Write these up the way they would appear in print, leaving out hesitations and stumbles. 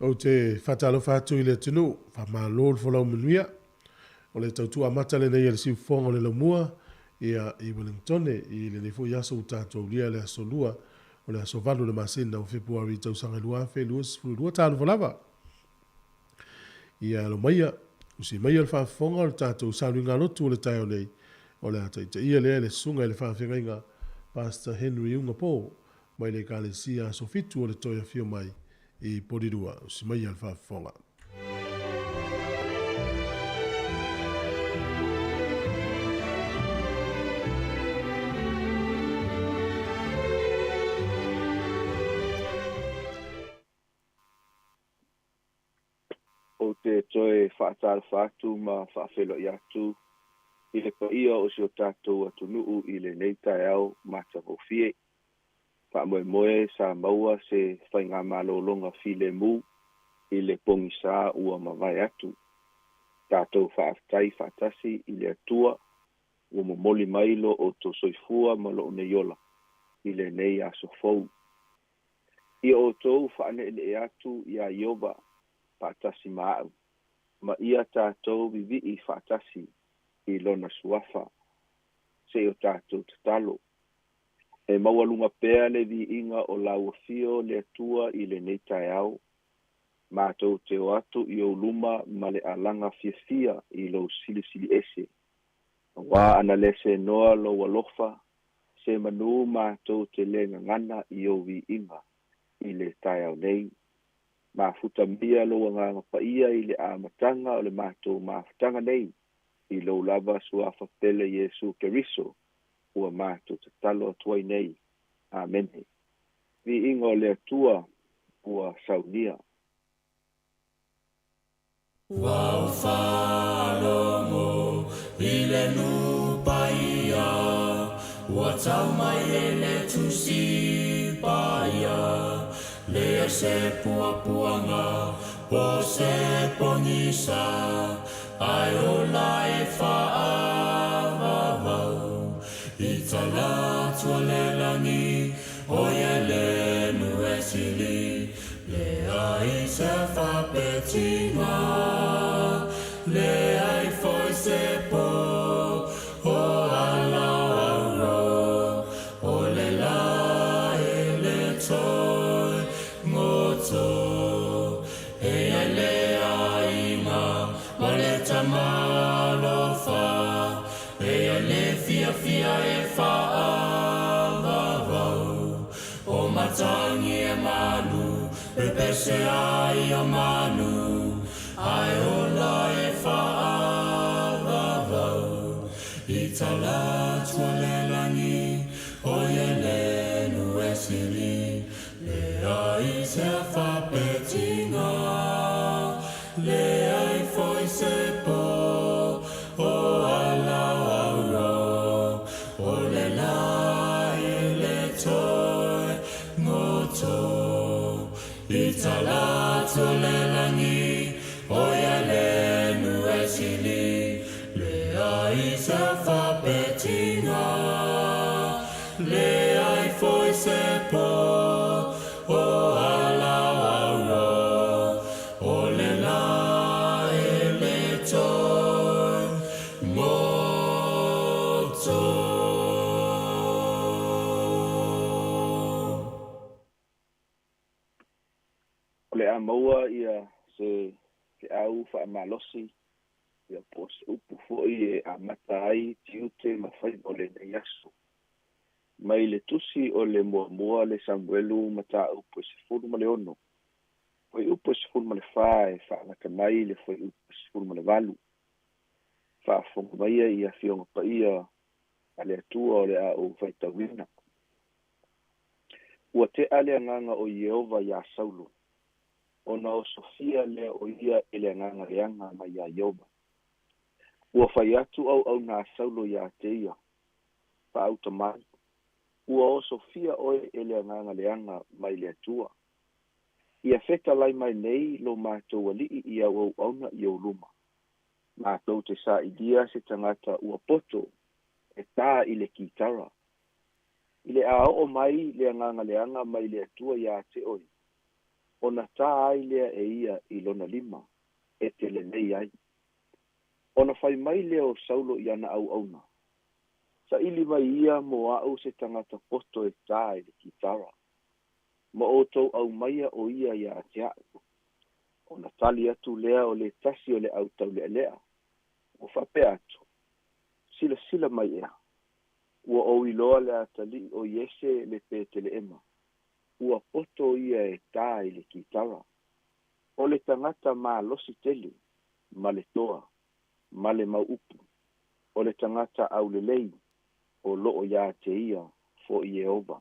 Ou te faatalofa atu i le atunuu, faamalo le folau manuia. O le tautuamata lenei a le siufofoga o le laumua ia i Wellingtone i lenei foi aso ua tatou aulia le aso Lua o le aso 8 o le masina o Fepuari tausaga 2022. Talofa lava. Ia alo maia, usi maia le faafofoga o le tatou sauniga lotu o le taeao nei, o le a taitaia lea e le susuga i le faafeagaiga Pastor Henry Ugapo mai le Ekalesia Aso Fitu o le Toe Afio Mai i Porirua. Usi maia le faafofoga. Ou te toe faatalofa atu ma faafeiloai atu i le paia o si o tatou atunuu i lenei taeao matagofie. Faamoemoe sa maua se faigamalologa filemu i le pogisa ua mavae atu. Tatou faafetai faatasi i le Atua ua momoli mai lo outou soifua ma lou nei ola i lenei aso fou. Ia outou faaneenee atu iā Ieova faatasi ma a'u, ma ia tatou vivii faatasi i Lona Suafa. Se i o tatou tatalo. E maualuga pea le viiga o lau afio le Atua i lenei taeao. Matou te o atu i ou luma ma le alaga fiafia i lou silisiliese. Auā ana le senoa lou alofa, se manū matou te lē gagana i ou viiga i le taeao nei. Mafuta maia lou Agaga Paia i le amataga o le matou mafutaga nei i lou lava Suafa pele Iesu Keriso ua matou tatalo atu ai nei. Amene. Viiga o le Atua ua saunia. Ua ou faalogo i le nuu paia, ua tau mai e le Tusi Paia, leai se puapuaga po o se pogisa, ae ola e faavavau. I talaatu o le lagi, o ia le nuu e sili, leai se faapetiga, leai foi se po o ala o auro, o le la e le toe goto. E ai le aiga ma le Tama alofa, e ai le fiafia e faavavau. O matagi e malu, pepese ai o manu, ae ola e faavavau. I talaatu o le lagi, o ia le nuu e sili, leai se faapetiga, leai foi se po o ala o auro, o le la e le toe goto. I talaatu o le lagi, o ia le nuu e sili, leai se faapetiga, leai foi se po o ala o auro, o le la e le toe goto. O le a maua ia se feau faamalosi ia po o se upu foi e amata ai tiute ma faiva o lenei aso. Mai le tusi o le Muamua le Samuelu mataupu e 16, fuaiupu e 14 e faagata mai le fuaiupu e 18. Faafofoga maia i afioga paia a le Atua o le a ou faitauina. Ua tea le agaga o Ieova iā Saulo, ona osofia lea o ia e le agaga leaga mai iā Ieova. Ua fai atu auauna a Saulo iā te ia, Faauta mai, ua osofia oe e le agaga leaga mai le Atua. Ia fetalai mai nei lo matou alii i au auauna i ou luma, matou te sailia se tagata ua poto e tā i le kitara. I le a oo mai le agaga leaga mai le Atua iā te oe, Ona tā ai lea e ia i lona lima, e te lelei ai. Ona fai mai lea o Saulo i ana auauna, Saili mai ia mo aʻu se tagata poto e tā i le kitara, ma outou aumaia o ia ia te aʻu. Ona tali atu lea o le tasi o le au taulealea, ua faapea atu, Silasila mai ea, ua ou iloa le atalii o Iese le Peteleema, ua poto ia e tā i le kitara. O le tagata malosi tele, ma le toa, ma le mau upu, o le tagata aulelei, o loo iā te ia foʻi Ieova.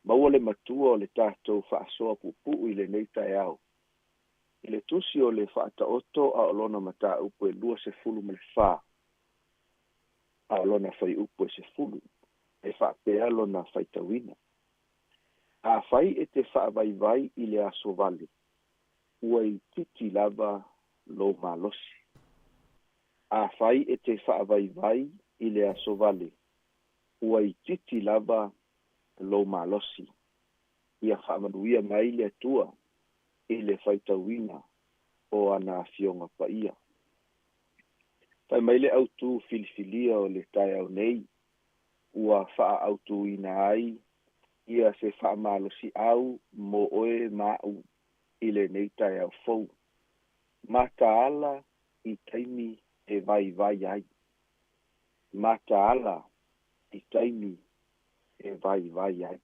Maua le matua o le tatou faasoa puupuu i lenei taeao i le tusi o le Faataoto a o lona mataupu e 24 a o lona fuaiupu e 10, e faapea lona faitauina, Afai e te faavaivai i le aso vale, ua itiiti lava lou malosi. Afai e te faavaivai i le aso vale, ua itiiti lava lou malosi. Ia faamanuia mai le Atua i le faitauina o ana Afioga Paia. Fai mai le autū filifilia o le taeao nei, ua faaautuina ai ia se faamalosiau mo oe ma aʻu i lenei taeao fou. Mataala i taimi e vaivai ai. Mataala i taimi e vaivai ai.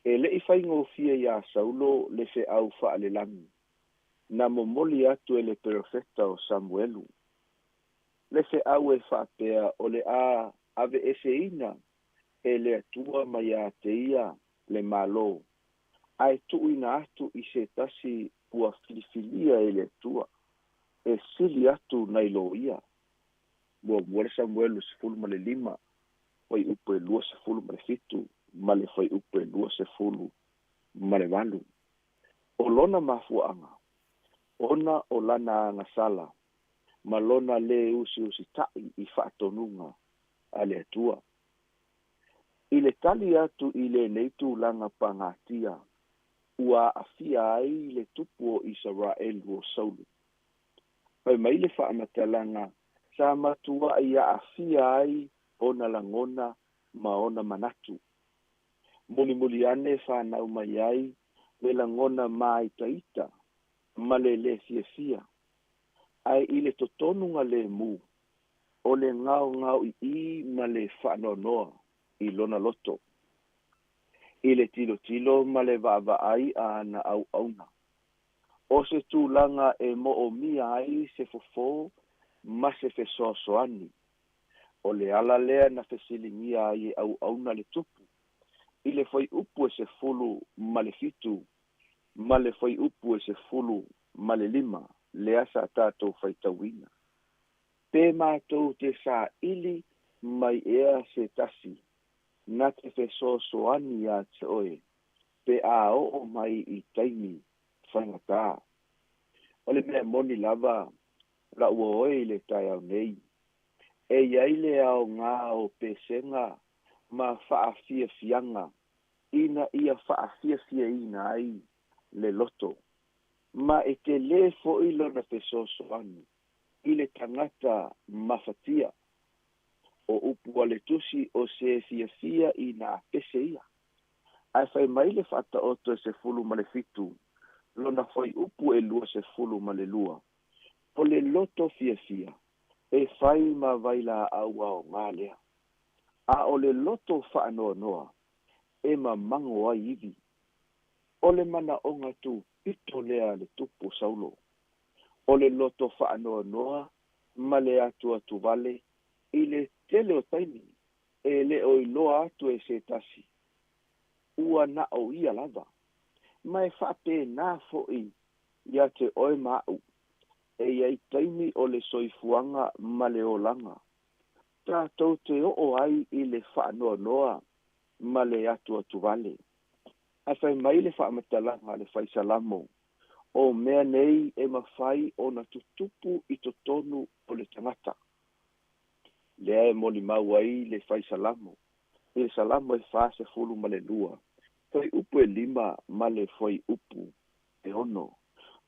E le i faigofie iā Saulo le feau faalelagi na momoli atu e le perofeta o Samuelu. Le feau e faapea o le a aveeseina e le Atua mai ia te ia le Malo, ae tuuina atu i se tasi ua filifilia e le Atua, e sili atu nai lo ia. Muamua le Samuelu 15, fuaiupu e 27 ma le fuaiupu e 28. O lona mafuaaga, ona o lana agasala ma lona lē usiusitaʻi i faatonuga a le Atua. I le tali atu i lenei tulaga pagatia, ua aafia ai le tupu o Isaraelu o Saulo. Fai mai le faamatalaga sa matuai aafia ai ona lagona ma ona manatu. Mulimuli ane fanau mai ai le lagona māitaita ma le lē fiafia, ae i le totonuga lemu, o le gaogaoiʻī ma le faanoanoa i lona loto. I le tilotilo ma le vaavaai a ana auauna, o se tulaga e moomia ai se fofō ma se fesoasoani. O le ala lea na fesiligia ai e auauna le tupu i le fuaiupu e 17 ma le fuaiupu e 15 lea sa tatou faitauina. Pe matou te saili mai ea se tasi na te fesoasoani iā te oe pe a oo mai i taimi faigata. O le mea moni lava la'u oe i le taeao nei, e i ai le aoga o pesega ma faafiafiaga ina ia faafiafiaina ai le loto, ma e telē foʻi lona fesoasoani i le tagata mafatia. O upu a le tusi o se fiafia i nā pese ia. Ae fai mai le Faataoto e 17, lona fuaiupu e 22, O le loto fiafia e fai ma vailaau aoga lea, a o le loto faanoanoa e mamago ai ivi. O le manaoga tupito lea a le tupu o Saulo, o le loto faanoanoa ma le atuatuvale i le tele o taimi e le o iloa atu e se tasi, ua na o ia lava. Ma e faapena foʻi iā te oe ma aʻu, e i ai taimi o le soifuaga ma le olaga, tatou te oo ai i le faanoanoa ma le atuatuvale. Ae fai mai le faamatalaga a le Faisalamo, o mea nei e mafai ona tutupu i totonu o le tagata. Lea e molimau ai le Faisalamo i le Salamo e 42, Fuaiupu e 5 ma le fuaiupu e 6.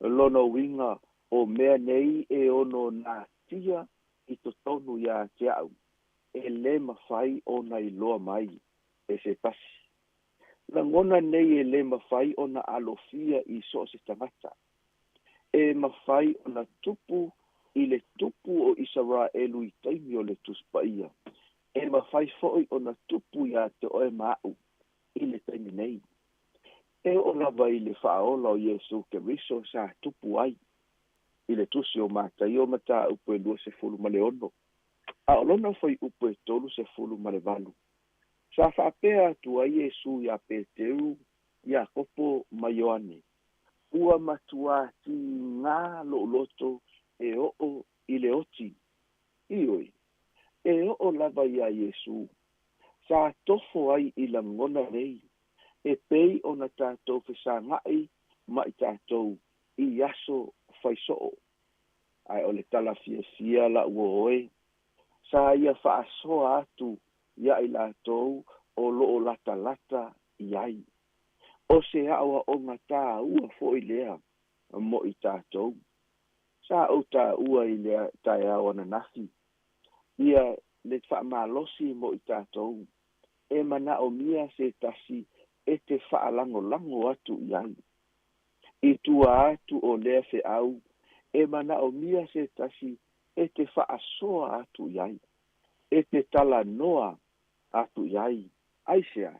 Lona uiga o mea nei e ono natia i totonu ia te au, e lē mafai ona iloa mai e se tasi. Lagona nei e lē mafai ona alofia i so o se tagata. E mafai ona tupu i le tupu o Isaraelu i taimi o le Tusi Paia. E mafai foʻi ona tupu iā te oe ma aʻu i le taimi nei. E oo lava i le faaola o Iesu Keriso sa tupu ai i le Tusi o Mataio mataupu e 26, a o lona fuaiupu e 38. Sa faapea atu ai Iesu iā Peteru, Iakopo ma Ioane, ua matuā tigā loʻu loto e oo i le oti. Ioe, e oo lava iā Iesu. Sa tofo ai i lagona nei, e pei ona tatou fesagaʻi ma i tatou i aso faisoo. Ae o le tala fiafia laʻu oe, sa ia faasoa atu iā i latou o loo latalata i ai. O se aʻoaʻoga tāua foʻi lea mo i tatou. Sa ou tāua i le taeao ananafi, ia le faamalosi mo i tatou, e manaʻomia se tasi e te faalagolago atu i ai. I tua atu o lea feau, e manaʻomia se tasi e te faasoa atu i ai, e te talanoa atu i ai. Aisea?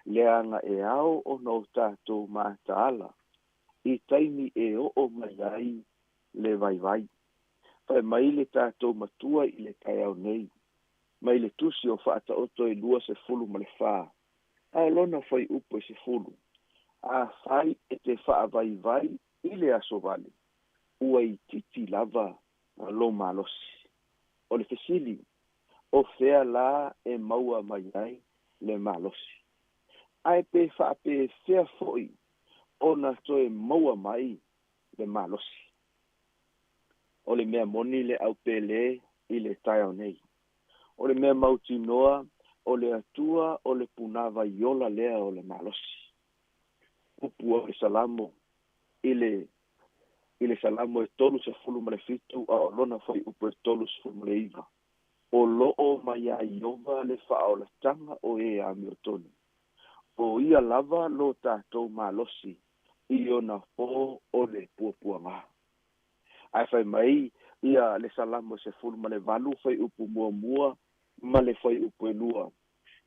Leaga e ao ona o tatou mataala i taimi e oo mai ai le vaivai. Fai mai le tatou Matua i le taeao nei, mai le Tusi o Faataoto e 24, a o lona fuaiupu e 10, Afai e te faavaivai i le aso vale, ua itiiti lava lou malosi. O le fesili, o fea la e maua mai ai le malosi? Ae pe faapefea foʻi ona toe maua mai le malosi? O le mea moni le aupēlē i le taeao nei. O le mea mautinoa, o le Atua o le punāvai ola lea o le malosi. Upu o le Salamo i le i le Salamo e 37 a o lona fuaiupu e 39. O loo mai iā Ieova le faaolataga o e amiotonu. O ia lava lo tatou malosi i ona pō o le puapuagā. Ae fai mai ia le Salamo e 18 fuaiupu muamua ma le fuaiupu e 2.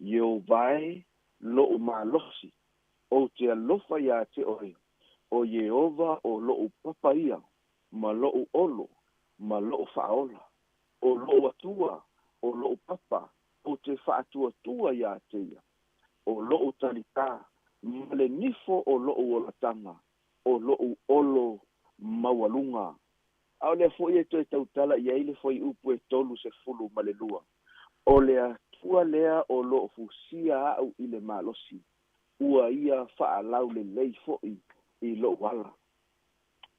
Ieova e, loʻu malosi, ou te alofa iā te oe, o Ieova o loʻu papa ia, ma loʻu olo, ma loʻu faaola. O loʻu Atua, o loʻu papa, ou te faatuatua iā te ia. O loʻu talitā, ma le nifo o loʻu olataga, o loʻu olo maualuga. A o lea foʻi e toe tautala i ai le fuaiupu e 32. O le Atua lea o loo fusia aʻu i le malosi, ua ia faalaulelei foʻi i loʻu ala.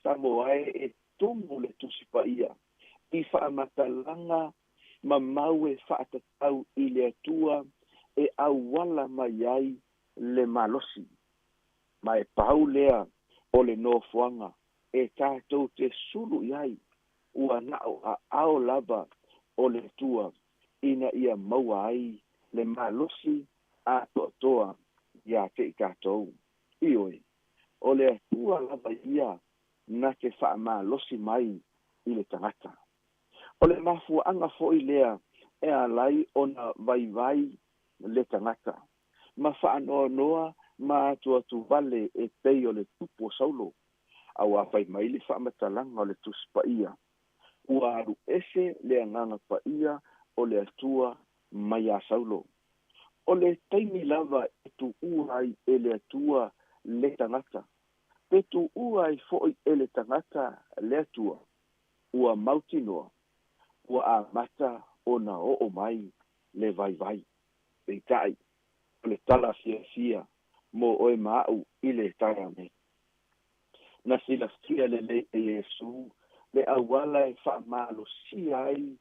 Samoa e, e tumu le Tusi Paia i faamatalaga mamau e faatatau i le Atua e auala mai ai le malosi. Ma e pau lea o le nofoaga e tatou te sulu i ai, ua na o aao lava o le Atua ina ia maua ai le malosi atoatoa iā te i tatou. Ioe, o le Atua lava ia na te faamalosi mai i le tagata. O le mafuaaga foʻi lea e alai ona vaivai le tagata, ma faanoanoa ma atuatuvale e pei o le tupu o Saulo, auā fai mai le faamatalaga o le Tusi Paia, ua alu ese le Agaga Paia o le Atua mai iā Saulo. O le taimi lava e tuua ai e le Atua le tagata, pe tuua ai foʻi e le tagata le Atua, ua mautinoa, ua amata ona oo mai le vaivai. Peitai, o le tala fiafia mo oe ma aʻu i le taeao nei. Na silafia lelei e Iesu le auala e faamalosia ai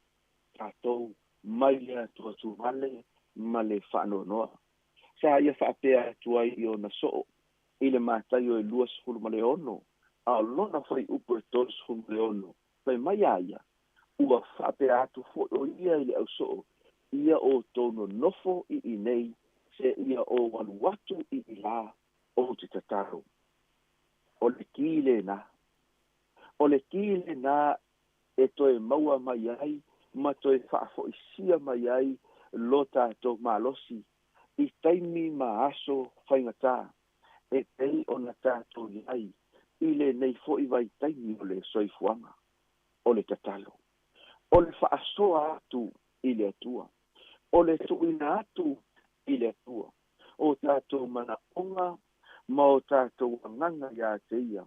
tatou mai le atuatuvale ma le faanoanoa. Sa ia faapea atu ai i ona soo i le Mataio e 26, a o lona fuaiupu e 36, fai mai a ia, ua faapea atu foi o ia i le ausoo, ia outou nonofo i inei seia ou alu atu i ilā ou te tatalo. O le ki lena. O le ki lena e toe maua mai ai ma toe faafoisia mai ai lo tatou malosi i taimi ma aso faigata e pei ona tatou i ai i lenei foi vaitaimi o le soifuaga. O le tatalo, o le faasoa atu i le Atua, o le tuuina atu i le Atua o tatou manaoga ma o tatou agaga ia te ia,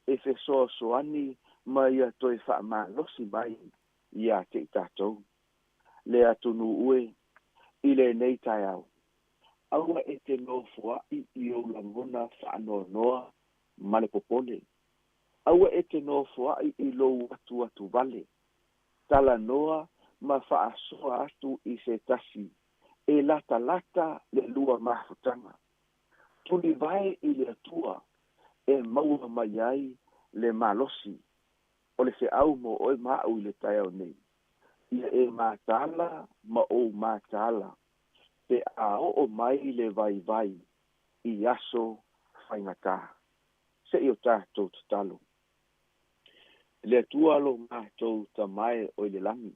e fesoasoani ma ia toe faamalosi mai ia te i tatou. Le atunuu e, i lenei taeao, aua e te nofoa'i i ou lagona faanoanoa ma le popole. Aua e te nofoa'i i lou atu vale. Talanoa ma faasoa atu i se tasi e latalata le lua mafutaga. Tulivae i le Atua e maua mai ai le malosi. O le feau mo oe ma au i le taeao nei, ia e mataala ma ou mataala pe a oo mai le vaivai i aso faigata. Seia o tatou tatalo. Le Atua lo matou Tamae o i le lagi,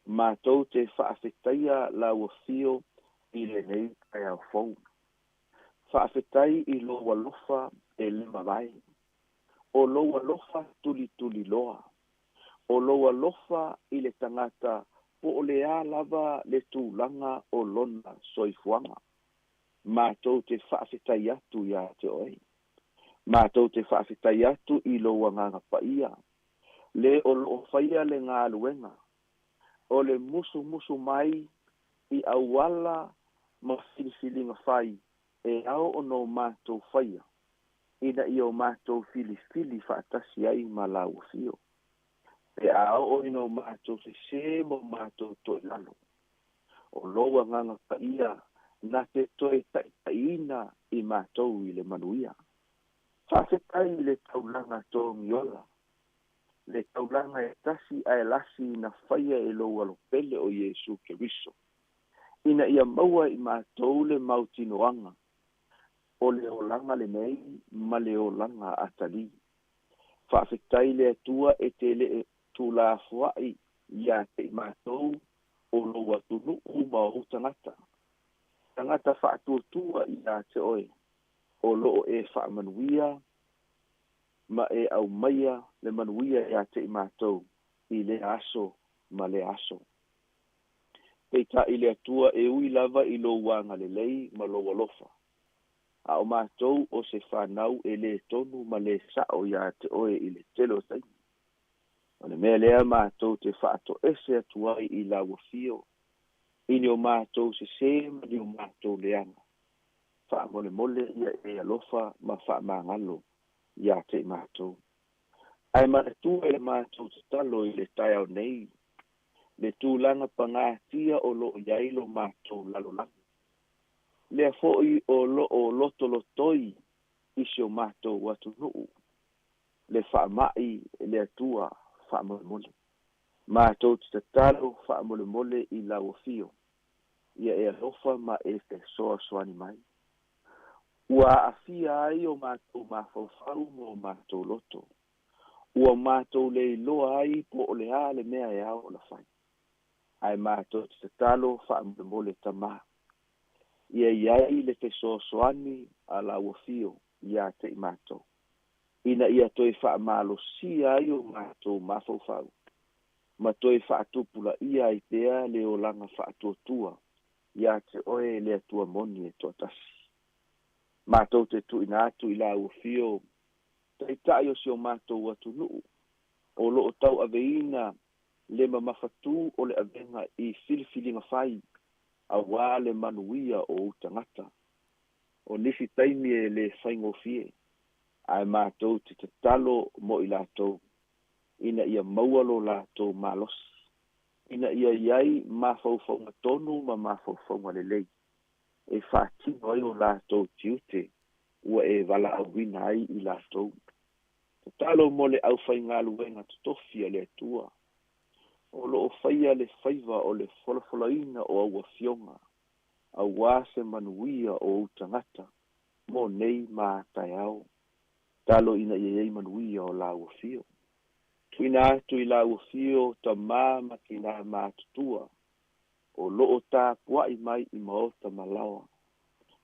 matou te faafetaia lau afio i lenei taeao fou. Faafetai i lou alofa e le mavae, o lou alofa tulituliloa, o lou alofa i le tagata po o le a lava le tulaga o lona soifuaga. Matou te faafetai atu ia te oe. Matou te faafetai atu i lou agaga paia, le o loo faia le galuega, o le musumusu mai i auala ma filifiliga fai e ao ona o matou faia, ina ia o matou filifili faatasi ai ma lau afio. Pe a oo ina o matou sesē ma o matou toilalo, o lou agaga paia na te toe taitaiina i matou i le manuia. Faafetai i le taulaga togiola, le taulaga e tasi ae lasi na faia e lou alopele o Iesu Keriso, ina ia maua i matou le mautinoaga o le olaga lenei ma le olaga atalii. Faafetai le Atua e te lee tulafoa'i ia te i matou o lou atunuu ma ou tagata, tagata faatuatua ia te oe, o loo e faamanuia ma e aumaia le manuia ia te i matou i lea aso ma lea aso. Peitai le Atua, e ui lava i lou agalelei ma lou alofa, a o matou o se fanau e lē tonu ma lē sa'o iā te oe i le tele o taimi. O le mea lea matou te faatoese atu ai i lau afio i ni o matou sesē ma ni o matou leaga. Faamolemole ia e alofa ma faamagalo iā te i matou. Ae manatua i le matou tatalo i le taeao nei le tulaga pagatia o loo i ai lo matou lalolagi, lea foi o loo lotolotoi i si o matou atunuu le faama'i. Le Atua, faamolemole, matou te tatalo faamolemole i lau afio, ia e alofa ma e fesoasoani mai. Ua aafia ai o matou mafaufau ma o matou loto, ua matou le iloa ai po o le a le mea e ao ona fai. Ae matou te tatalo faamolemole, Tamā, ia i ai le fesoasoani a lau afio ia te i matou, ina ia toe faamalosia ai o matou mafaufau ma toe faatupulaia ai pea le olaga faatuatua ia te oe, le Atua moni e toatasi. Matou te tuuina atu i lau afio taitai o si o matou atunuu o loo tauaveina le mamafatū o le avega i filifiliga fai auā le manuia o ou tagata. O nisi taimi e lē faigofie, ae matou te tatalo mo i latou ina ia maua lo latou malosi, ina ia i ai mafaufauga tonu ma mafaufauga lelei. e faatino ai o latou tiute ua e valaauina ai i latou. Tatalo mo le aufaigaluega totofi a le Atua o loo faia le faiva o le folafolaina o au afioga auā se manuia o ou tagata mo nei ma a taeao. Talo ina ia i ai manuia o lau afio. Tuuina atu i lau afio tamā ma tinā matutua o loo tapuai mai i maota ma laoa.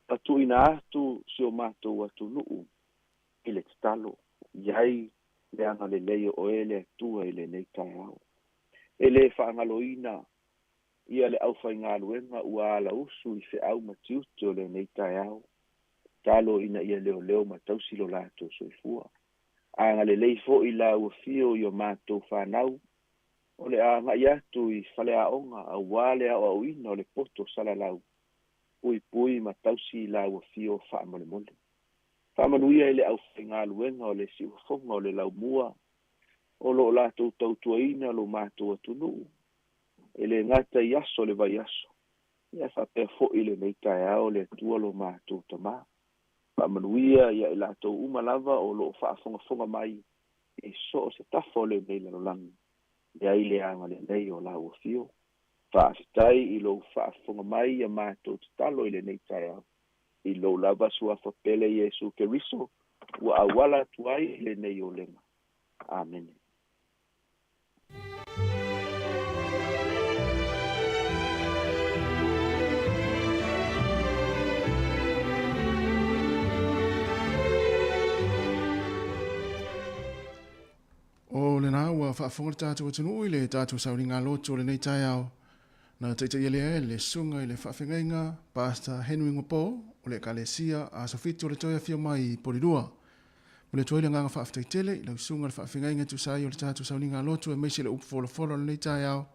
Ma tuuina atu si o matou atunuu i le tatalo, i ai le agalelei o oe le Atua i lenei taeao. E le faagaloina ia le aufaigaluega ua alausu i feau ma tiute o lenei taeao. Tatalo ina ia leoleo ma tausi lo latou soifua. Agalelei foi lau afio i o matou fanau o le a agai atu i faleaoga auā le aoaoina o le poto salalau, puipui ma tausi lau afio faamolemole. Faamanuia i le aufaigaluega o le siufofoga o le laumua o lo o latou tautuaina lo matou atunuu e le gata i aso o le vaiaso, ia faapea foi lenei taeao le Atua lo matou Tamā. Faamanuia ia i latou uma lava o lo o faafogafoga mai i so o se tafa o lenei lalolagi, i ai le agalelei o lau afio. Faafetai i lou faafofoga mai ia matou tatalo i lenei taeao, i lou lava suafa pele Iesu Keriso ua auala atu ai i lenei olega. Amene. O lena ua faafofoga le tatou atunuu i le tatou sauniga loto o lenei taeao. Na taitaia lea e le susuga i le faafeagaiga Pastor Henry Ngopo o le Ekalesia Aso Fitu o le Toe Afio Mai i Polilua. Momoli atu ai le agaga faafetai tele i lau susuga i le faafeagaiga e tusa ai o le tatou sauniga lotu aemaise le upu folafola o lenei taeao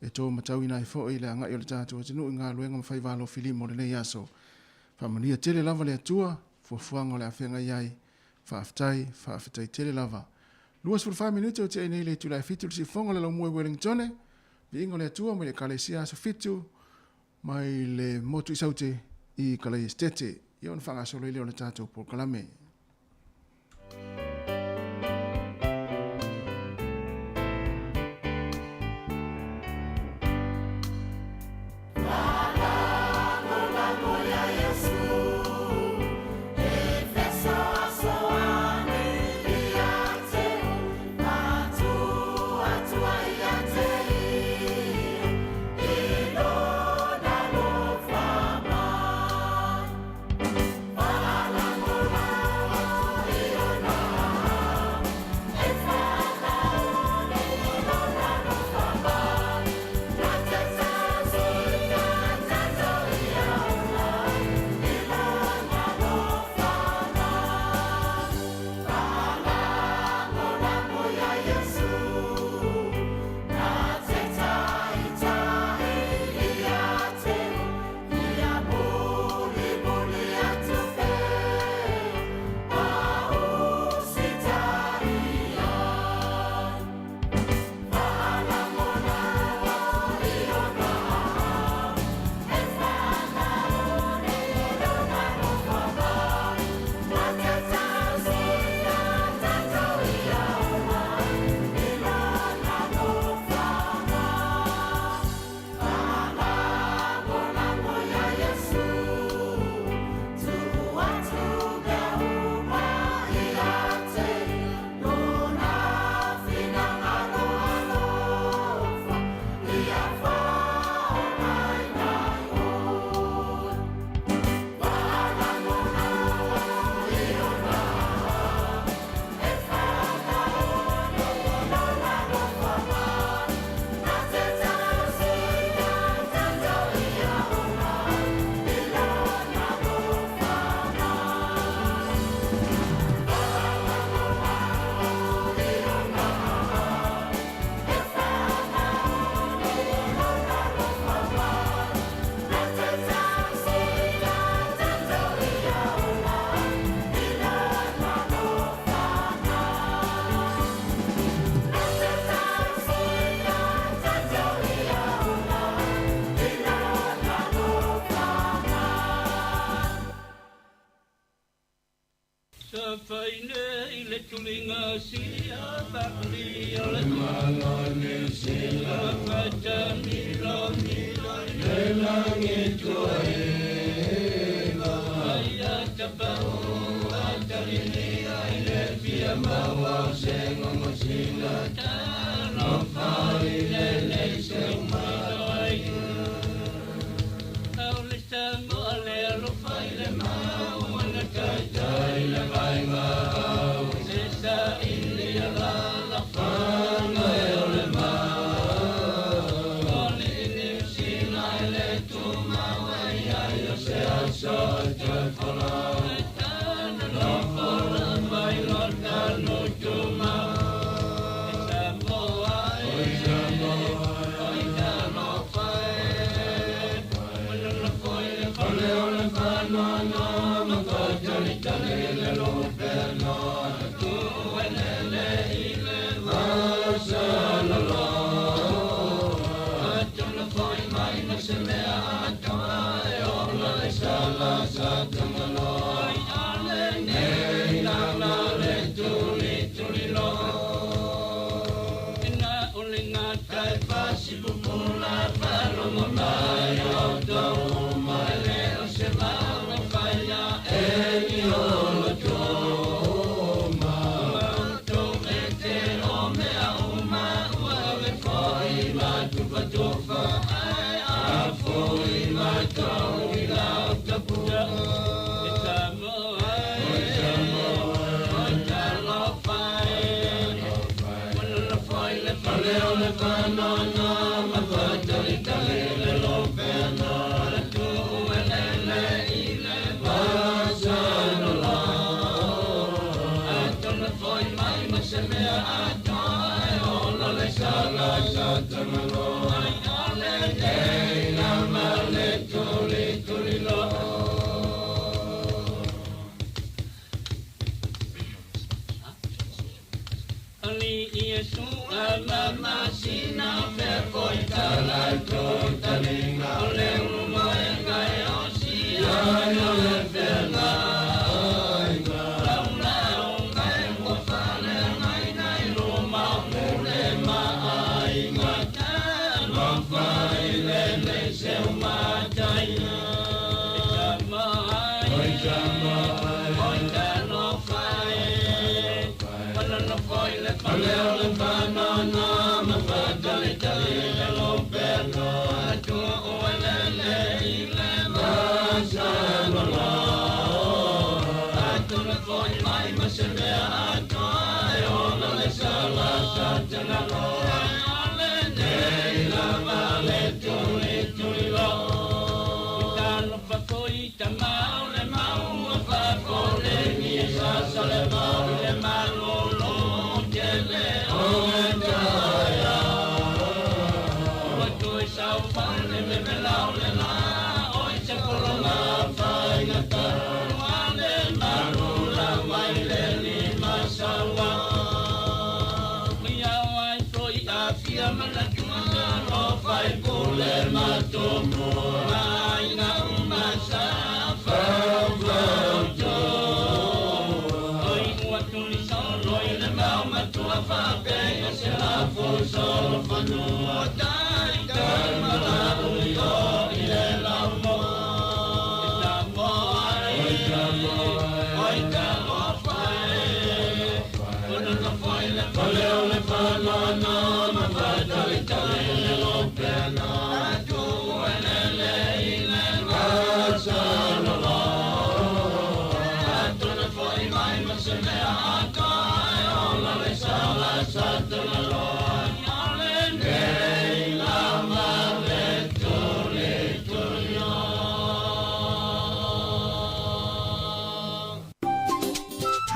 e to matauina ai foi le agai o le tatou atunuu i galuega ma faiva alofilima o lenei aso. Faamanuia tele lava le Atua, fuafuaga o le a feagai ai. Faafetai, faafetai tele lava. 24 minute o tea nei le itula e 7 le siufofoga o le laumua i Wellingtone. Viiga o le Atua mai le Ekalesia Aso Fitu mai le motu i Saute i Kalaiesetete. Ia ona faagasolo ai lea o le tatou polokalame.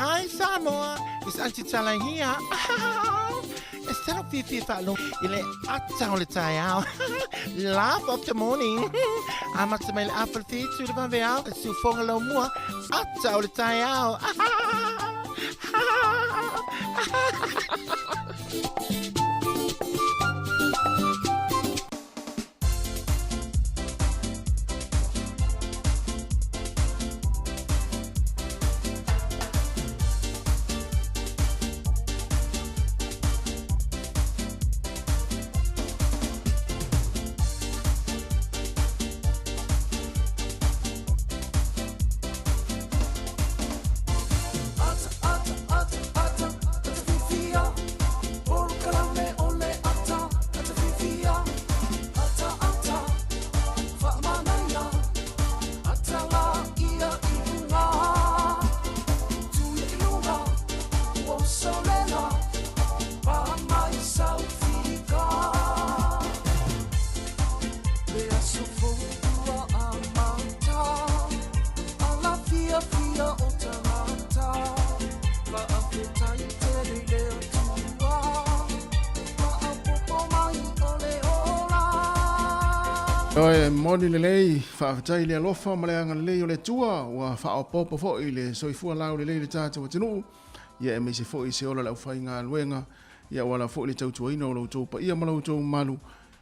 Hi Samoa, it's Auntie Tala here. It's Tala Fifi Fa'alon i le ata o le taeao. Laugh of the morning. Amata mai le afa le fitu le vaveao, le siufoga laumua, ata o le taeao. o tagata Faafetai tele i le Atua Faaopoopo mai o le ola. Oe moni lelei, faafetai i le alofa ma le agalelei o le Atua ua faaopoopo foi le soifua laulelei i le tatou atunuu, ia aemaise foi se ola o le aufaigaluega, ia ua ala foi le tautuaina o lo outou paia ma lo outou mamalu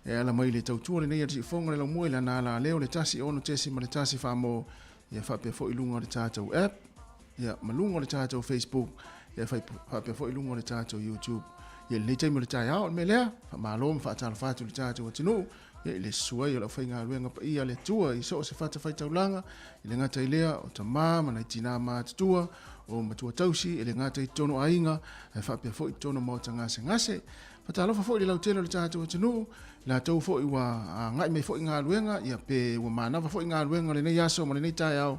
e ala mai i le tautua lenei a le Siufofoga o le Laumua i lana alaleo le 16.1 Samoa, ia faapea foi i luga o le tatou app, ia ma luga o le tatou Facebook, ia faapea foi i luga o le tatou YouTube. Ia lenei taimi o le taeao, o le mea lea, faamalo ma faatalofa atu i le tatou atunuu, ia i le susu ai o le aufaigaluega paia a le Atua i so o se fatafaitaulaga, e le gata i lea, o tama ma nai tinā matutua, o matua tausi, e le gata i totonu o aiga, ae faapea foi i totonu o maota gasegase. Faatalofa foi i le lautele o le tatou atunuu, i latou foi ua agai mai foi i galuega, ia pe ua manava foi galuega o lenei aso ma lenei taeao,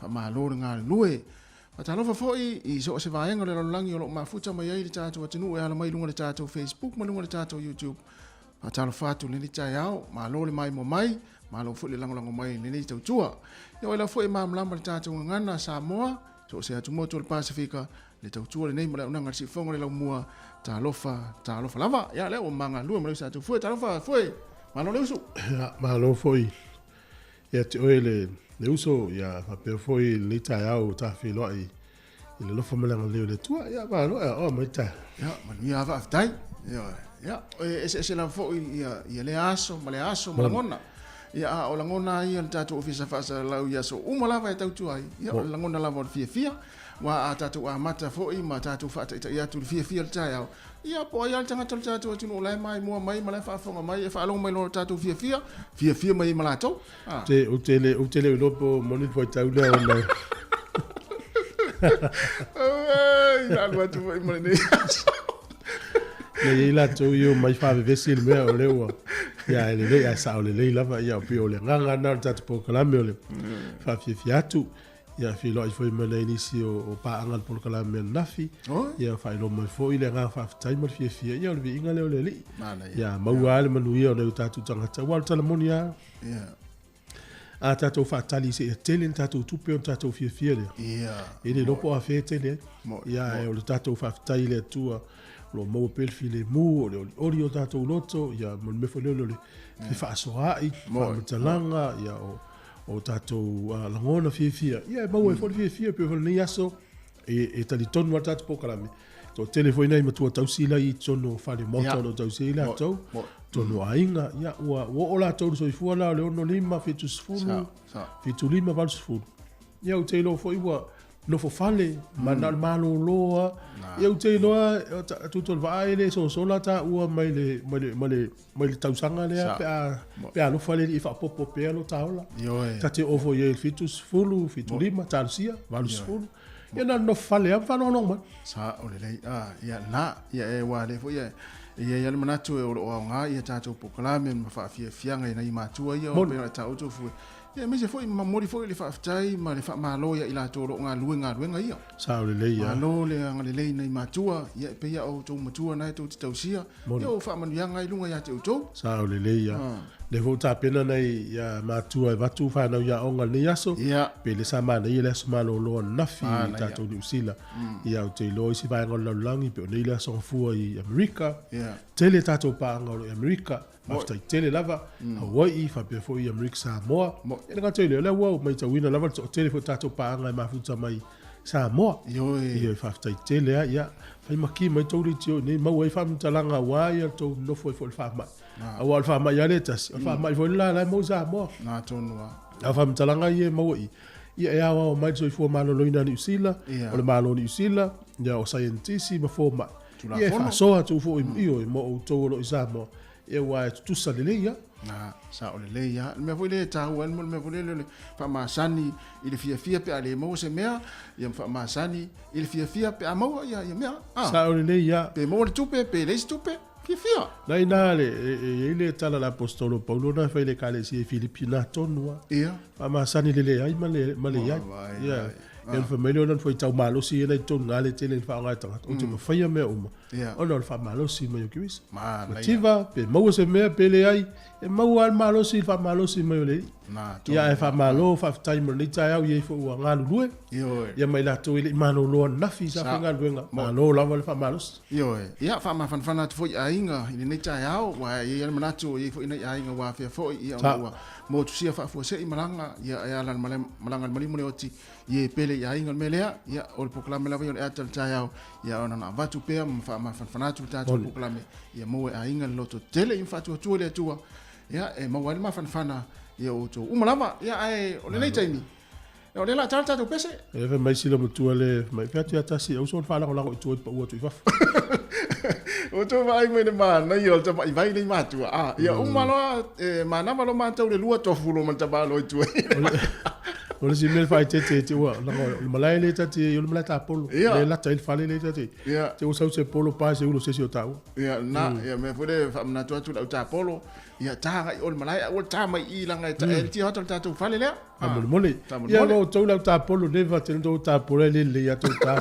faamalo le galulue. Faatalofa foi i so o se vaega o le lalolagi o lo o mafuta mai ai le tatou atunuu e ala mai i luga o le tatou Facebook ma luga o le tatou YouTube. Faatalofa atu i lenei taeao, malo le maimoa mai, malo foi le lagolago mai i lenei tautua. Ia o ai lava foi e malamalama i le tatou gagana Samoa, so o se atumotu o le Pasefika, le tautua lenei ma le auaunaga a le Siufofoga o le Laumua, talofa, talofa lava. Ia lea ua magalua ma le uso ia Tufue, talofa Fue, malo le uso. Ia, malo foi ia te oe le, le uso, ia faapea foi lenei taeao ua ta feiloai i le alofa ma le agalelei o le Atua. Ia, malo e aoa mai taeao. Ia, manuia lava faafetai. Ia, ia, e eseese lava foi ia, ia lea aso ma lea aso ma lagona. Ia, a o lagona lava ia o le tatou Ofisa Faasalalau i aso uma lava e tautua ai, ia, o le lagona lava o le fiafia. Aua a tatou amata foi ma tatou faataitai atu i le fiafia o le taeao, ia po o ai lava le tagata o le tatou atunuu o la e maimoa mai ma la e faafofoga mai, e faalogo mai loa i le tatou fiafia, fiafia mai ai ma latou. A. Ou te le, ou te le iloa po o moni le fuaitau lea ona. Auē, ina alu atu foi ma lenei aso. Na i ai latou ia omai faavevesi i le mea o lea ua, ia e lelei ae sao lelei lava, ia pei o le agaga lena o le tatou polokalame o le faafiafia atu. Ia feiloai foi ma nai nisi o paaga o le polokalame ananafi. Ia faailoa mai foi le agaga faafetai ma le fiafia. Ia o le viiga lea o le Alii. Ia maua lava le manuia o nai o tatou tagata. Aua o le tala moni lava. A tatou faatali seia tele ni tatou tupe ona tatou fiafia lea. E le iloa po o afea e tele ai. Ia ae o le tatou faafetai i le Atua o lo o maua pea le filemu, o le olioli o tatou loto, ia ma le mea foi lea o le fefaasoaai, faamatalaga, ia o o tatou lagona fiafia, ia e maua ai foi le fiafia, pei foi lenei aso, e talitonu lava le tatou polokalame, toatele foi nai matua tausi la i totonu o fale maota o lo o tausi ai latou, totonu o aiga, ia ua oo latou i le soifua la o le 65, 70, 75, 80. Ia ou te iloa foi ua nofo fale, ma na o le malolo lava. Ia ou te iloa, tutu o le vaa e le sosola taua mai le, mai le, mai le, mai le tausaga lea pe a, pe a alofa le Alii e faaopoopo pea lo ta ola. Ta te oo foi i ai i le 70, 75, talosia, 80. Ia na o le nofo fale lava ma faalogologo mai. Sao lelei. Ah, ia na, ia e aua lea foi e i ai lava le manatu o lo o aoga ia tatou polokalame ma faafiafiaga i nai matua ia o pei ona taoto fua. Ia aemaise foi ma momoli foi le faafetai ma le faamalo ia i latou o lo o galulue i galuega ia. Sao lelei ia. Malo le agalelei nai matua, ia e pei a outou matua na e tou te tausia, ia o faamanuiaga ai luga ia te outou. Sao lelei ia. Lea foi ua tapena nai ia matua e avatu fanau i aoga i lenei aso, pe le sa manaia le aso malolo ananafi i tatou Niu Sila. Ia ou te iloa isi vaega o le lalolagi pei o nei le aso gafua i Amerika. Tele tatou paaga o lo o i Amerika. Faafetai tele lava, Hawaii, faapea foi i Amerika Samoa. E le gata i lea, o lea ua matauina lava le toatele foi o tatou paaga e mafuta mai Samoa. Ioe, faafetai tele lava. Ia, fai ma ki mai tou leitio i inei, maua ai faamatalaga aua le tou nonofo ai foi i le faamai. Aua o le faamai lava lea e tasi, o le faamai foi le la la e maua i Samoa. A o faamatalaga ia e maua i i, ia e aoao mai le soifua maloloina a Niu Sila, o le Malo o Niu Sila, ia o saienitisi ma fomai. Ia e faasoa atu foi ioe mo outou o lo o i Samoa, ia aua e tutusa lelei lava. Na, sao lelei lava. O le mea foi lea e taua ai le mea foi lea o le faamasani i le fiafia pe a le maua se mea, ia ma faamasani i le fiafia pe a maua ia ia mea. Ah. Sao lelei lava. Pe maua le tupe, pe leai se tupe, fiafia. Na ina le, e i ai le tala a le Aposetolo o Paulo na fai i le Ekalesia i Filipi, na tonu lava. Ia. Faamasani le leai ma le, ma le iai. Ia. Ia ona fai mai lea o lana fuaitau malosi ia na i totonu na le tele i le faaaoga e tagata, ou te mafaia mea uma, ona o le faamalosi mai o Keriso. Mativa, pe maua se mea pe leai, e maua lava le malosi i le faamalosi mai o le Alii. Ia ae faamalo faafetai mo lenei taeao i e foi ua galulue. Ioe. Ia ma i latou e le i malolo ananafi sa faigaluega. Malo lava le faamalosi. Ioe. Ia, faamafanafana atu foi i aiga i lenei taeao, aua e i ai lava le manatu e i ai foi nai aiga ua afea foi, ia ona ua motusia faafuasei malaga, ia e ala i le malaga a le maliu ma le oti, ia e pele i aiga. O le mea lea, ia, o le polokalame lava ia o le ata o le taeao, ia ona na avatu pea ma faamafanafana atu le tatou polokalame, ia maua e aiga le loto tele i ma faatuatua i le Atua, ia, e maua ai le mafanafana ia outou uma lava. Ia, ae o lenei taimi, O lea la tala tatou pese. E fai mai si matua le mai fai atu ia tasi au so faalagolago i tua i pau atu i fafo. O tou vaai mai le manaia o le tama'i vai nei matua. Ah, ia uma loa e manava loa matou le lua tofu loa ma le tama loa i tua. O le isi mea faaeteete te ua laga o le malae lea ta te i ai o le malae tapolo. Ia. Le lata ai le fale lea ta te. Ia. Te ua sau se polo pa se ulo se isi o taua. Ia na, ia mea foi le faamanatu atu i le au tapolo, ia ta agai i o i le malae aua le ta mai i i laga e ta e tia atu le tatou fale lea. Faamolemole. Ia o outou le au tapolo never tele tou tapolo e le lelei ia tou ta.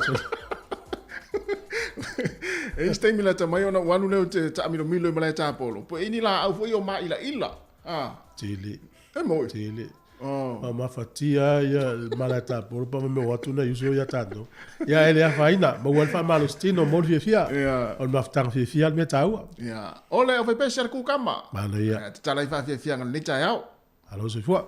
E isi taimi lata mai ona ou alu lea ou te taamilomilo i malae tapolo. Po e i ni laau foi o maailaila. Ah. Tele. E moi. Tele. Oh. Ma mafatia ia malae tapolo pa me o atu nai uso ia tatou. Ia e le afaina, maua ai le faamalositino mo le fiafia. Ia. O le mafutaga fiafia le mea taua. Ia. O le aufaipese a le kukama. Manaia. Ia, tatala ai faafiafiaga i lenei taeao. Malo soifua.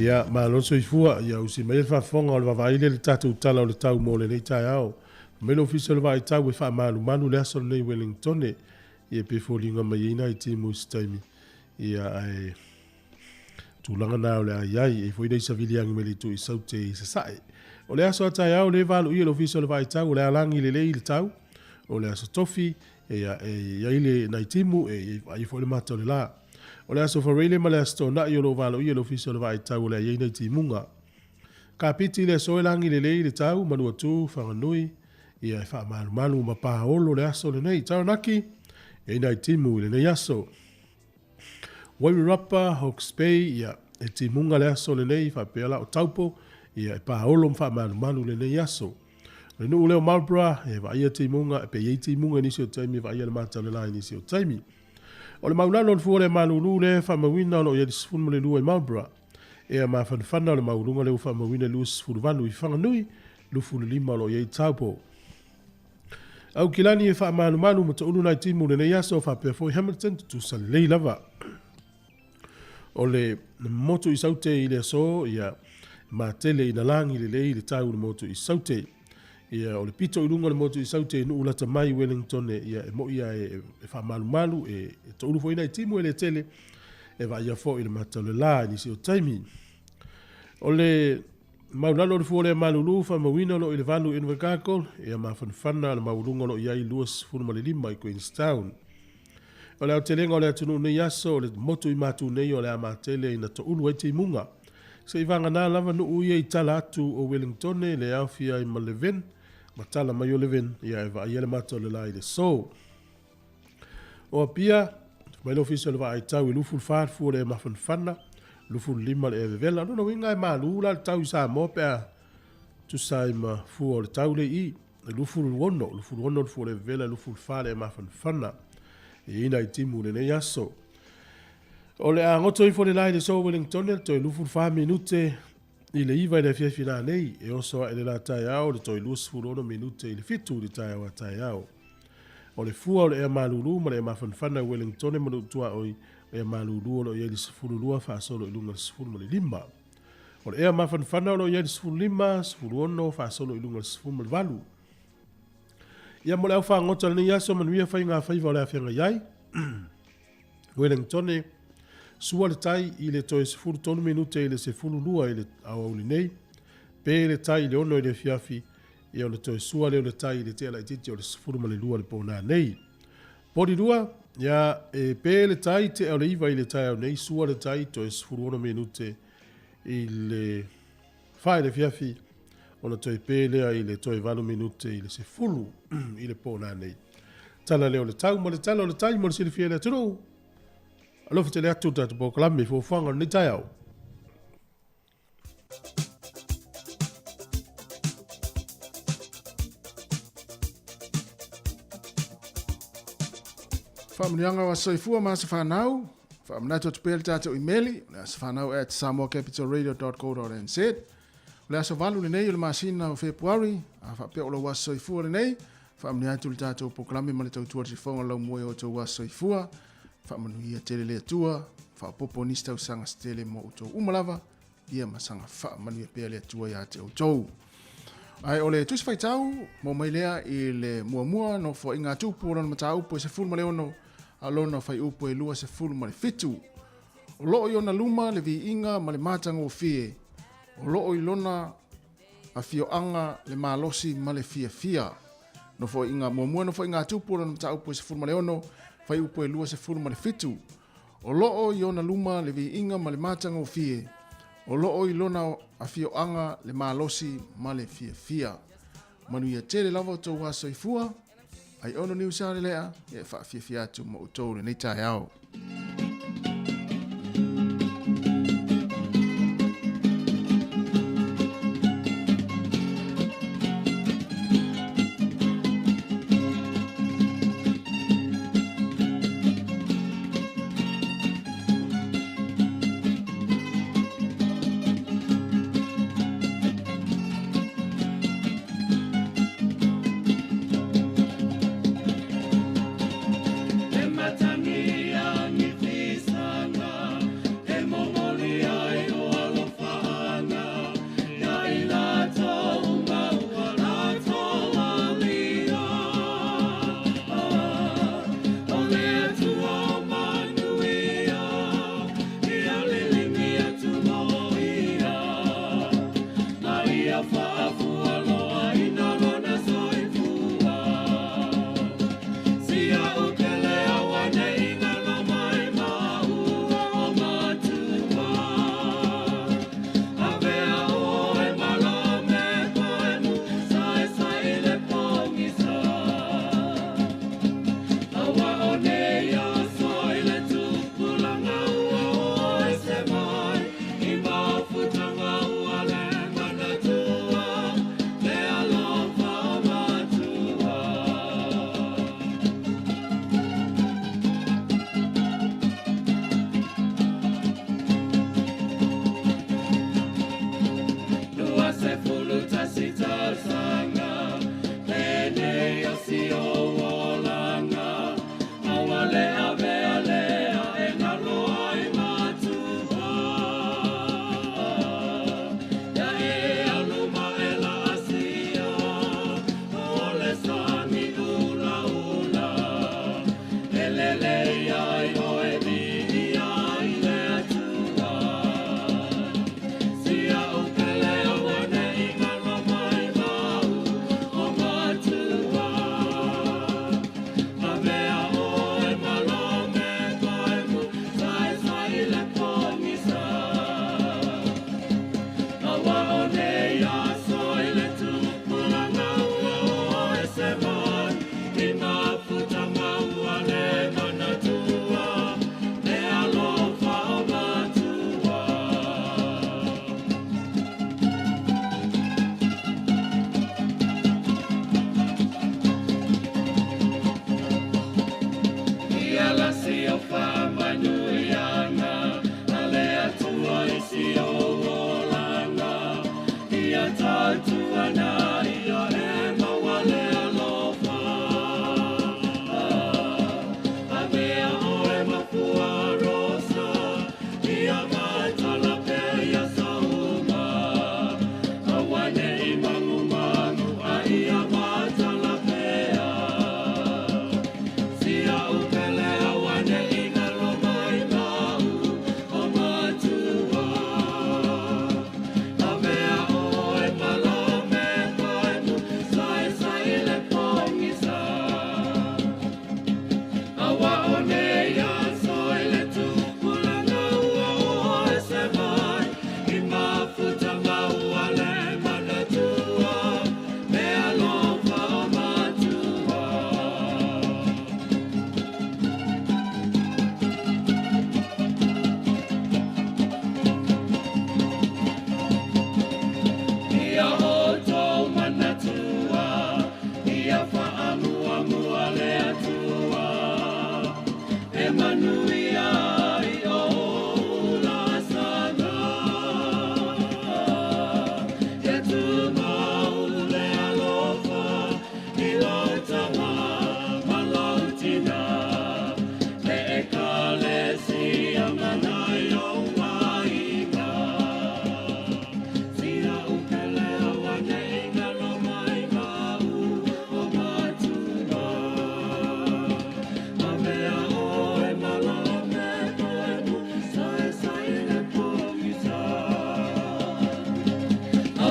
Ia, malo le soifua, ia usi mai le faafofoga o le vaavaai lea i le tatou Tala o le Tau mo lenei taeao. Fai mai le Ofisa o le Vaai Tau e faamalumalu le aso lenei i Wellingtone, ia pe foliga mai ai nai timu i se taimi, ia ae tulaga na o le a i ai, e foi nei saviliagi mai le itu i Saute i Sasae. O le aso a taeao le valuia i le Ofisa o le Vaai Tau o le alagi lelei le tau, o le aso tofi, ia e i ai le nai timu, e i ai foi le mata o le la. O le aso Faraile ma le aso Toonai o lo o valoia i le Ofisa o le Vaai Tau o le a i ai nai timuga. Kapiti le aso e lagi lelei le tau, Manuatū, Whanganui, ia e faamalumalu ma paolo le aso lenei. Taranaki, e i nai timu i lenei aso. Wairarapa, Hawke's Bay, ia e timuga le aso lenei, faapea la o Taupo, ia e paolo ma faamalumalu lenei aso. O le nuu lea o Marlborough, e vaaia timuga, e pe i ai timuga i nisi o taimi, e vaaia le mata o le la i nisi o taimi. O le maulalo o le fua o le malulu lea e faamauina o lo o i ai le 12 i Marlborough. Ea mafanafana o le maualuga lea ua faamauina i le 28 i Whanganui, 25 o lo o i ai i Taupo. Aukilani e faamalumalu ma toulu nai timu i lenei aso faapea foi Hamilton tutusa lelei lava. O le motu i Saute i le aso, ia, matele ina lagi lelei le tau i le motu i Saute. Ia, o le pito i luga o le motu i Saute i nuu lata mai Wellington, ia, e moi ia e, e faamalumalu, e, e toulu foi nai timu e le tele, e vaaia foi le mata o le la i nisi o taimi. O le maulalo o le fua lea malulu, faamauina o lo o i le 8 i Invercargill, ia mafanafana le maualuga o lo o i ai 25 i Queenstown. O le aotelega o le atunuu nei aso, o le motu i Matu nei o le a matele ina toulu ai timuga. Se i vagana lava nuu ia i tala atu o Wellingtone le aofia ai ma Levin, ma tala mai o Levin, ia e vaaia le mata o le la i le so. O Apia, mai le ofisa o le vaai tau i 24 le fua o le ea mafanafana, 25 le ea vevela. O lona uiga e malu la le tau i Samoa pe a tusa ai ma fua o le tau le i. 26, 26 le fua o le vevela, 24 le ea mafanafana. E i nai timu i lenei aso. O le a goto ifo le la i le so o Wellingtone le toe 24 minute i le 9 i le afiafi nanei, e oso ae le la taeao le toe 26 minute i le 7 i le taeao a taeao. O le fua o le ea malulu ma le ea mafanafana i Wellingtone ma Nuu Tuaoi, o ea malulu o lo o i ai le 12 faasolo i luga i le 15. O le ea mafanafana o lo o i ai le 15, 16 faasolo i luga i le 18. Ia mo le au fagota o lenei aso, manuia faiga faiva o le afeagai ai. Wellingtone, sua le tai i le toe 13 minute i le 12 i le aoauli nei, pe le tai i le 6 i le afiafi, ia o le toe sua lea o le tai i le tea laitiiti o le 12 le pō nanei. Poli 2, ia e pe le tai tea o le 9 i le taeao nei, sua le tai toe 16 minute i le 4 i le afiafi, ona toe pe lea i le toe 8 minute i le 10 i le pō nanei. Tala lea o le tau ma le tala o le tai mo le silafia e le atunuu. Alofa tele atu le tatou polokalame i fuafuaga o lenei taeao. Faamanuiaga o Aso Soifua ma Aso Fanau. Faamanatu atu pea le tatou imeli, o le asofanau at samoacapitalradio.co.nz. O le aso 8 lenei o le masina o Fepuari, a faapea o lou aso soifua lenei, faamanuia atu le tatou polokalame ma le tautua o le sifoga o le laumua i o outou aso soifua. Faamanuia tele le Atua, faaopoopo nisi tausaga se tele mo outou uma lava. Ia ma saga faamanuia pea le Atua iā te outou. Ae o le Tusi Faitau, maua mai lea i le muamua Nofoaiga a Tupu o lona mataupu e 16 a lona fuaiupu e 27. O loo i ona luma le viiga ma le matagofie, o loo i lona afioaga le malosi ma le fiafia. Nofoaiga muamua Nofoaiga a Tupu o lona mataupu e 16, fuaiupu e 27. O loo i ona luma le viiga ma le matagofie, o loo i lona afioaga le malosi ma le fiafia. Manuia tele lava outou aso soifua. Aiono Niusalelea e faafiafia atu ma outou lenei taeao.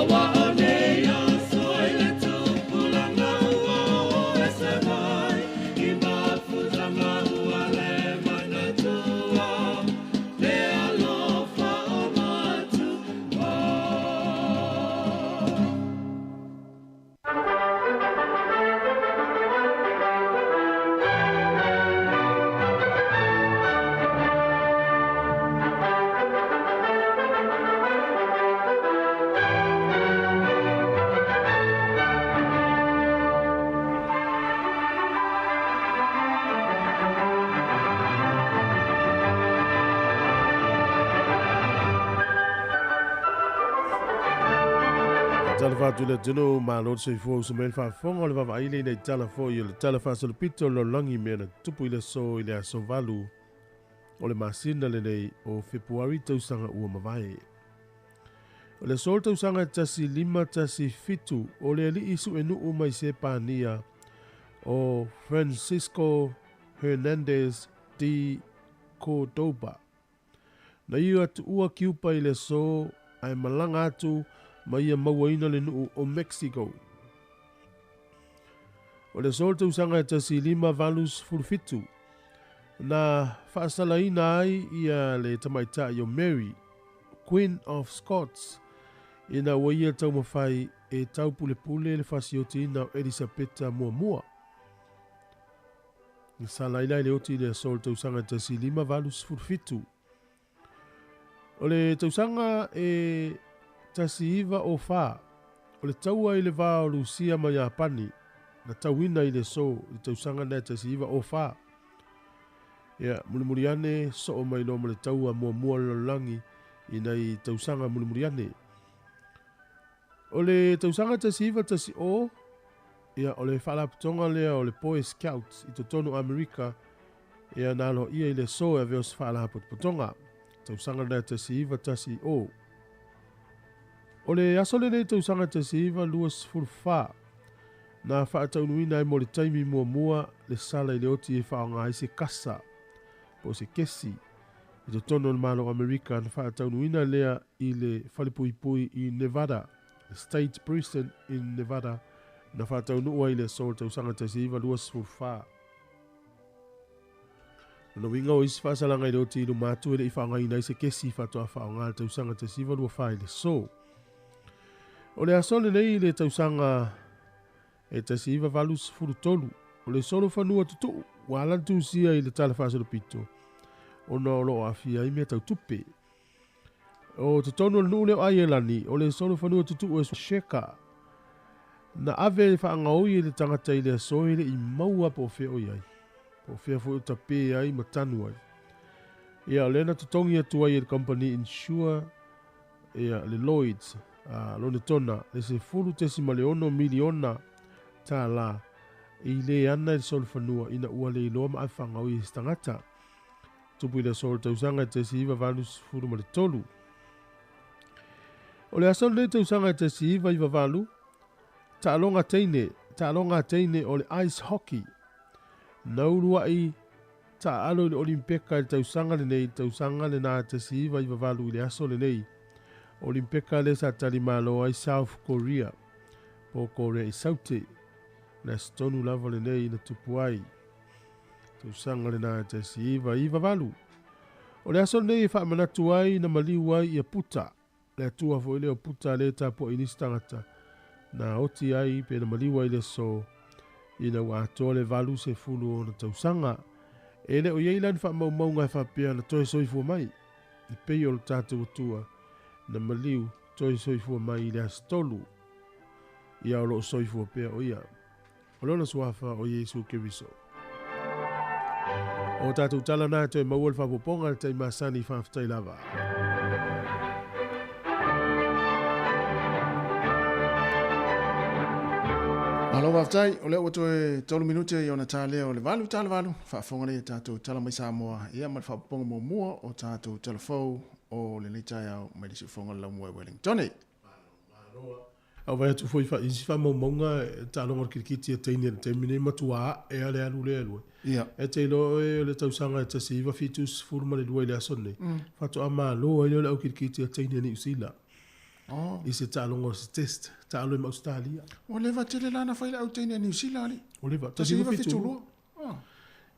Aua o nei aso i le tupulaga ua o ese mai i mafutaga ua le manatua le alofa o matua. Talofa atu i le atunuu, malo le soifua uso mai le faafofoga o le vaavaai le ina i tala foi o le tala faasolopito o le lalolagi mea na tutupu i le aso i le aso 8 o le masina lenei o Fepuari tausaga ua mavae. O le aso o le tausaga 1517 o le alii suenuu mai Sepania o Francisco Hernandez de Cordoba. Na ia tuua Kiupa i le aso ae malaga atu ma ia mauaina le nuu o Mexico. O le aso o le tausaga e 1587, na faasalaina ai ia le tamaitai o Mary, Queen of Scots, ina ua ia taumafai e taupulepule le fasiotiina o Elisapeta muamua. Na salaina ai le oti i le aso o le tausaga e 1587. O le tausaga e 1904, o le taua i le va o Lusia ma Iapani, na tauina i le aso i le tausaga lea 1904. Ia, mulimuli ane, soo mai loa ma le taua muamua o le lalolagi i nai tausaga mulimuli ane. O le tausaga 1910, ia, o le faalapotopotoga lea o le Boy Scouts i totonu o Amerika, ia, na aloaia i le aso e avea o se faalapotopotoga. Tausaga lea 1910. O le aso lenei tausaga 1924, na faataunuuina ai mo le taimi muamua le sala i le oti e faaaoga ai se kasa po o se kesi i totonu o le Malo o Amerika, na faataunuuina lea i le falepuipui i Nevada, le State Prison in Nevada, na faataunuu ai i le aso o le tausaga 1924. Lona uiga o isi faasalaga i le oti i luma atu e le i faaaogaina ai se kesi faatoa faaaoga i le tausaga 1924 i le aso. O le aso lenei i le tausaga e 1983, o le solofanua tutuu ua ala ona tusia i le tala faasolopito ona o lo o aafia ai mea tau tupe. O totonu o le nuu lea o Aielani, o le solofanua tutuu e Sheka na ave e faagaoi e le tagata i le aso e le i maua po o fea o i ai, po o fea foi o tapē ai ma tanu ai. Ia, o lea na totogi atu ai e le kamupani insure, ia, le Lloyds, a Lonetona, le $10.6 miliona tālā i le ana i le solofanua ina ua le iloa ma ave faagaoi e se tagata. Tupu i le aso o le tausaga e 1983. O le aso lenei tausaga e 1998, taaloga teine, taaloga teine o le ice hockey. Na uluai taaalo i le Olimpeka i le tausaga lenei, le tausaga lena 1998 i le aso lenei. Olimpeka lea sa talimalo ai South Korea, po o Korea i Saute. Le aso tonu lava lenei na tupu ai. Tausaga lena 1998. O le aso lenei e faamanatu ai na maliu ai ia Puta, le atua foi lea o Puta lea e tapuai nisi tagata, na oti ai pe na maliu ai le aso ina ua atoa le 80 ona tausaga. E le o i ai la ni faamaumauga e faapea na toe soifua mai, e pei o le tatou Atua na maliu toe soifua mai i le aso 3. Ia o lo o soifua pea o ia. O lona suafa o Iesu Keriso. O tatou tala na toe maua le faaopoopoga i le taimi masani, faafetai lava. Malo faafetai, o lea ua toe 3 minute i ona ta lea o le 8 tala 8, faafofoga nei e tatou tala mai Samoa, ia ma le faaopoopoga muamua o tatou tala fou o lenei taeao mai le siufofoga o le Laumua i Wellington. A vaai atu foi i isi faamaumauga e taaloga o le kirikiti e teine i le taimi nei, matua ae lava le alu lea e lua. E te iloa oe o le tausaga e 1972 i le aso lenei, faatoa malo ai lea o le au kirikiti a teine a Niu Sila. I se taaloga o se test, taalo ai ma Ausetalia. Ua leva tele la ona fai le auteine a Niu Sila alii. Ua leva, 1972.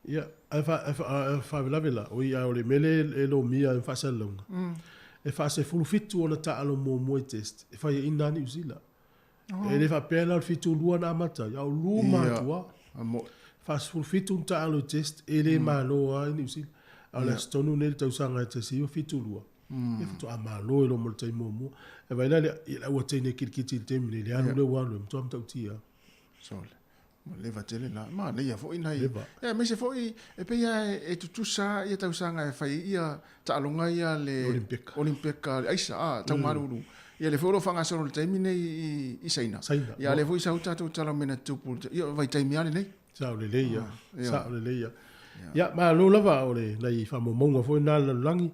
Ia, ae faalavelave la, oi a o le mea lea e lomia ai ma faasalalauga, e faasefulufitu ona taalo muamua i test e faiaina lava Niu Sila. E le faapea la o le 72 na amata ai, a o luma atu lava. Faasefulufitu ona taalo i test, e le malo lava i Niu Sila. A o le aso tonu lenei i le tausaga e 1972, ia faatoa malo i loma o le taimi muamua. E vaai la i le au teine kilikiti i le taimi nei, le alu lea ua alu ai, matua matautia lava. Sole. Ua leva tele la. Manaia foi nai. Leva. Ia, aemaise foi e pei lava e tutusa ia tausaga e fai ai ia taaloga ia le Olimpeka. Olimpeka le aisa a tau malulu. Ia lea foi o lo o faagasolo i le taimi nei i Saina. Saina. Ia lea foi sau tatou tala mea na tupu ia vaitaimi lava lenei. Sao lelei ia. Sao lelei ia. Ia malo lava o le nai faamaumauga foi na a le lalolagi.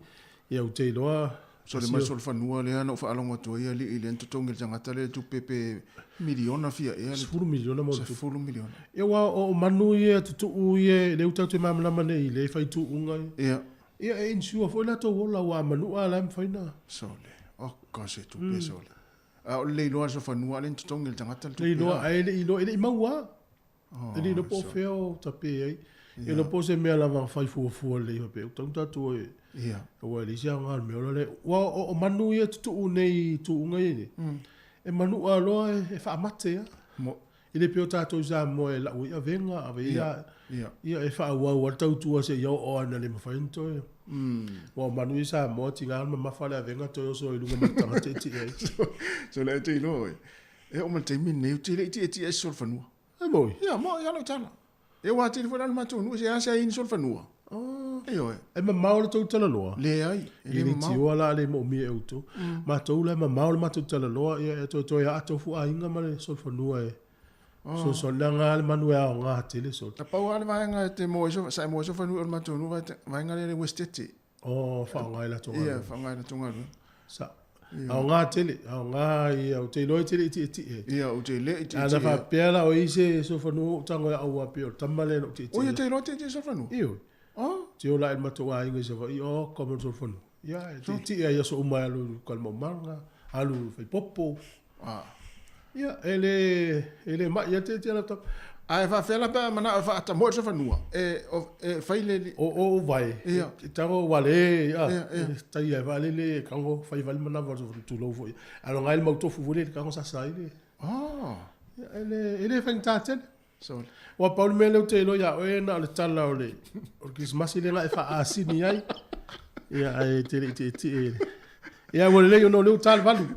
Ia ou te iloa Sole mai solofanua lea na ou faalogo atu ai alii lea na totogi e le tagata lea le tupe pe miliona fia ea le 10 miliona ma ona tupu. 10 miliona. Ia aua o manu ia tutuu ia lea ua tatou te malamalama nei i le fai tuuga ia. Ia. Ia e insure foi latou ola aua a manua la e mafai na. Sole, oka se tupe sole. A o le leiloa o le solofanua lea na totogi e le tagata le tupe la. Leiloa ae le i iloa e le i maua. E le iloa po o fea o tape ai. E iloa po o se mea lava na fai fuafua lelei faapea ua tatau ona tatou e aua e leai se aoga o le mea ola lea. Aua o manu ia e tutuu nei i tuuga ia nei, e manua loa e faamate lava. E le pei o tatou i Samoa e lau ai avega, ave ai ia e faaauau lava le tautua seia oo lava ina le mafai ona toe. Aua o manu ia i Samoa e tiga ona mamafa le avega toe oso ai i luga ma le taga tietie ai. So le te iloa oe, e oo mai le taimi lenei ou te le i tietie ai se solofanua. E moi? Ia, moi lava lau tala. E ua atili foi la le matou nuu, e seasea ai ni solofanua. Oh. Ioe. E mamao le tou talaloa? Leai, e le mamao. I le tioa la le moomia e outou. Matou la e mamao le matou talaloa, ia e toetoe aa tofu aiga ma le solofanua e sosoa. Leaga lava le manu e aoga tele solo. Na pau lava le vaega e te moa ai, sa e moa ai solofanua o le matou nuu, vaega lea i le Uesetete. Oh, faaaoga i latou galuega. Ia, faaaoga i latou galuega. Sa. Aoga tele, aoga ia, ou te iloa e te le i tietie. Ia, ou te le i tietie. Ana faapea la o i se solofanua ou tago e au a pei o le tama lea na ou tietie. Oi, e te iloa tietie solofanua? Ioe. Oh. Te ola i le matou aiga i Savaii, oh, kama le solofanua. Ia, e tietie ai aso uma e alu i Kalamaumanga, alu i Faipopo. Ah. Ia, e le, e le mai ia tietie la tama. Ae faapefea la pe a manao e faatamoe le solofanua? E, e fai le... O, o, o vai. Ia. E tago ua le, ia, Ia, ia. tai e vaalele, e kago, fai vale manava o le solofanua, tulou foi. Ae loga ai le mau tofu foi le, le kago sasa ai le. Oh. Ia, e le, e le faigata tele. Sorry. Ua pau le mea lea ou te iloa ia oe na o le tala o le, o le Kerisimasi lea na e faaasini ai. Ia, ae e te le i tietie. Ia, ua lelei ona o lea ua ta le 8.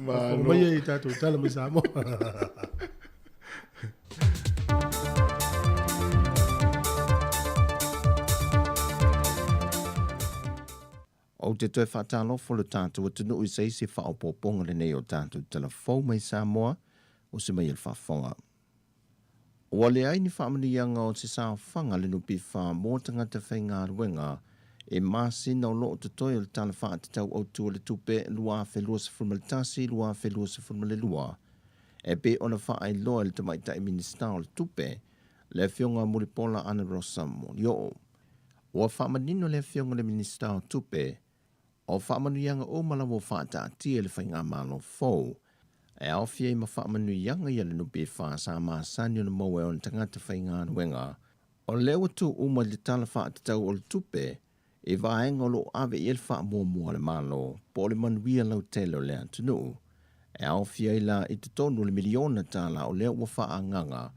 Malo. Maia i tatou tala mai Samoa. Ou te toe faatalofa lo tatou atunuu i se isi faaopoopoga lenei o tatou tala fou mai Samoa o se mai e le faafofoga. Ua leai ni faamanuiaga o se saofaga a le NPF mo tagata faigaluega i masina o lo o totoe o le Tala Faatatau Autu o le Tupe 2021/2022 e pei ona faailoa e le Tamaitai Minisita o le Tupe, le Afioga Mulipola Anarosa Molioo. Ua faamanino le Afioga i le Minisita o Tupe, o faamanuiaga uma lava ua faataatia e le Faigamalo fou, e aofia ai ma faamanuiaga ia le NPF sa masani ona maua e ona tagata faigaluega. O lea ua tuu uma i le Tala Faatatau o le Tupe i vaega o lo o ave i ai le faamuamua a le Malo po o le manuia lautele o le atunuu, e aofia ai la i totonu o le miliona tala o lea ua faaagaga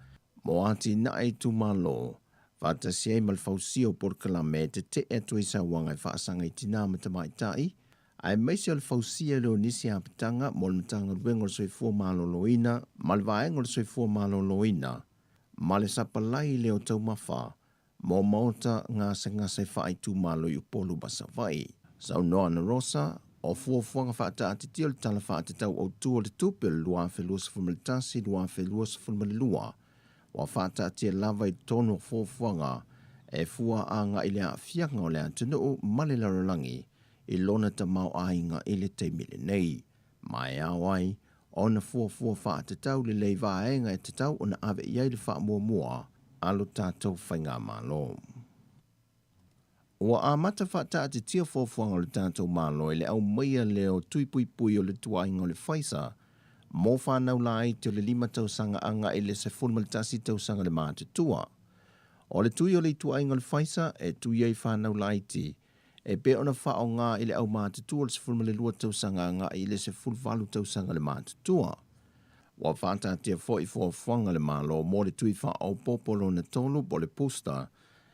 mo atinae itumalo, faatasi ai ma le fausia o polokalame e tetee atu ai sauaga e faasaga i tinā ma tamaitai, aemaise o le fausia lea o nisi apitaga mo le Matagaluega o le Soifua Maloloina ma le Vaega o le Soifua Maloloina ma le sapalai lea o taumafa mo maota gasegase faaitumalo i Upolu ma Savaii. Saunoa ana Rosa, o fuafuaga faataatitia o le Tala Faatatau Autu o le Tupe o le 2021/2022 ua faataatia lava i totonu o fuafuaga e fua agai i le aafiaga o le atunuu ma le lalolagi i lona tamaoaiga i le taimi lenei, ma e ao ai ona fuafua faatatau lelei vaega e tatau ona ave i ai le faamuamua a lo tatou Faigamalo. Ua amata faataatitia fuafuaga a le tatou Malo i le aumaia lea o tui puipui o le tuaiga o le Pfizer mo fanau laiti o le 5 tausaga agai i le 11 tausaga le matutua. O le tui o le ituaiga o le Pfizer e tui ai fanau laiti e pei ona faaaoga i le aumatutua o le 12 tausaga agai i le 18 tausaga le matutua. Ua faataatia foi fuafuaga a le Malo mo le tui faaopoopo lona tolu po o le booster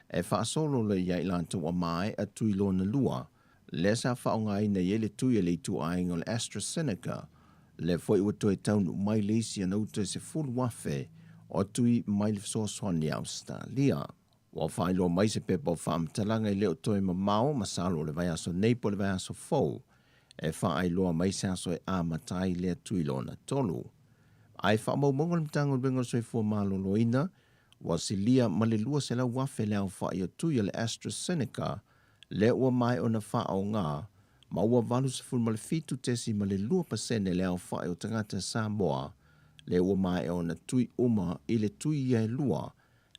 e faasolo lea ia i latou ua maea tui lona lua, lea sa faaaogaina i ai le tui a le ituaiga o le AstraZeneca, lea foi ua toe taunuu mai le isi ana uta e 10,000 o tui mai le fesoasoani a Ausetalia. Ua faailoa mai se pepa o faamatalaga e le o toe mamao masalo o le vaiaso nei po o le vaiaso fou e faailoa mai se aso e amata ai lea tui lona tolu. Ae faamaumauga a le Matagaluega o le Soifua Maloloina, ua silia ma le 200,000 le aofai o tui a le AstraZeneca lea ua maea ona faaaoga ma ua 87.2% le aofai o tagata Samoa lea ua maea ona tui uma i le tui ia e lua,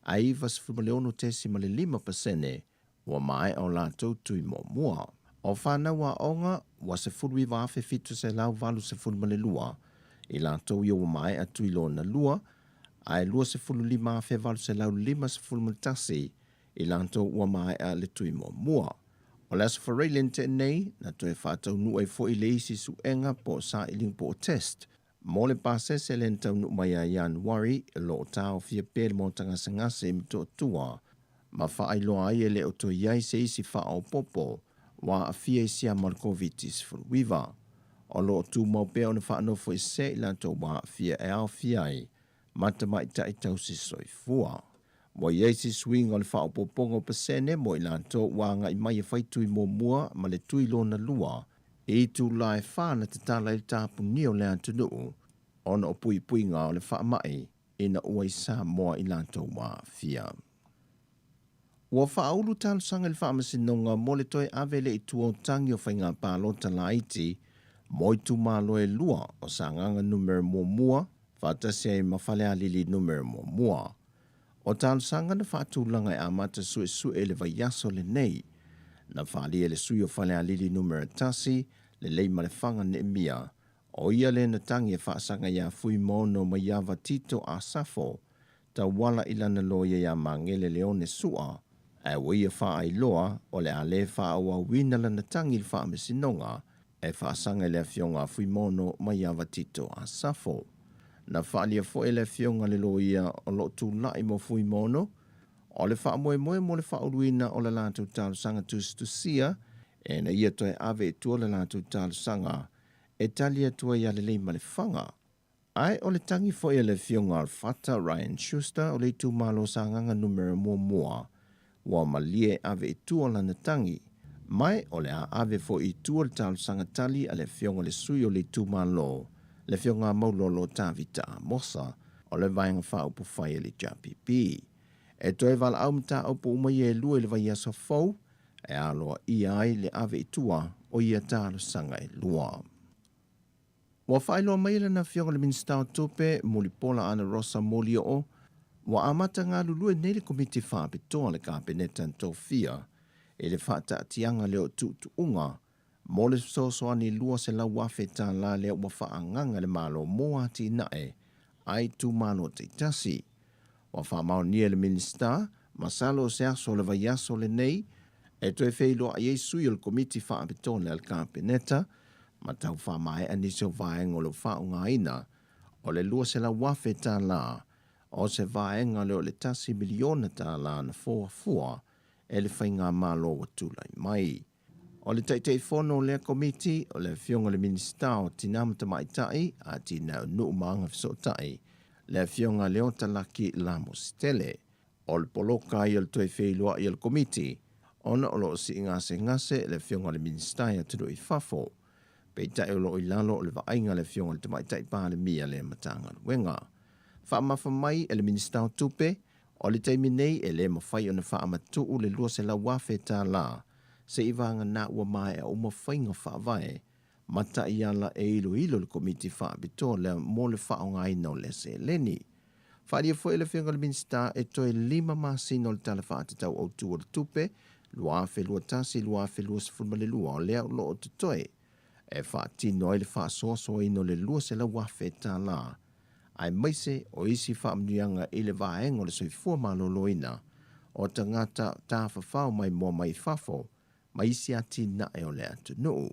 ae 96.5% ua maea o latou tui muamua. O fanau aoga ua 19,782 i latou ia ua maea tui lona lua, ae 25,851 i latou ua maea le tui muamua. O le Aso Faraile na tea nei, na toe faataunuu ai foi le isi suega po o sailiga po o test mo le pasese lea na taunuu mai ia Ianuari, o lo o taofia pea le maota gasegase i Motootua ma faailoa ai e le o toe i ai se isi faaopoopo ua aafia i siama o le Koviti-19. O lo o tumau pea ona faanofoesea i latou ua aafia e aofia ai ma tamaitai tausi soifua. Ua i ai se suiga o le faaopoopoga o pasene mo i latou ua agai mai e fai tui muamua ma le tui lona lua i itula e 4 na tatala ai le tapunia o le atunuu ona o puipuiga o le faamai ina ua i Samoa i latou ua aafia. Ua faaulu talosaga i le Faamasinoga mo le toe ave lea i tua o tagi o faiga palota laiti mo itumalo e lua o Sagaga Numera Muamua faatasi ai ma Falealili Numera Muamua. O talosaga na faatulaga e amata suesue i le vaiaso lenei. Na faaalia e le sui o Falealili Numera 1, le Leimalefaga Neemia, o ia lea na tagi e faasaga iā Fuimaono Maiava Tito Asafo, tauala i lana loia iā Magele Leone Sua, ae ua ia faailoa o le a le faaauauina lana tagi i le Faamasinoga e faasaga i le Afioga a Fuimaono Maiava Tito Asafo. Na faaalia foi e le Afioga le loia o lo o tulai mo Fuimaono, o le faamoemoe mo le faauluina o le latou talosaga tusitusia ina ia toe ave i tua le latou talosaga e tali atu ai ia Leleimalefanga. Ae o le tagi foi a le Afioga Alfata Ryan Schuster o le itumalo Sagaga Numera Muamua, ua malie e ave i tua lana tagi, ma o le a ave foi i tua le talosaga tali a le Afioga i le sui o le itumalo, le Afioga Maulolo Tavita Amosa o le Vaega Faaupufai a le HRPP. E toe valaau mataupu uma ia e lua i le vaiaso fou e aloaia ai le ave i tua o ia talosaga e lua. Ua faailoa mai e lana Afioga i le Minisita o Tupe, Mulipola Anarosa Molioo, ua amata galulue nei le Komiti Faapitoa a le Kapeneta na tofia i le faataatiaga lea o tuutuuga mo le fesoasoani $200,000 lea ua faaagaga e le Malo mo atinae a itumalo taitasi. Ua faamaonia e le Minisita, masalo o se aso o le vaiaso lenei, e toe feiloai ai sui o le Komiti Faapitoa lea a le Kapeneta ma tau faamaea nisi o vaega o lo o faaaogaina o le $200,000 o se vaega lea o le $1 miliona na fuafua e le Faigamalo ua tulai mai. O le Taitaifono o lea Komiti, o le Afioga i le Minisita o Tina ma Tamaitai, Atinae o Nuu ma Agafesootai, le Afioga Leota Laki Lamositele. O le poloka ai o le toe feiloai o le Komiti, ona o lo o sii gasegase le Afioga i le Minisita i atunuu i fafo. Peitai o lo o i lalo o le vaaiga a le Afioga i le Tamaitai Palemia lea Matagaluega. Faamafa mai e le Minisita o Tupe, O le taimi nei e le mafai ona faamatuu le $200,000 seiavagana ua maea uma faiga faavae ma taiala e iloilo le Komiti Faapitoa lea mo le faaaogaina o lea seleni. Faaalia foi e le Afioga i le Minisita e toe 5 masina o le Tala Faatatau Autu o le Tupe 2021/2022 o lea o lo o totoe e faatino ai le faasoasoaina o le $200,000 tala aemaise o isi faamanuiaga i le vaega o le soifua maloloina o tagata tafafao maimoa mai fafo ma isi atinae o le atunuu.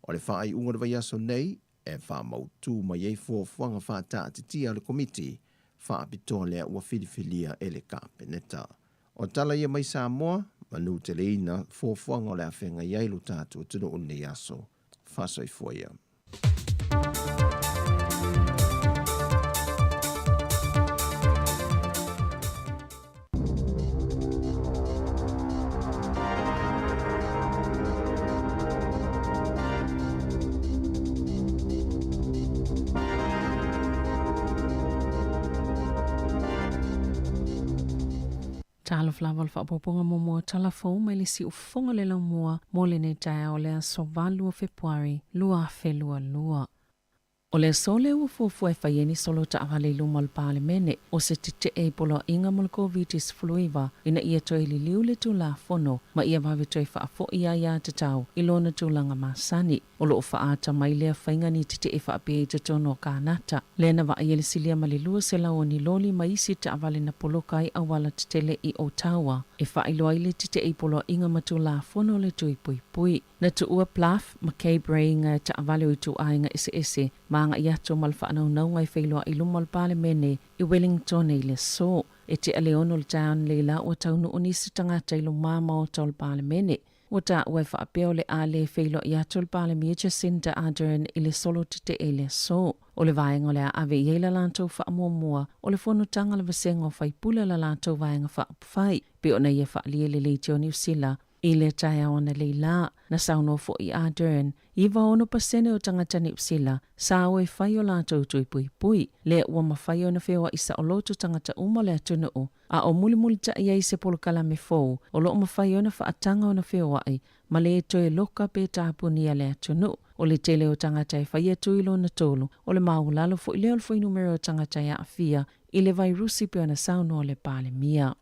O le faaiuga o le vaiaso nei e faamautu mai ai fuafuaga faataatitia a le Komiti Faapitoa lea ua filifilia e le Kapeneta. O tala ia mai Samoa, manuteleina fuafuaga o le a feagai ai lo tatou atunuu i lenei aso. Faasoifua ia. Talofa lava o le faaopoopoga muamua o tala fou mai le siufofoga le laumua mo lenei taeao o le aso 8 o Fepuari 2022. O le aso lea ua fuafua e fai ai ni solo taavale i luma o le Palemene o se tetee i poloaiga mo le Koviti-19 ina ia toe liliu le Tulafono ma ia vave toe faafoi aiatatau i lona tulaga masani. O lo o faaata mai lea faiga ni tetee faapea i totonu o Kanata, lea na vaaia le silia ma le 200 o ni loli ma isi taavale na poloka ai auala tetele i Ottawa e faailoa ai le tetee i poloaiga ma Tulafono o le Tui Puipui. Na tuua Bluff ma Cape Ray ngā taavale o ituaiga eseese ma agai atu ma le faanaunauga e feiloai i luma o le Palemene i Wellington i le aso. E tea le 6 o le taeao analeila ua taunuu nisi tagata i luma maota o le Palemene. Ua taua e faapea o le a le feiloai atu le Palemia Jacinda Ardern i le solo tetee i le aso. O le vaega o le a ave i ai la latou faamuamua o le fonotaga a le vasega o faipule a la latou vaega faaupufai, pei ona ia faaalia i le Leitio Niu Sila I le taeao analeila, na saunoa foʻi Ardern, 96% o tagata Niu Sila sa o e fai o latou tui puipui, lea ua mafai ona feoaʻi saoloto tagata uma o le atunuu, a o mulimulitaʻi ai se polokalame fou o lo o mafai ona faataga ona feoaʻi ma le toe loka pe tapunia le atunuu. O le tele o tagata e faia tui lona tolu, o le maualalo foʻi lea o le fuainumera o tagata e aafia i le vairusi pei ona saunoa le Palemia.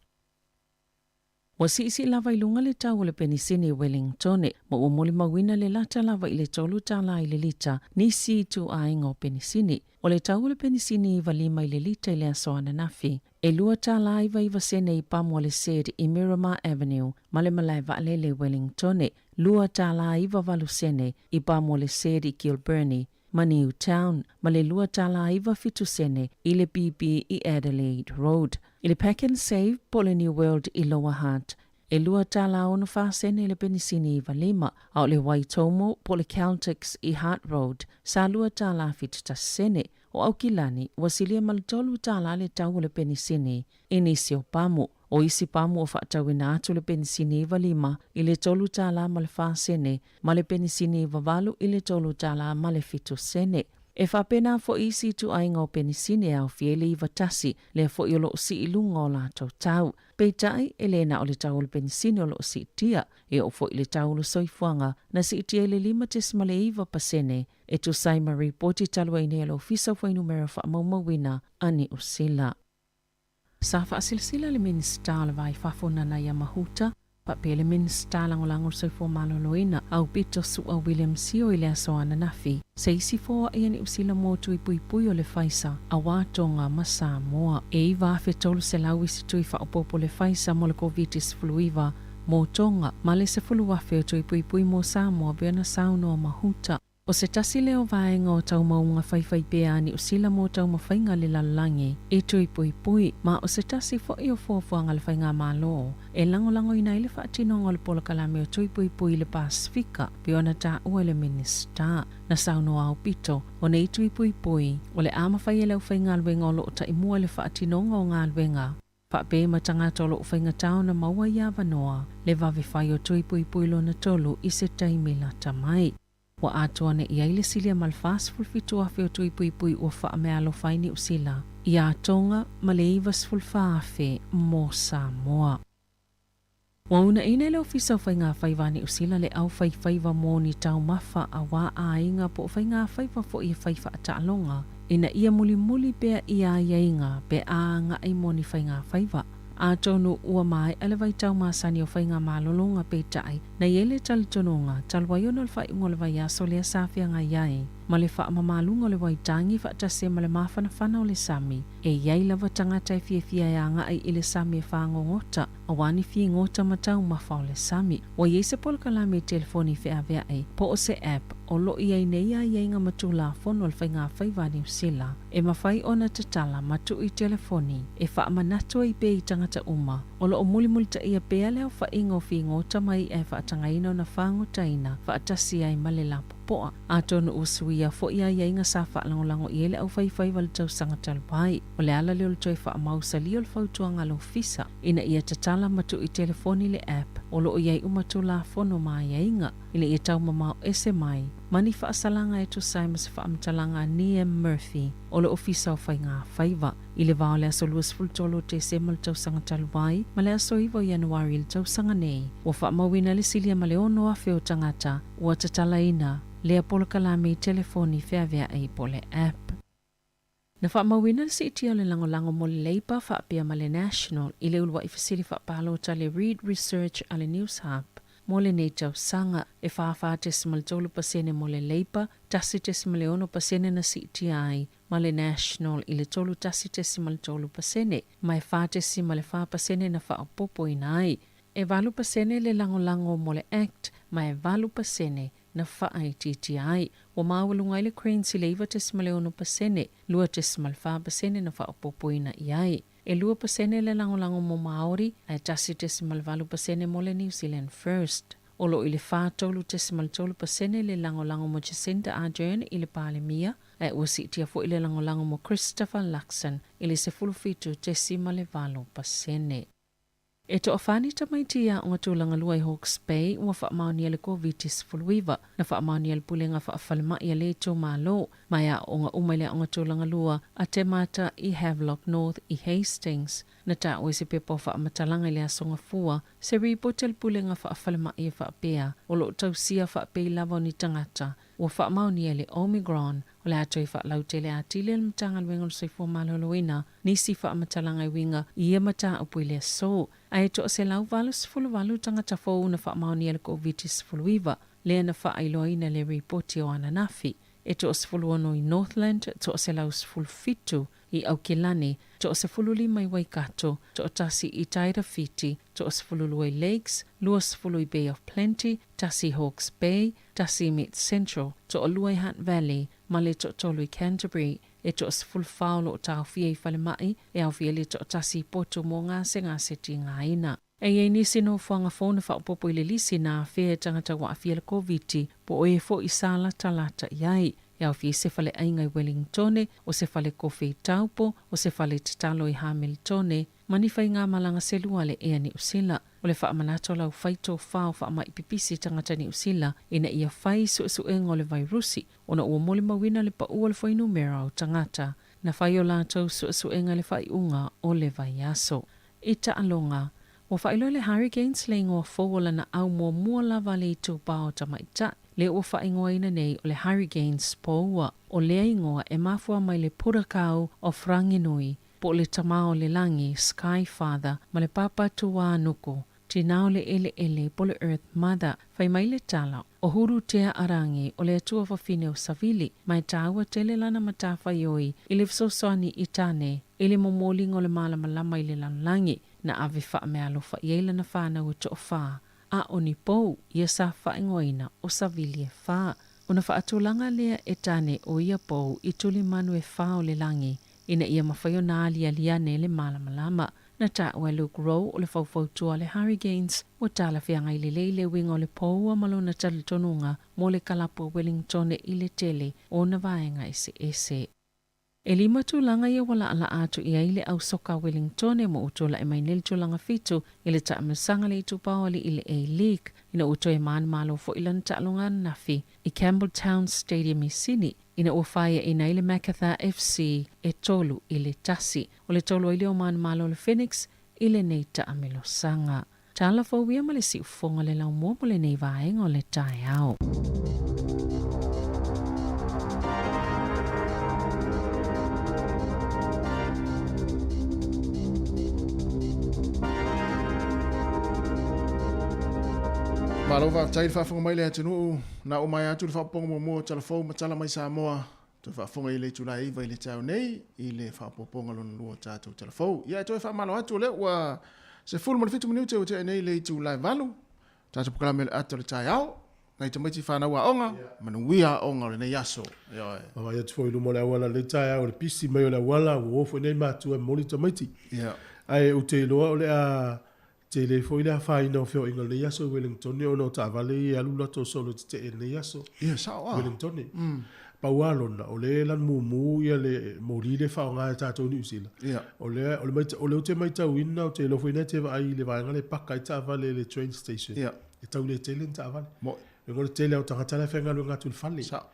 Ua siisii lava i luga le tau o le penisini i Wellingtone, ma ua molimauina le lata lava i le $3 i le lita nisi ituaiga o penisini. O le tau o le penisini 95 i le lita i le aso ananafi, e $2.99 i pamu a le Said i Miramar Avenue ma le malae vaalele i Wellingtone, $2.98 i pamu a le Said i Kilbirnie ma Newtown, ma le $2.97 i le BP i Adelaide Road. I le Pak'nSave po o le New World i Lower Hutt, e $2.64 le penisini 95, a o le Waitomo po o le Caltex i Hutt Road, sa $2.71. O Aukilani, ua silia ma le $3 le tau o le penisini i nisi o pamu. O isi pamu ua faatauina atu le penisini 95 i le $3.04 ma le penisini 98 i le $3.07. E faapena foʻi isi ituaiga o penisini e aofia ai le 91, lea foʻi o lo o sii i luga o latou tau. Peitai, e le na o le tau o le penisini o lo o siitia, e oo foʻi le tau o le soifuaga na siitia i le 5.9% e tusa ai ma ripoti talu ai nei a le Ofisa o Fuainumera Faamaumauina a Niu Sila. Sa faasilasila le Minisita o le Va i Fafo Nanaia Mahuta, faapea le Minisita Lagolago o le Soifua Maloloina, Aupito Su'a William Sio i le aso ananafi, se isi foaʻi a Niu Sila mo tui puipui o le Pfizer auā Tonga ma Samoa. E 9,300 isi tui faaopoopo le Pfizer mo le Koviti-19 mo Tonga ma le 10,000 o tui puipui mo Samoa pei ona saunoa Mahuta. O se tasi lea o vaega o taumauga faifai pea a Niu Sila mo taumafaiga a le lalolagi i tui puipui, ma o se tasi foʻi o fuafuaga a le Faigamalo e lagolagoina ai le faatinoga o le polokalame o tui puipui i le Pasefika, pei ona taua e le Minisita. Na saunoa aupito, o nei tui puipui, o le a mafai e le aufaigaluega o lo o taimua i le faatinoga o galuega Faapea ma tagata o lo o faigata ona maua i avanoa le vave fai o tui puipui lona tolu i se taimi lata mai. Ua atoa nei i ai le silia ma le 47,000 o tui puipui ua faameaalofa ai Niu Sila iā Tonga ma le 94,000 mo Samoa. Ua uunaina e le Ofisa o Faiga Faiva a Niu Sila le au faifaiva mo ni taumafa auā aiga po o faigafaiva foʻi e fai faataaloga ina ia mulimuli pea i aiaiga pe a agai mo ni faigafaiva. Atonu ua maea le vaitau masani o faigamalologa, peitai, na i ai le talitonuga talu ai ona o le faaiuga o le vaiaso lea sa feagai ai ma le faamamaluga o le waitagi faatasi ai ma le mafanafana o le sami. E i ai lava tagata e fiafia e agai i le sami e fagogota, auā ni figota ma taumafa o le sami. Ua i ai se polokalame i telefoni feaveai po o se app o lo o i ai nei aiaiga ma tulafono a le faigafaiva a Niu Sila e mafai ona tatala ma tuu i telefoni e faamanatu ai pea i tagata uma o lo o mulimulitaia pea le aofaiga o figota ma i'a e faatagaina ona fagotaina faatasi ai ma le lapopoa. Atonu ua suia foi aiaiga sa faalagolago i ai le aufaifaiva i le tausaga talu ai. O le ala lea o le toe faamausalia o le fautuaga a le Ofisa ina ia tatala ma tuu i telefoni le app o lo o i ai uma Tulafono ma aiaiga ina ia taumamao ese mai ma ni faasalaga e tusa ai ma se faamatalaga a Niamh Murphy o le Ofisa o Faiga Faiva i le va o le aso 23 o Tesema le tausaga talu ai ma le aso 9 o Ianuari i le tausaga nei. Ua faamauina le silia ma le 6,000 o tagata ua tatalaina lea polokalame i telefoni feaveai po o le app. Na faamauina le siitia o le lagolago mo le Labour faapea ma le National i le uluai fesili faapalota a le Reid Research a le Newshub mo lenei tausaga, e 44.3% mo le Labour, 1.6% na siitia ai ma le National i le 31.3%, ma e 4.4% na faaopoopoina ai. E 8% le lagolago mo le Act ma e 8% na faaitiitia ai. Ua maualuga ai le Greens i le 9.6%, 2.4% na faaopoopoina i ai. E 2% le lagolago mo Māori, ae 1.8% mo le New Zealand First. O lo o i le 43.3% le lagolago mo Jacinda Ardern i le Palemia, ae ua siitia foi le lagolago mo Christopher Luxon i le 17.8%. E toafa ni tamaiti i aoga tulaga lua i Hawke's Bay ua faamaonia le Koviti-19. Na faamaonia e le Pulega Faafalemai a le itumalo ma e aooga uma i le aoga tulaga lua a Te Mata i Havelock North i Hastings. Na taua i se pepa o faamatalaga i le Aso Gafua se ripoti a le Pulega Faafalemai e faapea o lo o tausia faapei lava o ni tagata ua faamaonia i le Omicron. O le a toe faalautele atili e le Matagaluega o le Soifua Maloloina nisi faamatalaga e uiga i ia mataupu i le aso. Ae 188 tagata fou na faamaonia i le Koviti-19, lea na faailoaina i le ripoti o ananafi. E 16 i Northland, 117 i Aukilani, 15 i Waikato, 1 i Tairawhiti, 12 i Lakes, 20 i Bay of Plenty, 1 i Hawke's Bay, 1 i Mid Central, 2 i Hutt Valley, ma le 3 i Canterbury. E 14 o lo o taofia i falemai, e aofia ai le 1 i potu mō gasegase tigaina. E i ai nisi nofoaga fou na faaopoopo i le lisi na afea e tagata ua aafia i le Koviti, po o e foi sa latalata i ai. E aofia ai se faleaiga i Wellingtone, o se fale kofi i Taupo, o se fale tatalo i Hamiltone, ma ni faigamalaga selua a le Ea Niu Sila. O le faamanatu a lau fai tofā o faamai pipisi tagata Niu Sila ina ia fai suesuega o le vairusi ona ua molimauina le pau o le fuainumera o tagata na fai o latou suesuega i le faaiuga o le vaiaso. I taaloga, ua faailoa le Hurricanes le igoa fou o lana au muamua lava a le itupa o tamaitai, lea ua faaigoaina nei o le Hurricanes Poua. O lea igoa e mafua mai le Purakau of Ranginui, po o le Tama o le Lagi, Sky Father, ma le Papa Tūānuku, Tinā o le Eleele, po o le Earth Mother. Fai mai le tala, o Hurutea a Rangi, o le atua fafine o Savili, ma e tāua tele lana matafaioi i le fesoasoani i Tane i le momoliga o le malamalama i le lalolagi, na ave faameaalofa i ai lana fanau e toafā, a o ni pou ia sa faaigoaina o Savili e fā. Ona faatulaga lea e Tane o ia pou i tulimanu e fā o le lagi, ina ia mafai ona aliali ane le malamalama. Na taua e Luke Rowe o le faufautua a le Hurricanes, ua talafeagai lelei le uiga o le poua ma lona talitonuga mo le kalapu a Wellingtone i le tele o ona vaega eseese. E lima tulaga ia ua laalaa atu i ai le au soka a Wellingtone ma ua tulai mai nei le tulaga fitu i le taamilosaga le itupa o alii i le A-League ina ua toe manumalo foi lana taaloga ananafi i Campbelltown Stadium i Sydney ina ua faiaina ai le Macarthur FC e 3-1. O le tolu ai lea o manumalo o le Phoenix i lenei taamilosaga. Tala fou ia ma le siufofoga o le laumua mo lenei vaega o le taeao. Malo faafetai le faafofoga mai le atunuu na oo mai atu le faaopoopoga muamua o Tala Fou ma Tala mai Samoa. Toe faafofoga i le itula e 9 i le taeao nei i le faaopoopoga lona lua o tatou Tala Fou. Ia e toe faamalo atu o lea ua 17 minute ua tea nei le itula e 8. Tatou polokalame o le ata o le taeao. Nai tamaiti fanau aoga, manuia aoga o lenei aso. Ioe. Vaavaai atu foi i luma o le auala i lenei taeao i le pisi mai o le auala, ua o foi nei matua e momoli tamaiti. Yeah. Ae ou te iloa o le a tele foi le afaina o feoaiga i lenei aso i Wellingtone ona o taavale ia e alu latou solo tetee i lenei aso. Ia, sao a. Wellingtone. Pau lava lona, o lea e lanu mumu ia le moli lea e faaaoga e tatou i Niu Sila. Ia. O lea, o le maita, o lea ou te maitauina, ou te iloa foi na e te vaai i le vaega lea e paka ai taavale i le train station. Ia. E tau le tele ni taavale. Moi. E le tele o tagata la e faigaluega atu i le fale. Sao.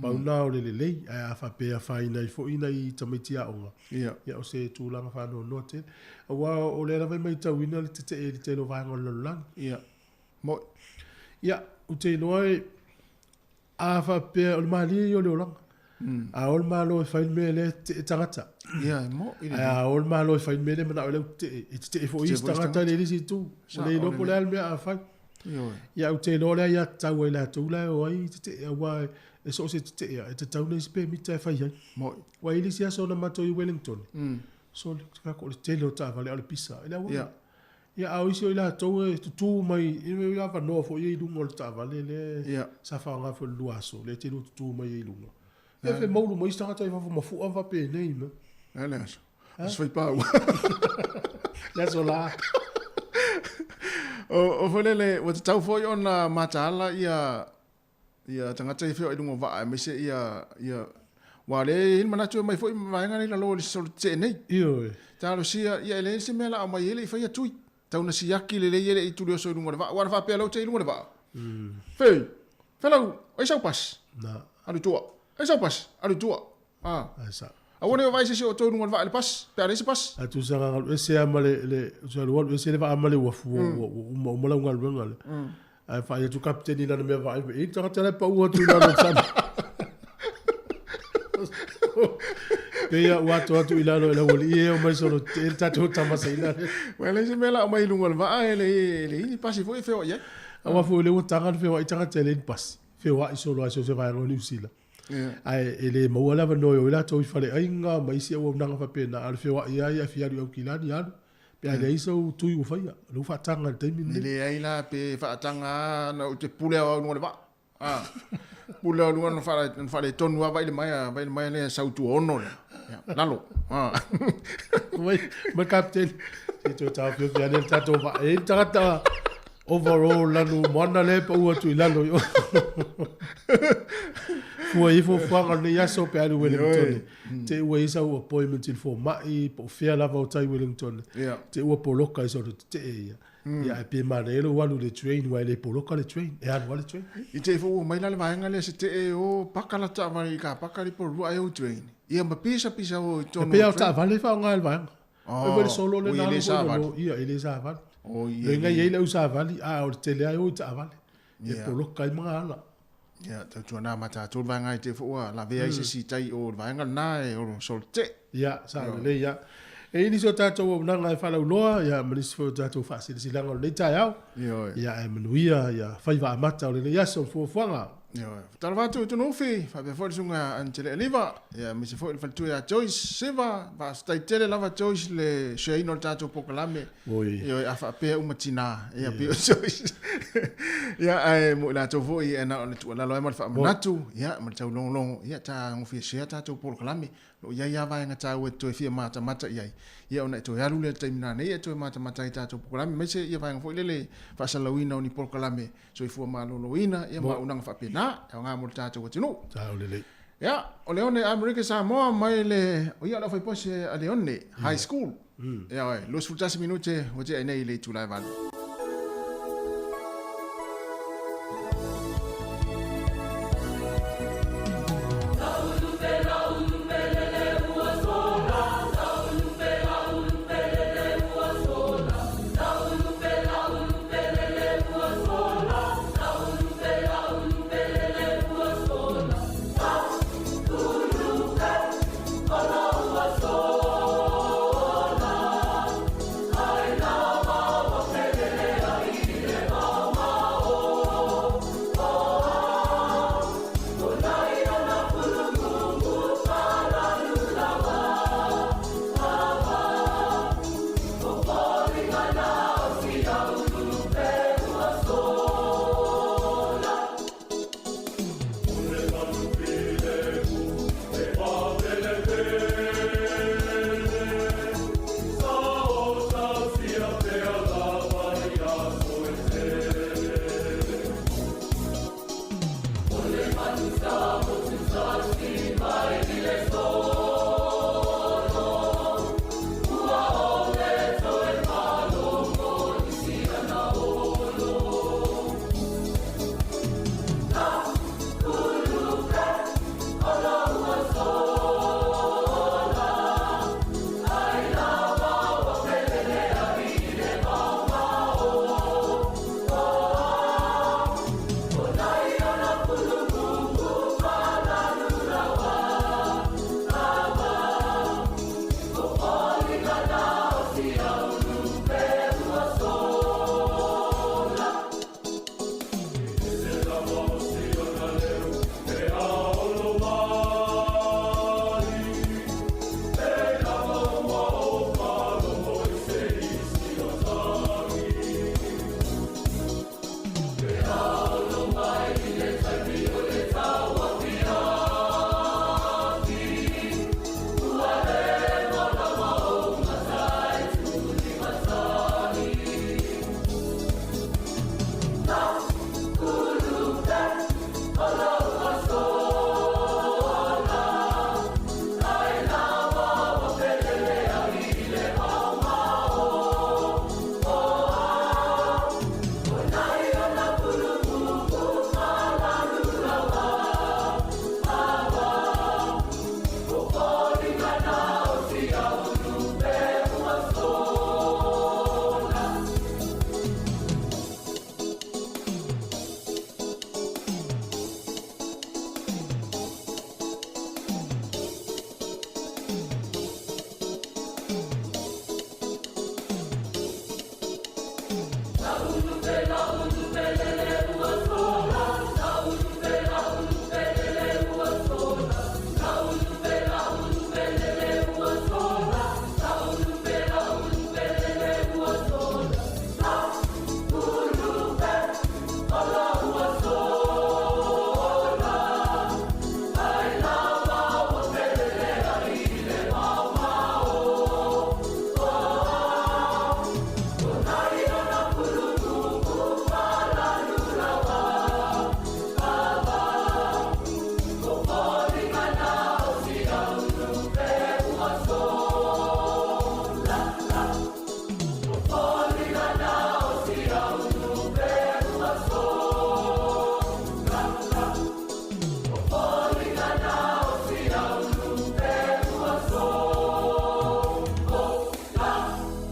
Pau na o le lelei, ae a faapea e afaina ai foi nai tamaiti aoga, Ia. ia o se tulaga faanoanoa tele. Aua o lea lava e maitauina le tetee i le tele o vaega o le lalolagi. Ia. Moi. Ia, ou te iloa e, a faapea o le malie ia o le olaga. A o le Malo e fai le mea lea e tetee tagata. Ia, e moi le. Ae a o le Malo e fai le mea lea e manao ai le au tetee, e tetee foi isi tagata i le isi itu. Ua le iloa po o le a le mea a fai. Ia, ou te iloa o le aiatatau a i latou la e o ai tetee, aua e so o se tetee lava, e tatau ona i ai se pemita e fai ai. Moi. Ua i ai le isi aso na matou i Wellington, sole, ou te fai atu o le tele o taavale a o le pisa i le auala. Ia, a o isi o i latou e tutū mai, e i ai avanoa foi ia i luga o le taavale lea sa faaaoga foi i le lua aso, lea e te lua tutū mai ai i luga. Ia, fe maulu mai isi tagata i fafo ma fua ma faapenei mai. A le aso. Aso faipau. Le aso la. O foi lele, ua tatau foi ona mataala ia ia tagata ia feoai i luga o vaa aemaise ia ia aua o lea e i ai le manatu e omai foi vaega nei i lalo o le solo tetee nei. Ioe. Talosia, ia e leai se mea la a omai ai le i faia tui. Tau na siaki lelei e le i tulioso i luga o le vaa. Aua na faapea lau te i luga o le vaa. Fei, felau, ai sau pasi. Na. Alu i tua. Ai sau pasi, alu i tua. Ah. Ai sa. Aua ne i vaai se isi o outou i luga o le vaa i le pasi, pe a leai se pasi. A tusa na alu ese lava ma le, le, tusa alu alu ese le vaa ma le uafu, ua, ua, ua uma uma lau galuega lea. Ae faai atu kapiteni i lana mea vaai, e i ai le tagata la e pau atu i lalo o le sami. Pei a ua ato atu i lalo e le aualii e omai solo tetee le tatou tama saina lea. Ua leai se mea la aumai i luga o le vaa e leai, e leai ni pasi foi e feoai ai. Aua foi o lea ua taga le feoai tagata e leai ni pasi. Feoai solo lava i so o se vaega o Niu Sila. Ae e le maua le avanoa e o ai latou i faleaiga ma isi auaunaga faapena, a o le feoai lava ia e fia alu i Aukilani, alu. Pe a leai sau tui ua faia, o lea ua faataga i le taimi lenei. E leai la, pe faataga lava na ou te pule au i luga o le vaa. A, pule au i luga na faaletonu lava vai le maea, vai le maea lea sau tuaono lea. Ia, lalo. A. Mai, mai kapiteni, se i toe taofiofi ane le tatou vaa. E i ai le tagata Overall lanu moana lea e pau atu i lalo i o. Fua i fuafuaga o lenei aso pe alu Wellington. Te ua i sau appointment i le fomai, po o fea lava o tai Wellington. Te ua poloka i solo tetee ia. Ia ae pe manaia lou alu i le train aua e le poloka le train, e alu lava le train. I te i foi ua mai la le vaega lea se tee o paka la taavale i ka paka li po rua ai o train. Ia ma pisa pisa o i tonu. E pei lava o taavale e faaaoga e le vaega. Oh, Oi le solo le oi, na e le alu foi savali. lalo, ia, e le savali. Oh, ia, Loiga le- i ai le au savali, a o le tele lava e o i taavale. E Ia. poloka ai ma ala. Ia, tautuana ma tatou le vaega i te foi ua lavea ai se isi tai o le vaega lena e olo solo tetee. Ia, sao lelei, ia. E i ai nisi o tatou auaunaga e faalauiloa, ia, ma nisi foi o tatou faasilasilaga o lenei taeao. Ioe. Ia, ae manuia, ia, faiva amata o lenei aso ma fuafuaga. Ioe. Talofa atu i Tunuufi, faapea foi le susuga ia Anitele Aliva, ia aemaise foi le faletua ia Joyce Siva. Faafetai tele lava Joyce le share ina o le tatou polokalame. Oi. Ioe, a faapea uma tina, ia pei o Joyce. Ia, ae mo i latou foi, ia na o le tuualalo ai ma le faamanatu, ia ma le taulogologo, ia tagofia share tatou polokalame. O lo o i ai lava vaega taua e toe fia matamata i ai, ia ona e toe alu lea i le taimi nanei e toe matamata ai i tatou polokalame, aemaise ia vaega foi lele faasalalauina o ni polokalame soifua maloloina, ia ma auaunaga faapena, e aoga mo le tatou atunuu. Sao lelei. Ia, o Leone Amerika Samoa mai le, o ia o le aufaiposi a Leone High School. Ia oe, 21 minute ua tea ai nei i le itula e 8.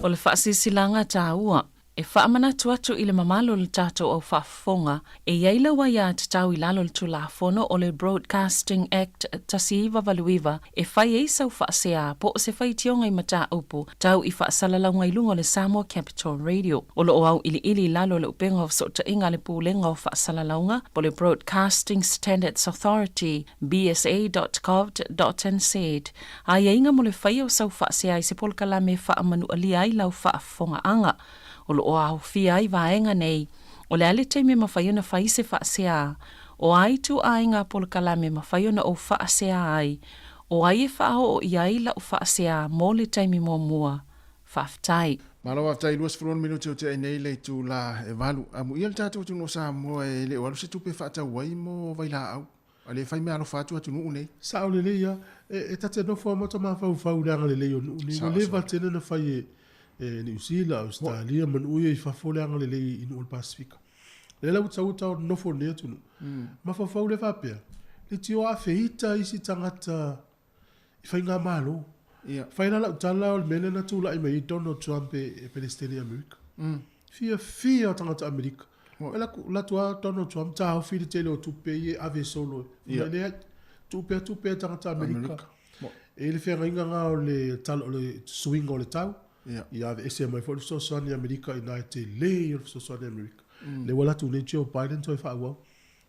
O le faasilasilaga taua, e faamanatu atu i le mamalu o le tatou au faafofoga, e i ai lau aiatatau i lalo o le Tulafono o le Broadcasting Act 1989 e fai ai sau faasea po o se faitioga i mataupu tau i faasalalauga i luga o le Samoa Capital Radio. O lo o auiliili i lalo o le upega o fesootaiga a le Pulega o Faasalalauga po o le Broadcasting Standards Authority, bsa.govt.nz, Aiaiga mo le faia o sau faasea i se polokalame e faamanualia ai lau faafofogaaga. O lo o aofia ai vaega nei, o le a le taimi e mafai ona fai se faasea, o a ituaiga polokalame e mafai ona ou faasea ai, o ai e faaoo i ai lau faasea mo le taimi muamua. Faafetai. Malo faafetai 26 minute o tea nei le itula e valu. Amuia le tatou atunuu o Samoa e le o alu se tupe e faatau ai mo vailaau. A le fai mea alofa atu atunuu nei. Sao lelei lava. E ta te nofo lava ma ota mafaufau i le agalelei o nuu nei. Ua leva tele ona fai e Niu Sila, Ausetalia ma nuu ia i fafo le agalelei i nuu o le Pasefika. Lea la ua tatau ona nofo i lenei atunuu. Mafaufau lea faapea, leitioa afeita isi tagata i faigamalo. Fai la lau tala o le mea lea na tulai mai ai Donald Trump e Peresetene i Amerika. Fiafia o tagata Amerika. E alu atu lava Donald Trump taofi le tele o tupe ia e ave solo. Fai mai leai, tuu pea tupe a tagata Amerika. E i ai le feagaiga lena o le tala o le suiga o le tau. Ia aveese mai foi le fesoasoani a Amerika i ina e tele ia o le fesoasoani a Amerika. Lea ua alu atu nei Joe Biden toe faaauau.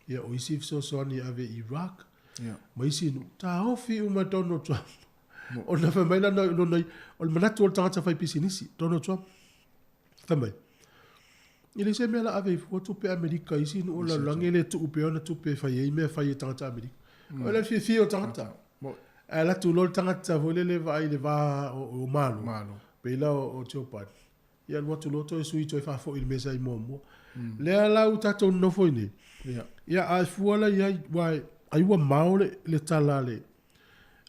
Ia o isi fesoasoani e ave i Iraq ma isi nuu, taofi uma e Donald Trump. Ona fai mai lana, lona, o le manatu o le tagata fai pisinisi, Donald Trump. Fai mai, e leai se mea la ave ai fua tupe Amerika i isi nuu o le lalolagi e le tuu pea ona tupe e fai ai mea fai e tagata Amerika. O le fiafia o tagata. Ae alu atu loa le tagata foi lele vaai i le va o Malo, Malo. pei la o Joe Biden. Ia alu atu loa toe sui toe faafoi i le mea sa i muamua. Lea la ua tatou nonofo ai nei. Ia. Ia a e fua la i ai, aua ai ua mao le, le tala a le,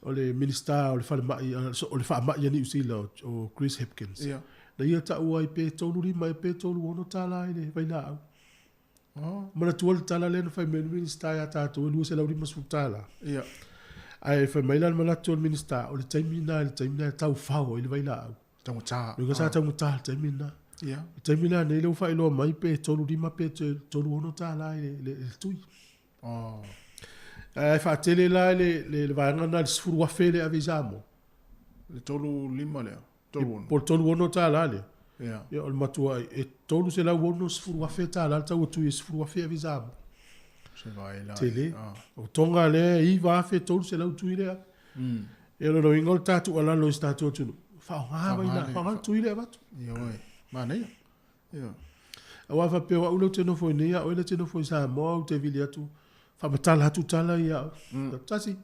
o le Minisita o le Falemai, o le Faamai a Niu Sila o Chris Hipkins. Ia. Na ia taua ai pe 35 ea pe 36 tala i le vailaau. Oh. Manatua le tala lea na fai mai le Minisita ia tatou e 250 tala. Ia. Ae fai mai la le manatu o le Minisita, o le taimi lena i le taimi lena e tau fao ai le vailaau. Taugata. Luga sa taugata le taimi lena. Ia. Le taimi la nei lea ua faailoa mai pe 35 pe 36 tala i le tui. Oh. Ae faatele la le le vaega lena i le 10,000 lea e ave i Samoa. Le 35 lea, 36. Po o le 36 tala lea. Ia. Ia o le matua e 360,000 tala le tau o tui e 10,000 e ave i Samoa. Se vai la. Tele. O Tonga lea e 9,300 tui lea. Ia o lona uiga o le ta tuualalo i si tatou atunuu, faaaoga mai la, faaaoga le tui lea e avatu. Ioe, manaia. Ioe. Aua faapea o au lea ou te nofo i nei, a o oe lea e te nofo i Samoa, ou te vili atu, faamatala atu tala ia au. Tasi.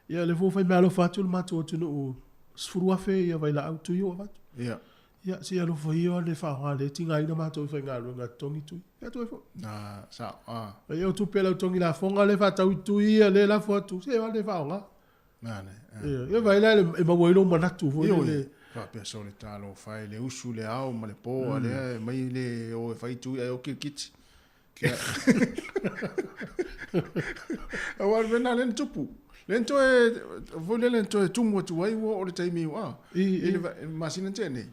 Ia o lea foi ua faimeaalofa atu le matou atunuu, 10,000 ia vailaau tui ua avatu. Ia. Ia, se i alofa ia le faaaoga lea e tigaina matou i faigaluega e totogi tui. Fai atu ai foi. Ah, sao. Ah. Ia o tupe lau togi lafoga lea e faatau i tui ia lea e lafo atu, se ave e faaaoga. Nane. Ia, ia vaai la e maua ai lou manatu foi lele. Faapea sole talofa e le usu le ao ma le po, a lea e mai le o e fai tui ae o kirikiti. Aua le mea lena lea na tupu. Lea na toe, foi lele na toe tumu atu ai ua oo le taimi ua, i le masina na tea nei.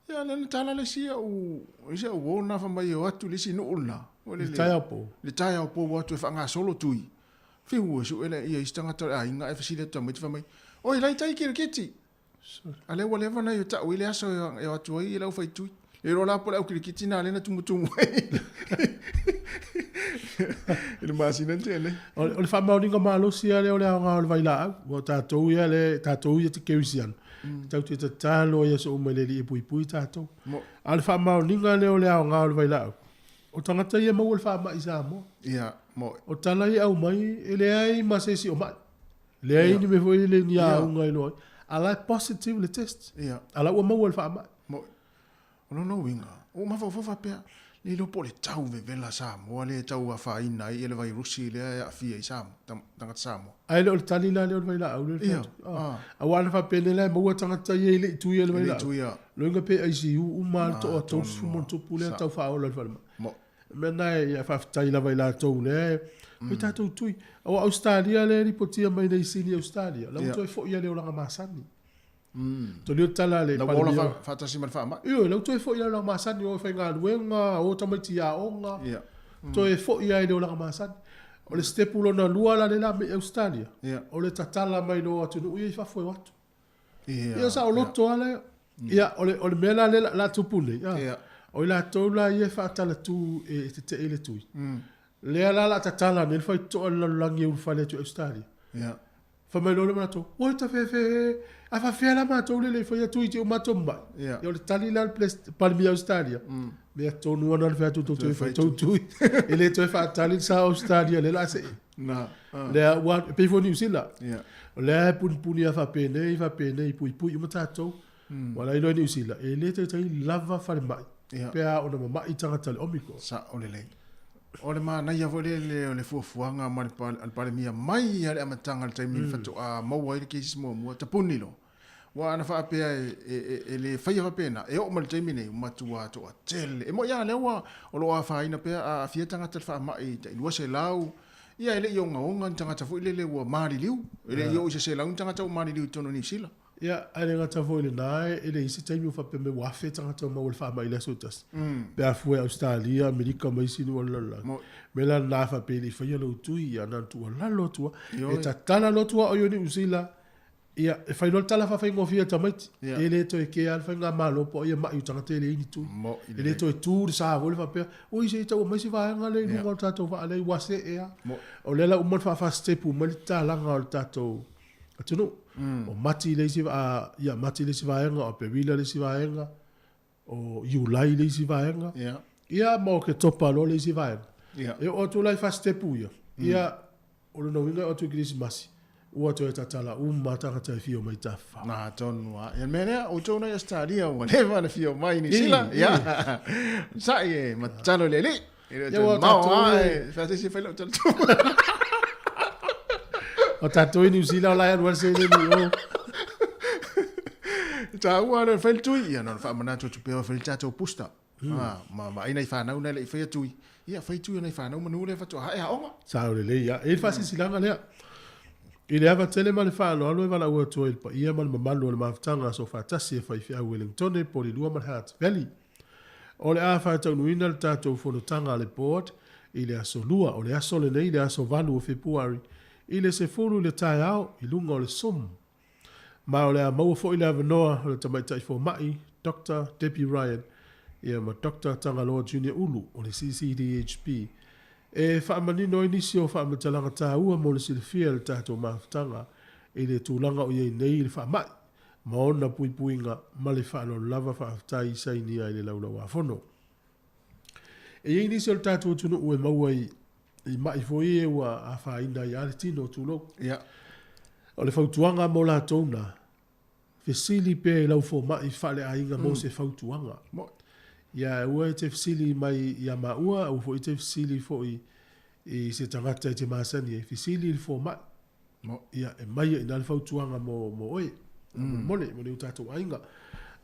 Ia lea na tala le isi au, isi au uo lena fai mai e o atu i le isi nuu lena. Foi lele. Le taeao pou. Le taeao pou o atu e faagasolo tui. Fiu e sue lea ia isi tagata o le aiga ae fesili atu tamaiti fai mai, Oi, la e tai kirikiti! A lea ua leva ona ia tau ai le aso e o atu ai le aufai tui. Le iloa la po o le au kirikiti na lea na tumutumu ai i le masina na tea nei. O le faamaoniga malosi lava lea o le aoga o le vailaau. Ua tatou ia le, tatou ia te kerisiano, tatou te tatalo ai aso uma i le Alii e puipui tatou. A o le faamaoniga lea o le aoga o le vailaau, o tagata ia e maua le faamai i Samoa. Ia, moe. O tala ia e aumai, e leai ma se isi o mai. Leai ni mea foi lele ni auga e iloa ai. A la e positive le test. Ia. A la ua maua le faamai. Moe. O lona uiga, ua ou mafaufau faapea, le iloa po o le tau vevela Samoa lea e tau afaina ai le vairusi lea e aafia i Samoa, tagata Samoa. Ae le o le tali la lea o le vailaau lea e fai atu. Aua ana faapea nei la e maua tagata ia e le i tuia i le vailaau. E le i tuia. Loiga pe ICU uma lava le toa 30 ma ona tupu lea tau faaola i le falemai. Moe. O le mea lena e faafetai lava i latou lea e fai tatou tui. Aua Ausetalia lea e lipotia mai nei i Sini Ausetalia, la ua toe foi lava i le olaga masani. Tolio le tala a le Lau ola Palemia. faatasi ma le faamai. Ioe, lau toe foi i le olaga masani, o e faigaluega, o tamaiti i aoga, Ia. toe foi lava i le olaga masani. O le sitepu lona lua la lea la i Ausetalia, Ia. o le tatala mai loa o atunuu ia i fafo e o atu. Ia. Ia saoloto lava lea. Ia, o le, o le mea la lea la tupu nei, a, Ia. o i latou la ia e faatalatu e tetee i le tui. Lea la la tatala nei le faitotoa i le lalolagi e ulufale atu i Ausetalia. Ia. Fai mai loa le matou, oi tafefe e, a faafefea la matou le le faia tui ti o matou mai. Ia. Ia o le tali la le Palemia Ausetalia, mea tonu ana le fai atu tou toe fai tou tui. E le toe faatali le sa Ausetalia lea la see. Na. Ah. Lea ua e pei foi Niu Sila. Ia. O lea e punipuni a faapenei, faapenei, puipui uma tatou. Ua la iloa i Niu Sila, e le taitai lava falemai. Ia. Pe a ona mamai tagata i le Omicron. Sao lelei. O le manaia foi lea le o le fuafuaga ma le a le Palemia mai lava i le amataga i le taimi mm. faatoa maua ai le cases muamua, tapuni loa. Ua ana faapea e, e, e, e le faia faapena, e oo mai le taimi nei, ua matua toatele. E moi lava lea ua o lo o afaina pea a aafia tagata i le faamai tai 200, ia e le i ogaoga ni tagata foi lele ua maliliu. E le i oo i se 100 ni tagata ua maliliu i totonu o Niu Sila. Ia, ae le gata foi i lena, e leai se taimi o faapea mai ua afe tagata o maua i le faamai i le aso e tasi. Pe a fua i Ausetalia, Amerika ma isi nuu o le lalolagi. Mo- Mea la lena faapea e le i faia lou tui, ia na ona tuualalo atu lava. Ioe. E tatala loa tuaoi o Niu Sila, ia, e fai loa le tala faafaigofie a tamaiti. Ia. E le toe kea lava le faigamalo po o ia mai o tagata e leai ni tui. Mo- E le toe tu le sa foi le faapea, oi se i tau mai se vaega lea i luga o le tatou vaa lea ua see lava. Mo- O lea la ua uma ona faafaasitepu mai le tatalaga o le tatou atunuu. O Mati le isi, a, ia, Mati le isi vaega, o Aperila le isi vaega, o Iulai le isi vaega. Ia. Ia, ma o Ketopa loa le isi vaega. Ia. E oo atu la i faasitepu ia, ia, o lona uiga e oo atu i Kerisimasi, ua toe tatala uma tagata e fia omai tafafao. Na tonu lava. Ia le mea lea, outou nai Ausetalia ua leva ona fia omai i Niu Sila. Ia. Sa'i e matalo i le Alii. E le o Ia, toe ua mao tatou lava e- e faatasi e fai lau tala tupu. O tatou i Niu Sila o la e alu ai le seleni i o. Taua le fai le tui. Ia, na ona faamanatu atu pea, fai le tatou booster. Ah, ma vaai nai fanau na e le i faia tui. Ia, fai tui o nai fanau manu lea faatoa hae aoga. Sao lelei lava. E i ai le faasilasilaga lea. I le ava tele ma le faaaloalo e valaau atu ai i le paia ma le mamalu o le mafutaga aso faatasi e faifeau Wellingtone, Polilua ma le Hutt Valley. O le a faataunuuina le tatou fonotaga a le Board i le aso Lua, o le aso lenei le aso 8 o Fepuari, i le 10 i le taeao i luga o le Zoom. Ma o le a maua foi le avanoa o le tamaitai fomai, Doctor Debbie Ryan, ia ma Doctor Tagaloa Junior Ulu o le CCDHB, e faamanino ai nisi o faamatalaga taua mo le silafia e le tatou mafutaga i le tulaga o i ai nei i le faamai ma ona puipuiga ma le faaaloalo lava faafetai i sainia i le laulauafono. E i ai nisi o le tatou atunuu e maua i i mai foi e ua afaina ai lava le tino, tulou. Ia. O le fautuaga mo latou na, fesili pea i lau fomai faaleaiga mo se fautuaga. Mo. Ia, aua e te fesili mai ia maua, aua foi e te fesili foi i se tagata e te masani ai, fesili i le fomai. Mo. Ia, e mai ai i ina le fautuaga mo, mo oe, faamolemole, mo ni o tatou aiga.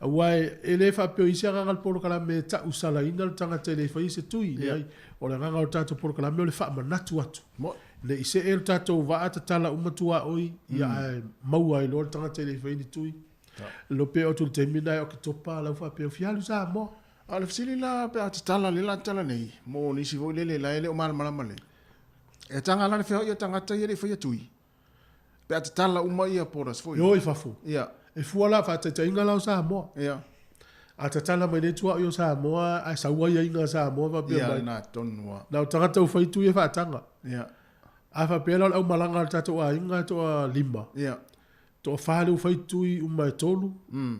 Aua e, e le faapea o i ai se agaga o le polokalame e tausalaina le tagata e le faia se tui, leai. O le agaga o le tatou polokalame o le faamanatu atu. Mo. Ne i see le tatou vaa tatala uma tuaoi, ia ae maua ai loa le tagata e le faia ni tui. Lo pe oo atu i le taimi lena e Oketopa lau faapea, fia alu Samoa. A o le fesili la pe a tatala lea la tatala nei, mo nisi foi lele la e le o malamalama lelei. E taga la le feoai o tagata ia e le i faia tui. Pe a tatala uma ia borders foi. E o i fafo. Ia. E fua la faataitaiga la o Samoa. Ia. A tatala mai nei tuaoi o Samoa, ae sau ai aiga a Samoa faapea Ia, mai. lena tonu lava. Na o tagata ua fai tui e faataga. Ia. A faapea la o le aumalaga a le tatou aiga e toalima. Ia. Toafa lea ua fai tui uma e tolu,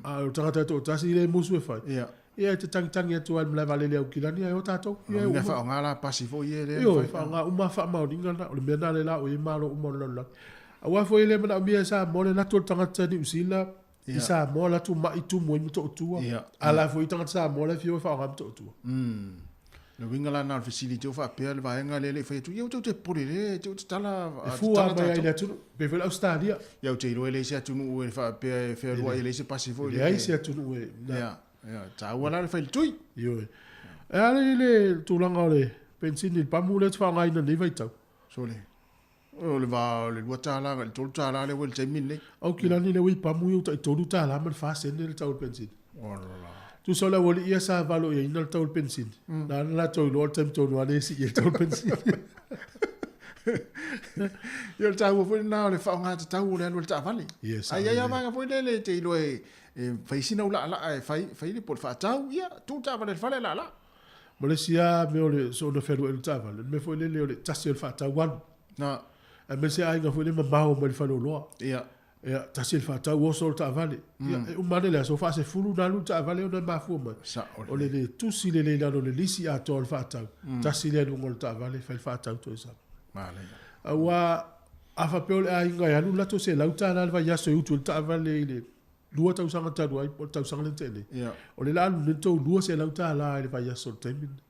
a o le tagata e toatasi lea e musu e fai. Ia. Ia e te tagitagi atu ai i le malae vaalele Aukilani ae o tatou. Ia e Ia uma. faaaoga la pasi foi ia lea. Ioe, faaaoga uma faamaoniga na. O le mea lena lea la o i ai malo uma o le lalolagi. Aua foi e le manaomia e Samoa le alu atu o le tagata Niu Sila i Samoa latou mai tumu ai Motootua. A la foi tagata Samoa la e fia o e faaaoga Motootua. Le uiga la lena o le fesili te o faapea le vaega lea e le i fai atu, ia outou te popole le, te o tatala, E fua mai ai i le atunuu, pei foi le Ausetalia. Ia ou te iloa e leai se atunuu e faapea e fealuai e leai se pasi foi. E leai se atunuu e... Ia, ia, taua la le fai le tui. Ioe. E ala i le tulaga o le penisini i le pamu lea e te faaaogaina i lenei vaitau. Sole. O le va o le $2 agai i le $3 lea ua i le taimi lenei. Aukilani lea ua i pamu ia ua tai $3 ma le 4 sene le tau o le penisini. Ola. Tusa o le aualii ia sa valo i aina le tau o le penisini. Na ala latou iloa le taimi tonu lava lea e sii ai le tau o le penisini. Ia o le taua foi lena o le faaaoga tatau o le alu a le taavale. Yes, Ae i ai lava vaega foi lele e te iloa e fai sina ulaalaa e fai, fai le po o le faatau, ia, tuu le taavale i le fale ae laalaa. Ma le isi lava mea o le soona fealuai o le taavale, o le mea foi lele o le tasi o le faatau alu. Na. Aemaise aiga foi lea mamao mai le faleoloa. Ia. Ia, tasi le faatau oso le taavale. Ia, e uma ane le aso, faasefulu ona alu le taavale ona e mafua mai. Sao O le le tusi lelei i lalo o le lisi atoa o le faatau. Tasi le aluga o le taavale, fai le faatau toe sau. Manaia. Aua a faapea o le aiga e alu le latou $100 i le vaiaso e utu ai le taavale i le 2 tausaga talu ai po o le tausaga lea na tea nei, o lea o le a alu nei le tou $200 i le vaiaso i le taimi lenei.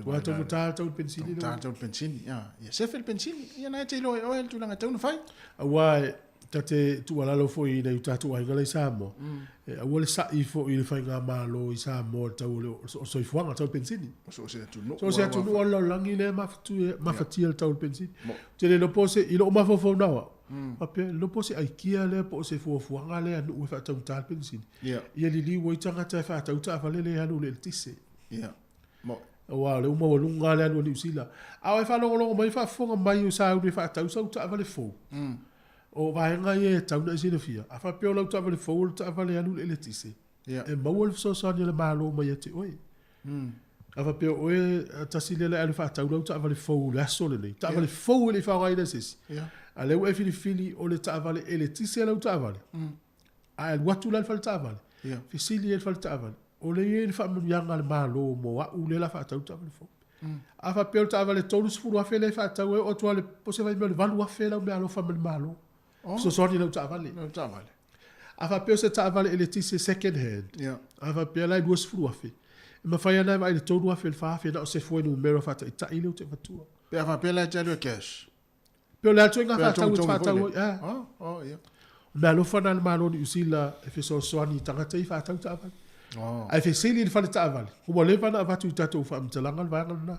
Aua e taugata le tau i le penisini. Taugata le tau i le penisini, ia. Ia sefe le penisini, ia na e te iloa e oe le tulaga e tatau ona fai. Aua ta te tuualalo foi i nai o tatou aiga la i Samoa, e aua le sa'i foi i le faigamalo i Samoa i le tau o le soifuaga, le tau o le penisini. So o se atunuu. So o se atunuu o le lalolagi lea e mafatia le tau o le penisini. Ou te le iloa po o se, i lou mafaufau na o au, faapea, le iloa po o se aikia lea po o se fuafuaga lea a nuu e faataugata le penisini. Ia liliu ai tagata e faatau taavale lea e alu i le eletise. Aua o lea ua maualuga lava le alu a Niu Sila. A o e faalogologo mai, faafofoga mai o sauni e faatau sau taavale fou, o vaega ia e tatau ona e silafia. A faapea o lau taavale fou o le taavale e alu i le eletise, e maua le fesoasoani a le Malo mai ia te oe. A faapea o oe tasi lea o le a alu e faatau lau taavale fou i le aso lenei, taavale fou e le i faaaogaina e se isi, a o lea ua e filifili o le taavale eletise lau taavale, a e alu atu la i le fale taavale, fesili ai i le fale taavale, o lea e i ai le faamanuiaga a le Malo mo au lea o le a faatau le taavale fou. A faapea o le taavale $30,000 lea e faatau ai, oo atu lava i le, po o se vaimea o le $8,000 lau meaalofa mai le Malo. Fesoasoani i lau taavale. A faapea o se taavale eletise second hand, a faapea la e $20,000, e mafai lava ona e vaai i le $3,000 i le $4,000 na o se fuainumera faataitai lea ou te avatua. Pe a faapea la e te alu e cash? Pe o le a le ituaiga faatau e te faatau ai. O le meaalofa lena a le Malo o Niu Sila e fesoasoani i tagata ia e faatau taavale. Ae fesili i le fale taavale, ua leva ona avatu i tatou faamatalaga le vaega lena.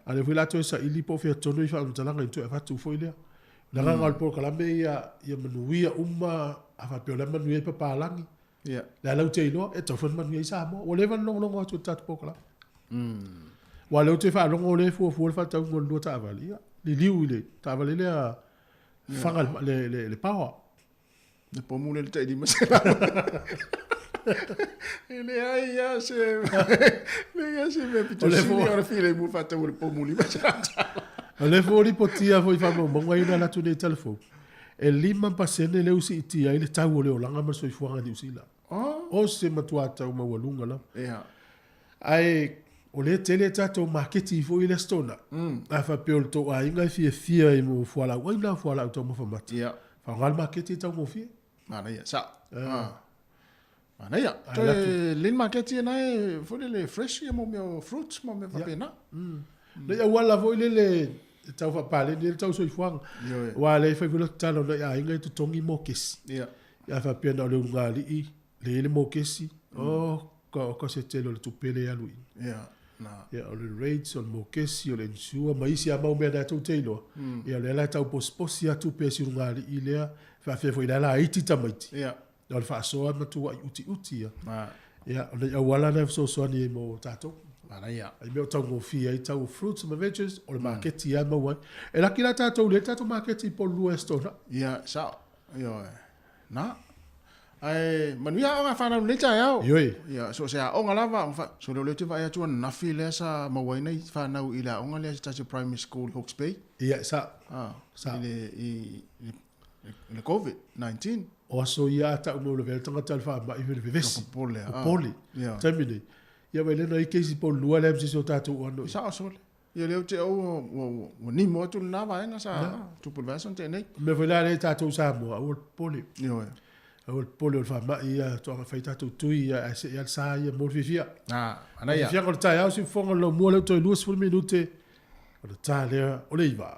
A o lea foi o le a toe saili po o fea tonu i faamatalaga ina toe avatu foi lea. O le agaga o le polokalame ia, ia manuia uma, a faapea o la e manuia ai papalagi, o le a lau te iloa, e tatau foi ona manuia ai Samoa. Ua leva ona logologo atu i le tatou polokalame. Aua o lea ou te faalogo o lea e fuafua le faatauga o le lua taavale, ia, liliu i le taavale lea faga le power. Le pomu lea le tai 500. E leai lava se leai lava se mea pito sili o le filemu faatau o le pomu $500. O lea foi ua lipotia foi i faamaumauga ia na alu atu nei i Talafou, e 5% lea ua siitia ai le tau o le olaga ma le soifuaga i Niu Sila. O se matua tau maualuga lava. Ae o lea e tele tatou maketi foi i le Aso Toonai. A faapea o le tou aiga e fiafia i mo fualaau aina, fualaau taumafa mata, faaaoga le maketi e taugofie. Manaia, sao. Manaia. Toe lelei le maketi lena e foi lele fresh ia mo mea o fruits ma mea faapena. Nai auala foi lele e tau faapaleni ai le tau soifuaga. Aua o lea e fai foi lau tatalo nai aiga e totogi mokesi. Ia faapea na o le ulugalii le i ai le mokesi, oka oka se tele o le tupe lea e alu i i. Ia, o le rates, o le mokesi, o le insure ma isi lava mau mea na tou te iloa. Ia o lea la e tau posiposi atu pea si ulugalii lea, faapea foi o lea e laiti tamaiti. O le faasoa e matuai utiuti ia. Ia, o nai auala na e fesoasoani ai mo tatou. Manaia. Ai mea o taugofie ai tau o fruits ma veggies, o le maketi lava e maua ai. E laki la tatou lea tatou maketi i Pololua e Aso Toonai. Ia, sao. Ioe. Na. Ae manuia aoga a fanau i lenei taeao. Ioe. Ia, so o se aoga lava, so o lea ou te vaai atu ananafi lea sa maua ai nai fanau i le aoga lea se tasi o primary school i Hawke's Bay. Ia, sa. Ah, Sa. I le, i, i le Covid 19. O aso ia a tau mai o lavea le tagata i le faamai i le vevesi. Popole. Popole. Taimi nei. Ia vaai lea na i keisi Pololua lea ma se isi o tatou ano. Sao sole. Ia lea ou te ou ua nimo atu lena vaega sa tupu i le vaiaso na tea nei. O le mea foi la lea i tatou i Samoa, aua le popole. Ioe. Aua le popole o le faamai ia, toaga fai tatou tui ia, ae see lava le sa ia mo le fiafia. Ah, manaia. Fiafiaga o le taeao, siufofoga o le laumua lea ua toe 20 minute ona ta lea o le 9.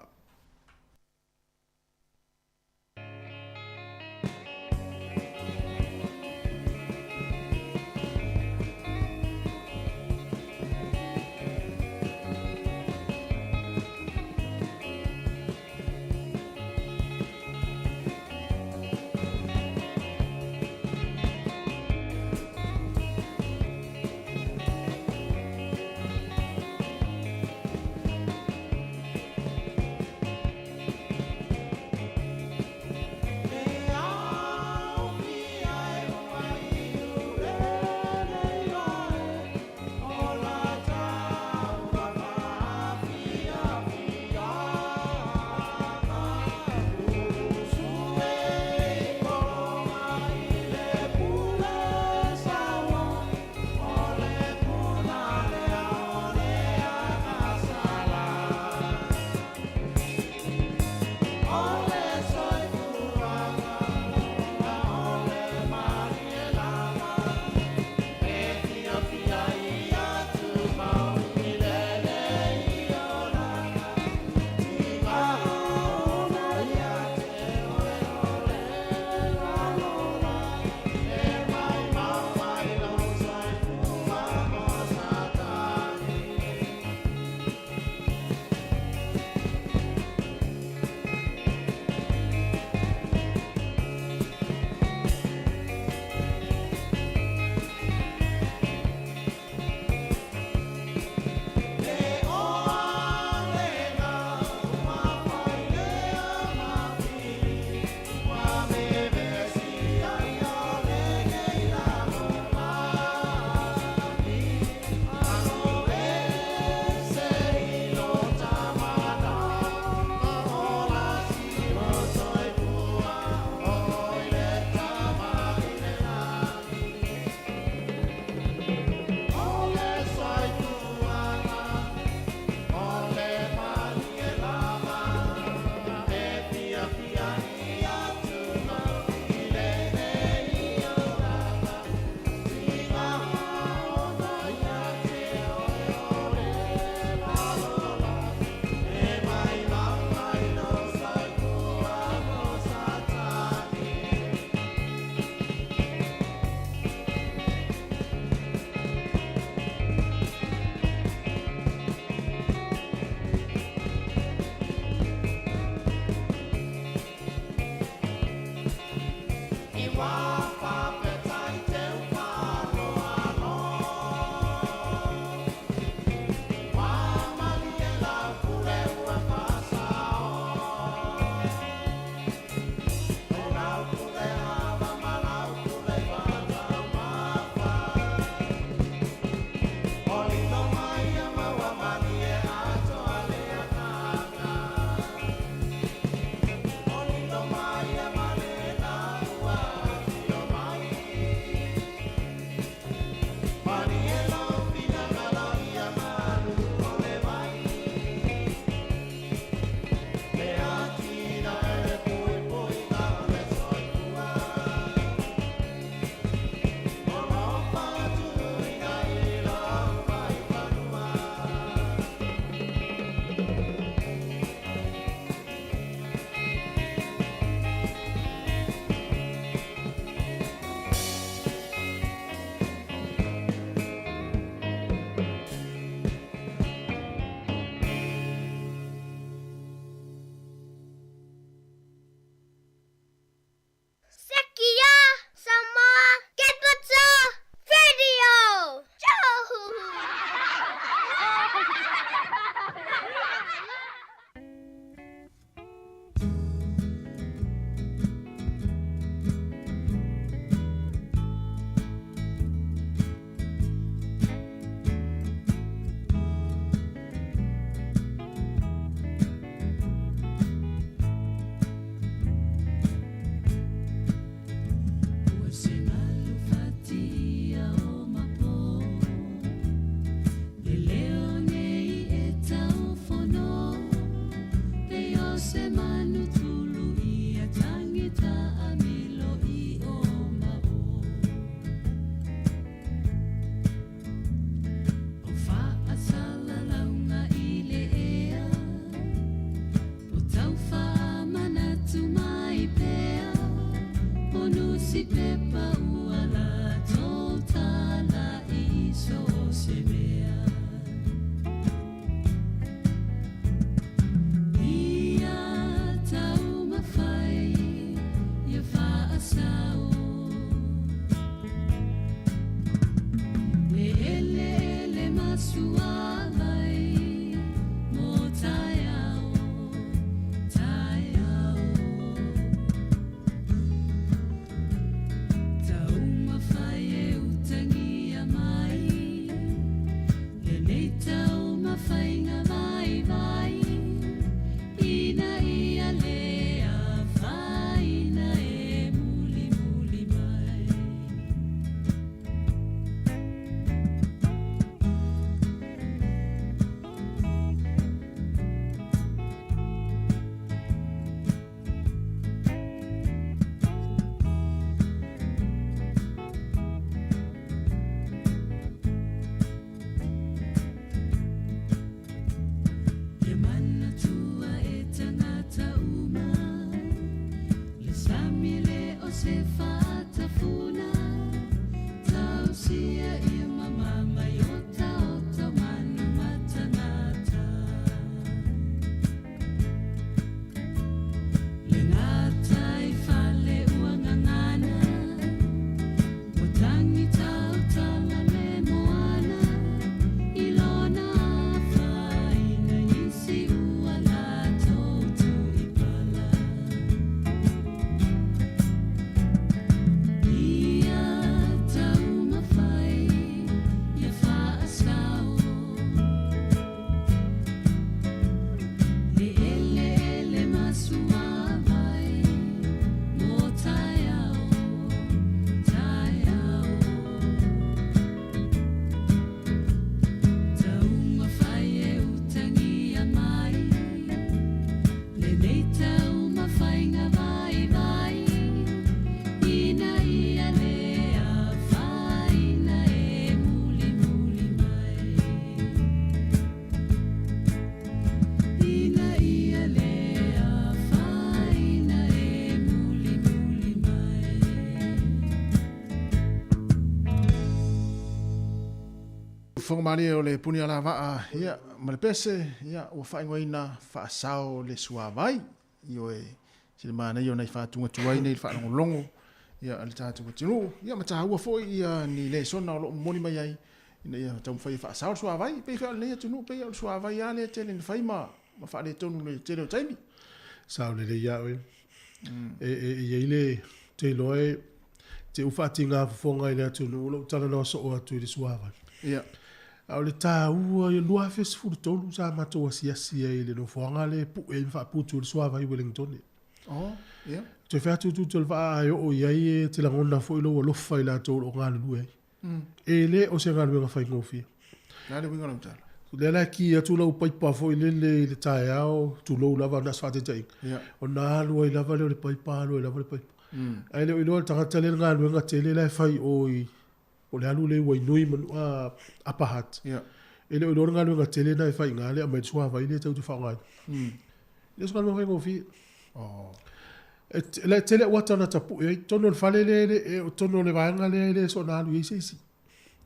pepa ua latou tala i so o se mea. Ia taumafai, ia faasao. Le eleele ma suavai mo taeao, taeao. Taumafai e utagia mai lenei taumafaiga vaivai, ina ia le afaina e mulimuli mai. Ia manatua e tagata uma, le sami le o se faatafuna, tausia ia mamama i otaota o manu ma tagata. Le gataifale ua gagana, ua tagi tautala le moana, i lona afaina isi ua latou tuipala. Ia taumafai, ia faasao, le eleele ma suavai mo taeao, taeao. Taumafai e utagia mai lenei taumafaiga vaivai, ina ia le afaina e mulimuli mai. Ina ia le afaina e mulimuli mai. Fofoga malie o le puni alavaa, ia, ma le pese, ia, ua faaigoaina faasao le suavai. Ioe, sili manaia ona i faatugatuai nei le faalogologo, ia, a le tatou atunuu, ia, ma taua foi ia ni lesona o loo momoli mai ai, ina ia taumafai e faasao le suavai. Pei foi o lenei atunuu, pei o le suavai lava lea e tele ina fai ma faaletonu le tele o taimi. Sao lelei ia oe. E i ai le te iloa e te u faatiga fofoga i le atunuu lou talanoa soo atu i le suavai. Ia. A o le taua ia 2013 sa matou asiasi ai i le nofoaga le pue ai ma faaputu i le suavai i Wellington. Oh, ia. Toe fai atu tu le vaa e oo i ai e te lagona foi lou alofa i latou o lo o galulue ai. E le o se galuega faigofie. Le a le uiga o lau tala? Lea la e ki atu lau paipa foi lele i le taeao, tulou lava na o se faataitaiga. Ia. Ona alu ai lava lea o le paipa, alu ai lava le paipa. Ae le o iloa le tagata lea le galuega tele la e fai o i o le alu lea i Wainui ma Upper Hutt. Ia. E le o iloa le galuega tele na e fai i ina le aumai le suavai lea tatou te faaaogaina. E le o se galuega faigofie. Oh. E la e tele uata na tapue ai, totonu o le fale lea, e o totonu o le vaega lea e le soona alu i ai se isi.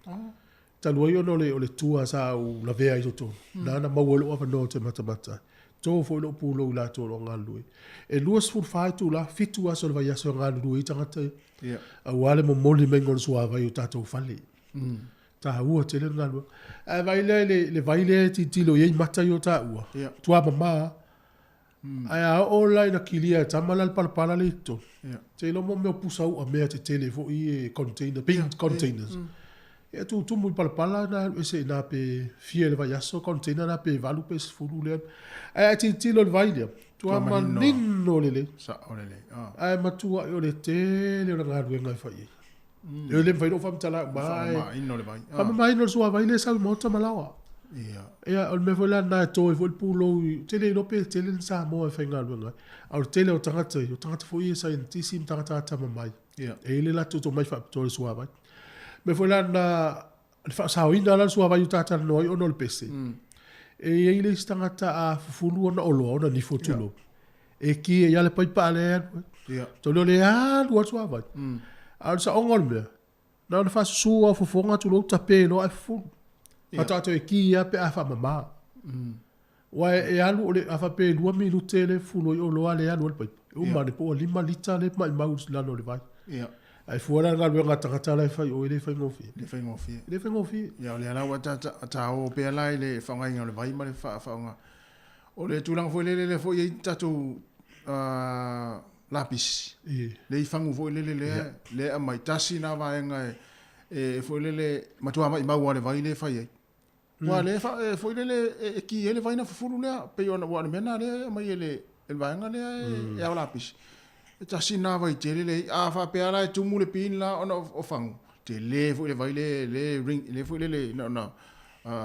Oh. Talu ai ona o le tua sa ou lavea ai totonu. Na na maua ai lou avanoa ou te matamata ai. To foi lou pulou i latou o lo o galulue. E 24 itula, 7 aso o le vaiaso e galulue ai tagata ia. Ia. Aua le momoli maiga o le suavai i o tatou fale. Taua tele le galuega. Ae vaai lea i le vai lea e tilotilo i ai mata ia o taua. Ia. Tuamama. Ae a oo la ina kilia e tama la le palapala lea i totonu. Ia. Te iloa mo mea o pusa u'a mea tetele foi e container, big containers. Ia tutumu i palapala na alu ese ina pe fia i le vaiaso container na pe 8 pe 10 lea. Ae a tilotilo i le vai lea, tua manino lelei. Sao lelei. Ae matuai o le tele o le galuega e fai ai. E le mafai ona faamatala uma. Faamamaina o le vai. Faamamaina o le suavai lea e sau i maota ma laoa. Ia. Ia, o le mea foi la lena e to ai foi le pulou i, ou te le iloa pe tele ni Samoa e faigaluega ai. A o le tele o tagata ia, o tagata foi ia e saienitisi ma tagata atamamai. Ia. E i ai le latou tomai faapitoa i le suavai. O le mea foi la lena, le faasaoina la o le suavai ua ta talanoa ai ona o le pese. E i ai le isi tagata a fufulu ona oloa, ona nifo tulou. E ki ai lava le paipa lea e alu ai. Ia. Tolu o le alu lava le suavai. A o le saoga o le mea, na ona faasusu lava o fofoga tulou tape loa ae fufulu. Faatoa toe ki lava pe a faamama. Aua e alu o le, a faapea e 2 minute le fufulu ai oloa lea e alu ai le paipa, e uma ane po ua 5 lita le maimau i lalo o le vai. Ae fua la i le galuega a tagata la e fai i o, e le faigofie. E le faigofie. E le faigofie. Ia o lea la ua ta o pea la i le faaaogaina o le vai ma le faaaoga. O le tulaga foi lele lea foi e i ai tatou lapisi, le i fagu foi lele lea e aumai, tasi lena vaega e foi lele matua maimau lava le vai lea e fai ai. Aua lea e foi lele e ki ai le vai na fufulu lea, pei ona ua o le mea lena lea e aumai e le vaega lea e ao lapisi. E tasi lena vai tele lea i ai. A faapea la e tumu le pin la ona o fagu, tele foi le vai lea e ring, lea foi lele na ona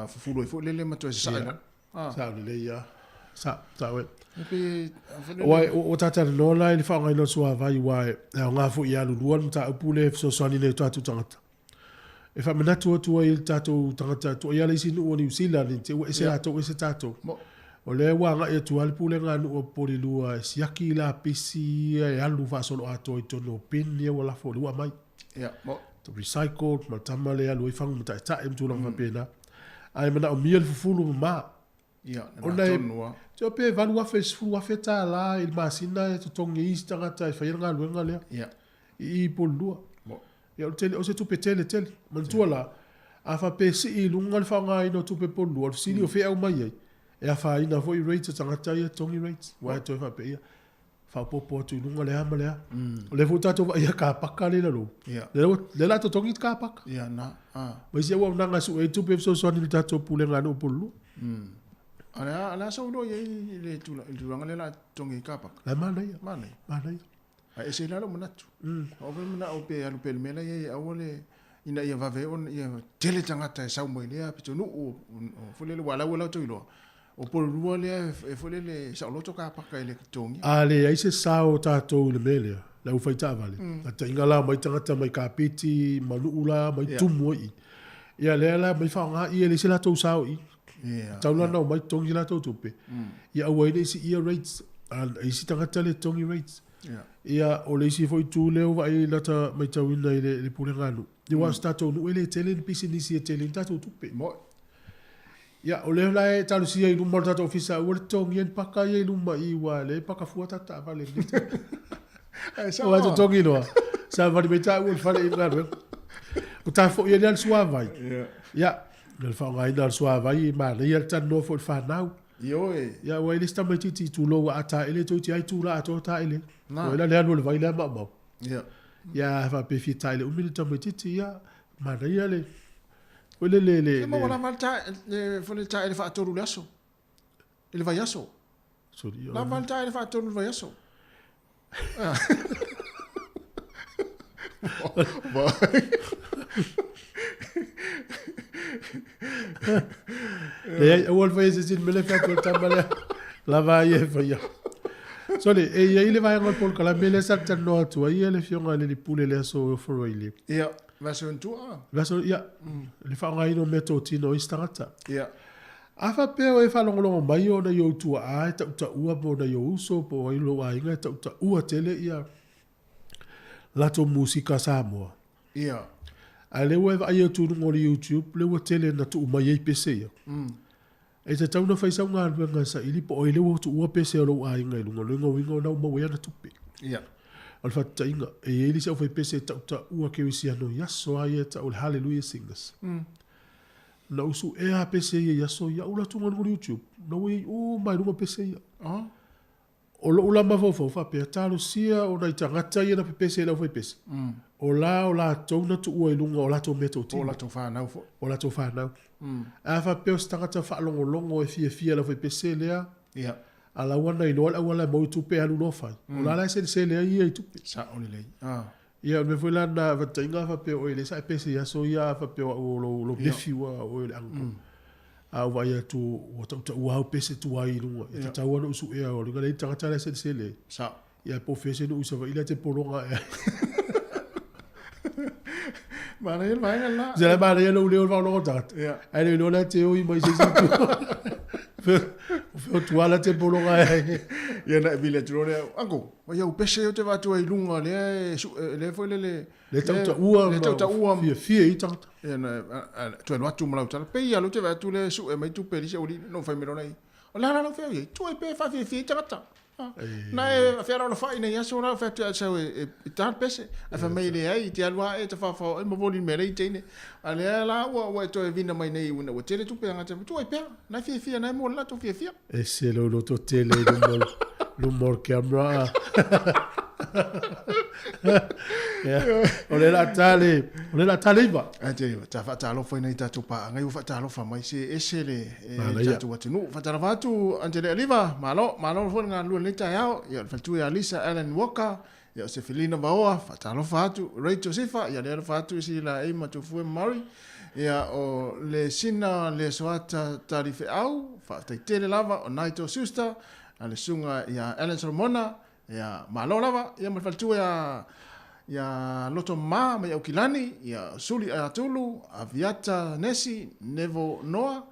fufulu ai foi lele ma toe sasaa i lalo. Sao lelei lava. Sao, sao e. Aua ua ta talanoa la i le faaaogaina o le suavai aua e aoga foi e alulua le mataupu lea e fesoasoani nei i o tatou tagata. E faamanatu atu ai i le tatou tagata, tuuaia le isi nuu o Niu Sila ne i te i ua ese latou ese tatou. O lea ua agai atu lava le pulega a nuu o Popolilua e siaki lapisi ia e alu faasoloatoa i totonu o bin ia ua lafo, lea ua aumai. Recycled ma le tama lea e alu ai fagu ma taetae ma tulaga faapena. Ae manaomia le fufulu mama. Ona e, teo pe $8,000 $10,000 i le masina e totogi ai isi tagata e faia le galuega lea. I i Polilua. Ia o le tele, o se tupe tele tele. Manatua la, a faapea e sii i luga le faaaogaina o tupe Polilua, o le fesili o fea e aumai ai? E afaina foi rates a tagata ia e totogi rates. Aua e toe faapea, ia, faaopoopo atu i luga le a ma le a. O lea foi ua tatou vaaia car paka lea i lalo. Lea ua, lea o le a totogi le car paka. Ia, na, a. Ma isi auaunaga e sue ai tupe e fesoasoani i le tatou pulega a nuu Pololua. A o le a, o le a sou iloa i ai i le tulaga lea o le a totogi ai car paka? La e manaia. Manaia. Manaia. Ae ese la lou manatu. O au foi manao pe alu pea i le mea la e i ai, aua le, ina ia vave ona ia tele tagata e sau mai lea pitonuu o foi lele aua o la ua latou iloa, o Pololua lea e foi lele e saoloto ka paka i le totogia. A leai se sao o tatou i le mea lea, le aufai taavale, taitaiga la omai tagata mai Kapiti ma nuu la omai tumu ai i i. Ia lea la omai faaaoga i e leai se latou sao i i. Tatau la ona omai totogi se latou tupe, ia aua ai ne i siia rates a isi tagata le totogi rates. Ia, o le isi foi itu lea ua vaai lata matauina i le pulega a nuu, ia aua o se tatou nuu e le tele ni pisinisi e tele ai ni tatou tupe. Ia, o lea la e talosia i luma o le tatou ofisa, aua le totogia ni paka ia i luma i i, aua o lea e paka fua tatou taavale i lenei taimi. Aua e totogi loa, savali mai taua i le fale i le galuega. Ua ta foi ai lea le suavai. Ia, o le faaaogaina o le suavai e manaia le talanoa foi i le fanau. Ioe. Ia ua i ai le isi tamaitiiti tulou a taele toeitiiti ai tula atoa taele. Na. Ua ela le alu o le vai lea maumau. Ia. Ia a faapea e fia taele umi le tamaitiiti ia manaia le foi le le le. Se maua lava le taele foi le taele faatolu i le aso. I le vaiaso. Sorry. Lava le taele faatolu i le vaiaso. Leai, aua le faia se isi mea lea e fai atu ai le tama lea. Lava a ia e faia. Sorry, e i ai le vaega o le polokalame lea sa talanoa atu ai le Afioga i le alii pule i le aso Faraile. Ia, le aso Ionatua. Le aso, ia, le faaaogaina o meatotino o isi tagata. Ia. A faapea o e faalogologo mai o nai ou tuaa e tautaua po o nai ou uso po o ai o lou aiga e tautaua tele ia latou musika Samoa. Ia. A lea ua e vaai atu i luga o le YouTube, lea ua tele na tuu mai ai pese ia. E tatau ona fai sau galuega e saili po o ai lea ua tuua pese a lou aiga i luga, o lona uiga o lena ua maua ai ana tupe. Ia. O le faataitaiga, e i ai le isi aufaipese e tautaua kerisiano i aso lava ia e tau o le Hallelujah Singers. Na ou suea lava pese ia i aso ia, ou alu atu i luga o le YouTube, na ua i ai uma lava i luga pese ia. O lou la mafaufau faapea, talosia o nai tagata ia na pepese i le aufaipese, o la o latou na tuua i luga o latou meatotino. Po o latou fanau foi. O latou fanau. A faapea o se tagata faalogologo e fiafia i le aufaipese lea, Ia. a la ua na iloa le auala e maua ai tupe, alu loa fai. O la la e selesele ai ia i tupe. Sao lelei. Ia, o le mea foi la lena, faataitaiga a faapea o oe lea sa e pese i aso ia, a faapea o au o lou, lou nephew a o oe o le uncle. A ou vaai atu ua tautaua au pese tuai i luga, e tatau lava ona ou suea, o le leai tagata la e selesele ai. Sao. Ia, po o fea se nuu i Savaii la e te pologa ae ai. Manaia le vaega lena. Se la e manaia lou leo i le faalogologo o tagata. Ia. Ae le iloa la e te oi mai se isi itu. O fea tuala te pologa e. Ia na e vili atu loa lea, Uncle, vai au pese ou te vaai ai i luga lea e lea foi lele Le tautaua le tautaua fiafia i tagata. Ia na toe alu atu ma lau tala, pei lava lea ou te vaai atu lea e sue mai tupe i le isi aualii, na ou fai mai loa lea i ai, O le a la lau fea o i ai? Tuu ai pea e faafiafia ai tagata. Na e fealaalafa'i nei aso la, fai atu ia sau e ta le pese. Ae fai mai e leai, e te alu lava e tafaofao ai ma voli i le mea lea i teine. A lea la ua e toe vina mai nei ina ua tele tupe ia te tuu ai pea. Na e fiafia, na e mo le latou fiafia. Ese lou loto tele i luma o le camera. O le la tale, o le la tale iva. Ae te ta faatalofa ina i tatou paaga ua faatalofa mai se ese le e tatou atunuu. Faatalofa atu Angele Aliva, malo, malo foi le galulue i lenei taeao. Ia o le faletua ia Lisa Allen Walker, ia o Sefelina Vaoa, faatalofa atu Rachel Sifa, ia le alofa atu i Sila Ei ma Tufue Murray. Ia o le Sina le Soata Talifeau, faafetai tele lava o Naito Schuster, a le susuga ia Allen Solomona, Ia, malo lava, ia ma le faletua ia, ia Loto Ma mai Aukilani, ia Suli Atulu, Aviata Nesi, Nevo Noa,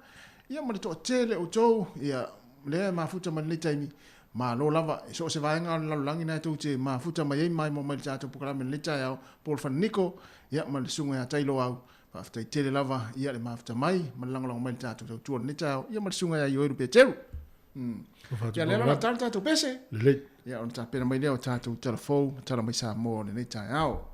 ia ma le toatele o outou, ia, lea e mafuta mai lenei taimi, malo lava, e so o se vaega o le lalolagi na e tou te mafuta mai ai maimoa mai le tatou polokalame i lenei taeao, Paul Fananiko, ia ma le susuga ia Tai Loau, faafetai tele lava, ia le mafuta mai ma le lagolago mai i le tatou tautua i lenei taeao, ia ma le susuga ia Ioelu Peteru. Ia lea la tala tatou pese. Lelei. Ia ona tapena mai lea o tatou tala fou ma tala mai Samoa o lenei taeao.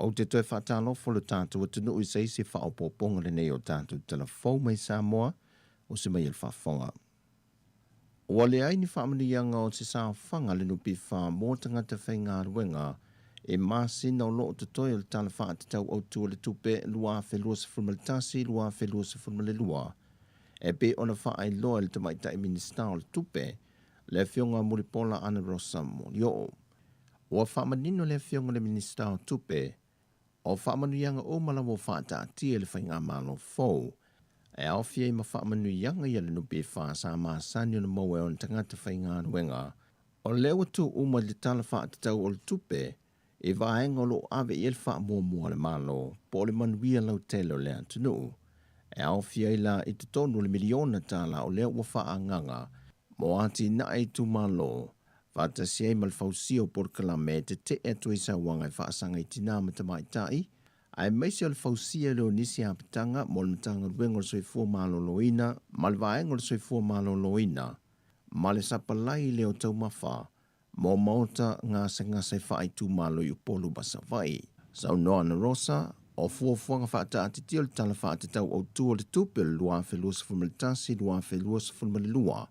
Ou te toe faatalofa lo tatou atunuu i se isi faaopoopoga lenei o tatou tala fou mai Samoa o se mai e le faafofoga. Ua leai ni faamanuiaga o se saofaga a le NPF mo tagata faigaluega e masina o lo o totoe o le Tala Faatatau Autu o le Tupe 2021/2022 e pei ona faailoa e le Tamaitai Minisita o le Tupe, Le Afioga Mulipola Anarosa Molioo. Ua faamanino le Afioga i le Minisita o Tupe, o faamanuiaga uma lava ua faataatia e le Faigamalo fou, e aofia ai ma faamanuiaga ia le NPF sa masani ona maua e ona tagata faigaluega. O lea ua tuu uma i le Tala Faatatau o le Tupe i vaega o lo o ave i ai le faamuamua a le Malo po o le manuia lautele o le atunuu. E aofia ai la i totonu o le miliona tala o lea ua faaagaga mo atinae itumalo, faatasi ai ma le fausia o polokalame e tetee atu ai sauaga e faasaga i tinā ma tamaitai, aemaise o le fausia lea o nisi apitaga mo le Matagaluega o le Soifua Maloloina ma le Vaega o le Soifua Maloloina ma le sapalai lea o taumafa mo maota gasegase faaitumalo i Upolu ma Savaii. Saunoa ana Rosa, o fuafuaga faataatitia o le Tala Faatatau Autu o le Tupe o le 2021/2022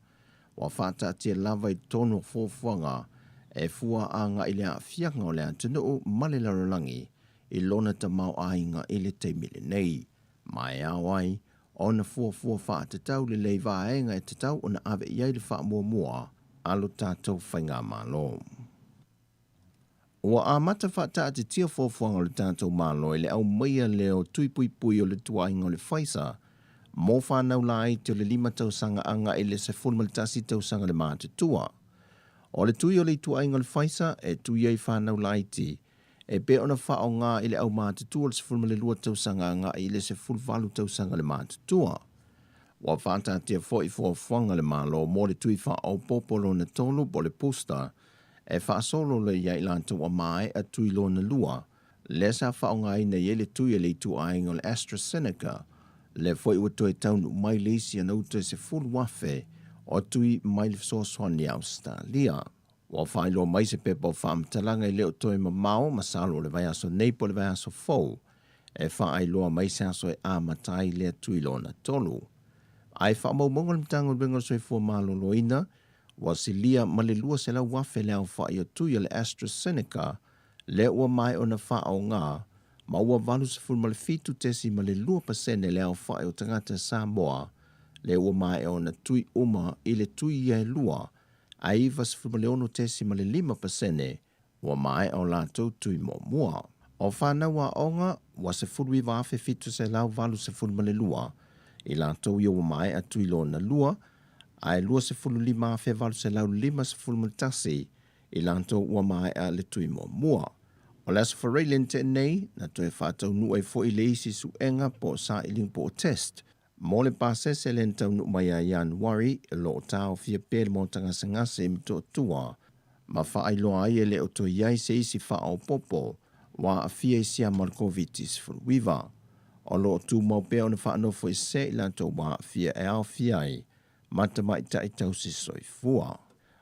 ua faataatia lava i totonu o fuafuaga e fua agai i le aafiaga o le atunuu ma le lalolagi i lona tamaoaiga i le taimi lenei, ma e ao ai ona fuafua faatatau lelei vaega e tatau ona ave i ai le faamuamua a lo tatou Faigamalo. Ua amata faataatitia fuafuaga o le tatou Malo i le aumaia lea o tui puipui o le tuaiga o le Pfizer mo fanau laiti o le 5 tausaga agai i le 11 tausaga le matutua. O le tui o le ituaiga o le Pfizer e tui ai fanau laiti e pei ona faaaoga i le aumatutua o le 12 tausaga agai i le 18 tausaga le matutua. Ua faataatia foi fuafuaga a le Malo mo le tui faaopoopo lona tolu po o le booster e faasolo lea ia i latou ua maea tui lona lua, lea sa faaaogaina i ai le tui a le ituaiga o le AstraZeneca, lea foi ua toe taunuu mai le isi ana uta e 10,000 o tui mai le fesoasoani a Ausetalia. Ua faailoa mai se pepa o faamatalaga e le o toe mamao masalo o le vaiaso nei po o le vaiaso fou e faailoa mai se aso e amata ai lea tui lona tolu. Ae faamaumauga le Matagaluega o le Soifua Maloloina ua silia ma le 200,000 le aofai o tui a le AstraZeneca lea ua maea ona faaaoga ma ua 87.2% le aofai o tagata Samoa lea ua maea ona tui uma i le tui ia e lua ae 96.5% ua maea o latou tui muamua. O fanau aoga ua 19,782 i latou ia ua maea tui lona lua, ae 25,851 i latou ua maea le tui muamua. O le Aso Faraile na tea nei, na toe faataunuu ai foi le isi suega po o sailiga po o test Mo le pasese lea na taunuu mai ia Ianuari, o lo o taofia pea le maota gasegase i Motootua ma faailoa ai e le o toe i ai se isi faaopoopo ua aafia i siama o le Koviti-19. O lo o tumau pea ona faanofoesea i latou ua aafia e aofia ai ma tamaitai tausi soifua.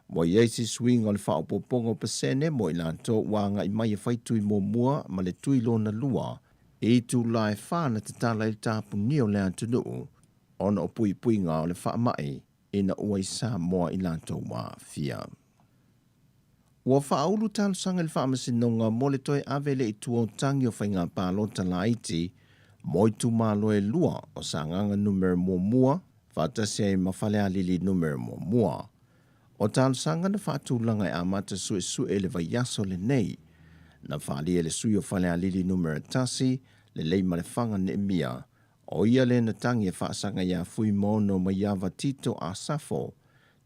Ua i ai se suiga o le faaopoopoga o pasene mo i latou ua agai mai e fai tui muamua ma le tui lona lua i itula e fa na tatala ai le tapunia o le atunuu ona o puipuiga o le faamai ina ua i Samoa i latou ua aafia. Ua faaulu talosaga i le Faamasinoga mo le toe ave lea i tua o tagi o faiga palota laiti mo itumalo e lua o Sagaga Numera Muamua faatasi ai ma Falealili Numera Muamua. O talosaga na faatulaga e amata suesue i le vaiaso lenei. Na faaalia e le sui o Falealili Numera 1, le Leimalefaga Neemia, o ia lea na tagi e faasaga iā Fuimaono Maiava Tito Asafo,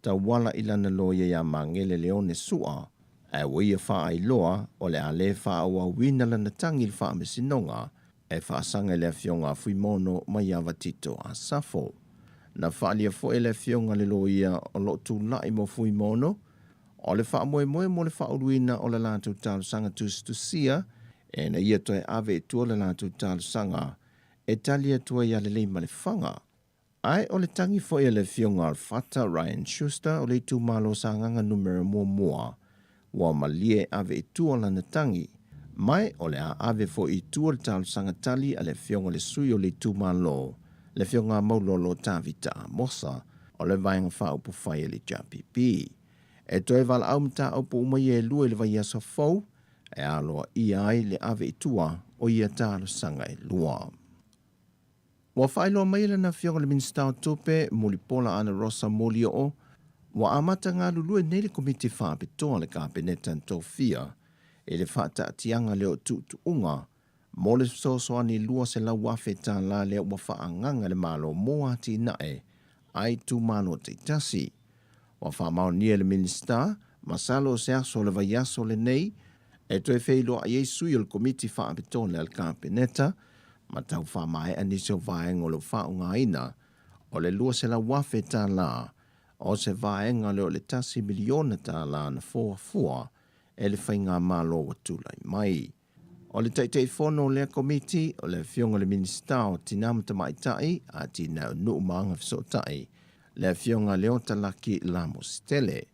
tauala i lana loia iā Magele Leone Sua, ae ua ia faailoa o le a le faaauauina lana tagi i le Faamasinoga e faasaga i le Afioga a Fuimaono Maiava Tito Asafo. Na faaalia foi e le Afioga le loia o lo o tulai mo Fuimaono, o le faamoemoe mo le faauluina o le latou talosaga tusitusia ina ia toe ave i tua le latou talosaga e tali atu ai ia Leleimalefanga. Ae o le tagi foi a le Afioga Alfata Ryan Schuster o le itumalo Sagaga Numera Muamua, ua malie e ave i tua lana tagi, ma o le a ave foi i tua le talosaga tali a le Afioga le sui o le itumalo, le Afioga Maulolo Tavita Amosa o le Vaega Faaupufai a le HRPP. E toe valaau mataupu uma ia e lua i le vaiaso fou e aloaia ai le ave i tua o ia talosaga e lua. Ua faailoa mai e lana Afioga le Minisita o Tupe, Mulipola Anarosa Molioo, Ua amata galulue nei le Komiti Faapitoa a le Kapeneta na tofia i le faataatiaga lea o tuutuuga mo le fesoasoani $200,000 lea ua faaagaga e le Malo mo atinae a itumalo taitasi. Ua faamaonia e le Minisita, masalo o se aso o le vaiaso lenei e toe feiloai ai sui o le Komiti Faapitoa lea a le Kapeneta ma tau faamaea nisi o vaega o lo o faaaogaina o le $200,000 o se vaega lea o le $1 miliona na fuafua e le faigamalo ua tulai mai. O le Taitaifono o lea Komiti, o le Afioga i le Minisita o Tina ma Tamaitai, Atinae o Nuu ma Agafesootai, le Afioga Leota Laki Lamositele.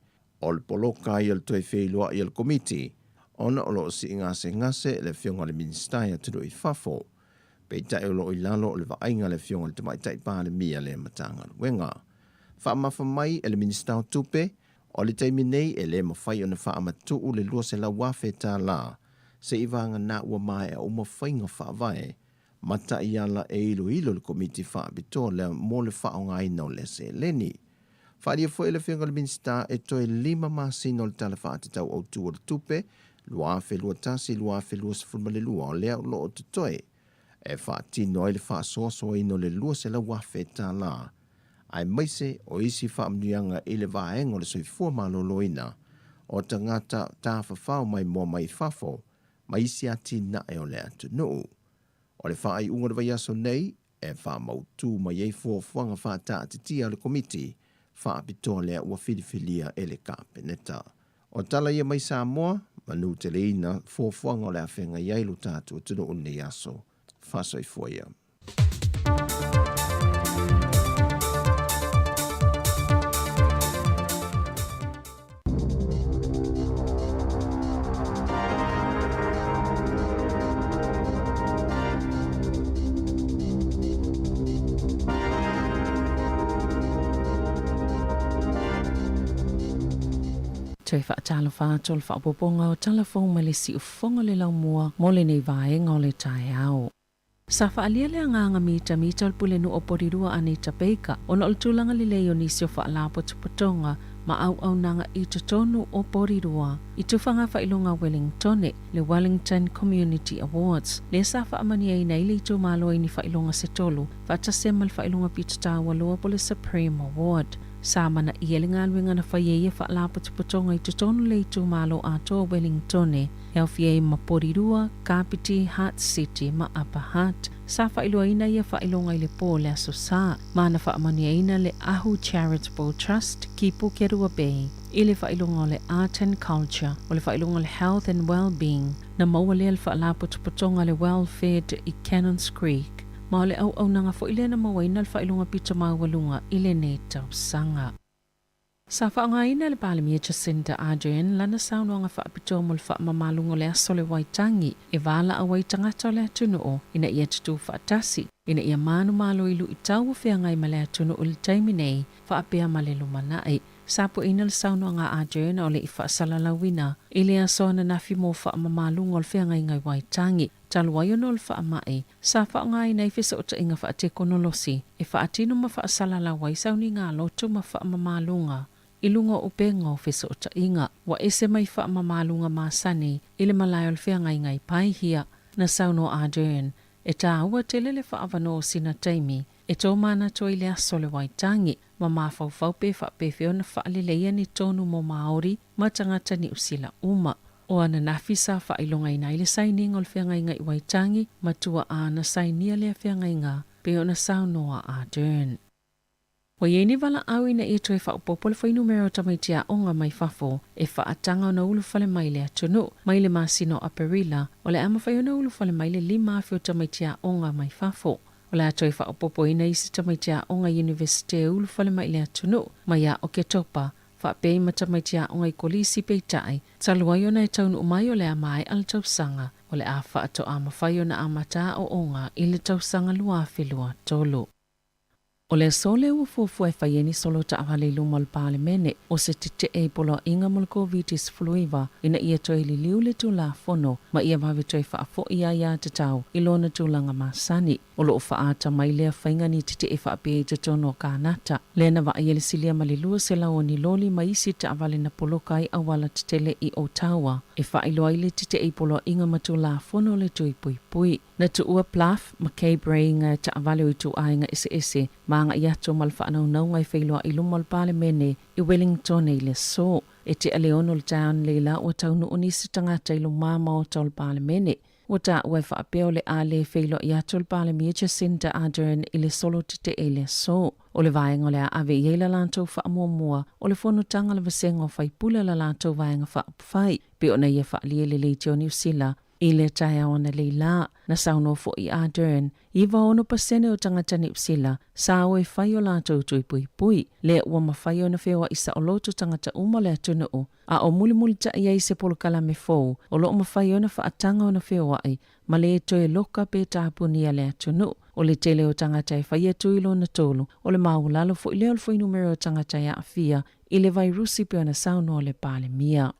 O le poloka ai o le toe feiloai o le Komiti, ona o lo o sii gasegase le Afioga i le Minisita i atunuu i fafo, peitai o lo o i lalo o le vaaiga a le Afioga i le Tamaitai Palemia lea Matagaluega. Faamafa mai e le Minisita o Tupe, o le taimi nei e le mafai ona faamatuu le $200,000 seiavagana ua maea uma faiga faavae ma taiala e iloilo le Komiti Faapitoa lea mo le faaaogaina o lea seleni. Faaalia foi e le Afioga i le Minisita e toe 5 masina o le Tala Faatatau Autu o le Tupe 2021/2022 o lea o lo o totoe e faatino ai le faasoasoaina o le $200,000 aemaise o isi faamanuiaga i le vaega o le soifua maloloina o tagata tafafao maimoa mai fafo ma isi atinae o le atunuu. O le faaiuga o le vaiaso nei e faamautu mai ai fuafuaga faataatitia a le Komiti Faapitoa lea ua filifilia e le Kapeneta. O tala ia mai Samoa, manu teleina fuafuaga o le a feagai ai lo tatou atunuu i lenei aso. Faasoifua ia. Toe faatalofa atu o le faaopoopoga o tala fou mai le siufofoga o le laumua mo lenei vaega o le taeao. Sa faaalia le agaga mitamita o le Pulenuu o Porirua Anita Baker ona o le tulaga lelei o nisi o faalapotopotoga ma auaunaga i totonu o Porirua i tufaga faailoga Wellingtone, le Wellington Community Awards, lea sa faamaniaina ai le itumalo i ni faailoga se tolu faatasi ai ma le faailoga pito taua loa po o le Supreme Award. Sa amanaia le galuega na fai e ia faalapotopotoga i totonu o le itumalo atoa o Wellingtone, e aofia ai ma Porirua, Kapiti, Hutt City ma Upper Hutt. Sa faailoaina ia faailoga i le pō o le Aso Sa, ma na faamanuiaina le Ahu Charitable Trust ki Pukerua Bay i le faailoga o le Art and Culture, o le faailoga o le Health and Wellbeing, na maua lea le faalapotopotoga a le Well-Fed i Cannons Creek, ma o le auaunaga foi lea na mauaina le faailoga pito maualuga i lenei tausaga. Sa faaaogaina e le Palemia Jacinda Ardern lana saunoaga faapitoa mo le faamamaluga o le aso o le Waitangi e valaau ai tagata o le atunuu ina ia tutū faatasi ina ia manumalo i luitau o feagai ma le atunuu i le taimi nei faapea ma le lumanai. Sa pueina le saunoaga a Ardern o le i faasalalauina i le aso ananafi mo faamamaluga o le feagaiga i Waitangi talu ai ona o le faamai Sa faaaogaina ai fesootaiga faatekonolosi e faatino ma faasalalau ai sauniga loto ma faamamaluga i luga o upega o fesootaiga. Ua ese mai faamamaluga masani i le malae o le feagaiga i Paihia. Na saunoa Ardern, e tāua tele le faaavanoa o sina taimi e tōmanatu ai le aso o le Waitangi ma mafaufau pe faapefea ona faaleleia ni tonu mo Māori ma tagata Niu Sila uma. O ananafi sa faailogaina ai le sainiga o le feagaiga i Waitangi, matua āna sainia lea feagaiga pei ona saunoa Ardern. Ua i ai ni valaau ina ia toe faaopoopo le fuainumera o tamaiti aoga mai fafo e faataga ona ulufale mai le atunuu. Mai le masina o Aperila, o le a mafai ona ulufale mai le 5,000 o tamaiti aoga mai fafo. O le a toe faaopoopoina isi tamaiti aoga Iunivesite e ulufale mai le atunuu mai ia Oketopa, faapea i ma tamaiti aoga i Kolisi peitai, talu ai ona e taunuu mai o le a maea le tausaga, o le a faatoa mafai ona amata aoaoga i le tausaga 2023. O le aso lea ua fuafua e fai ai ni solo taavale i luma o le Palemene, o se tetee i poloaiga mo le Koviti-19 ina ia toe liliu le Tulafono ma ia vave toe faafoi aiatatau i lona tulaga masani. O lo o faaata mai lea faiga ni tetee faapea i totonu o Kanata, lea na vaaia le silia ma le 200 o ni loli ma isi taavale na poloka ai auala tetele i Ottawa e faailoa ai le tetee i poloaiga ma Tulafono o le Tui Puipui. Na tuua Bluff ma Cape Ray ngā taavale o ituaiga eseese ma agai atu ma le faanaunauga e feiloai i luma o le Palemene i Wellington i le aso. E tea le 6 o le taeao analeila ua taunuu nisi tagata i lumā maota o le Palemene. Ua taua e faapea o le a le feiloai atu le Palemia Jacinda Ardern i le solo tetee i le aso. O le vaega o le a ave i ai la latou faamuamua o le fonotaga a le vasega o faipule a la latou vaega faaupufai, pei ona ia faaalia le Leitio o Niu Sila I le taeao analeila, na saunoa foi a Ardern, 96% o tagata Niu Sila sa o e fai o latou tui puipui, lea ua mafai ona feoai saoloto tagata uma o le atunuu, a o mulimulitai ai se polokalame fou o lo o mafai ona faataga ona feoai ma le toe loka pe tapunia le atunuu. O le tele o tagata e faia tui lona tolu, o le maualalo foi lea o le fuainumera o tagata e aafia i le vairusi pei ona saunoa le Palemia.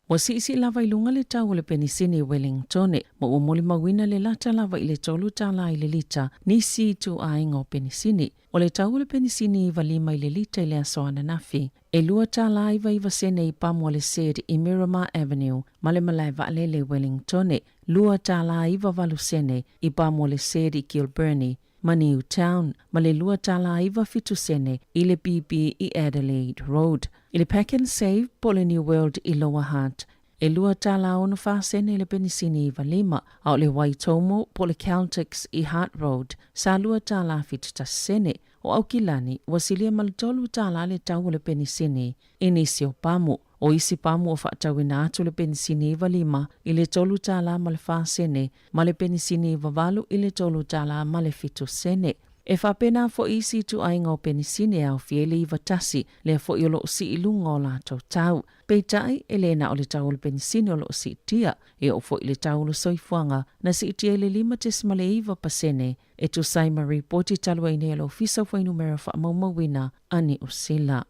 Ua siisii lava i luga le tau o le penisini i Wellingtone, ma ua molimauina le lata lava i le $3 i le lita nisi ituaiga o penisini. O le tau o le penisini 95 i le lita i le aso ananafi, e $2.99 i pamu a le Said i Miramar Avenue ma le malae vaalele i Wellingtone, $2.98 i pamu a le Said i Kilbirnie ma Newtown, ma le $2.97 i le BP i Adelaide Road. I le Pak'nSave po o le New World i Lower Hutt, e $2.64 le penisini 95, a o le Waitomo po o le Caltex i Hutt Road, sa $2.71. O Aukilani, ua silia ma le $3 le tau o le penisini i nisi o pamu. O isi pamu ua faatauina atu le penisini 95 i le $3.04 ma le penisini 98 i le $3.07. E faapena foi isi ituaiga o penisini e aofia ai le 91, lea foi o lo o sii i luga o latou tau. Peitai, e le na o le tau o le penisini o lo o siitia, e oo foi i le tau o le soifuaga, na siitia i le 5.9% e tusa ai ma ripoti talu ai nei a le Ofisa o Fuainumera Faamaumauina a Niu Sila.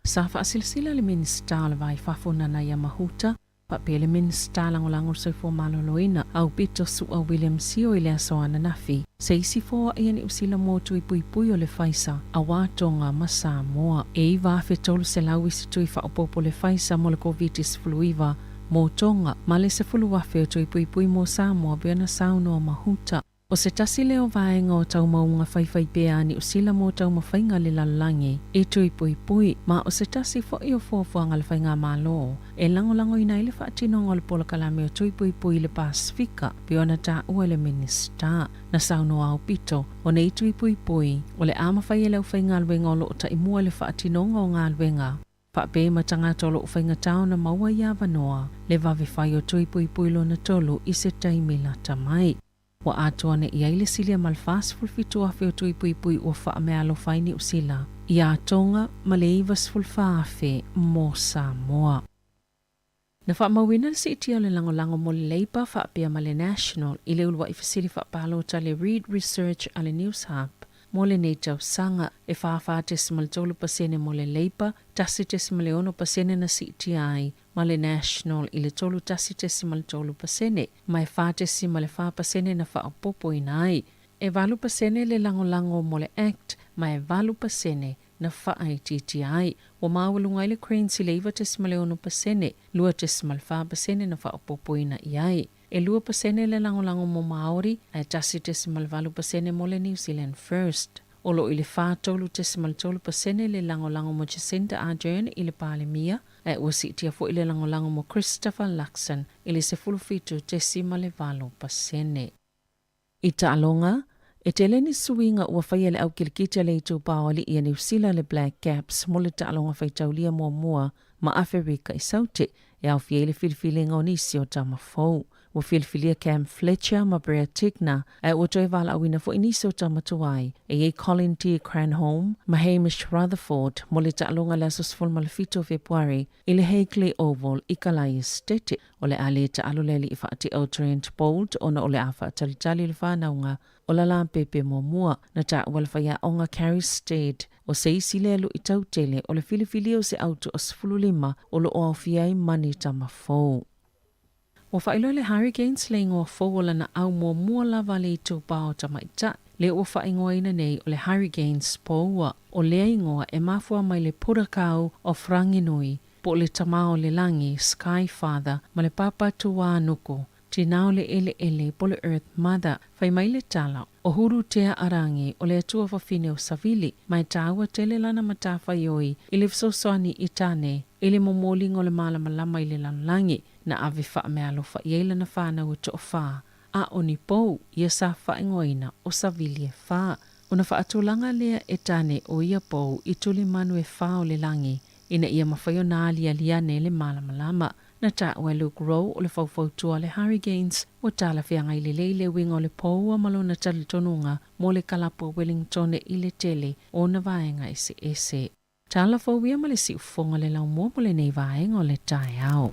Sa faasilasila le Minisita o le Va i Fafo Nanaia Mahuta, faapea le Minisita Lagolago o le Soifua Maloloina, Aupito Su'a William Sio i le aso ananafi, se isi foai a Niu Sila mo tui puipui o le Faisa auā Tonga ma Samoa. E 9,300 isi tui faaopoopo le Faisa mo le Koviti-19 mo Tonga ma le 10,000 o tui puipui mo Samoa pei ona saunoa Mahuta. O se tasi lea o vaega o taumauga faifaipea a Niu Sila mo taumafaiga a le lalolagi i tui puipui, ma o se tasi foi o fuafuaga a le Faigamalo e lagolagoina ai le faatinoga o le polokalame o tui puipui i le Pasefika, pei ona taua e le Minisita. Na saunoa aupito, o nei tui puipui, o le a mafai e le aufaigaluega o lo o taimua i le faatinoga o galuega, Faapea ma tagata o lo o faigata ona maua i avanoa le vave fai o tui puipui lona tolu i se taimi lata mai. Ua atoa nei i ai le silia ma le 47,000 o tui puipui ua faameaalofa ai Niu Sila iā Tonga ma le 94,000 mo Samoa. Na faamauina le siitia o le lagolago mo le Labour faapea ma le National i le uluai fesili faapalota le Reid Research a le Newshub mo lenei tausaga, e 44.3% mo le Labour, 1.6% na siitia ai ma le National i le 31.3% ma e 4.4% na faaopoopoina ai. E 8% le lagolago mo le Act ma e 8% na faaitiitia ai. Ua maualuga ai le Greens i le 9.6%, 2.4% na faaopoopoina i ai. E 2% le lagolago mo Māori, ae 1.8% mo le New Zealand First. O lo o i le 43.3% le lagolago mo Jacinda Ardern i le Palemia, ae ua siitia foi le lagolago mo Christopher Luxon i le 17.8%. I taaloga, e tele ni suiga ua faia e le au kilikiti a le itupa o alii a Niu Sila le Black Caps mo le taaloga faitaulia muamua ma Aferika i Saute, e aofia ai le filifiliga o nisi o tama fou. Ua filifilia Cam Fletcher ma Brea Tigner, ae ua toe valaauina foi nisi o tama tuai, e i ai Colin T. Cranholm ma Hamish Rutherford mo le taaloga i le aso 17 o Fepuari i le Hagley Oval i Kalai Estate. O le a le taalo le alii faatea o Trent Boult ona o le a faatalitali le fanauga o Lalapepe muamua. Na taua le faiaoga Carrie Stead o se isi lea luitau tele o le filifilia o se au toa-15 o lo o aofia ai ma ni tama fou. Ua faailoa le Hurricanes le igoa fou o lana au muamua lava a le itupa o tamaitai, lea ua faaigoaina nei o le Hurricanes Poua. O lea igoa e mafua mai le Purakau of Ranginui, po o le Tama o le Lagi, Sky Father, ma le Papa Tūānuku, Tinā o le Eleele, po o le Earth Mother. Fai mai le tala, o Hurutea a Rangi, o le atua fafine o Savili, ma e tāua tele lana matafaioi i le fesoasoani i Tane i le momoliga o le malamalama i le lalolagi. Na ave faameaalofa i ai lana fanau e toafā, a o ni pou ia sa faaigoaina o Savili e fā. Ona faatulaga lea e Tane o ia pou i tulimanu e fā o le lagi, ina ia mafai ona aliali ane le malamalama. Na taua e Luke Rowe o le faufautua a le Hurricanes, ua talafeagai lelei le uiga o le poua ma lona talitonuga mo le kalapu a Wellington i le tele o ona vaega eseese. Tala fou ia ma le siufofoga le laumua mo lenei vaega o le taeao.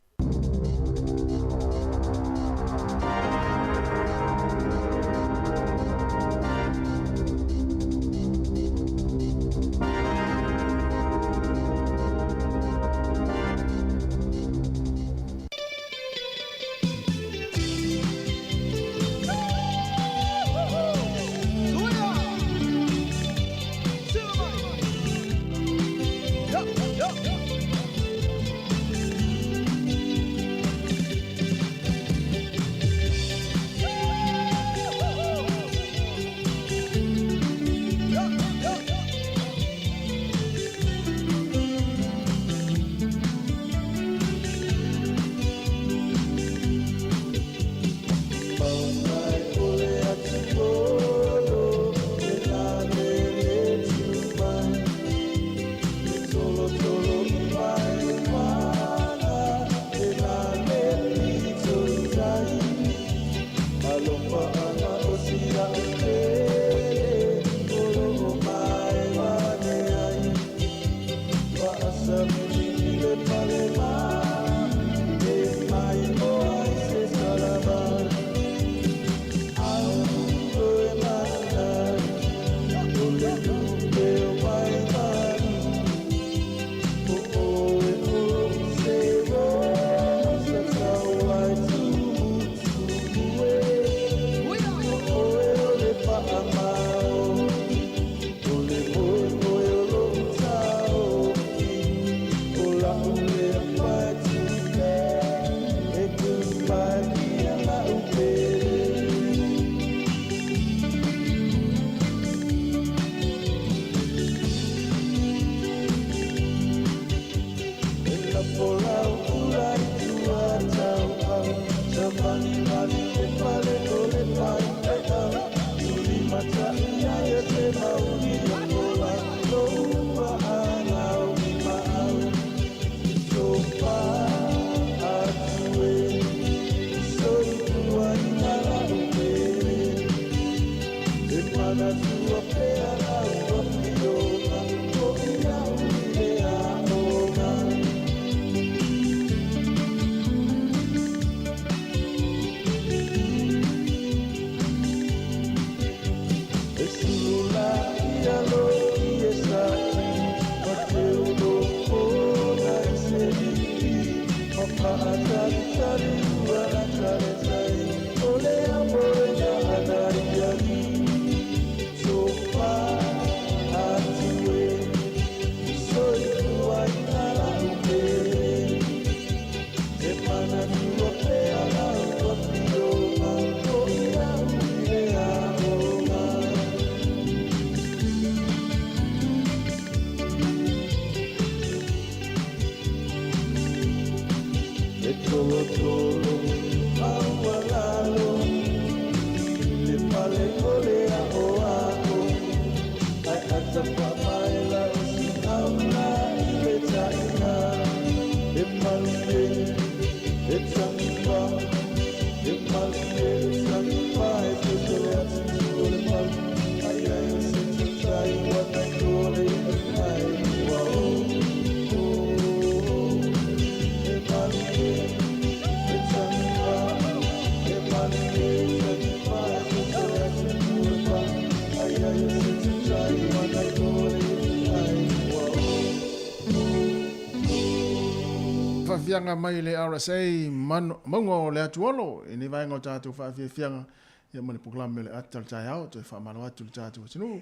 faafiafiaga mai le RSA manu, mauga o le Atuolo i nei vaega o tatou faafiafiaga ia ma le polokalame o le Ata o le Taeao toe faamalo atu i le tatou atunuu.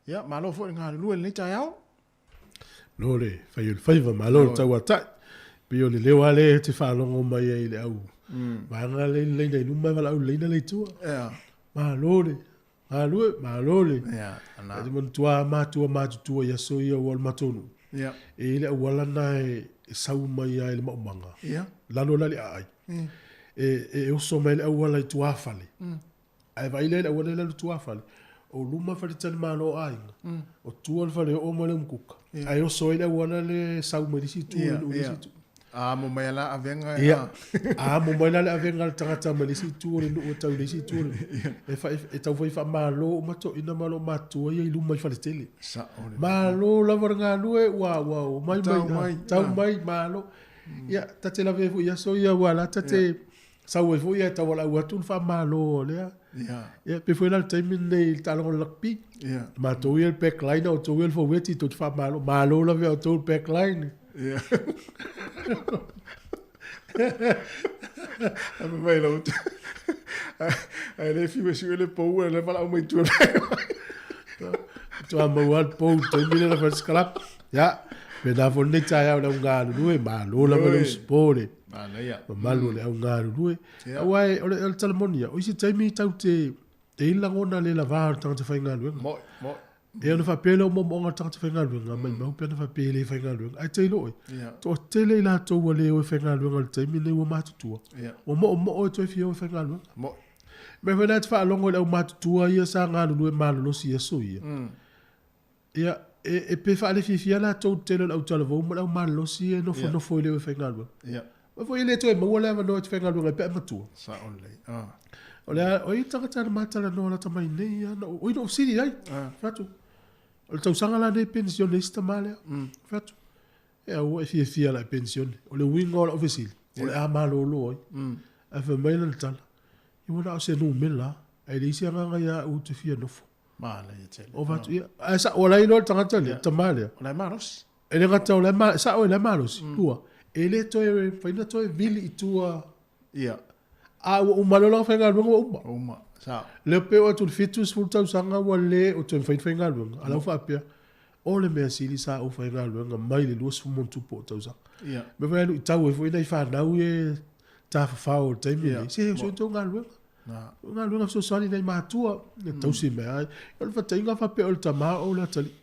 Ia malo foi le galulue i lenei taeao. Malo le fai o le faiva, malo le tauatai. Pei o le leo lava lea e te faalogo mai ai i le au vaega lea i le laina i luma e valaau i le laina lea i tua. Malo le galue, malo le. E te manatua lava matua matutua i aso ia ua o le matou nuu. E i ai le auala lena e sau mai lava i le maumaga, lalo la i le aai. E oso mai le auala i tuafale. Ae vaai lea i le auala lea i tuafale, o luma faletalimalo o aiga, o tua le faleoo ma le umukuka, ae oso ai le auala lea e sau mai le isi itu i le isi itu. Amo mai la avega. Ia. Amo mai la le avega a le tagata mai le isi itu o le nuu e tau i le isi itu o le nuu. E fai, e tau fai faamalo uma toeaiina ma lo matua ia i luma i faletele. Sao lelei. Malo lava le galue ua ua omai mai, Tau mai. tau mai, malo. Ia, ta te lavea foi i aso ia aua la ta te sau ai foi ae taualaau atu le faamalo o lea. Ia. Ia, pei foi la le taimi lenei i le taaloga o le rugby. Ia. Matou ia le back line, o outou ia le forward, tou te faamalo. Malo lava ia outou le back line. Ia. Ae fai mai lau Ae le fiu e sue le pou e le valaau mai tua. Matua maua le pou i le taimi lea na fai le scrap. Ia, pena foi lenei taeao i le au galulue, malo lava le usupo le Manaia. mamalu o le au galulue. Aua e, o le, o le tala moni ia, o isi taimi tau te, e i ai le lagona le lava o le tagata faigaluega. Moi, moi. E ona faapea lea o moomooga o le tagata faigaluega, maimau pe ana faapea e le faigaluega. Ae te iloa oe, Ia. toatele i latou ua le o e faigaluega i le taimi lenei ua matutua. Ia. Ua moomoo e toe fia o e faigaluega. Moi. Mea foi lea e te faalogo i le aumatutua ia sa galulue malolosi i aso ia. Ia, e, e pe faalefiafia latou i le tele o le autalavou ma le aumalolosi ia e nofonofo e le o e faigaluega. Ia. Aua foi e le toe maua le avanoa e te faigaluega ai pe a matua. Sao lelei. Ah. O le a, o ai le tagata na ma talanoa lata mai nei ia, na, oi na ou fesili ai. Ah. Fai atu, o le tausaga la nei penisione ai si tama lea. Fai atu, e aua e fiafia la e penisione. O le uiga o lau fesili, o le a malolo ai. Ae fai mai lana tala, ia ua na o se numera lava, ae leai se agaga ia au ou te fia nofo. Manaia tele. O fai atu, ia, ae sao o la e iloa le tagata lea, le tama lea. O la e malosi. E le gata o la e ma, sao o la e malosi, lua, e le toe mafai ona toe vili i tua. Ia. A ua uma loa lana faigaluega ua uma. Ua uma, sao. Lea pe oo atu i le 70 tausaga ua le o toe mafai ona faigaluega, a la ua faapea, o le mea sili sa ou faigaluega mai le 20 ma ona tupu o tausaga. Ia. Mea foi a luitau ai foi nai fanau ia e tafafao i le taimi Ia. lenei, se sue tou galuega. Na. O galuega fesoasoani nai matua, e tausi mai ai. O le faataitaiga faapea o le tama o le atalii.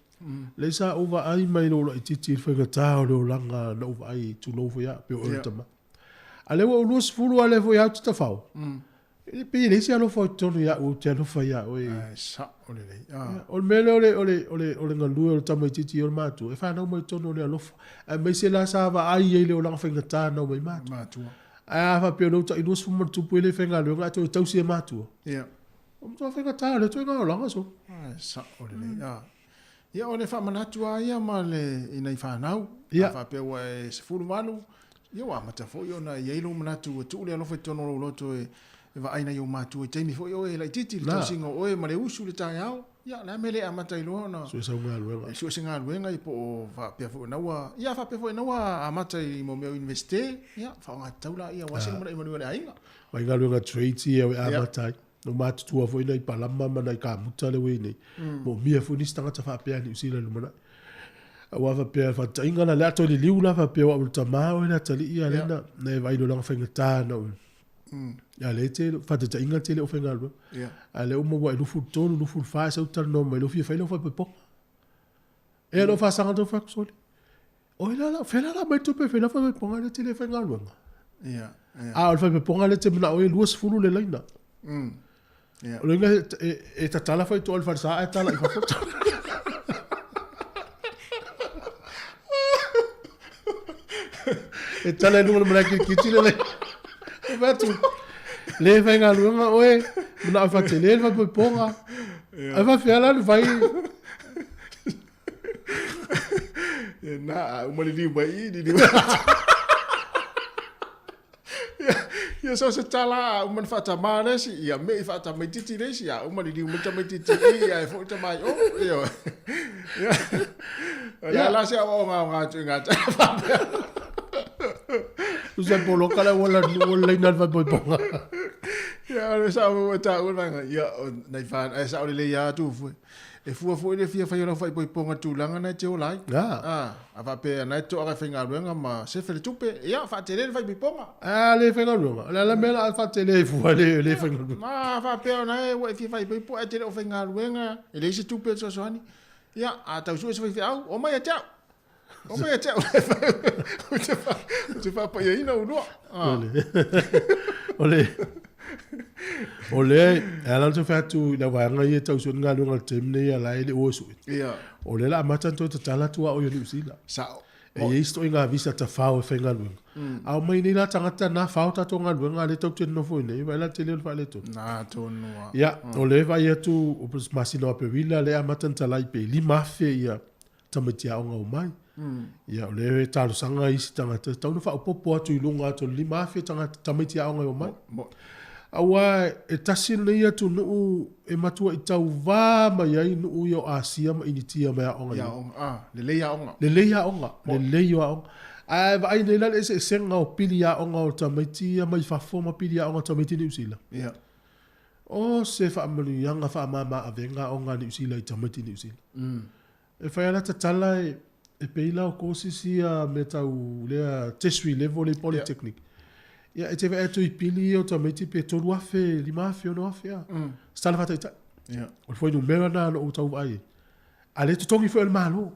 Lea sa ou vaai mai lou laitiiti i le faigata o le olaga na ou vaai tulou foi au, pei o oe le tama. A lea ua ou 20 a lea foi lava ou te tafao. E pei e leai se alofa o i totonu ia au, ou te alofa ia oe. Ae sao lelei. O le mea lea o le, o le, o le, o le galue o le tamaitiiti o le matua, e fanau mai i totonu o le alofa. Aemaise la sa vaai ai i le olaga faigata na omai matua. Matua. Ae a faapea o lea ua tai 20 ma ona tupu e le faigaluega ae toe tausi e matua. Ia. O matua faigata o lea ituaiga olaga so. Ae sao lelei. Ia o le faamanatu lava ia ma le i nai fanau. Ia. A faapea ua e 18, ia ua amata foi ona i ai lou manatu ua tuu le alofa i totonu o lou loto e vaai nai ou matua i taimi foi o oe e laitiiti, le tausiga o oe ma le usu i le taeao. Ia, o le a mea e le amata ai loa ona Sue sau galuega. E sue se galuega ia po o faapea foi ona ua, ia faapea foi ona ua amata i mea o Iunivesite, ia faaaoga tatau laia aua se lumanai manuia o le aiga. Mai galuega trades ia e amata ai. No matutua foi nai palama ma nai kamuta le ua i ai nei. Moomia foi nisi tagata faapea i Niu Sila i le lumanai. Aua faapea faataitaiga la, le a toe liliu la faapea o au o le tama oe le atalii ia lea na e vaai i le olaga faigata na ou Ia lea te faataitaiga tele o faigaluega. A lea uma ua e 23, 24 e sau talanoa mai lou fia fai lau faaipoipoga. E lou faasaga tau fai atu sole. Oi la la, fea la la mai tupe fai lau faaipoipoga lea te le faigaluega. Ia, ia. A o le faaipoipoga lea te manao e 20 le laina. Ia. O le uiga e tatala faitoa i le falesa ae tala i fafo. E tala i luga o le malae kitikiti le laina. E fai atu, le faigaluega oe, manao e faatele le faaipoipoga. Ae faafefea la ona fai? Ia na, a uma liliu mai i i, liliu Ia so se tala a uma na faatamā le isi, ia me'i faatamaitiiti le isi, a uma liliu mai tamaitiiti i i, ae foi tama i o. Ioe. Ia. O le a la se aoaoga aoga atu i ngā tala faapea. Tusa e poloka le auala nuu o le laina le faaipoipoga. Ia, o le sao ua taua le vaega. Ia, o nai whānau, e sao lelei lava atu fue. E fua foi le fia fai o lau faaipoipoga i le tulaga na e te ola ai. Ah. Ah, a faapea na e toaga e faigaluega ma sefe le tupe, ia, faatele le faaipoipoga. A le faigaluega, o le a la mea la a faatele ai fua le le faigaluega. Ma faapea ona e ua e fia faaipoipo ae te le o faigaluega, e leai se tupe e fesoasoani. Ia, a tau sue se faifeau, omai ia te au. Omai ia te au. Ou te fa, ou te faapaiaina ulua. Ah. O le, o le, e ala ona fai atu i lau vaega ia e tau sue ni galuega i le taimi nei a la e le o e sue. Ia. O lea la amata ona toe tatala atu a o i Niu Sila. Sao. E i ai isi ituaiga visa tafao e faigaluega. A omai nei la tagata na fao tatou galuega a lea tatou te nonofo i inei, vaai la le tele o le faaletonu. Na tonu a. Ia, o lea e vaai atu o le masina o Aperila lea e amata ona talai pe 5,000 ia tamaiti aoga omai. Ia, o lea e talosaga isi tagata, e tatau ona faaopoopo atu i luga atu o le 5,000 tagata tamaiti aoga e omai. Aua e tasi lenei atunuu e matuai tauva mai ai nuu ia o Asia ma Initia mai aoga i ai. Ah, lelei aoga. Lelei aoga, lelei o aoga. Ae vaai nei la le eseesega o pili aoga o tamaiti ia mai fafo ma pili aoga o tamaiti Niu Sila. Yeah. O se faamanuiaga faamama avega aoga a Niu Sila i tamaiti Niu Sila. E fai lava la tatala e, e pei la o courses ia mea tau lea tertiary level le polytechnic. Ia e te vaai atu i pili ia o tamaiti pe 3,000, 5,000, 6,000 a. Se tala faataitai. O le fuainumera lena na ou tau vaai ai. A le totogi foi e le Malo.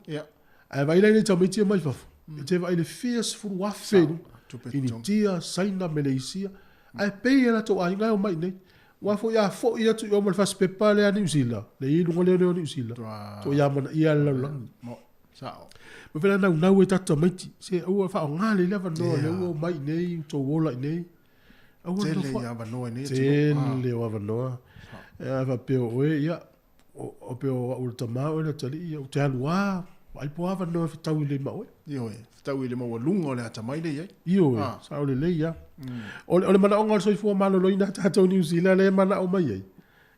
Ae vaai la i nai tamaiti ia mai fafo, e te vaai i le fia sefulu afe i luga. Initia, Saina, Meleisia, ae pei e latou aiga e omai i inei. Aua foi a foi atu i o ma le fasipepa lea a Niu Sila, le i luga lea o Niu Sila, tua amanaia le lalolagi. Ma fela naunau e tatou tamaiti, se aua faaaoga lelei le avanoa lea ua omai i inei, ua tou ola i inei. Aua le Tele nofoai. avanoa i nei atunuu. Tele o avanoa. A faapea o oe, ia, o pei o au o le tama oe le atalii, ia, ou te alu lava, vaai po o a avanoa e fetau lelei ma oe. Ioe, fetau i le maualuga o le atamai lea e i ai. Ioe, sao lelei lava. O le, o le manaoga o le soifua maloloina a tatou Niu Sila lea e manao mai ai,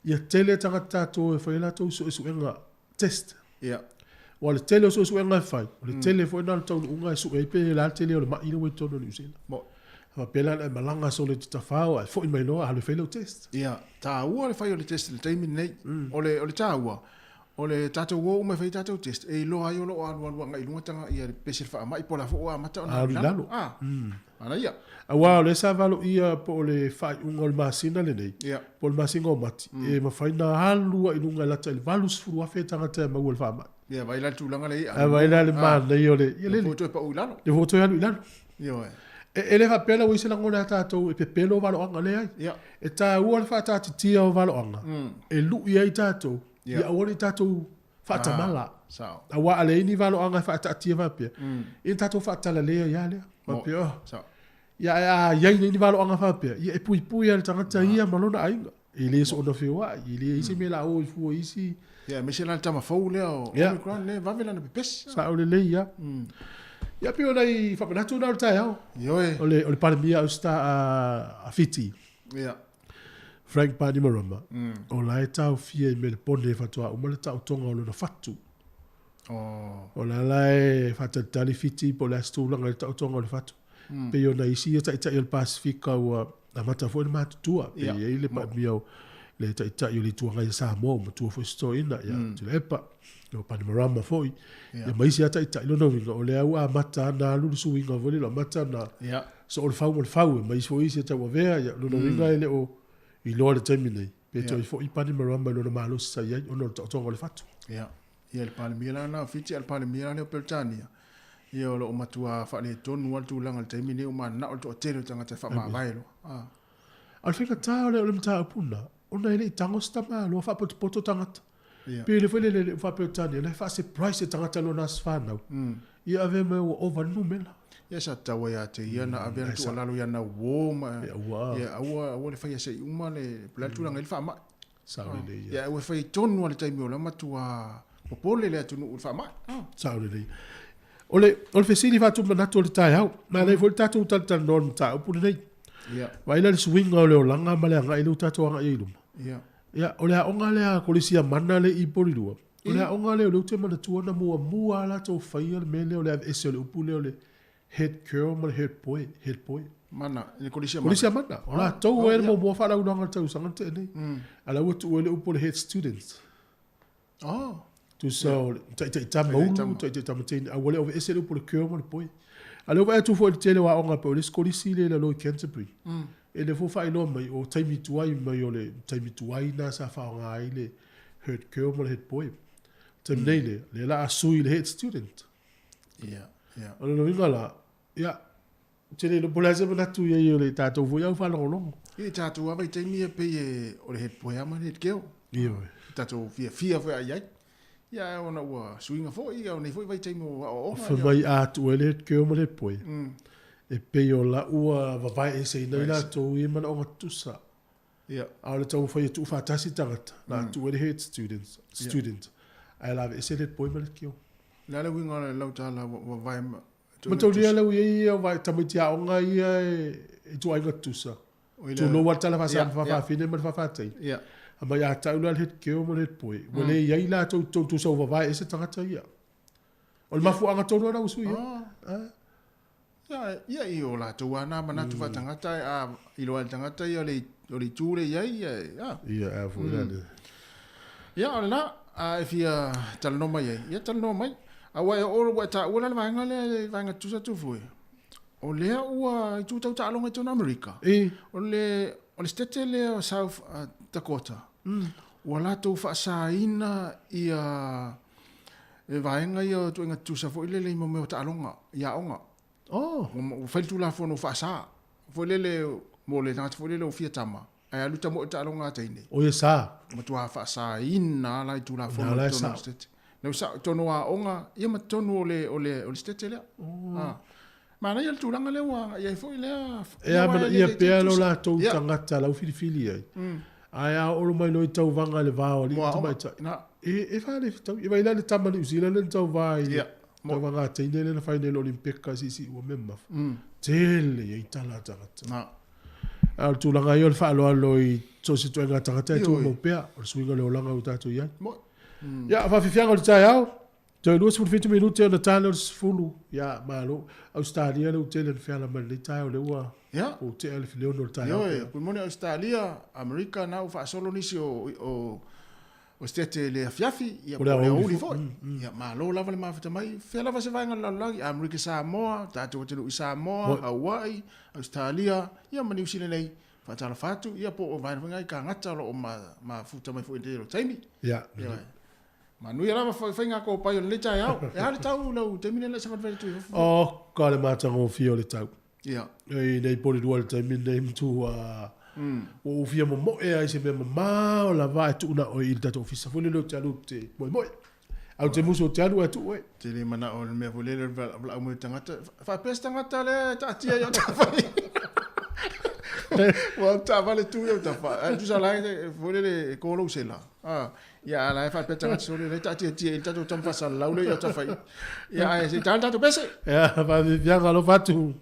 ia tele tagata tatou e fai a latou suesuega test. Ia. Aua o le tele o suesuega e fai, o le tele foi lena o le taunuuga e sue ai pe o le a le tele o le mai lea ua i totonu o Niu Sila. Mo. Faapea la ona e malaga solo i te tafao ae foi mai loa alu e fai lau test. Ia, taua le fai o le test i le taimi lenei. O le, o le taua, o le tatou o uma e fai tatou test, e iloa ai o lo o alualu agai i luga taga ia le pese le faamai po o le a foi ua amata ona alu i lalo. Ah, manaia. Aua o lea sa valoia po o le faaiuga o le masina lenei, Ia. po o le masina o Mati, e mafai ona alu ai i luga e lata i le 80,000 tagata e maua i le faamai. Ia, vaai la le tulaga lea i Ae vaai la le manaia o le, ia lele. Lea foi toe pau i lalo. Lea foi toe alu i lalo. Ioe. E le faapea la ua i ai se lagona ia tatou e pepelo valoaga, leai. Ia. E taua le faataatitia o valoaga e lui ai tatou, ia aua ne i tatou faatamala. Sao. Aua a leai ni valoaga e faataatia faapea, ia ona tatou faatalalea ai lava lea. Faapea, oh. Sao. Ia ae a i ai nei ni valoaga faapea, ia e puipui lava i le tagata ia ma lona aiga. E le soona feoai, e leai se mea o le a o ai fua i isi. Ia, aemaise la le tama fou lea o Omicron lea e vave lana pepesi. Sao lelei lava. Ia pei o nai faamanatu na o le taeao. Ioe. O le, o le Palemia Austar a Fiti. Ia. Frank Bainimarama, o la e taofia i Melepone faatoa uma le taotoga o lona fatu. Oh. O la la e faatalitali Fiti po o le a se tulaga i le taotoga o le fatu. Pei ona isi ia taitai o le Pasifika ua amata foi ona matutua. Pei e i ai le palemia o le taitai o le Itu Agai a Samoa, ua matua foi se toeaina, ia Tuilaepa, o Bainimarama foi, ia ma isi lava taitai. Lona uiga, o lea ua amata ona alu le suiga foi lele, ua amata ona soo le fau ma le fau, e ma isi foi isi e tauavea, ia lona uiga e le o iloa i le taimi nei, pe toe foi Bainimarama i lona malosi sa i ai ona o le taotoga o le fatu. Ia, ia le Palemia la lena o Fiti, a o le Palemia la lea o Peretania, ia o lo o matua faaletonu lava le tulaga i le taimi lenei, ua mananao le toatele o tagata e faamavae loa. A o le faigata o le mataupu lena, ona e le i tago se tamaloa faapotopoto tagata. Ia. Pe le foi lele le faa-Peretania, la e faa-surprise e tagata i lona aso fanau. Ia avea mai ua ova le numera. Ia sa tatau ai ia te ia na ave ana tuualalo ia na uo ma Ia ua. ia aua aua le faia se i uma le po o le a le tulaga i le faamai. Sao lelei ia. Ia ua fai tonu lava le taimi o la matua popole le atunuu i le faamai. Sao lelei. O le, o le fesili faatumanatu o le taeao, na alai foi le tatou talatalanoa i le mataupu lenei. Ia. Vaai la le suiga o le olaga ma le agai lea ua tatou agai ai i luma. Ia. Ia, o le aoga lea a Kolisi a Mana lea i Porirua, o le aoga lea o lea ou te manatua na muamua lava latou faia le mea lea o le aveese o le upu lea o le Head Girl ma le Head Boy, Head Boy. Mana, i le Kolisi a Mana. Kolisi a Mana. O latou oh, e le muamua faalauiloaga o le tausaga na tea nei. A la ua tuu ai le upu o le Head Students. Oh. Tusa o le taitai tama ulu, taitai tama teine, a ua le aveese le upu o le girl ma le boy. A lea ua vaai atu foi i le tele o aoga pei o le isi kolisi lea i lalo i Canterbury. E le fua faailoa mai o taimi tuai mai o le taimi tuai na sa faaaoga ai le head girl ma le head boy. Taimi nei lea, lea la a sui i le head student. Ia, ia. O lona uiga la, ia, ou te le iloa po o le a se manatu i ai o le tatou foi au faalogologo. Ia, tatou lava i taimi ia pei e, o le head boy lava ma le head girl. Ioe. Tatou fiafia foi a i ai. Ia, ae ona ua suiga foi, ia, o nei foi vaitaimi o aoaoga. Fai mai a tuu ai le head girl ma le head boy, e pei o la ua vavae eseina ai latou i manaoga tutusa. Ia. A o le taumafai e tuufaatasi tagata, na tuu ai le head students, student, ae la aveese le head boy ma le head girl. O le a le uiga o lau tala ua vavae ma... Mataulia lea ua i ai ia vai tamaiti aoga ia e ituaiga tutusa. Tulou lava le tala faa-Samoa faa-fafine ma le faa-faateine. A mai a tau la le head girl ma le head boy, ua le i ai latou i totonu tusa ua vavae ese tagata ia. O le mafuaaga tonu lava lena ua sui ai. Ia, ia i o latou lava na manatu faatagata a iloa e le tagata ia o le o le itu lea i ai, ia, ia. Ia, a foi la le. Ia, o lena, a e fia talanoa mai ai, ia talanoa mai. A ua e oo, ua e taua la le vaega lea, le vaega tutusa atu foi, o lea ua itu tau taaloga i totonu o Amerika. O le, o le setete lea o South Dakota, ua latou faasaina ia le vaega ia o ituaiga tutusa foi lele i mea o taaloga i aoga. Oh. Ua fai le Tulafono faasa foi lele mo le tagata foi lele ua fia tama ae alu tamoe i taaloga a teine. O ia sa. Matua faasaina la i Tulafono i totonu o le State. Lea ua sao i totonu o aoga ia ma totonu o le o le o le State lea. Oh. Ah. Manaia le tulaga lea ua agai ai foi lea. E amanaia pea lo latou tagata lau filifili ai. Ae a oo mai loa i tauvaga i le va o alii ma tamaitai, e faalefetaui. E vaai la le tama Niu Sila lea na tauva i le tauvaga a teine lea na fai nei i le Olimpeka siisii ua mea mamafa. Tele ai tala a tagata. A o le tulaga ia o le faaaloalo i so o se ituaiga tagata e tumau pea, o le suiga o le olaga ua tatou i ai. Ia, faafiafiaga o le taeao. Toe 27 minute ona ta lea o le 10. Ia, malo. Ausetalia lea ua tele ina feala mai lenei taeao lea ua ua tea le 6 o le taeao. Ioe, pei moni Ausetalia, Amerika na ua faasolo nisi o o o Setete i le afiafi, ia po o le aoauli foi. Ia, malo lava le mafuta mai. Fea lava se vaega o le lalolagi, Amerika Samoa, tatou atunuu i Samoa, Hawaii, Ausetalia, ia ma Niu Sila nei. Faatalofa atu, ia po o vaega foi na i Kanata o lo o mafuta mai foi i lenei taimi. Ia. Ioe. Manuia lava faiga kopai o lenei taeao. E a le tau lau taimi lenei savalivali atu i fafo? Oh, ka le matagofie o le tau. Ia. I nei poli lua le taimi lenei matua ua ou fia momoe ai se mea mamao lava ae tuu na oe i le tatou ofisa foi lele ou te alu ou te moemoe. Ae ou te musu ou te alu ae tuu oe. Te le manao o le mea foi lele o le valaau mai o le tagata. Faapea se tagata lea e taatia i au taavale. Ua taavale tu i au tafa. Ae tusa la e foi lele e ko lou sela. Ah. Ia, a la e faapea tagata sole, lea taatiatia i le tatou tama faasalalau lea i Autafa i. Ia, ae se i ta le tatou pese. Ia, faafiafiaga alofa atu.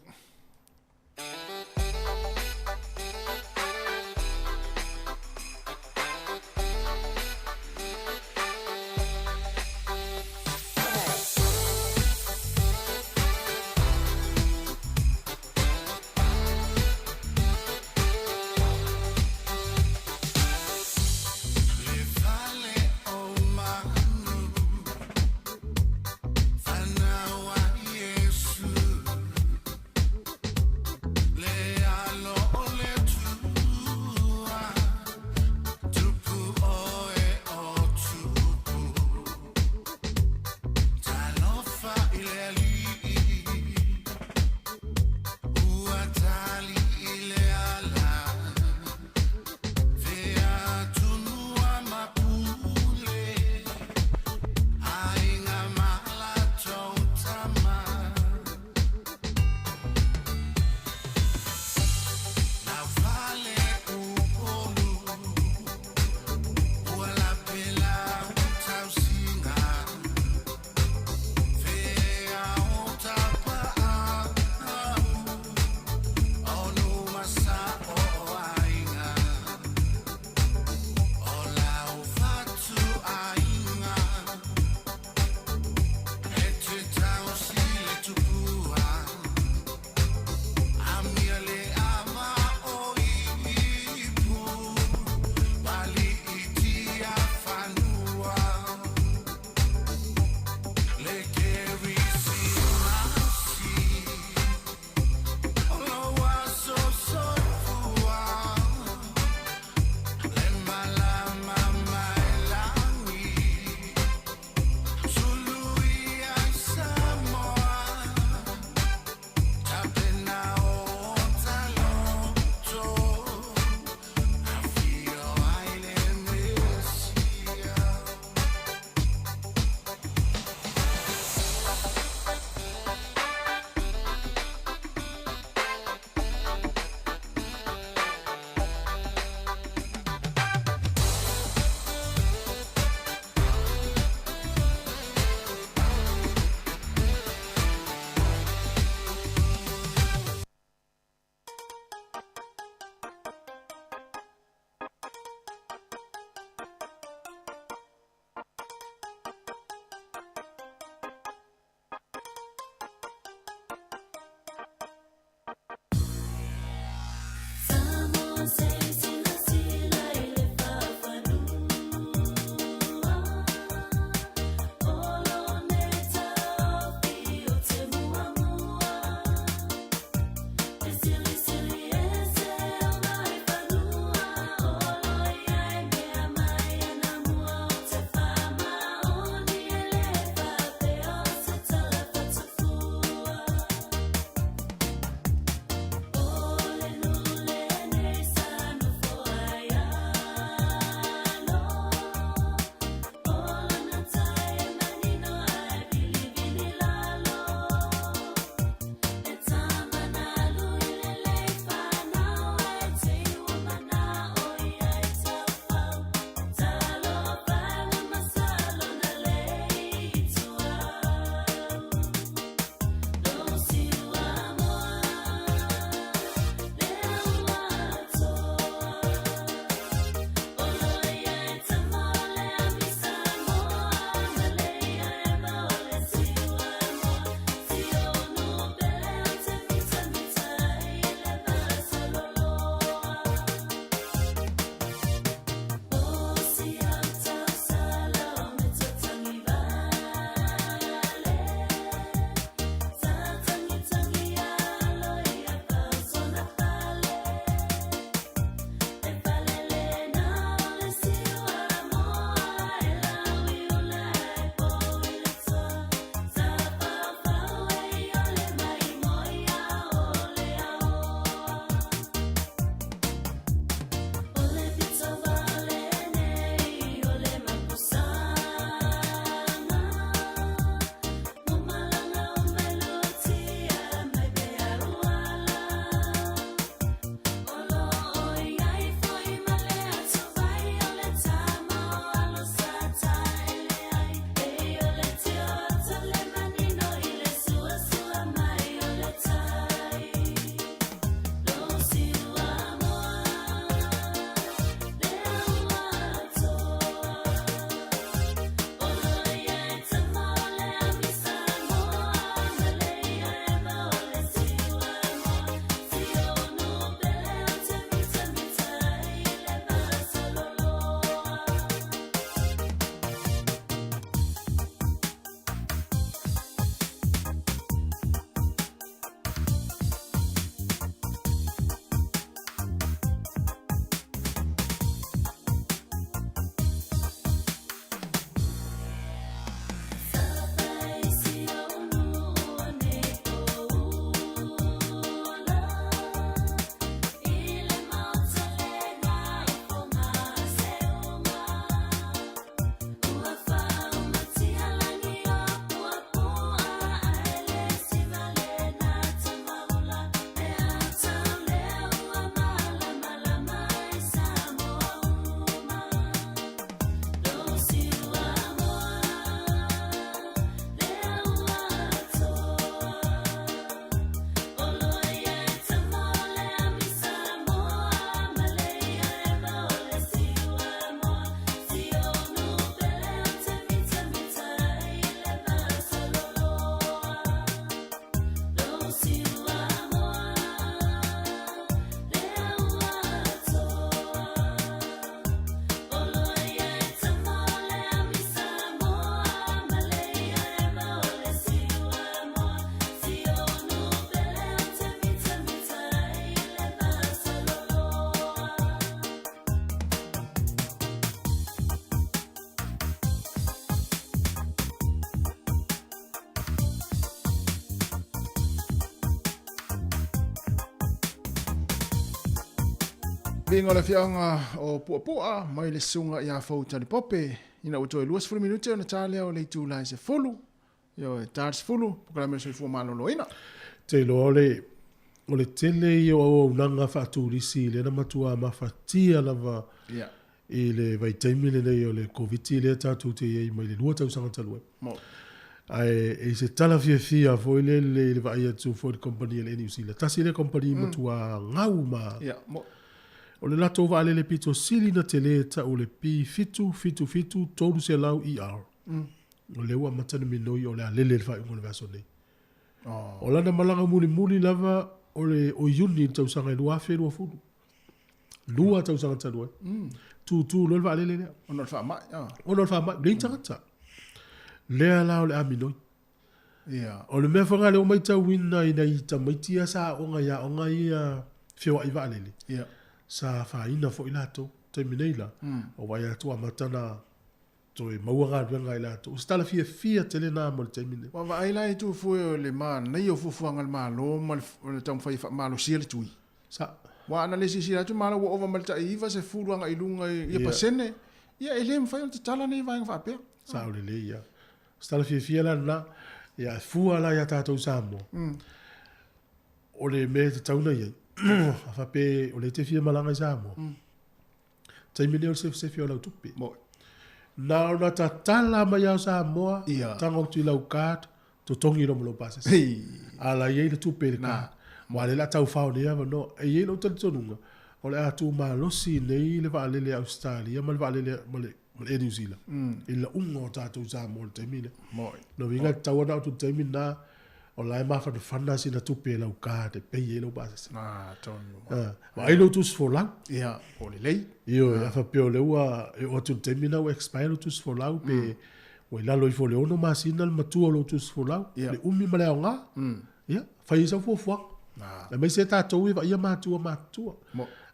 Viiga o le afioaga o Puapua mai le susuga ia Fou Talipope ina ua toe 20 minute ona ta lea o le itula e 10. Ioe, ta le 10, polokalame o le soifua maloloina. Te iloa o le, o le tele ia o auaunaga faaturisi lea na matua mafatia lava Ia. i le vaitaimi lenei o le Koviti lea tatou te i ai mai le 2 tausaga talu ai. Mo. Ae e i se tala fiafia foi lele i le vaai atu foi i le kamupani a le Air New Zealand. Tasi lea kamupani matua gau ma Ia, mo. O le latou vaalele pito sili na tele tau o le P777 300 ER. O lea ua amata ona minoi o le a lele i le faaiuga o le vaiaso nei. Oh. O lana malaga mulimuli lava o le o Iuni i le tausaga e 2020. 2 tausaga talu ai. Tūtū loa le vaalele lea. Ona o le faamai, ah. Ona o le faamai, leai ni tagata. Lea la o le a minoi. Ia. O le mea foi lena lea ua matauina i nai tamaiti ia sa aoga i aoga ia feoai vaalele. Ia. Sa afaina foi latou. Taimi nei la, ua vaai atu ua amata ona toe maua galuega i latou. O se tala fiafia tele lena mo le taimi nei. Ua vaai la i tufue o le manaia o fuafuaga a le Malo ma le taumafai e faamalosia le tui. Sa. Aua ana le silasila atu le Malo ua ova ma le tai 90 agai i luga i pasene, ia e le mafai ona tatala nei vaega faapea. Sao lelei ia. O se tala fiafia la lena. Ia e fua la ia tatou i Samoa. O le mea e tatau ona i ai, a faapea o lea e te fia malaga i Samoa, taimi nei o le sefesefe o lau tupe. Moi. Na ona tatala mai lava o Samoa, Ia. tago atu i lau card, totogi loa ma lou pasese. Hei. A la i ai le tupe i le card. Aua o lea o le a tau fao nei avanoa. E i ai lou talitonuga, o le a tumalosi nei le vaalele a Ausetalia ma le vaalele ma le, ma le Air New Zealand i le lauga o tatou i Samoa i le taimi lea. Moi. Lona uiga e tatau ona atu i le taimi lena, O la e mafanafana sina tupe i lau card e pay ai lou pasese. Ah, tonu. Ah, vaai lou tusi folau. Ia, po o lelei. Ioe, a faapea o lea ua e oo atu i le taimi lena ua expire lou tusi folau pe ua i lalo ifo o le 6 masina le matua o lou tusi folau, le umi ma le aoga. Ia, fai ai sau fuafuaga. Aemaise tatou e vaaia matua matutua.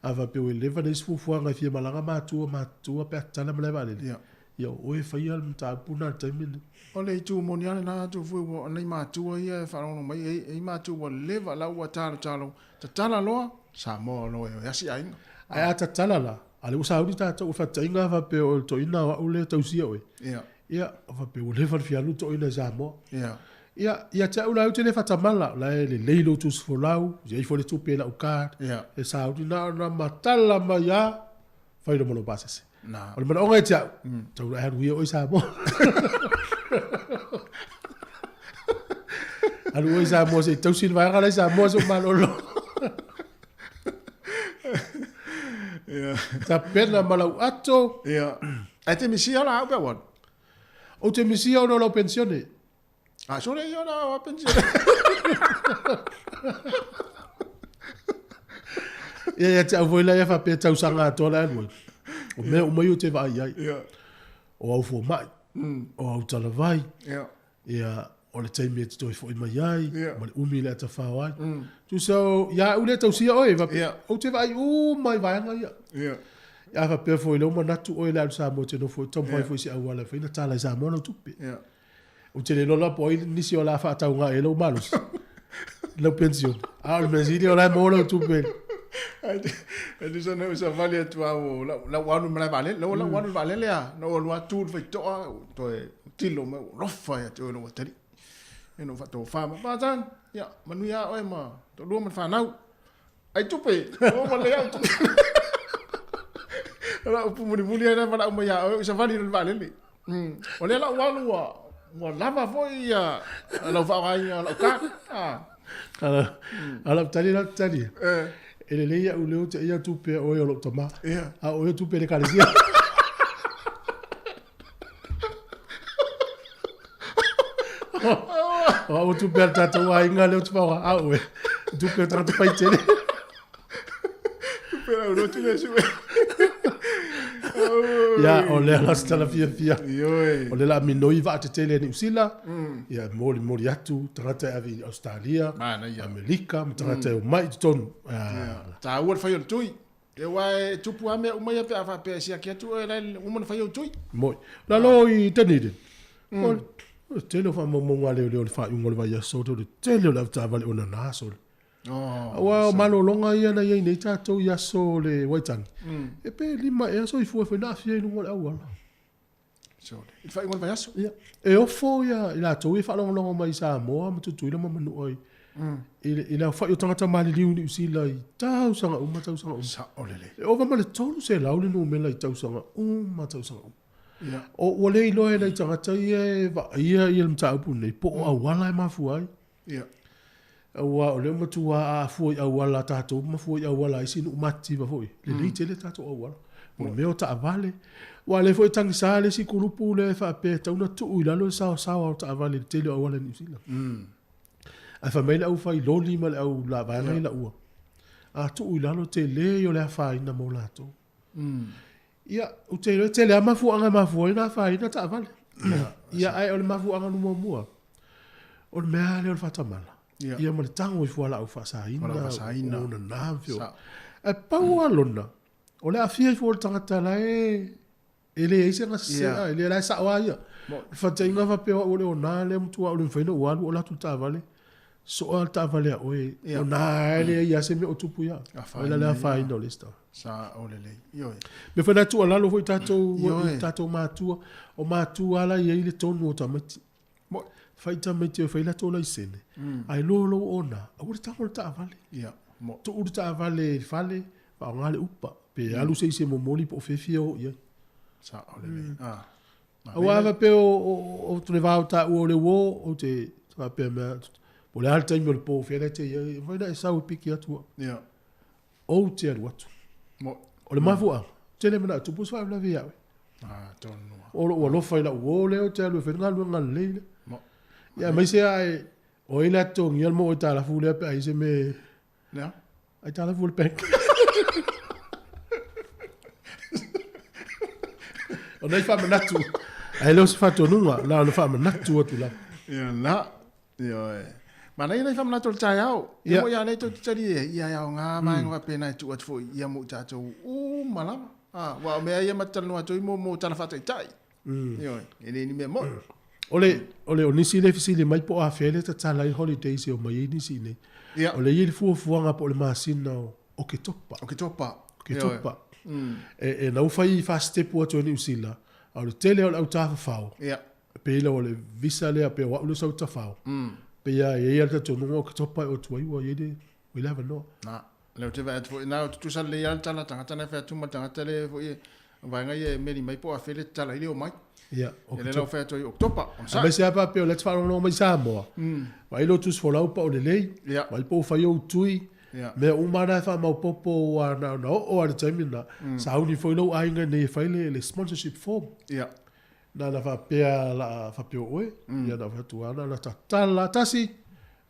A faapea ua leva na isi fuafuaga e fia malaga matua matutua pe a tatala malae vaalele. Ia o oe e faia le mataupu lena i le taimi lenei. O le itu moni lava lena atu foi ua nai matua ia e faalogologo mai e i ai matua ua leva la ua talotalo tatala loa Samoa loa e asi aiga. Ae a tatala la, a lea ua sauni tatou, o le faataitaiga a faapea o le toeaina o au lea e tausia oe, Ia. ia, a faapea ua leva ona fia alu le toeaina i Samoa. Ia. Ia, ia te au la ou te le faatamala, o la e lelei lou tusi folau, e i ai foi le tupe i lau card, Ia. e sauni na ona matala mai lava, fai loa ma lou pasese. Na. O le manaoga ia te au, tau la e alu ia oe i Samoa. Alu oe i Samoa se i tausi le vaega la i Samoa se i ou malolo. Ia. Tapena ma lau ato. Ia. Ae te misia la au pe ua alu? Ou te misia ona o lau penisione. A sole ia ona o penisione. Ia ia te au foi la ia faapea tausaga atoa la e alu ai. O mea uma ia ou te vaai ai. Ia. O au fomai, o au talavai, Ia. ia o le taimi e te toe foi mai ai, Ia. ma le umi le atafao ai. Tusa o, ia au lea e tausia oe, faapea, Ia. ou te vaai uma i vaega ia. Ia. A faapea foi lea ua manatu oe le alu Samoa e te nofo ai, taumafai foi i se auala e fai ona tala i Samoa lau tupe. Ia. Ou te le iloa la po o ai nisi o le a faatauga i ai lou malosi, lau penisione. A o le mea sili o la e maua lau tupe. Ae tusa na ou savali atu lava ua lau alu i le malae vaalele, lau lau alu i le vaalele a, na ou alu atu i le faitotoa, toe tilo mai ua alofa ia te oe lou atalii. Ia na ou faatofa mai, Patan, ia manuia lava oe ma toalua ma le fanau. Ai tupe, ua uma lelei au tupe. O lau upu mulimuli ai lea valaau mai ia oe, ou savali loa i le vaalele. O lea la ua alu ua, ua lava foi ia lau faaaogaina o lau card. Ah. A lau tali lau tali. Eh. E lelei au lea ou te ia tupe a oe o lou tama. Ia. A o oe o tupe a le ekalesia. O au o tupe a le tatou aiga lea ou te faaaoga, a o oe, o tupe o tagata faitele. Tupe lau lotu lea sue. Ia, o lea la se tala fiafia. Ioe. O lea la minoi vaa tetele a Niu Sila, ia molimoli atu tagata e ave i Ausetalia, Amerika, ma tagata e omai i totonu. Ia, taua le fai o le tui. Aua e tupu lava mea uma ia pe a faapea e siaki atu oe la e uma ona fai ou tui. Moi. Lalo i Dunedin. O le tele o faamaumauga a leoleo i le faaiuga o le vaiaso, o le tele o le avetaavale o nana sole. Aua o malologa ia na i ai nei tatou i aso o le Waitani, e pe lima ea soifua e fai ona aafia i luga o le auala. I le faaiuga o le vaiaso. Ia. E ofo ia i latou ia e faalogologo mai i Samoa ma Tutuila ma Manua i, i le aofai o tagata maliliu i Niu Sila i tausaga uma tausaga uma. Sao lelei. E ova ma le 300 le numera i tausaga uma tausaga uma. Ia. O, ua le iloa e nai tagata ia e vaaia ia le mataupu lenei po o auala e mafua ai. Ia. Aua o lea ua matua a fua i auala a tatou ma fua i auala a isi nuu matitiva foi, lelei tele tatou auala. O le mea o taavale. Aua o lea foi e tagisa le isi kulupu lea e faapea e tatau ona tuu i lalo le saosaoa o taavale i le tele o auala i Niu Sila. Ae fai mai le au fai loli ma le au vaega ia laua, a tuu i lalo, tele ia o le afaina mo latou. Ia, ou te iloa e tele lava mafuaaga e mafua ai ona afaina taavale. Ia, ae o le mafuaaga muamua, o le mea lava lea o le faatamala. Ia ma le tago i fualaau faasaina, o nana ma feoai. Ae pau lava lona, o le aafia ifo o le tagata la e e leai se gasese, e le la e sao lava ia. O le faataitaiga faapea o au o le ona lea matua au le mafai ona ou alu ou alu atu i le taavale, Soa le taavale a oe, o nā e leai lava se mea o tupu ia. O le afaina o le isi tagata. Sao lelei. Ioe. Mea foi na tuualalo foi tatou, i tatou matua, o matua la e i ai le tonu o tamaiti. Fai tamaiti e fai latou laisene, ae loa lou ona, aua le tago i le taavale. Ia. Tuu le taavale i le fale, faaaoga le upa, pe alu se isi e momoli po o fea e fia o i ai. Sao lelei. Aua a faapea o le va o taua o le uo, ou te faapea mea, po o le a le taimi o le po, fea la e te i ai, e mafai ona e sau e piki atu au. Ou te alu atu. O le mafuaaga, ou te le manao e tupu se faalavelave ia oe. O lou alofa i lau uo lea ou te alu e fai le galuega lelei lea. Ia aemaise lava o ai le a totogia le moo aitalafu lea pe a i ai se mea Lea? Aitalafu o le bank. O nai faamanatu, ae le o se faatonuga, na ona faamanatu atu lava. Ia la, ioe. Manaia nai faamanatu o le taeao. Ia mo ia nei tou te tali e, ia e aoga vaega faapena e tuu atu foi ia mo i tatou uma lava. Ah, aua o mea ia ma te talanoa atu ai mo mo tala faataitai. Ioe, e le ni mea moni. O le, o le, o nisi le fesili mai po o afea le tatala ai holidays e omai ai nisi i inei. Ia. O lea e i ai le fuafuaga po o le masina o Oketopa. Oketopa. Oketopa. E, e na ua fai faasitepu atu e Niu Sila, a o le tele o le au tafafao, Ia. pei la o le visa lea, pei o au lea sau tafao, pei lava e i ai lava le talitonuga o Oketopa e o atu ai ua i ai le, ua i ai le avanoa. Na. Lea ou te vaai atu foi, na o tutusa lelei lava le tala a tagata na e fai atu ma le tagata lea foi e vaega ia e meli mai po o afea le tatala ai le omai. Ia, Ia lea la ua fai atu ai Oketopa, onosai. Aemaise lava faapea o lea e te faalogologo mai i Samoa, vaai lou tusi folau pa o lelei, vaai po ua fai ou tui, mea uma na e faamaopoopo aua na ona oo lava i le taimi lena, sauni foi lou aiga i inei e fai le sponsorship form. Na ona faapea la a faapea o oe, ia na ona fai atu lava na ona tatala lava, tasi,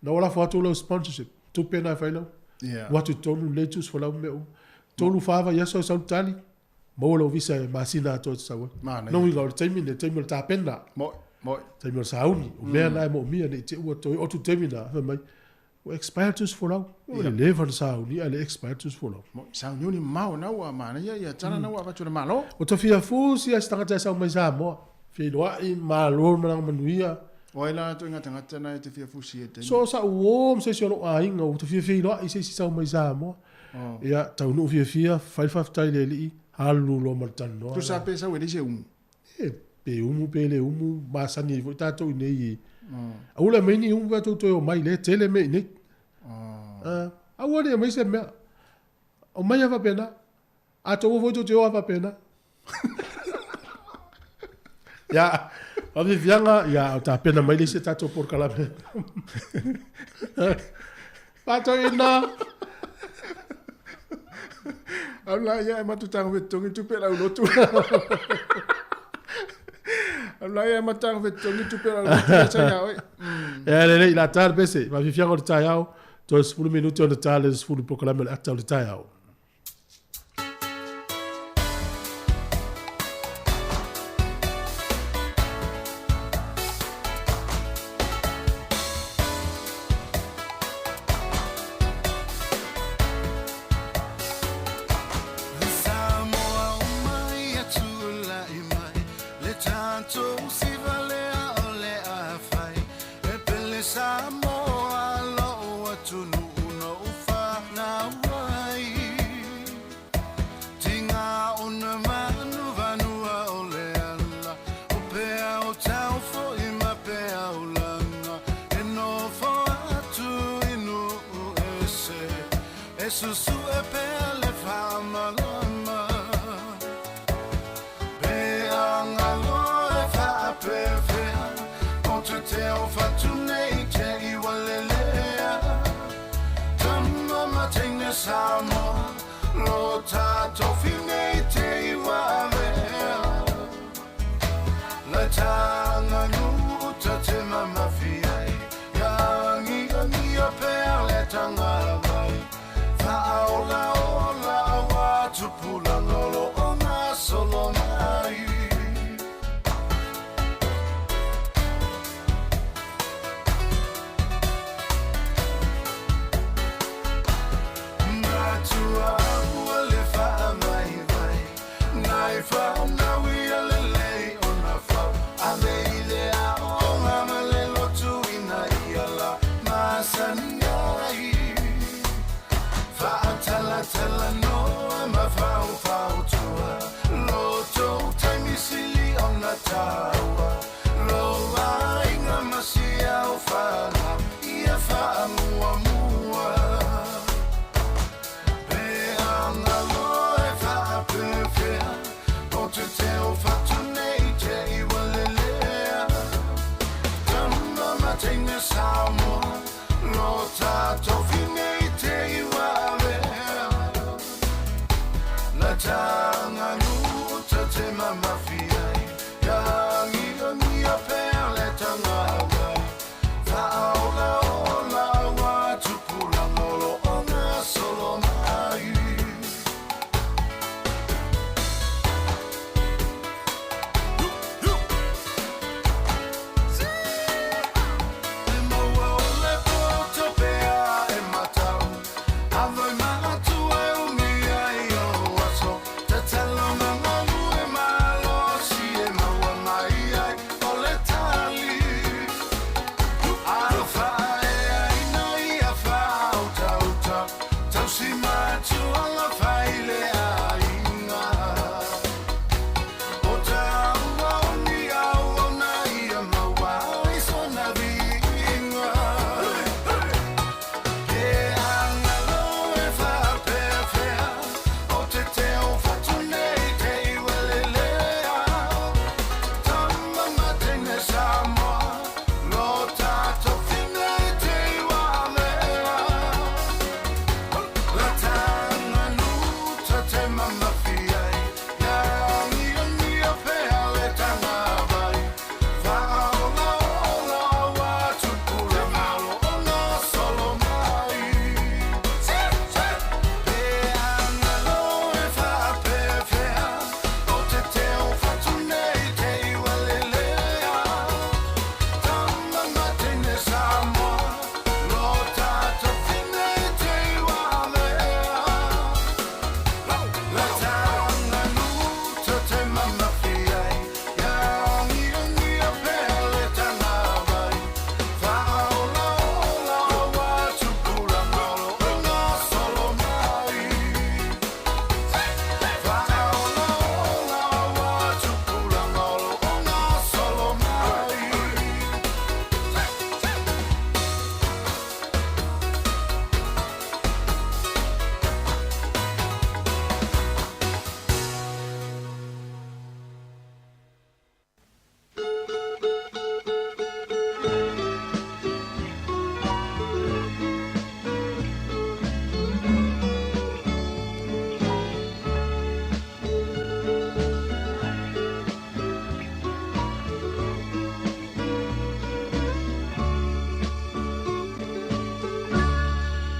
na ua lafo atu lau sponsorship, tupe na e fai lau, ua atu i totonu lelei tusi folau ma mea uma. Tolu fa vaiaso e sau le tali, maua lou visa e masina atoa e te sau ai. Manaia. Lona uiga o le taimi lenei, o le taimi o le tapena. Moi, moi. Taimi o le sauni, o mea na e moomia ne i te i ua toe oo atu i le taimi lena, fai mai, ua expire tusi folau. Ua lelei ona sauni ae le expire tusi folau. Moi, sauniuni mamao na ua manaia ia tala na ua avatu e le Malo. Ua ta fia fusi lava se tagata e sau mai Samoa, feiloai, malo ma lana manuia. O ai la atoiga tagata na e te fia fusi e taimi? So o sa'u uo ma se isi o lo'u aiga ua ta fia feiloai i se isi sau mai Samoa. Ia, taunuu fiafia, fai le faafetai i le Alii, alu loa ma le talanoa. Tusa pe sau e leai se umu. E, pe umu pe le umu, masani ai foi tatou i inei i. Aua le aumai ni umu pe a tou toe omai, lea e tele mea i inei. Aua le aumai se mea. Omai lava faapena. A tou o foi tou te o lava faapena. Ia, faafiafiaga, ia, o tapena mai le isi a tatou polokalame. Faatoina! Au la ia e matutaga fetotogi tupe lau lotu. Au la ia e matutaga fetotogi tupe lau lotu ia sa ia oi. Ia lelei, la ta le pese, faafiafiaga o le taeao, toe 10 minute ona ta le 10 polokalame o le ata o le taeao. susue pea le faamalama Pe agalo e faapefea O te teo fatu nei te iwa lelea Tama ma teine Samoa Lo tatou nei te iwa avea Le taganuta te mamafi ai Ia agiagia pea le tagavai Faaolaola aua tupulaga o lo o gasolo mai. Matua ua le faavaivai nai fanau ia lelei ona fau ave i le aoga ma le lotu ina ia la masani ai faatalatala noa ma faufautua loto taimisili ona taua lo aiga ma siao fanau ia faamuamua Pe agalo e faapefea o te teo fatu nei te iwa lelea Tama ma teine Samoa lo tatou nei te iwa avea Le taganuta te mamafi ai Ia agiagia pea le tagavai Faaolaola aua tupulaga o lo o gasolo mai. E maua o le poto pea e matau Avai matua e umi ai o aso Tatalo ma malu e malosi e maua mai ai o le tali Alofa e aina ia whautauta Tausi matua nga whaile aiga O te aua o ni au o na ia maua ai sona viiga Pe agalo e faapefea O te teo fatu nei te iwa lelea Tama ma teine Samoa Lo tatou nei te iwa avea La taganuta te mamafi ai Ia agiagia pea le tagavai Faaolaola aua tupulaga o lo o gasolo mai Pe agalo e faapefea O te teo fatu nei te iwa lelea Tama ma teine Samoa Lo tatou nei te iwa avea La taganuta te mamafi ai Ia agiagia pea le tagavai Faaolaola aua tupulaga o lo o gasolo mai Faaolaola aua tupulaga o lo o gasolo mai.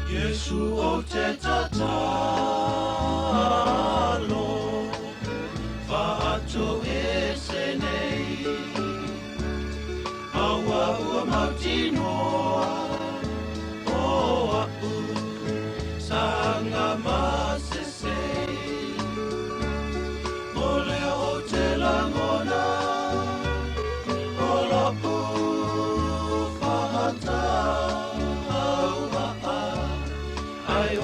Iesu o te tatalo Faatu ese nei Aua ua mautinoa O a'u Sanga masese O lea o te lagona O lo'u fa'atauva'a Ai o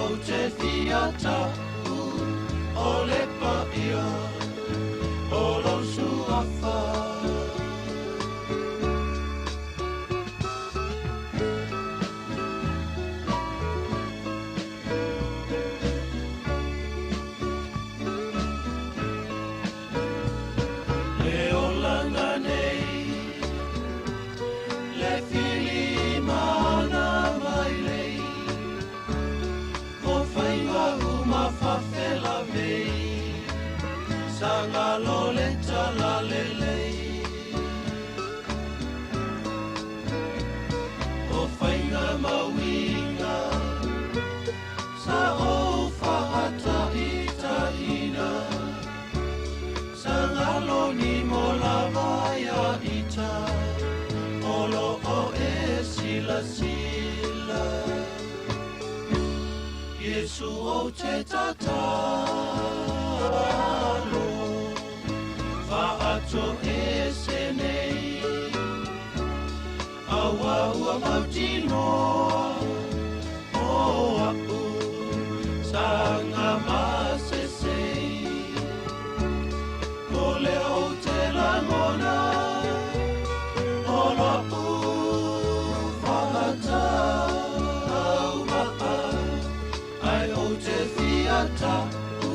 silasila. Iesu ou te tatalo, faatoese nei, aua ua mautinoa, o a'u saga masesei. O lea ou te lagona, o lo'u fa'atauva'a, ae ou te fia ta'u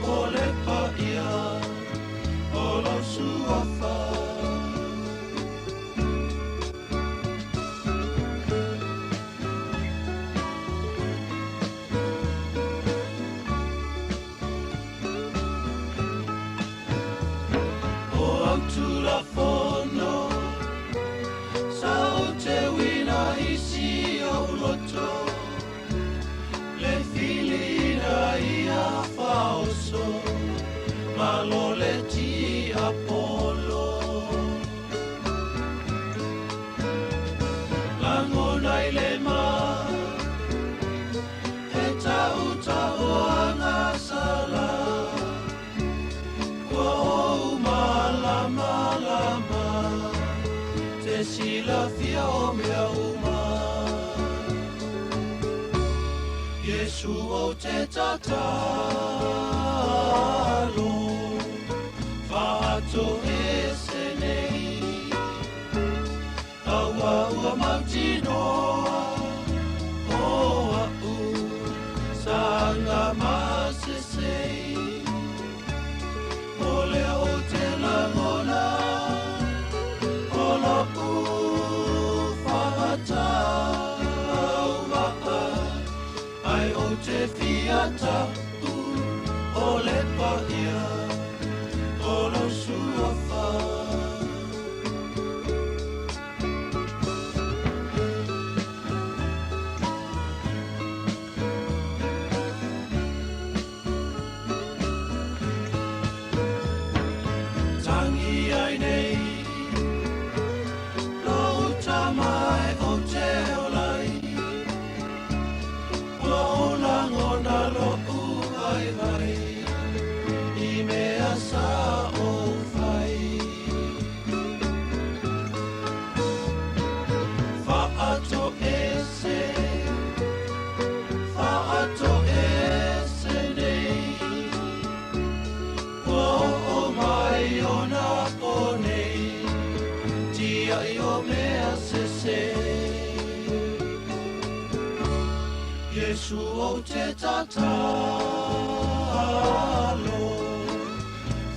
o le paia o lou suafa. O au tulafono sa ou te uina i si ou loto, le filina ia faaoso ma lo le tiapolo. Lagona i le ma he ta'uta'oaga sala, ua ou malamalama te silafia o mea uma. Iesu ou te tatalo, faatoese nei, aua ua mautinoa, o a'u saga masesei. O lea ou te lagona, o lo'u fa'atauva'a, ae ou te fia ta'u o le paia o lou suafa. Tangi ai nei lou tama e ou te olai, ua ou lagona lo'u vaivai i mea sa ou fai. Fa'atoese, fa'atoese nei, ua o'o mai ona po nei, tia'i o mea sese. Iesu ou te tatalo,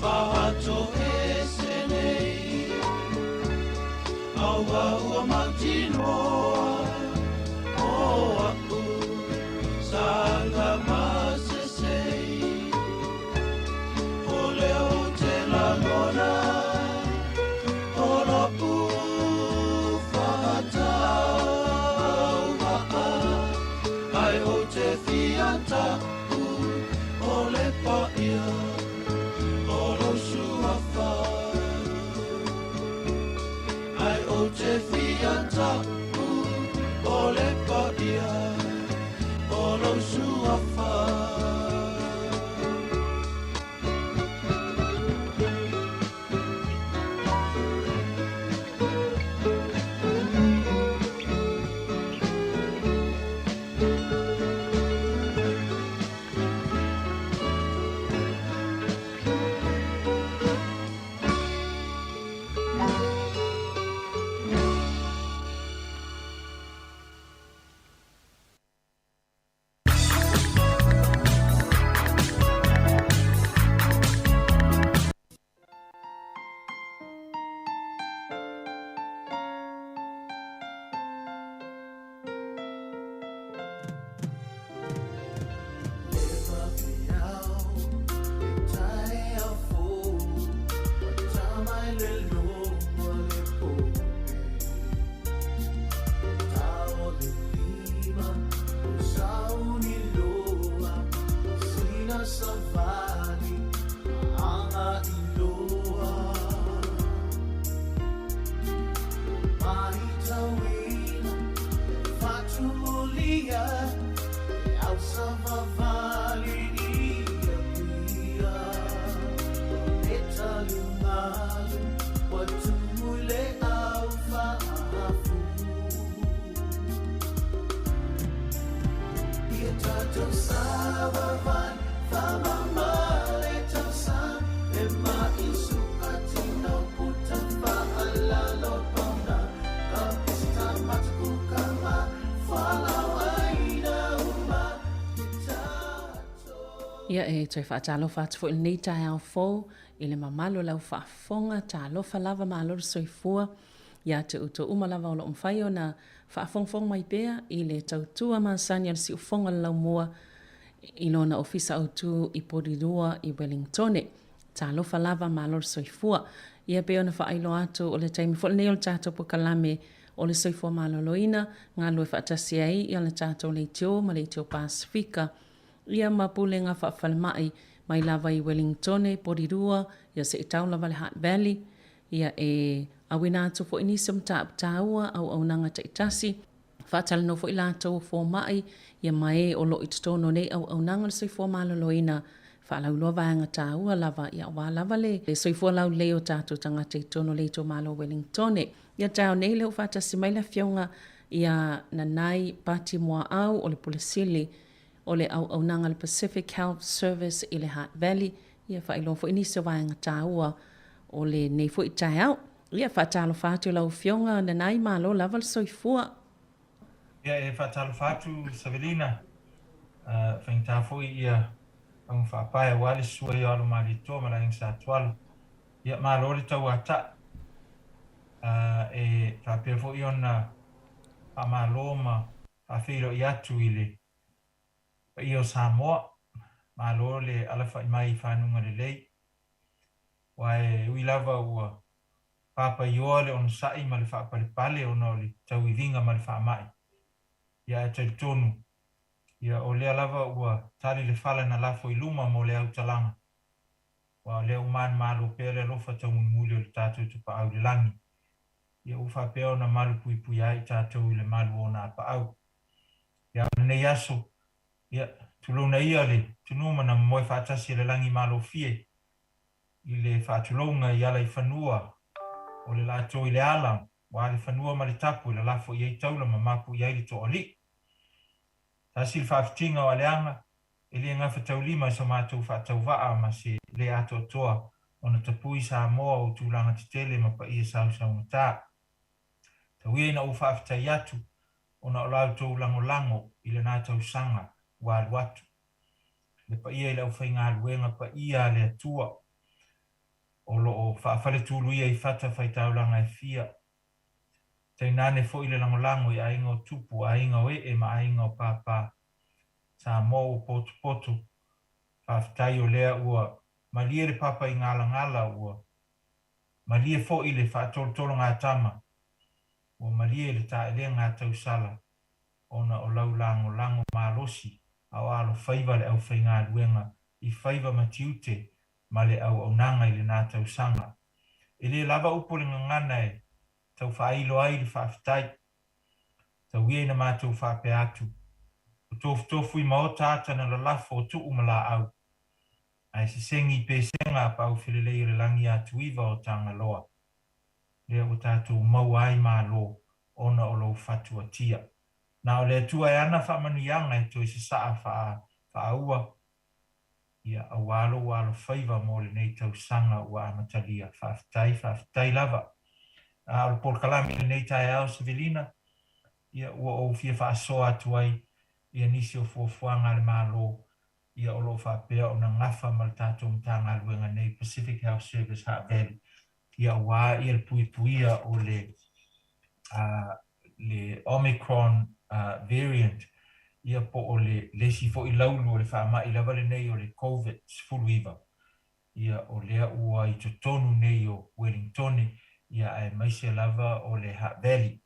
fa'atoese nei, aua ua mautinoa, o a'u saga masesei. O lea ou te lagona, o lo'u fa'atauva'a, ae ou te fia ta'u o le paia o lou suafa. Ae ou te fia ta'u o le paia o lou suafa. Ia e toe faatalofa atu foi i lenei taeao fou i le mamalu o lau faafofoga, talofa lava malo le soifua ia te outou uma lava o lo o mafai ona faafogafoga mai pea i le tautua masani a le siufofoga o le laumua i lona ofisa autu i Porirua i Wellingtone. Talofa lava, malo le soifua. Ia pei ona faailoa atu o le taimi foi lenei o le tatou polokalame o le soifua maloloina, galulue faatasi ai ia le tatou leitio ma leitio Pasefika, ia ma pulega faafalemai mai lava i Wellingtone, Porirua, ia seia tau lava le Hutt Valley, ia e auina atu foi nisi o mataupu taua, auaunaga taitasi, Faatalanoa foi latou o fomai ia ma e o lo o i totonu o nei auaunaga o le soifua maloloina, faalauiloa vaega taua lava ia aua lava le soifua laulelei o tatou tagata i totonu o le itumalo o Wellingtone. Ia taeao nei lea ua faatasi mai le Afioga ia Nanai Pati Muaau o le Pule Sili o le auaunaga a le Pacific Health Service i le Hutt Valley, ia faailoa foi nisi o vaega taua o lenei foi taeao. Ia, faatalofa atu i lau Afioga Nanai, malo lava le soifua. Ia, e faatalofa atu Savelina, faigata foi ia auga faapae aua le susu ai o Alo Malietoa ma le Aiga Sa Tuala. Ia, malo le tauata'i. E faapea foi ona faamalo ma faafeiloai atu i le paia o Samoa, malo le alafa'i mai i fanuga lelei. Aua e ui lava ua papaioa le onosai ma le faapalepale ona o le tauiviga ma le faamai, ia ae talitonu, ia o lea lava ua tali le fala na lafo i luma mo le autalaga, aua o lea ua manumalo pea le alofa taumulimuli o le tatou Tapaau i le lagi, ia ua faapea ona malupuipuia ai i tatou i le malu o ona apaau. Ia a o lenei aso, ia, tulouna ia le tunuma na momoe faatasi e le lagi malofie i le faatulouga i ala i fanua o le latou i le ala, ua le fanua ma le tapu e lalafo i ai taula ma mapu i ai le toalii. Tasi le faafitiga o Aleaga, e le gafataulima i so matou faatauvaa ma se le atoatoa ona tapui Samoa o tulaga tetele ma paia sausaugata. Tau ia ina ou faafetai atu ona o la outou lagolago i lena tausaga ua alu atu. Le paia i le aufaigaluega paia a le Atua o lo o faafaletuluia i fatafaitaulaga e fia, tainane foi le lagolago i aiga o tupu, aiga o ee ma aiga o pāpā. Samoa ua potopoto, faafetai o lea ua malie le papa i galagala ua Malie foi le faatolotologatama, ua malie le taelega a tausala ona o lau lagolago malosi a o alofaiva le aufaigaluega i faiva ma tiute ma le auaunaga i lena tausaga. E le lava upu o le gagana e tau faailo ai le faafetai. Tau ia ina matou faapea atu, Ua tofutofu i maota ata na lalafo o tuu ma laau. Ae sesegi i pesega a pau felelei o le lagi atuiva o Tagaloa, lea ua tatou maua ai malo ona o lou fatuatia. Na o le Atua e ana faamanuiaga e toe sasaa faa faaua, ia, aua lou alofaiva mo lenei tausaga ua amatalia. Faafetai, faafetai lava. A o le polokalame i lenei taeao, Sevelina, ia, ua ou fia faasoa atu ai ia nisi o fuafuaga a le Malo ia o lo o faapea ona gafa ma le tatou Matagaluega nei, Pacific Health Service Hutt Valley, ia aua ia le puipuia o le le Omicron variant, ia po o le le isi foi laulu o le faamai lava lenei o le Covid 19, ia o lea ua i totonu nei o Wellingtone, ia aemaise lava o le Hutt Valley.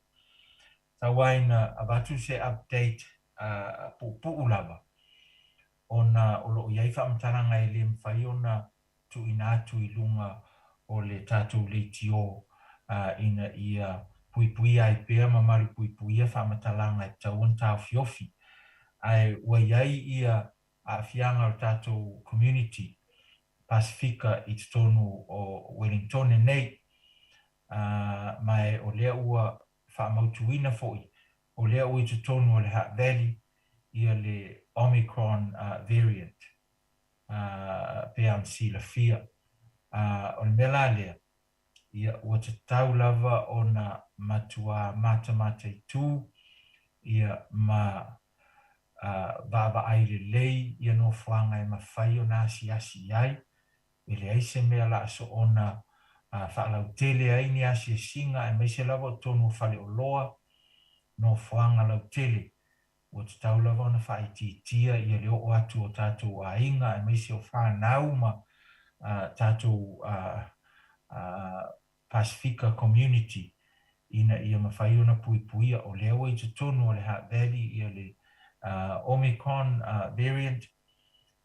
Tau ai ina avatu se update puupuu lava ona o lo o i ai faamatalaga e le mafai ona tuuina atu i luga o le tatou leitio ina ia puipuia ai pea ma malupuipuia faamatalaga e tatau ona taofiofi. Ae ua i ai ia aafiaga o le tatou community Pasifika i totonu o Wellingtone nei, ma o lea ua faamautuina foi o lea ua i totonu o le Hutt Valley. ia le Omicron variant pei ona silafia. O le mea la lea, ia ua tatau lava ona matuā matamataitū ia ma vaavaai lelei ia nofoaga e mafai ona asiasi i ai. E leai se mea o le a soona faalautele ai ni asiasiga aemaise lava o totonu o faleoloa, nofoaga lautele. Ua tatau lava ona faaitiitia ia le oo atu o tatou aiga aemaise o fanau ma tatou Pasifika community ina ia mafai ona puipuia. O lea ua i totonu o le Hutt Valley ia le Omicron variant,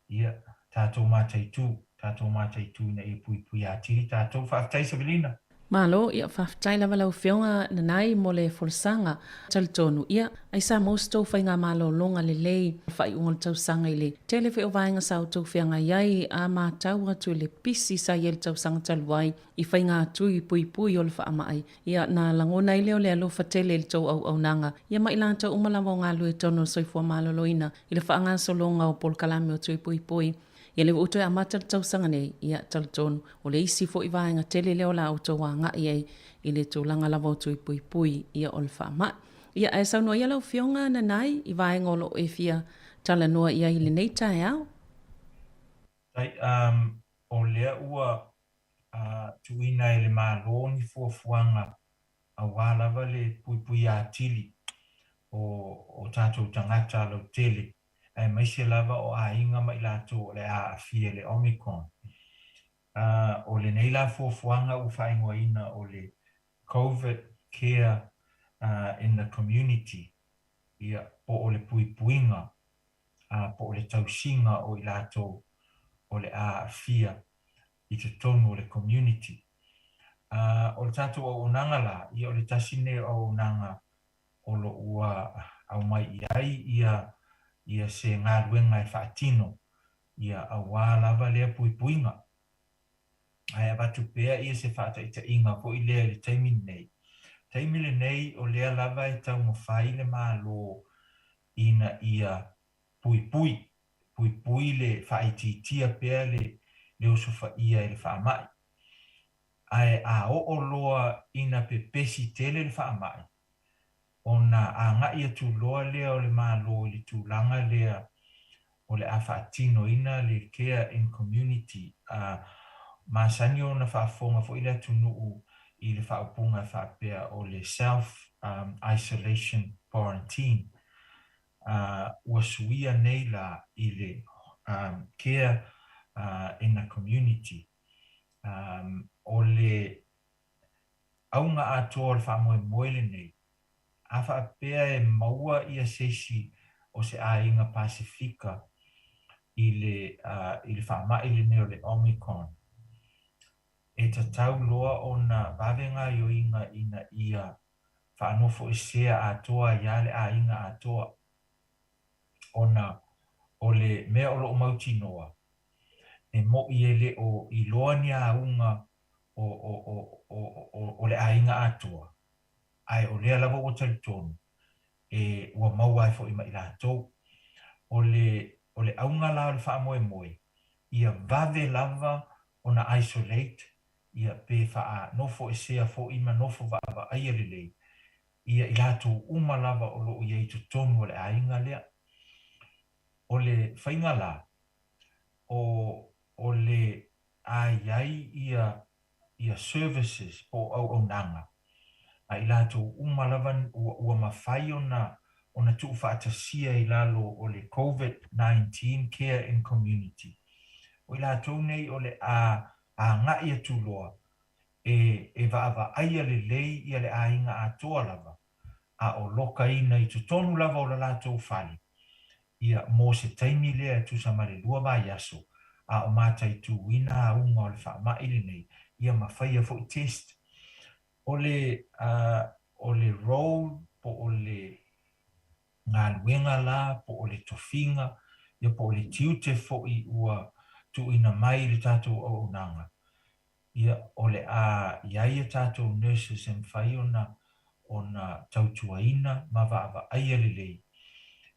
ia tatou mataitū, tatou mataitū ina ia puipuia atili tatou. Faafetai Savelina. Malo, ia faafetai lava lau Afioga Nanai mo le folasaga. Talitonu, ia, ai sa maua se tou faigamalologa lelei i le faaiuga o le tausaga i le tele foi o vaega sa outou feagai ai a matau atu i le pisi sa i ai le tausaga talu ai i faigatui puipui o le faamai. Ia, na lagona ai lea o le alofa tele i le tou auaunaga, ia ma i latou uma lava o galue i totonu o le soifua maloloina i le faagasologa o polokalame o tui puipui. Ia lea ua toe amata le tausaga nei, ia, talitonu, o le isi foi vaega tele lea o le a outou agai ai i le tulaga lava o tui puipui, ia, o le faamai. Ia, ae saunoa ia lau Afioga Nanai i vaega o lo o e fia talanoa i ai i lenei taeao. Tai, um, o lea ua uh, tuuina e le Malo ni fuafuaga aua lava le puipuia atili o o tatou tagata lautele, aemaise lava o aiga ma i latou o le a aafia i le Omicron. O lenei la fuafuaga ua faaigoaina o le Covid Care in the Community, ia, po o le puipuiga po o le tausiga o i latou o le a aafia i totonu o le community. O le tatou auaunaga la, ia o le tasi lenei o auaunaga o lo o ua aumai i ai ia ia se galuega e faatino ia aua lava lea puipuiga. Ae avatu pea ia se faataitaiga foi lea i le taimi lenei. Taimi lenei o lea lava e taumafai le Malo ina ia puipui, puipui le faaitiitia pea le le osofaia i le faamai. Ae a oo loa ina pepesi tele le faamai, ona agai atu loa lea o le Malo i le tulaga lea o le a faatinoina le care in community, a masani ona faafofoga foi le atunuu i le faaupuga e faapea o le self isolation quarantine. Ua suia nei la i le care in a community. O le auga atoa o le faamoemoe lenei, a faapea e maua ia se isi o se aiga Pasefika i le i le faamai lenei o le Omicron, e tatau loa ona vave gaoioiga ina ia faanofoesea atoa ai lava le aiga atoa, ona o le mea o lo o mautinoa, e moʻi e le o iloa ni auga o, o, o, o, o, o le aiga atoa, ae o lea lava ua talitonu, e ua maua ai foi ma i latou. O le, o le auga la o le faamoemoe, ia vave lava ona isolate ia pe faanofoesea foi ma nofo vaavaaia lelei ia i latou uma lava o lo o i ai i totonu o le aiga lea. O le faiga la, o, o le a i ai ia, ia services po o auaunaga a i latou uma lava ua, ua mafai ona, ona tuufaatasia i lalo o le Covid-19 Care in Community. O i latou nei o le a agai atu loa e, e vaavaaia lelei ia le aiga atoa lava, a o lokaina i totonu lava o le latou fale, ia, mo se taimi lea e tusa ma le lua vaiaso, a o mataituina auga o le faamai lenei, ia ma faia foi test. O le, uh, o le role po o le galuega la po o le tofiga, ia po o le tiute foi ua tuuina mai i le tatou auaunaga, ia o le a i ai a tatou nurses e mafai ona ona tautuaina ma vaavaaia lelei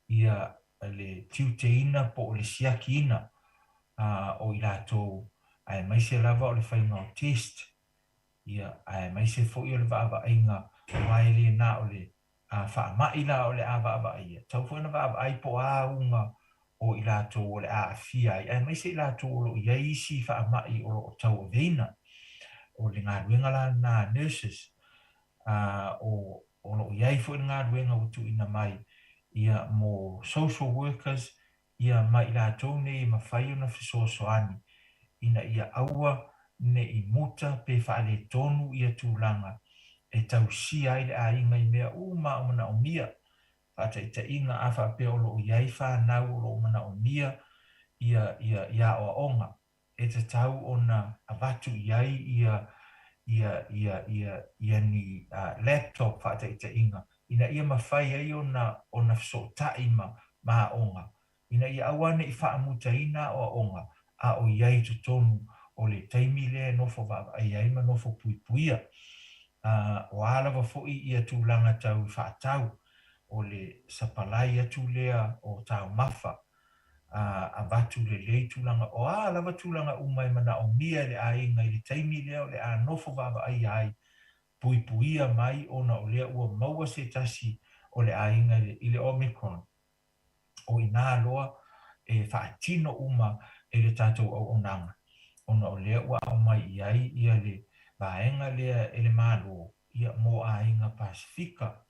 ia le tiuteina po o le siakiina o i latou aemaise lava o le faiga o test, ia, aemaise foi o le vaavaaiga aua e le na o le faamai la o le a vaavaaia, tatau foi ona vaavaai po o a auga o i latou o le a aafia ai, aemaise i latou o lo o i ai isi faamai o lo o tauaveina. O le galuega la lena a nurses, o o lo o i ai foi le galuega ua tuuina mai ia mo social workers ia ma i latou nei e mafai ona fesoasoani ina ia aua ne i muta pe faaletonu ia tulaga e tausia ai le aiga i mea uma o manaomia, faataitaiga a faapea o lo o i ai fanau o lo o manaomia ia ia ia aoaoga e tatau ona avatu i ai ia ia ia ia ia ni laptop faataitaiga ina ia mafai ai ona ona fesootai ma ma aoga ina ia aua ne i faamutaina aoaoga a o i ai i totonu o le taimi lea e nofo vaavaai ai ma nofo puipuia. O a lava foi ia tulaga tau i faatau o le sapalai atu lea o taumafa avatu lelei tulaga, o a lava tulaga uma e manaomia e le aiga i le taimi lea o le a nofo vaavaaia ai, puipuia mai ona o lea ua maua se tasi o le aiga i le Omicron. O i nā loa e faatino uma e le tatou auaunaga, ona o lea ua aumai i ai ia le vaega lea e le Malo ia mo aiga Pasefika.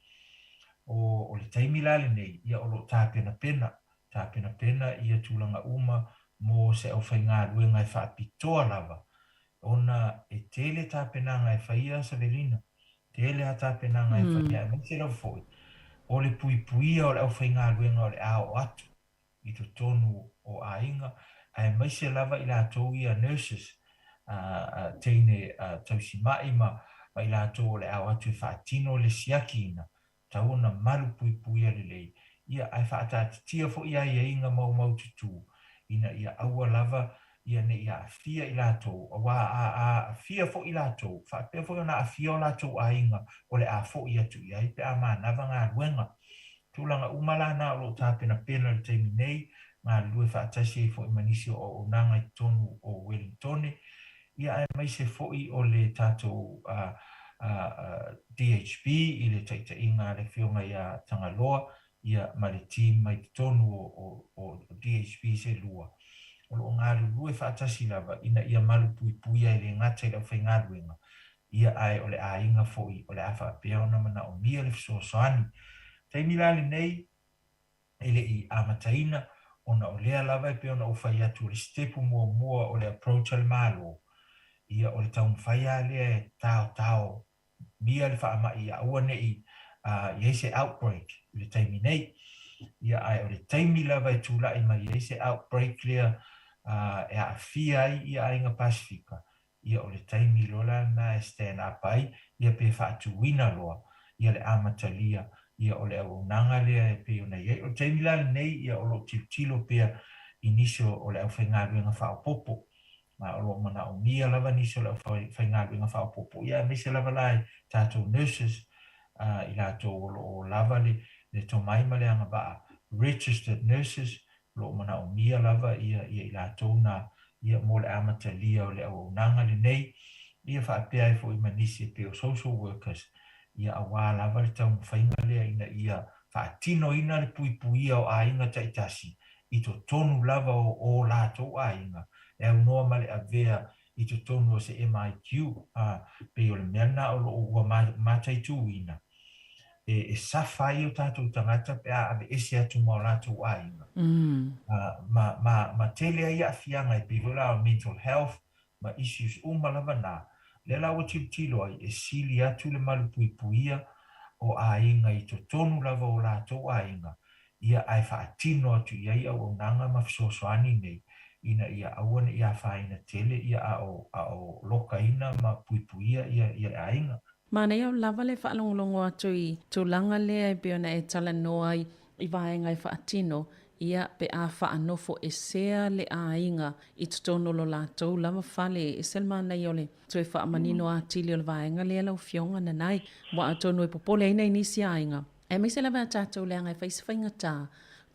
O, o le taimi la lenei, ia o lo o tapenapena, tapenapena ia tulaga uma mo se aufaigaluega e faapitoa lava, ona e tele tapenaga e faia Savelina, tele lava tapenaga e faia, aemaise lava foi o le puipuia o le aufaigaluega o le a oo atu i totonu o aiga, aemaise lava i latou ia nurses, teine tausima'i ma ma i latou o le a o atu e faatino le siakiina, tatau ona malupuipuia lelei, ia ae faataatitia foi aiaiga maumaututu ina ia aua lava ia ne i aafia i latou, aua a aafia foi i latou, faapea foi ona aafia o latou aiga o le a foi atu i ai pe a manava galuega. Tulaga uma la na o lo o tapenapena i le taimi nei, galulue faatasi ai foi ma nisi o auaunaga i totonu o Wellingtone, ia aemaise foi o le tatou DHB i le taitaiga a le Afioga ia Tagaloa ia ma le team mai totonu o DHB se lua, o lo o galulue faatasi lava ina ia malupuipuia e le gata i le aufaigaluega, ia ae o le aiga foi o le a faapea ona manaomia le fesoasoani. Taimi la lenei e le i amataina ona o lea lava e pei ona ou fai atu o le sitepu muamua o le approach a le Malo, ia o le taumafai lava lea e taotao mia le faamai ia aua ne i i ai se outbreak i le taimi nei. Ia ae o le taimi lava e tulai mai ai se outbreak lea e aafia ai ia aiga Pasifika, ia o le taimi loa la lena e stand up ai ia pe faatuina loa ia le amatalia ia o le auaunaga lea e pei ona i ai. O le taimi la lenei ia o lo o tilotilo pea i nisi o le aufaigaluega faaopoopo ma o lo o manaomia lava nisi o le aufaigaluega faaopoopo ia aemaise lava la i tatou nurses i latou o lo o lava le le tomai ma le agavaa registered nurses o lo o manaomia lava ia ia i latou na ia mo le amatalia o le auaunaga lenei ia faapea ai foi ma nisi e pei o social workers ia aua lava le taumafaiga lea ina ia faatinoina le puipuia o aiga taitasi i totonu lava o o latou aiga e aunoa ma le avea i totonu o se MIQ, a, pei o le mea lena o lo o ua mataituina e safa ai o tatou tagata pe a aveese atu ma o latou aiga. Ma, ma, ma tele ai aafiaga e pei foi la o mental health ma issues uma lava na. Lea la ua tilotilo ai e sili atu le malupuipuia o aiga i totonu lava o latou aiga ia ae faatino atu i ai auaunaga ma fesoasoani nei ina ia aua ne i afaina tele ia a o a o lokaina ma puipuia ia ia le aiga. Manaia lava le faalogologo atu i tulaga lea e pei ona e talanoa ai i vaega e faatino ia pe a faanofoesea le aiga i totonu o lo latou lava fale. E ese le manaia o le toe faamanino atili o le vaega lea lau Afioga Nanai, aua atonu e popole ai nai nisi aiga. Aemaise lava ia tatou leaga e fai se faigata.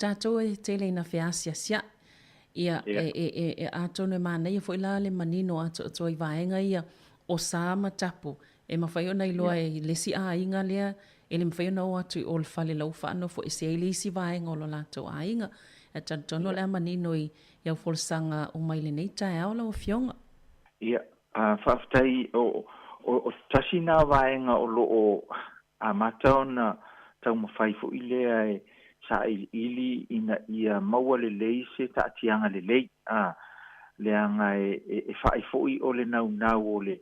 tatou e tele ina feasiasia'i. Ia, e, e, e, e atonu e manaia foi la le manino atoatoa i vaega ia o sa ma tapu, e mafai ona iloa e le isi aiga lea, e le mafai ona o atu i o i le fale la ua faanofoesea ai le isi vaega o lo latou aiga. Ae talitonu o le a manino i au folasaga uma i lenei taeao lau Afioga. Ia, faafetai, o, o, o tasi na vaega o lo o amata ona taumafai foi lea e sailiili ina ia maua lelei se taatiaga lelei, a, leaga e, e, e fa'i foi o le naunau o le,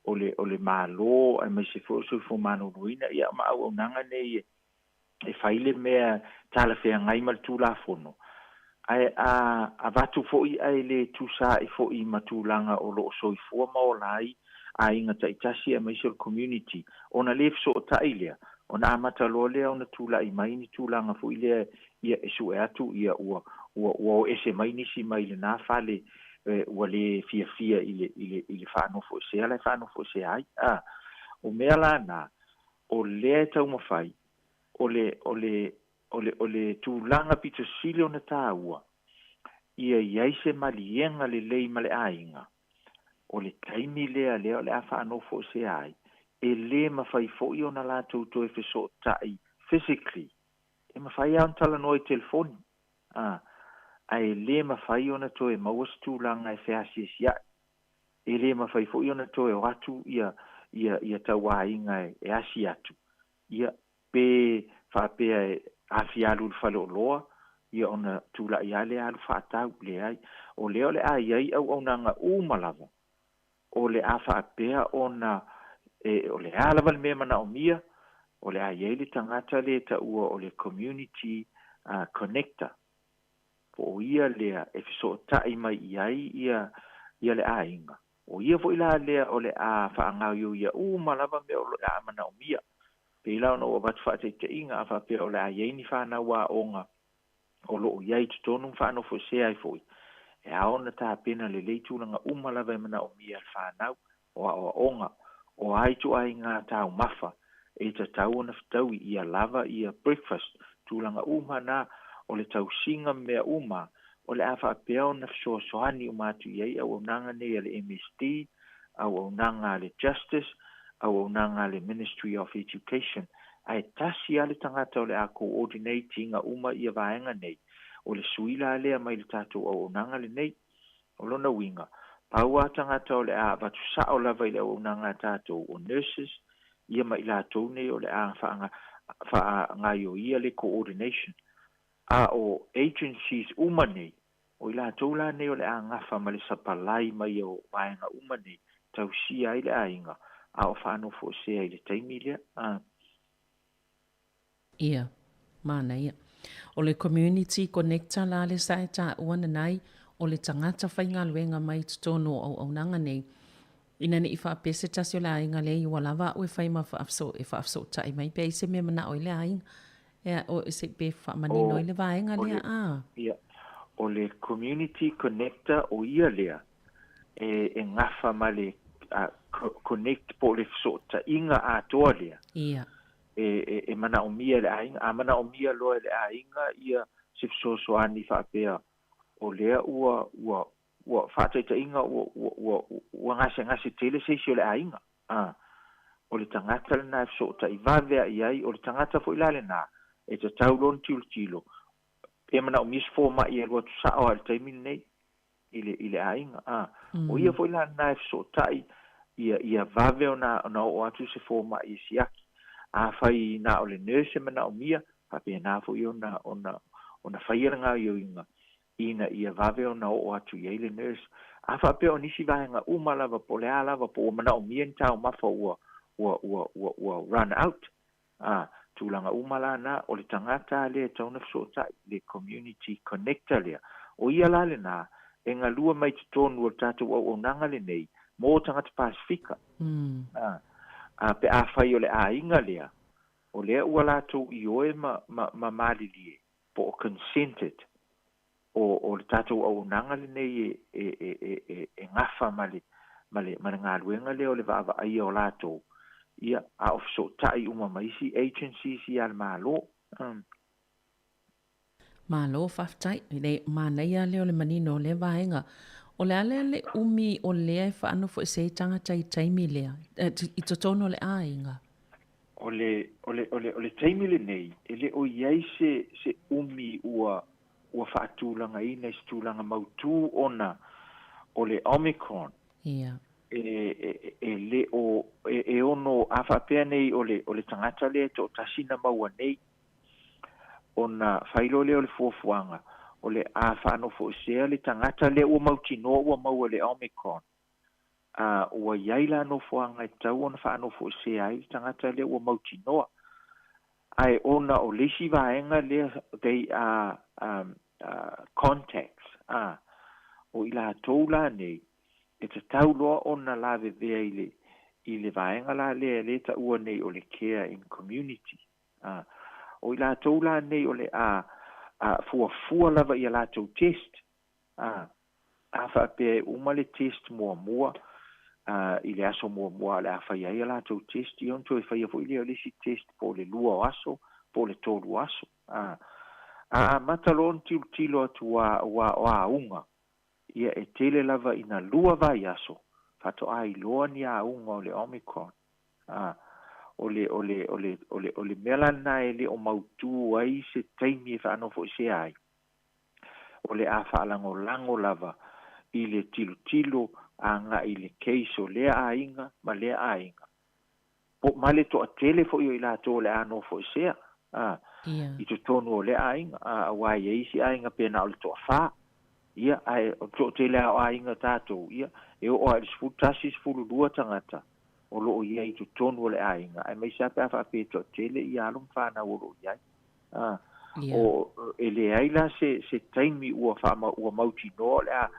o le, o le Malo aemaise foi o le soifua maloloina, ia ma auaunaga nei e, e fai le mea talafeagai ma le Tulafono, ae a avatu foi ae le tusa ai foi ma tulaga o lo o soifua ma ola ai aiga taitasi aemaise o le community, ona le fesootai lea, ona amata loa lea ona tulai mai ni tulaga foi lea ia e sue atu ia ua ua ua o ese mai nisi mai lena fale ua le fiafia i le i le i le faanofoesea la e faanofoesea ai. A o mea la na o lea e taumafai o le o le o le o le tulaga pito sili ona taua ia i ai se maliega lelei ma le aiga o le taimi lea lea o le a faanofoesea ai e le mafai foi ona latou toe fesootai physically. E mafai lava ona talanoa i telefoni, a, ae le mafai ona toe maua se tulaga e feasiasia'i. E le mafai foi ona toe o atu ia ia ia tauaiga e, e asi atu. Ia pe faapea e afi alu i le faleoloa, ia ona tulai lava lea alu faatau, leai. O lea o le a i ai auaunaga uma lava, o le a faapea ona e, o le a lava le mea manaomia, o le a i ai le tagata lea e taua o le community connector, po o ia lea e fesootai mai i ai ia ia le aiga. O ia foi la lea o le a faagaoioia uma lava mea o le a manaomia. Pei la ona ou avatu faataitaiga a faapea o le a i ai ni fanau aoga o lo o i ai i totonu ma faanofoesea ai foi, e ao ona tapena lelei tulaga uma lava e manaomia e le fanau, o aoaoga, o a ituaiga taumafa e tatau ona fetaui ia lava ia breakfast, tulaga uma na o le tausiga ma mea uma, o le a faapea ona fesoasoani uma atu i ai auaunaga nei a le MSD, auaunaga a le Justice, auaunaga a le Ministry of Education, ae tasi lava le tagata o le a coordinate ina uma ia vaega nei, o le sui la lea mai le tatou auaunaga lenei. O lona uiga, pau lava tagata o le a avatu sao lava i le auaunaga a tatou o nurses, ia ma i latou nei o le a faagaioia le coordination. A o agencies uma nei, o i latou la nei o le a gafa ma le sapalai mai o vaega uma nei, tausia ai le aiga, a o faanofoesea i le taimi lea. A. Ia, manaia. O le community connector la le sa e taua nanai, o le tagata faigaluega mai totonu o auaunaga nei, ina ne i faapea se tasi o le aiga leai ua lava a'u e fai ma e faafesootai mai pe ai se mea manao ai le aiga. Ea, o se pe faamanino ai le vaega lea, a. Ia, o le community connector o ia lea e, e gafa ma le connect po o le fesootaiga atoa lea. Ia. E, e, e manaomia e le aiga. A manaomia loa e le aiga ia se fesoasoani faapea o lea ua, ua, ua faataitaiga ua, ua, ua, ua gasegase tele se isi o le aiga. A, o le tagata lena e fesootai vave ae i ai, o le tagata foi la lena e tatau loa ona tilotilo, pe manaomia se fomai e alu atu sao lava i le taimi lenei i le, i le aiga. A, o ia foi la lena e fesootai ia, ia vave ona, ona oo atu se fomai e siaki. Afai na o le nurse e manaomia, faapena foi ona, ona, ona faia le gaoioiga ina ia vave ona oo atu i ai le nurse. A faapea o nisi vaega uma lava po o le a lava po ua manaomia ni taumafa ua ua ua ua ua run out, a, tulaga uma la na, o le tagata lea e tatau ona fesootai, le community connector lea. O ia la lena e galue mai totonu o le tatou auaunaga lenei mo tagata Pasefika. A, a pe afai o le aiga lea, o lea ua latou ioe ma ma ma malilie, po o consented, o, o le tatou auaunaga lenei e, e, e, e, e, e gafa ma le, ma le, ma le galuega lea o le vaavaaia o latou, ia, a o fesootai uma ma isi agencies ia a le Malo. Malo faafetai. E le manaia lea o le manino o lea vaega. O le a lea le umi o lea e faanofoesea ai tagata i taimi lea, i totonu o le aiga? O le, o le, o le, o le taimi lenei, e le o i ai se, se umi ua, ua faatulagaina i se tulaga mautū ona o le Omicron. Ia. E, e, e le o, e, e ono, a faapea nei o le, o le tagata lea e toatasi na maua nei, ona fai loa lea o le fuafuaga, o le a faanofoesea le tagata lea ua mautinoa ua maua i le Omicron, a ua i ai la nofoaga e tatau ona faanofoesea ai le tagata lea ua mautinoa. Ae ona o le isi vaega lea, they are um, contacts, a o i latou la nei, e tatau loa ona lavevea i le, i le vaega la lea lea e taua nei o le care in community. A o i latou la nei o le a, a fuafua lava i a latou test, a, a faapea e uma le test muamua, a, i le aso muamua o le a fai ai a latou test, ia ona toe faia foi lea o le isi test po o le lua o aso, po o le tolu aso. A, a amata loa ona tilotilo atu a, aua o auga, ia e tele lava ina lua vaiaso faatoa iloa ni auga o le Omicron. A, o le, o le, o le, o le, o le mea la lena e le o mautū ai se taimi e faanofoesea ai, o le a faalagolago lava i le tilotilo agai i le case o lea aiga ma lea aiga, po, ma le toatele foi o i latou o le a nofoesea, a, i totonu o lea aiga, a, aua e i ai isi aiga pe na o le toafa, ia, ae o le toatele lava o aiga tatou, ia, e oo lava i le 11, 12 tagata o lo o i ai i totonu o le aiga, aemaise lava pe a faapea e toatele ia alo ma fanau o lo o i ai. A, o, e leai la se, se taimi ua faama, ua mautinoa o le a,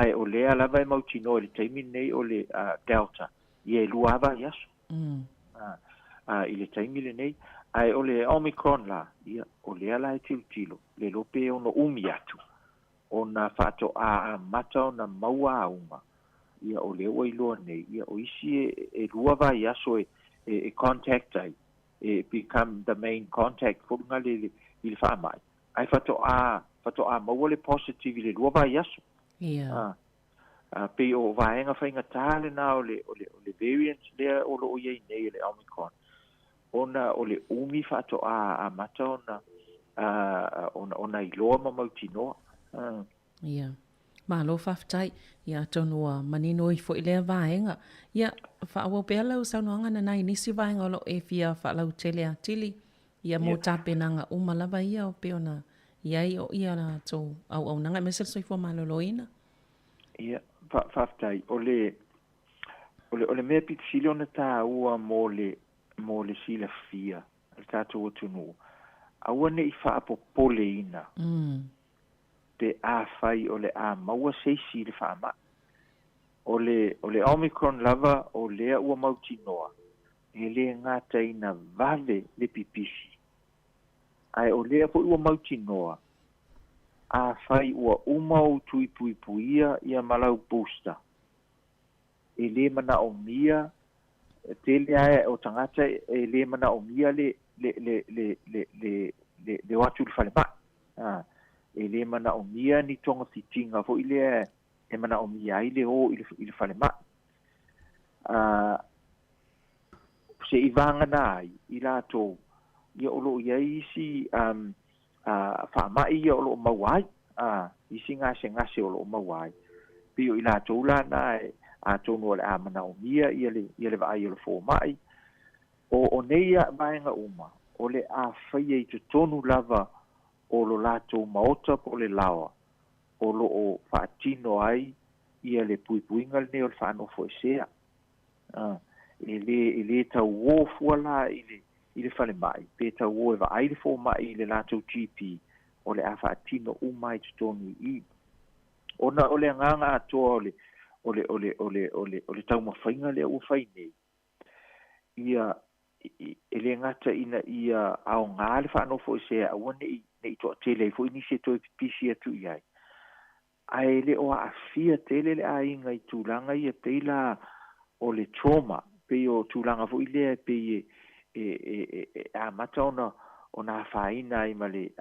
ae o lea lava e mautinoa i le taimi lenei o le Delta, ia e lua lava vaiaso. A, a, i le taimi lenei. Ae o le Omicron la, ia, o lea la e tilotilo, le iloa pe ono umi atu, ona faatoa amata ona maua auga, ia o lea ua iloa nei, ia o isi e, e lua vaiaso e, e, e contact ai, e become the main contact foi lena le, le, i le faamai, ae faatoa, faatoa maua le positive i le lua vaiaso. Ia. A, a, pei o vaega faigata lena o le, o le, o le variant lea o lo o i ai nei o le Omicron, ona o le umi faatoa amata ona, a, ona, ona iloa ma mautinoa. A. Ia. Malo faafetai. Ia atonu ua manino ai foi lea vaega. Ia, faaauau pea lau saunoaga Nana i nisi vaega o lo o e fia faalautele atili, ia mo tapenaga uma lava ia o pei ona i ai o ia latou auaunaga aemaise le soifua maloloina. Ia, faafetai. O le, o le, o le mea pito sili ona tāua mo le, mo le silafia a le tatou atunuu, aua ne i faapopoleina pe afai o le a maua se isi i le faamai. O le, o le Omicron lava o lea ua mautinoa, e le gata ina vave le pipisi, ae o lea foi ua mautinoa, afai ua uma ou tuipuipuia ia ma lau booster, e lē manaomia, tele ae o tagata e lē manaomia le, le, le, le, le, le, le, le o atu i le falemai. A, e lē manaomia ni togafitiga foi lea e manaomia ai le o i le, i le falemai. A, seʻi vagana ai i latou, ia o loo i ai isi um, a, faamaʻi ia o loo maua ai, a, isi gasegase o loo maua ai. Pei o i latou la na e, atonu o le a manaomia ia le, ia le vaai o le fomaʻi. O, o nei vaega uma, o le a faia i totonu lava o lo latou maota po o le laoa o lo o faatino ai ia le puipuiga lenei o le faanofoesea. A, e lē, e lē tauō fua la i le, i le falemai, pe tauō e vaai le fomai i le latou GP, o le a faatino uma ai totonu i i. Ona o le agaga atoa o le, o le, o le, o le, o le, o le taumafaiga lea ua fai nei, ia, e lē gata ina ia aogā le faanofoesea aua ne i, ne i toatele ai foi nisi e toe pipisi atu i ai, ae le o aafia tele le aiga i tulaga ia pei la o le trauma, pei o tulaga foi lea e pei e, e, e, e amata ona, ona afaina ai ma le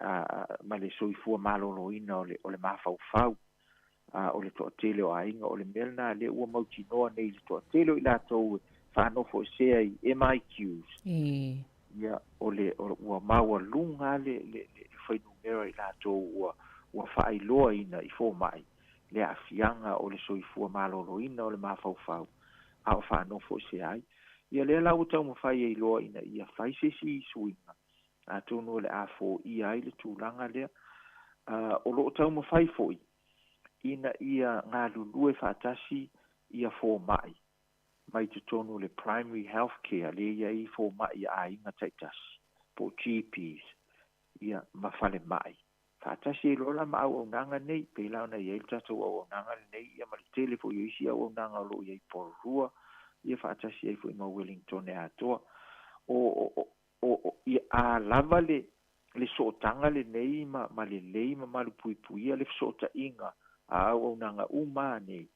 ma le soifua malōlōina o le o le mafaufau o le toatele o aiga. O le mea lena lea ua mautinoa nei i le toatele o i latou e faanofoesea i MIQs, ia, o le ua maualuga le le le fuainumera i latou ua ua faailoaina i fomai le aafiaga o le soifua malōlōina o le mafaufau a o faanofoesea ai. Ia lea la ua taumafai e iloa ina ia fai se isi suiga atonu o le a foia ai le tulaga lea. O lo o taumafai foi ina ia galulue faatasi ia fomai mai totonu o le primary health care lea e i ai fomai a aiga taitasi po o GPs ia ma falemai. Faatasi ai loa la ma auaunaga nei, pei la ona i ai le tatou auaunaga lenei ia ma le tele foi o isi auaunaga o lo o i ai i Porirua, ia faatasi ai foi ma Wellingtone atoa. O, o, o, o, ia, a lava le, le sootaga lenei ma, ma lelei ma malupuipuia le fesootaiga a auaunaga uma nei,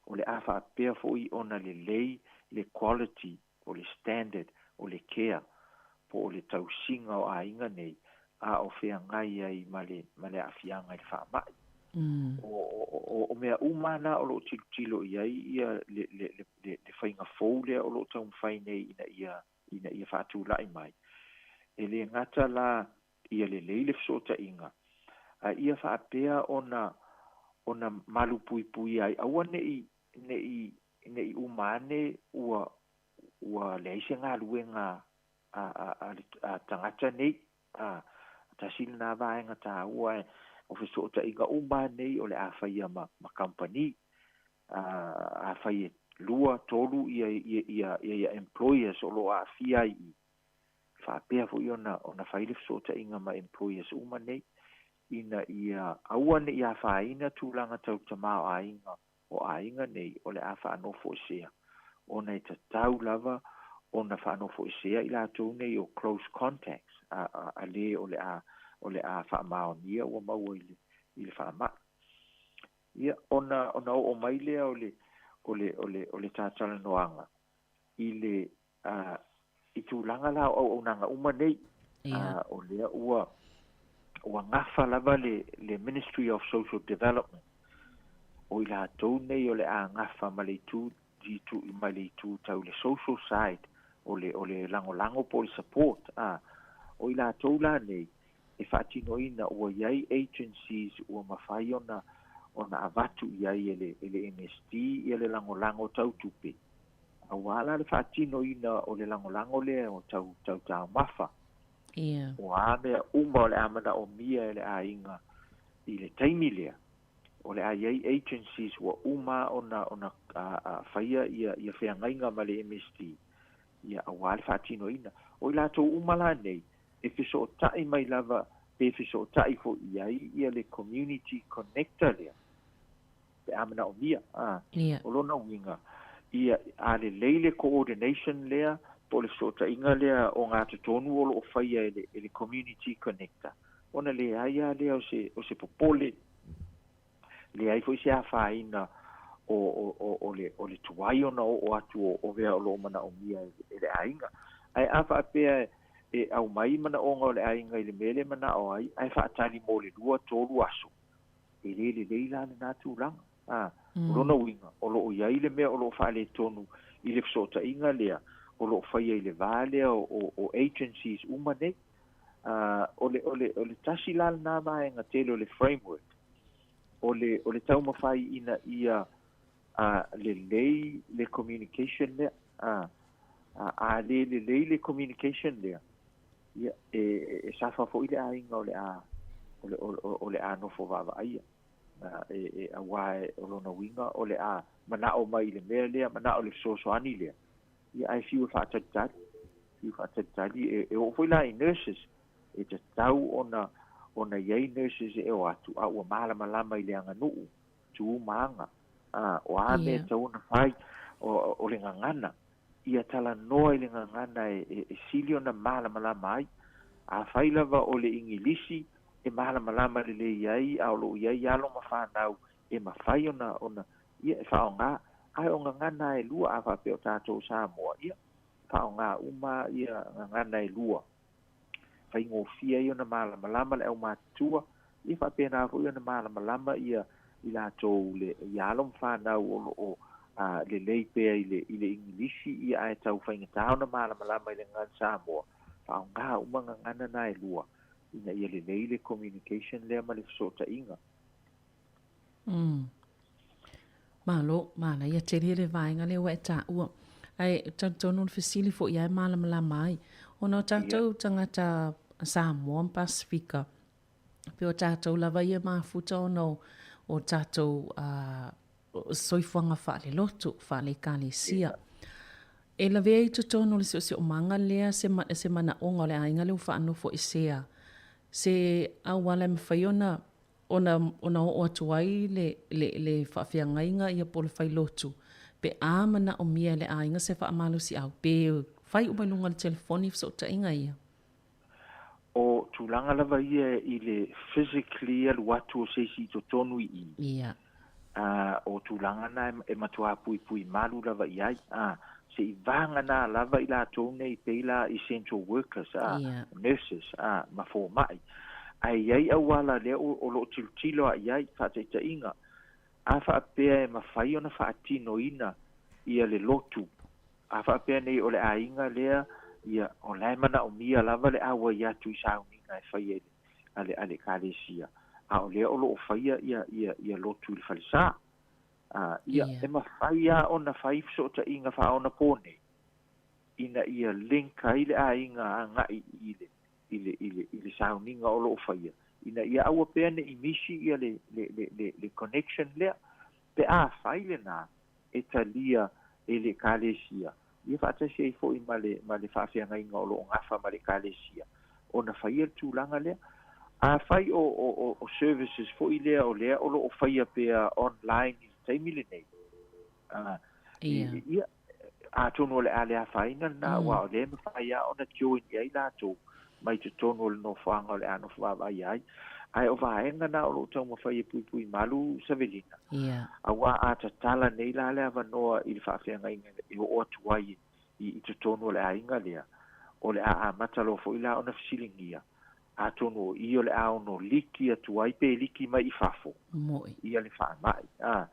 o le a faapea foi ona lelei le quality po o le standard o le care po o le tausiga o aiga nei a o feagai ai ma le ma le aafiaga i le faamai. O, o, o mea uma na o lo o tilotilo i ai ia le, le, le, le, le faiga fou lea o lo o taumafai nei ina ia, ina ia faatulai mai. E le gata la ia lelei le fesootaiga, a ia faapea ona ona malupuipuia ai, aua ne i ne i ne i uma ane ua ua leai se galuega a a a a tagata nei. A tasi lena vaega taua e o fesootaiga uma nei o le a faia ma ma kamupani. A afai e lua, tolu ia ia ia ia employers o lo o aafia ai i i, faapea foi ona ona fai le fesootaiga ma employers uma nei ina ia aua ne i afaina tulaga tau tamaoaiga o aiga nei o le a faanofoesea, ona e tatau lava ona faanofoesea i latou nei o close contacts a a a le o le a o le a faamaonia ua maua i le i le faamai. Ia ona ona oo mai lea o le o le o le o le talatalanoaga i le a i tulaga la o auaunaga uma nei, a o lea ua ua gafa lava le le Ministry of Social Development, o i latou nei o le a gafa ma le itu itu mai le itu tau le social side o le o le lagolago po o le support, a o i latou la nei e faatinoina ua i ai agencies ua mafai ona ona avatu i ai e le e le MSD ia le lagolago tau tupe Aua la le faatinoina o le lagolago lea o tau tau taumafa. Ia. O a mea uma o le a manaomia e le aiga i le taimi lea, o le a i ai agencies ua uma ona ona faia ia ia feagaiga ma le MSD, ia aua le faatinoina. O i latou uma la nei, e fesootai mai lava pe fesootai foi i ai ia le community connector lea, pe a manaomia, a. Ia. O lona uiga, ia, a lelei le coordination lea po o le fesootaiga lea ogatotonu o lo o faia e le, e le community connector, ona leai lava lea o se, o se popole, leai foi se afaina o, o, o, o le, o le tuai ona oo atu o, o mea o lo o manaomia e, e le aiga. Ae a faapea e aumai manaoga o le aiga i le mea lea e manao ai, ae faatali mo le lua, tolu aso, E le lelei la lena tulaga. A, o lona uiga, o lo o i ai le mea o lo o faaletonu i le fesootaiga lea o lo o faia i le va lea o, o, o agencies uma nei. A, o le, o le, o le tasi la lena vaega tele o le framework, o le, o le taumafai ina ia a, lelei le communication lea. A, a, a le lelei le communication lea, Ia, e, e safa foi le aiga o le a, o le, o, o le a nofo vaavaaia. E, e, auā e, o lona uiga o le a manao mai i le mea lea, manao i le fesoasoani lea, ia ae fiu e faatalitali, fiu e faatalitali, e, e oo foi la i nurses, e tatau ona, ona i ai nurses e o atu, a ua malamalama i le aganuu, tu ma aga, a, o a mea e tatau ona fai, o, o le gagana, ia talanoa i le gagana e sili ona malamalama ai. Afai lava o le Igilisi e malamalama lelei ai a o lo o i ai alo ma fanau e mafai ona ona ia e faaaoga, ae o gagana e lua a faapea o tatou o Samoa, ia faaaoga uma ia gagana e lua. faigofie ai ona malamalama le aumatutua, ia faapena foi ona malamalama ia i latou le i alo ma fanau o lo o lelei pea i le i le Igilisi, ia ae tau faigata ona malamalama i le gagana Samoa, faaaoga uma gagana na e lua ina ia lelei le communication lea ma le fesootaiga. Malo, manaia tele le vaega lea ua e taua. Ae talitonu le fesili foi lava e malamalama ai, ona o tatou tagata Samoa ma Pasefika, pei o tatou lava ia e mafuta ona o tatou soifuaga faalelotu, faale-ekalesia. E lavea i totonu o le siosiomaga lea se se manaoga o le aiga lea ua faanofoesea, se auala e mafai ona ona ona oo atu ai le le le faafeagaiga ia po o le failotu pe a manaomia e le aiga se faamalosiau pe fai uma i luga o le telefoni fesootaiga ia. O tulaga lava ia i le physically alu atu o se isi i totonu i i. Ia. Ā, o tulaga na e matuā puipui malu lava i ai, ā, se i vagana lava i latou nei pei la essential workers, ā, nurses, ā, ma fomai. Ae i ai auala lea o, o lo o tilotilo a i ai, faataitaiga, a faapea e mafai ona faatinoina ia le lotu, a faapea nei o le aiga lea, ia, o la e manaomia lava le auai atu i sauniga e faia i le a le, a le Ekalesia, a o lea o lo o faia ia, ia, ia lotu i le falesa. A, ia, e mafai lava ona fai fesootaiga faaonapō nei, ina ia link ai le aiga agai i le, i le, i le, i le sauniga o lo o faia, ina ia aua pea ne i misi ia le, le, le, le, le connection lea. Pe a fai lena, e talia e le Ekalesia, ia faatasi ai foi ma le, ma le faafeagaiga o lo o gafa ma le Ekalesia, ona faia le tulaga lea. Afai o, o, o, o services foi lea o lea o lo o faia pea online i le taimi lenei, a, ia, ia, atonu o le a le afaina lena, aua o lea e mafai lava ona join i ai latou mai totonu o le nofoaga o le a nofo vaavaaia ai. Ae o vaega na o lo o taumafai e puipui malu Savelina, auā a tatala nei la le avanoa i le faafeagaiga e oo atu ai i totonu o le aiga lea, o le a amata loa foi la ona fesiligia, atonu o i o le a ono liki atu ai pe liki mai i fafo ia le faamai. A,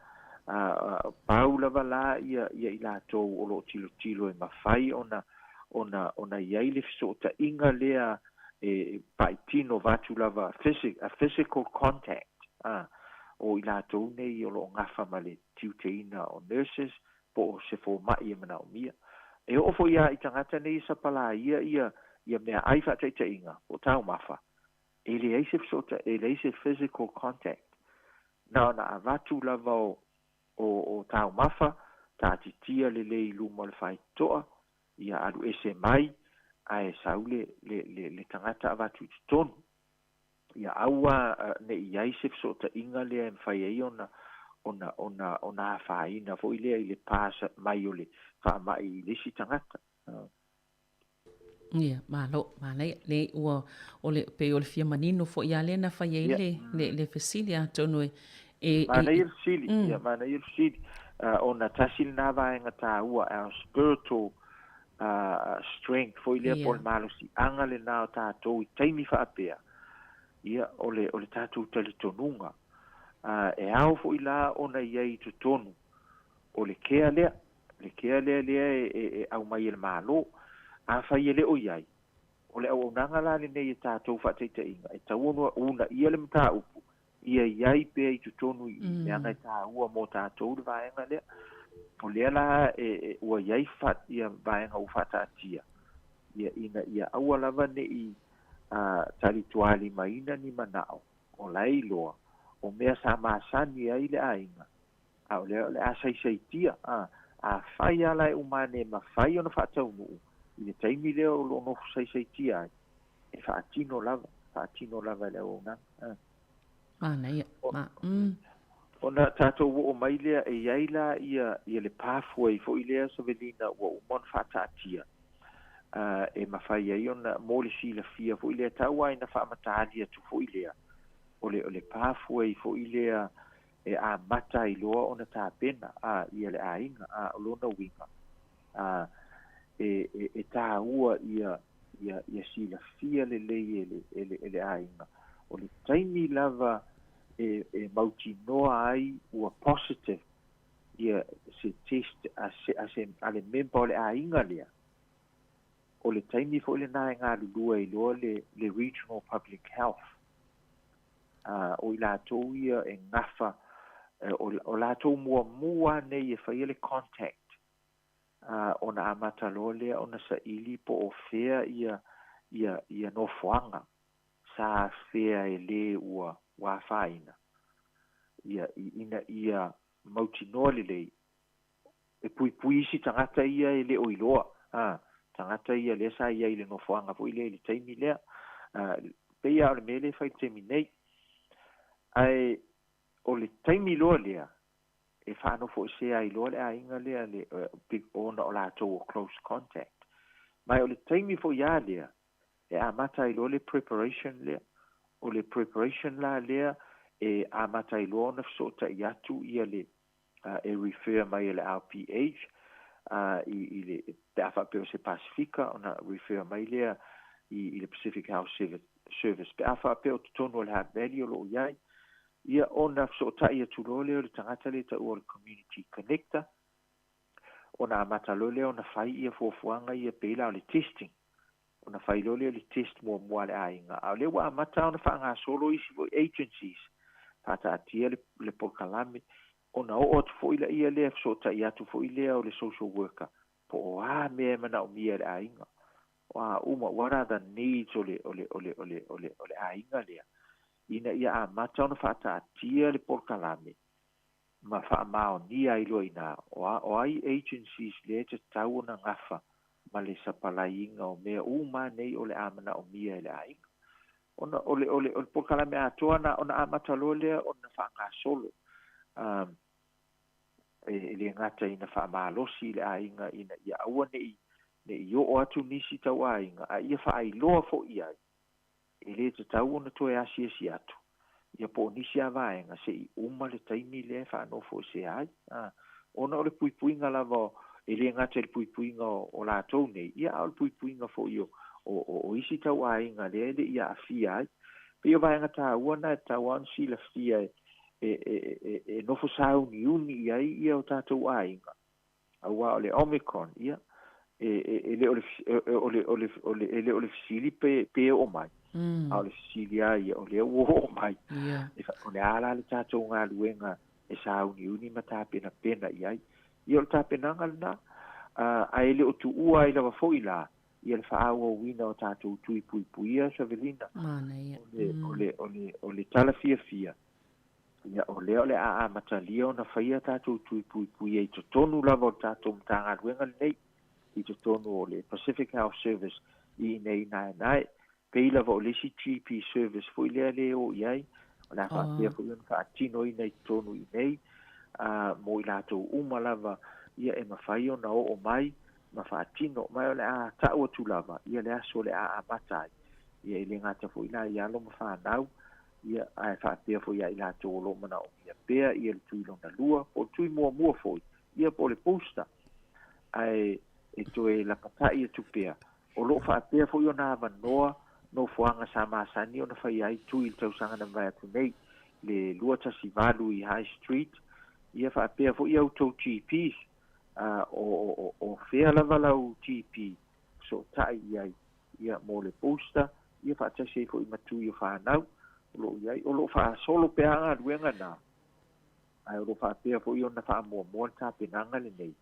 a, pau lava la ia, ia i latou o lo o tilotilo e mafai ona, ona, ona i ai le fesootaiga lea e paitino vaeatu lava, a physical contact, a, o i latou nei o lo o gafa ma le tiuteina o nurses po o se fomai e manaomia. E oo foi lava i tagata nei e sapalaia ia ia meaai faataitaiga po o taumafa, e leai se fesoota, e leai se physical contact. Na ona avatu lava o o o taumafa, taatitia lelei i luma o le faitotoa, ia alu ese mai, ae sau le le le le tagata avatu i totonu. Ia aua ne i ai se fesootaiga lea e mafai ai ona ona ona ona afaina foi lea i le pass mai o le faamai i le isi tagata. Ia, malo, manaia. Leai, ua, o le, pei o le fia manino foi lava lea na fai ai le, le, le fesili, atonu e, e, e. Manaia le fesili, ia, manaia le fesili, ona tasi lena vaega taua, our spiritual strength foi lea po o le malosiaga lena o tatou i taimi faapea, ia, o le, o le tatou talitonuga. E ao foi la ona i ai i totonu o le kea lea, le kea lea lea e, e, e aumai e le Malo. Afai e le o i ai, o le auaunaga la lenei e tatou faataitaiga, e tatau ona uunaia le mataupu ia i ai pea i totonu i i, leaga e taua mo tatou le vaega lea. O lea la e, e, ua i ai fa, ia vaega ua faataatia, ia, ina ia aua lava ne i talitualimaina ni manao o la e iloa, o mea sa masani ai le aiga, a o lea o le a saisaitia, a, afai lava la e uma ane e mafai ona faataunuu i le taimi lea o lo o nofo saisaitia ai, e faatino lava, faatino lava e le auaunaga. A. Manaia. Ma, mm. Ona tatou oo mai lea, e i ai la ia, ia le pathway foi lea, Savelina, ua uma ona faataatia, a, e mafai ai ona, mo le silafia foi lea, tau lava ina faamataali atu foi lea, o le, o le pathway foi lea e amata ai loa ona tapena, a, ia le aiga, a, o lona uiga, a, e, e, e tāua ia Ia ia silafia lelei e le e le e le aiga, o le taimi lava e e mautinoa ai ua positive ia se test a se a se a le member o le aiga lea, o le taimi foi lena e galulue ai loa le le Regional Public Health. A o i latou ia e gafa, o o latou muamua nei e faia le contact a ona amata loa lea ona saili po o fea ia ia ia nofoaga sa afea e lē ua ua afaina, ia ina ia mautinoa lelei e puipui isi tagata ia e le o iloa, a tagata ia lea sa i ai i le nofoaga foi lea i le taimi lea. A pei lava o le mea lea e fai i le taimi nei. Ae o le taimi loa lea e faanofoesea ai loa le aiga lea le ona o latou o close contact. Ma o le taimi foi a lea e amata ai loa le preparation lea. O le preparation la lea e amata ai loa ona fesootai atu ia le e refer mai e le RPH i i le pe a faapea o se Pasifika ona refer mai lea i i le Pacific Health Service. Pe a faapea o totonu o le Hutt Valley o lo o i ai, Ia ona fesootai atu loa lea o le tagata lea e taua o le community connector, ona amata loa lea ona fai ia fuafuaga ia pei la o le testing, ona fai loa lea o le test muamua a le aiga. A o lea ua amata ona faagasolo isi foi agencies, faataatia le, le polokalame, ona oo atu foi laia lea, fesootai atu foi lea o le social worker, po o a mea e manaomia e le aiga. O a uma, what are the needs o le, o le, o le, o le, o le, o le aiga lea, ina ia amata ona faataatia le polokalame ma faamaonia ai loa i ina, o a, o ai agencies lea e tatau ona gafa ma le sapalaiina o mea uma nei o le a manaomia e le aiga. Ona o le, o le, o le polokalame atoa na, ona amata loa lea ona faagasolo. Um, e le gata ina faamalosi i le aiga ina ia aua ne i ne i oo atu nisi tau aiga, a ia faailoa foi i ai, e le tatau ona toe asiasi atu, ia po o nisi a vaega se i uma le taimi lea e faanofoesea ai, a, ona o le puipuiga lava e le gata i le puipuiga o latou nei, ia a o le puipuiga foi o o o isi tau aiga lea e le i aafia ai. Pei o vaega taua na e tatau lava ona silafia e e, e, e, e nofo sauniuni i ai ia o tatou aiga, auā o le Omicron, ia, e, e, e le o le, o le, o le, o le, e le o le fesili pe, pe oo mai, a o le fesili lava ia, o lea ua oo mai. E o le a la le tatou galuega e sauniuni ma tapenapena i ai. Ia o le tapenaga lena, a e le o tuua ai lava foi la, ia le faaauauina o tatou tui puipuia, Savelina. Manaia. O le, o le, o le, o le tala fiafia, ia o lea o le a amatalia ona faia tatou tui puipuia i totonu lava o le tatou Matagaluega lenei, i totonu o le Pacific Health Service i inei i Naenae. Pei lava o le isi GP service foi lea le o i ai, o le a faapea foi ona faatinoina i totonu i inei, a, mo i latou uma lava ia e mafai ona oo mai ma faatino, ma o le a ta'u atu lava ia le aso o le a amata ai, ia e le gata foi la i alo ma fanau, ia ae faapea foi ia i latou o lo o manaomia pea ia le tui lona lua, po o le tui muamua foi, ia po o le booster, ae e toe lapata'i atu pea. O lo o faapea foi ona avanoa nofoaga sa masani ona faia ai tui i le tausaga na mavae atu nei, le 218 i High Street, ia faapea foi a outou GPs, a o, o, o fea lava lau GP fesootai i ai, ia, mo le booster, ia faatasi ai foi ma tui o fanau o lo o i ai. O lo o faasolo pea galuega na, ae o lo o faapea foi ona faamuamua le tapenaga lenei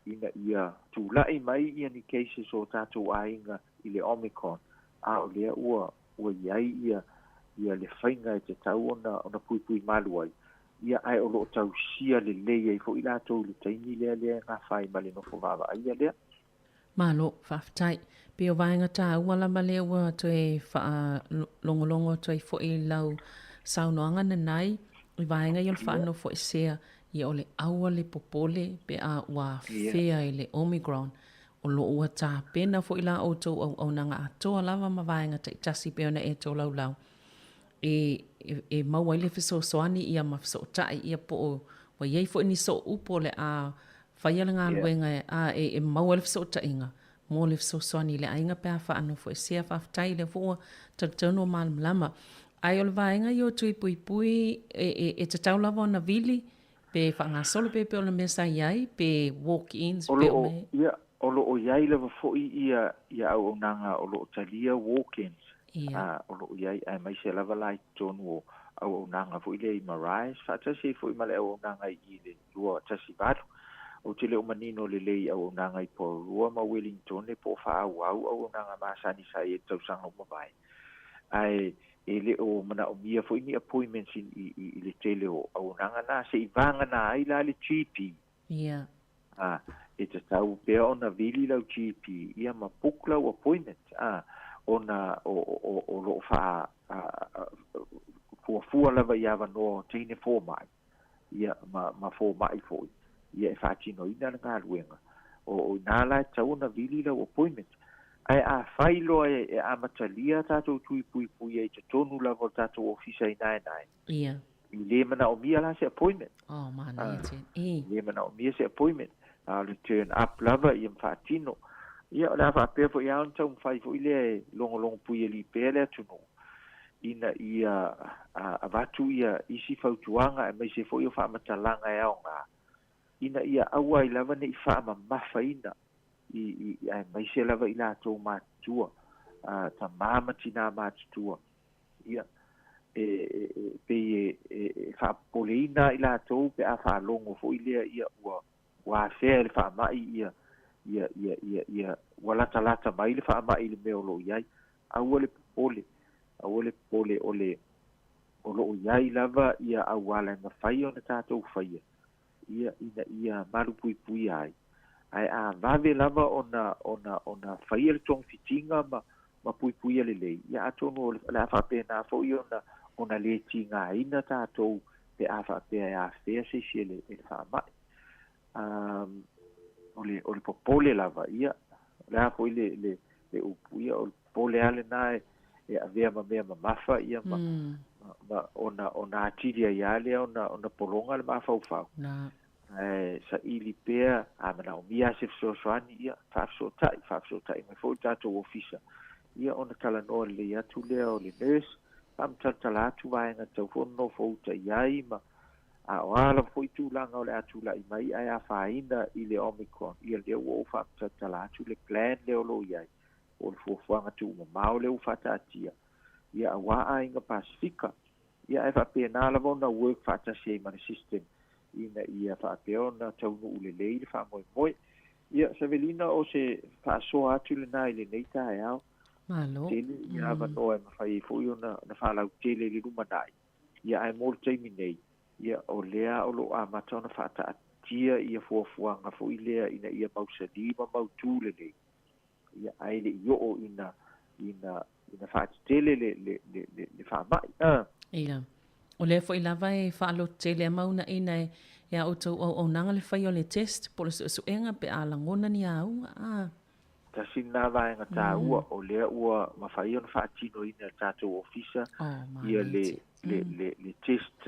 ina ia tulai mai ia ni cases o tatou aiga i le Omicron, a o lea ua ua i ai ia ia le faiga e tatau ona ona puipui malu ai, ia ae o lo o tausia lelei ai foi latou i le taimi lea lea e gafa ai ma le nofo vaavaaia lea. Malo, faafetai. Pei o vaega taua lava lea ua toe faalogologo atu ai foi i lau saunoaga nanai i vaega ia o le faanofoesea, ia o le aua le popole pe a ua afea i le Omicron. O lo o ua tapena foi la outou auaunaga atoa lava ma vaega taitasi pei ona e tolaulau e, e, e maua ai le fesoasoani ia ma fesootai ia po o ua i ai foi ni sooupu o le a faia le galuega a e, e maua ai le fesootaiga. mo le fesoasoani i le aiga pe a faanofoesea. Faafetai o lea foi ua talitonu ua malamalama. Ae o le vaega ia o tui puipui e, e, e tatau lava ona vili pe faagasolo pe pei o le mea sa i ai pe walk-ins O pe o loo, mea. ia, o loo i ai lava foi ia, ia auaunaga o loo talia walk-ins, Ia. a, o loo i ai, aemaise lava la i totonu o auaunaga foi lea i Marais, faatasi ai foi ma le auaunaga i i le 218. Ou te le o manino lelei i auaunaga i Porirua ma Wellingtone po o faaauau auaunaga masani sa i ai i le tausaga ua mavae, ae e le o manaomia foi ni appointments i, i, i, i le tele o auaunaga na, se i vagana ai la le GP. Ia. A, e tatau pea ona vili lau GP ia ma book lau appointment, a, ona o, o, o, o lo o faa, a, a, fuafua lava i avanoa o teine fomai. ia, ma, ma fomai foi, ia e faatinoina le galuega. O, o inā la e tatau ona vili lau appointment. Ae afai loa e, e amatalia tatou tui puipuia i totonu lava o le tatou ofisa inaenae, Ia. e le manaomia la se appointment. Oh, manaia Ah, tele. E. e le manaomia se appointment. A o le turn up lava ia ma faatino. Ia, o le a faapea foi lava ona taumafai foi lea e logologo puialii pea le atunuu ina ia avatu ia isi fautuaga aemaise foi o faamatalaga e aoga ina ia aua ai lava ne i faamamafaina i, i, aemaise lava i latou matutua, tamā ma tinā matutua, ia, e, e, e pei e, e, e faapopoleina i latou pe a faalogo foi lea ia ua, ua afea e le faamai ia, ia, ia, ia, ia, ua latalata mai le faamai i le mea o lo o i ai. Aua le popole, aua le popole o le, o lo o i ai lava ia auala e mafai ona tatou faia, ia, ina ia malupuipuia ai. Ae a vave lava ona, ona, ona faia le togafitiga ma, ma puipuia lelei, ia atonu o le, o le a faapena foi ona, ona le tigaina tatou pe a faapea e afea se isi e le, e le faamai. Um, o le, o le popole lava, ia, o le a foi le, le, le upu, ia, o le popole lava lena e, e avea ma mea mamafa, ia, ma, mm. ma, ma ona, ona atili ai lava lea ona, ona pologa le mafaufau. Na. Ae saili pea, a manaomia lava se fesoasoani, ia, faafesootai, faafesootai mai foi le tatou ofisa, ia, ona talanoa lelei atu lea o le nurse, faamatalatala atu vaega tatau foi ona nofouta i ai, ma, A o a lava foi tulaga o le a tulai mai ae afaina i le Omicron, ia lea ua ou faamatalatala atu le plan lea o lo o i ai, po o le fuafuaga tuumamao lea ua faataatia, ia aua aiga Pasefika. Ia ae faapena lava ona work faatasi ai ma le system ina ia faapea ona taunuu lelei le faamoemoe. Ia, Savelina, o se faasoa atu lena i lenei taeao. Malo. Tele ia avanoa e mafai ai foi ona faalautele i le lumanai. Ia ae mo le taimi nei, ia o lea o lo o amata ona faataatia ia fuafuaga foi lea ina ia mausali ma mautū lelei, ia ae le i oo ina ina ina faatetele le le le le le faamai. A. Ia. O lea foi lava e faalototele a ma uunaina e e a outou auaunaga le faia o le test po o le suesuega pe a lagona ni auga. A. Tasi lena vaega taua o lea ua mafai ona faatinoina e le tatou ofisa ia le le le le test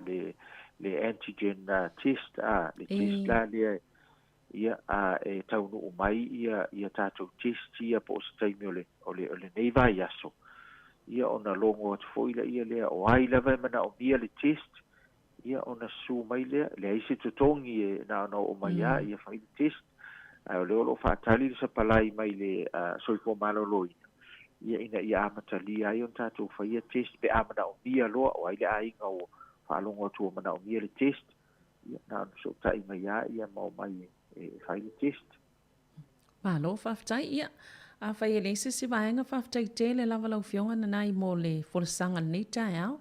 le le antigen test a le test la lea ia a e taunuu mai ia ia tatou test ia po o se taimi o le o le o lenei vaiaso ia ona logo atu foi laia lea o ai lava e manaomia le test ia ona susu mai lea, leai se totogi e na ona oo mai lava ia fai le test, ae o lea o lo o faatali le sapalai mai le Soifua Maloloina, ia ina ia amatalia ai ona tatou faia test pe a manaomia loa, o ai le aiga ua faalogo atu ua manaomia le test, ia na ona fesootai mai lava ia ma omai e fai le test. Malo faafetai. Ia, afai e leai se isi vaega, faafetai tele lava lau Afioga Nanai mo le folasaga i lenei taeao.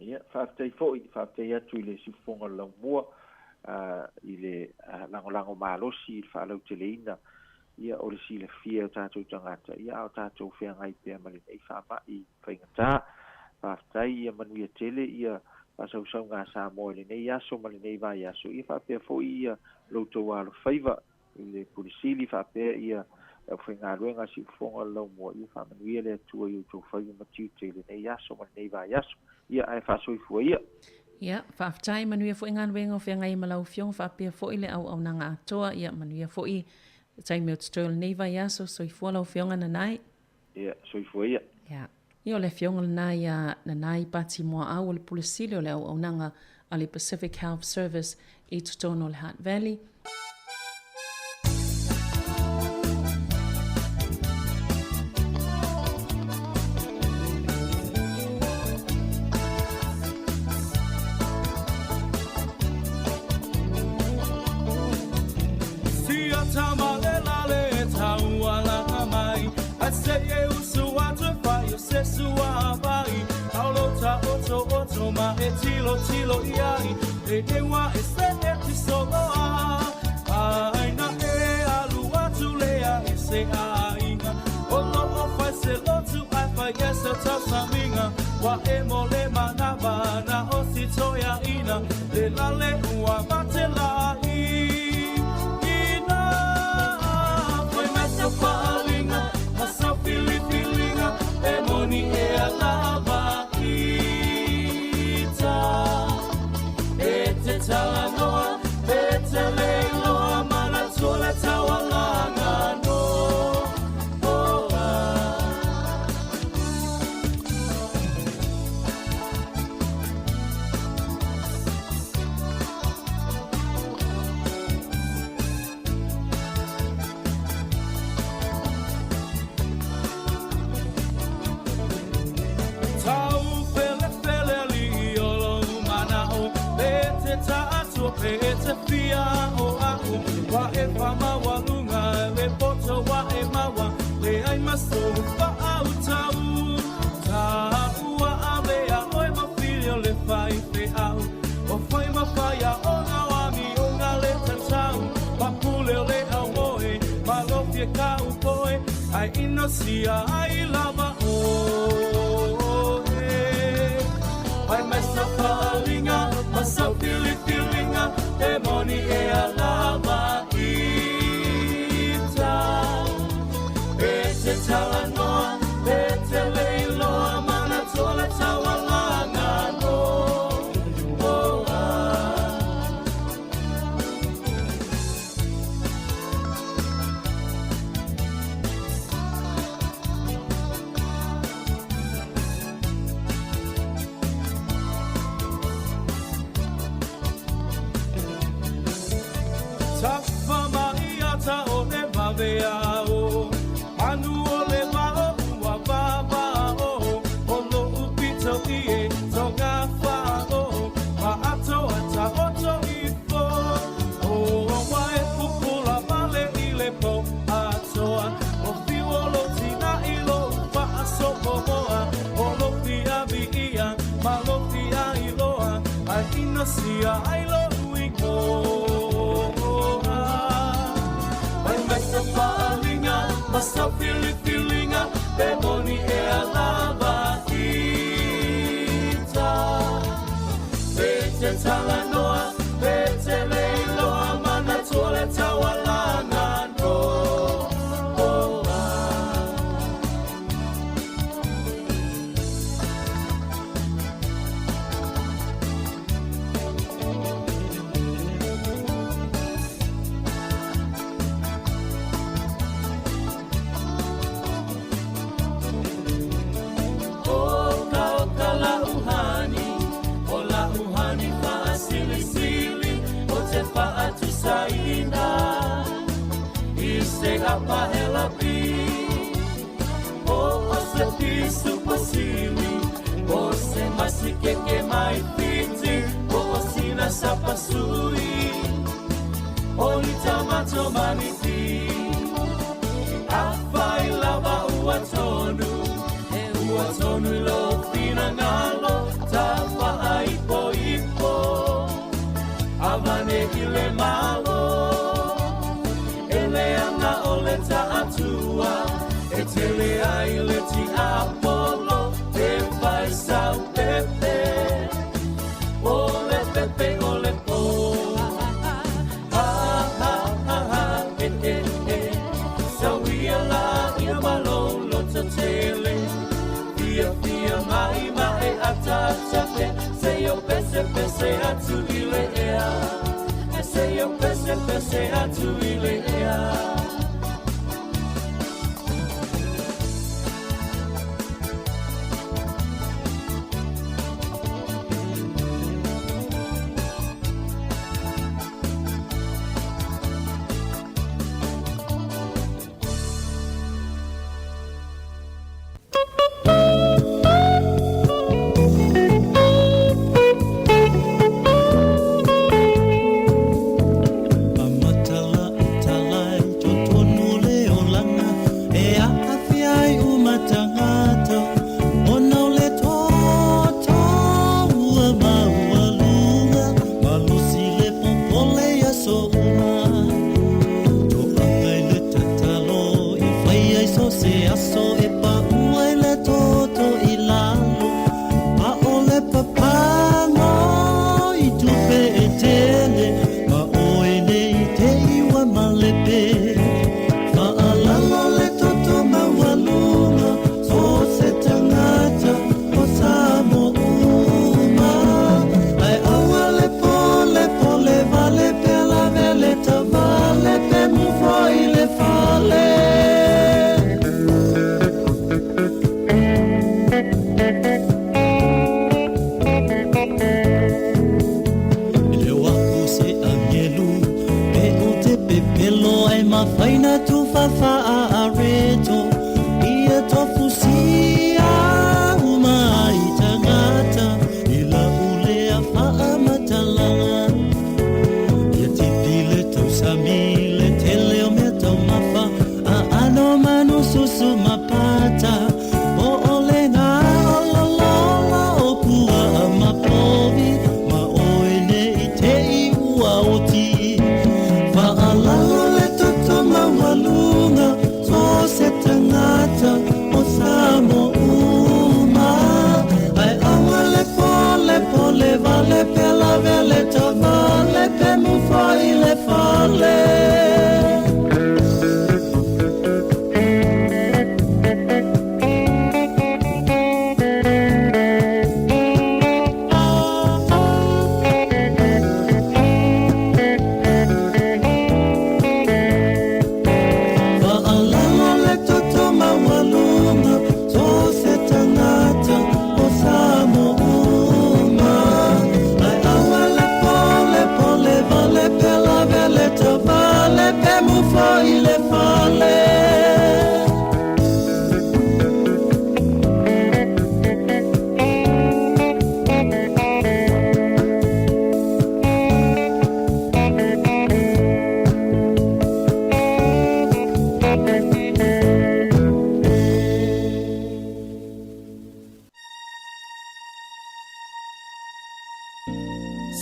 Ia, faafetai foi, faafetai atu i le siufofoga o le laumua i le lagolago malosi i le faalauteleina ia o le silafia e o tatou tagata, ia a o tatou feagai pea ma lenei faamai faigata. Faafetai, ia manuia tele ia faasausauga a Samoa i lenei aso ma lenei vaiaso, ia faapea foi ia lo outou alofaiva i le Pule Sili faapea ia le aufaigaluega a Siufofoga o le Laumua, ia faamanuia le Atua i outou faiva ma tiute i lenei aso ma lenei vaiaso. Ia ae faasoifua ia. Ia, faafetai, manuia foi galuega o feagai ma lau Afioga faapea foi le auaunaga atoa, ia manuia foi taimi o totoe o lenei vaiaso. Soifua lau Afioga Nanai. Ia, soifua ia. Ia. Ia o le Afioga lena ia Nanai Pati Muaau o le Pule Sili o le Auaunaga a le Pacific Health Service i totonu o le Hutt Valley.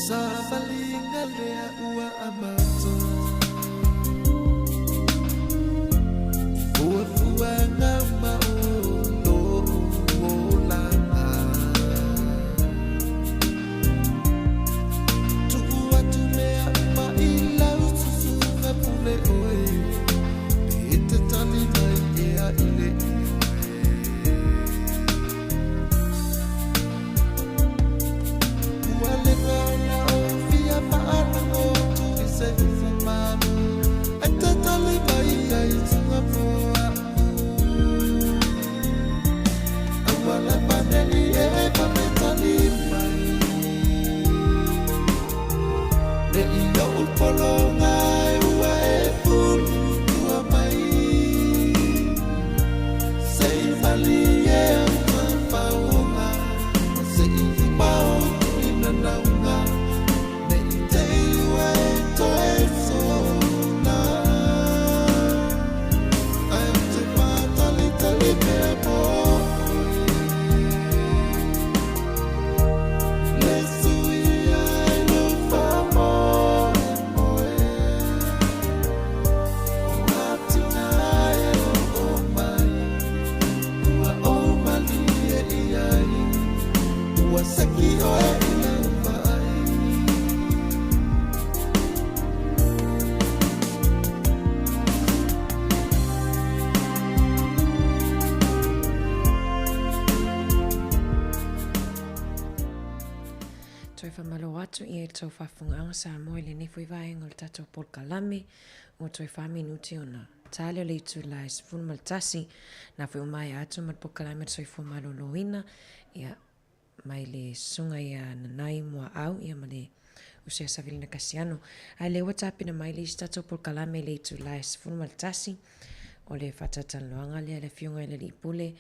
Savaliga lea ua amata Fuafuaga ma o lou olaga Tuu atu mea uma i lau susuga pule oe Pe te tali mai ea i le ioe Ua leva ona ou fia faalogo atu i se upu malu E te tali mai ai suga po a'u Aua lava nei e vave tali mai Ne i ou pologa e ua e fulutua mai Se i malie au mafaoga Ma se i uma ou tulinanauga Ne i te i ua e toe sola Ae ou te mātalitali pea mō oe Le suia i lou faamoemoe O atinae o oo mai Ua ou malie i ai Ua seki oe i lau vaai. Toe faamalo atu i a tou faafofogaaga Samoa i lenei foi vaega o le tatou polokalame ua toe 4 minute ona tali o le itula e 11. Na foi o maea atu ma le polokalame o le soifua maloloina ia mai le susuga ia Nanai Muaau ia ma le uso ia Savelina Kasiano. Ae lea ua tapena mai le isi tatou polokalame i le itula e 11 o le faatatalanoaga lea a le Afioga i le Alii Pule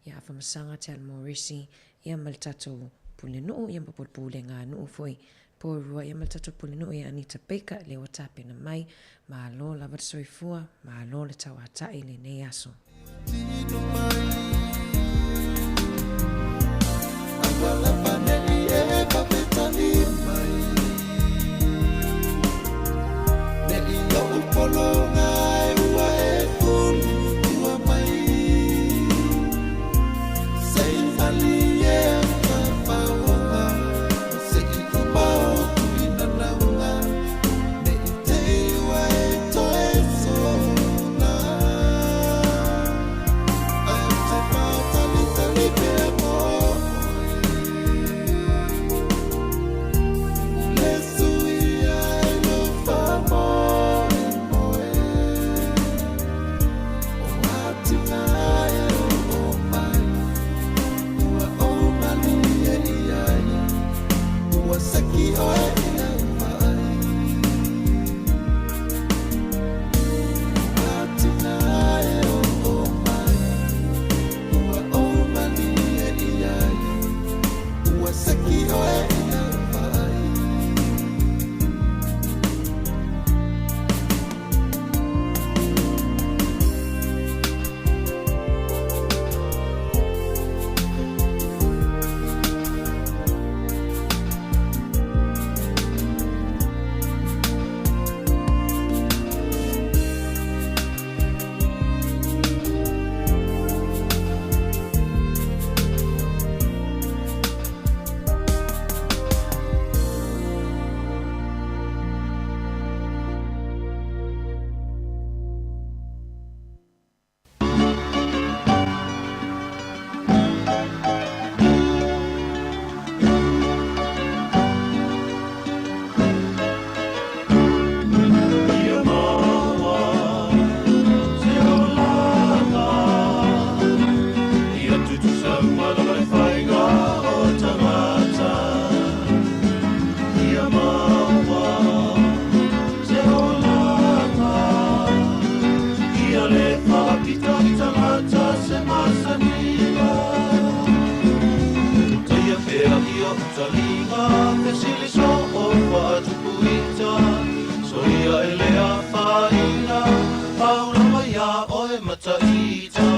ia Afamasaga Te Morisi ia ma le tatou pulenuu ia ma pulepulega nuu foi Poerua ia ma le tatou pulenuu ia Anita Baker lea ua tapena mai. Malo lava le soifua, malo le tauatai i lenei aso. Tino mai Aua lava nei e vave tali mai Ne i ou pologa e ua e fulutua mai Se i malie au mafaoga Ma se i uma ou tulinanauga Ne i te i ua e toe sola Ae ou te mātalitali pea mō oe Le suia i lou faamoemoe O atinae o oo mai Ua ou malie i ai Ua seki oe i lau vaai O atinae o oo mai Ua ou malie i ai Ua seki oe i lau vaai. Ia maua se olaga, ia tutusa uma lava le faiga o tagata. Ia maua se olaga, ia le faapito i tagata se masaniga. Taia pea i o'u taliga, fesili soo faatupu ita, soia e le afaina, pau lava iā oe mataita.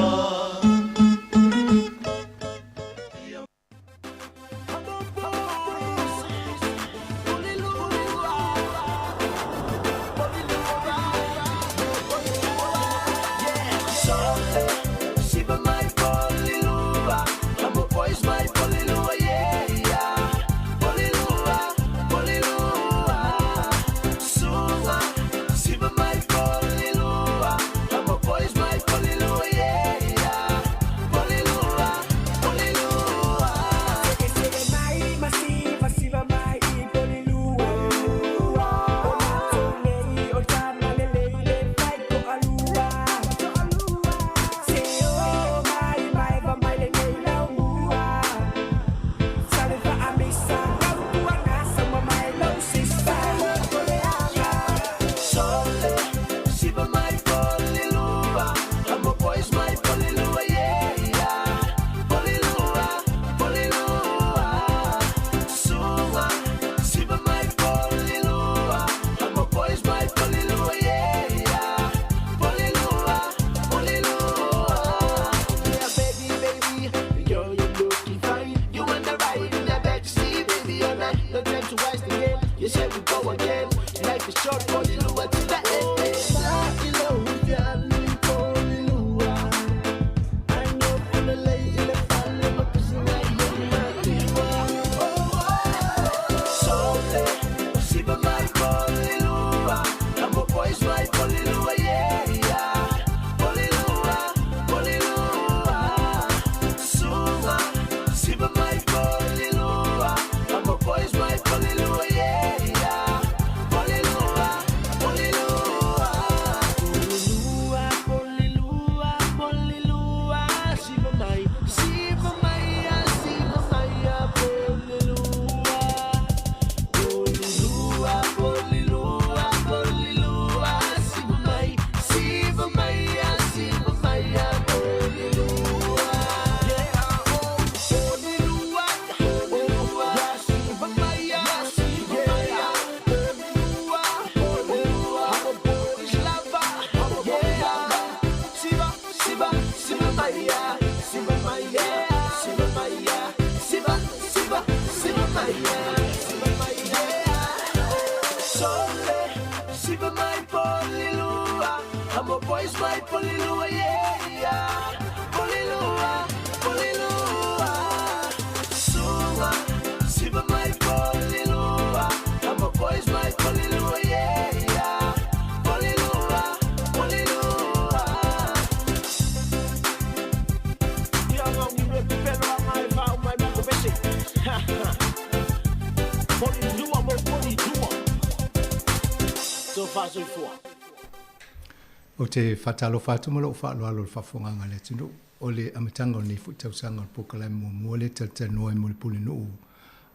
Ou te faatalofa atu ma lou faaaloalo i le faafofogaaga a le atunuu. O le amataga o lenei foi tausaga o le polokalame muamua lea e talatalanoa ai mo le Pulenuu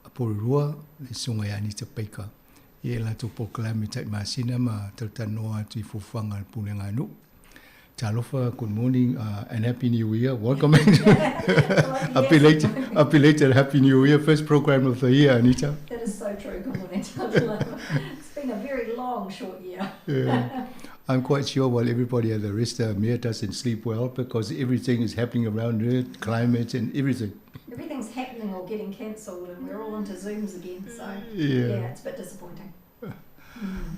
a Porirua, le Susuga ia Anita Baker i a latou polokalame tai masina ma talatalanoa atu i fuafuaga a le Pulega a Nuu. Talofa, good morning and Happy New Year. Welcome. A belated, a belated Happy New Year. First program of the year, Anita. That is so true. Good morning, Talofa. It's been a very long, short year. Yeah. I'm quite sure while everybody at the rest of Mia doesn't sleep well because everything is happening around her, climate and everything. Everything's happening or getting cancelled and we're all into Zooms again. So, yeah, yeah it's a bit disappointing.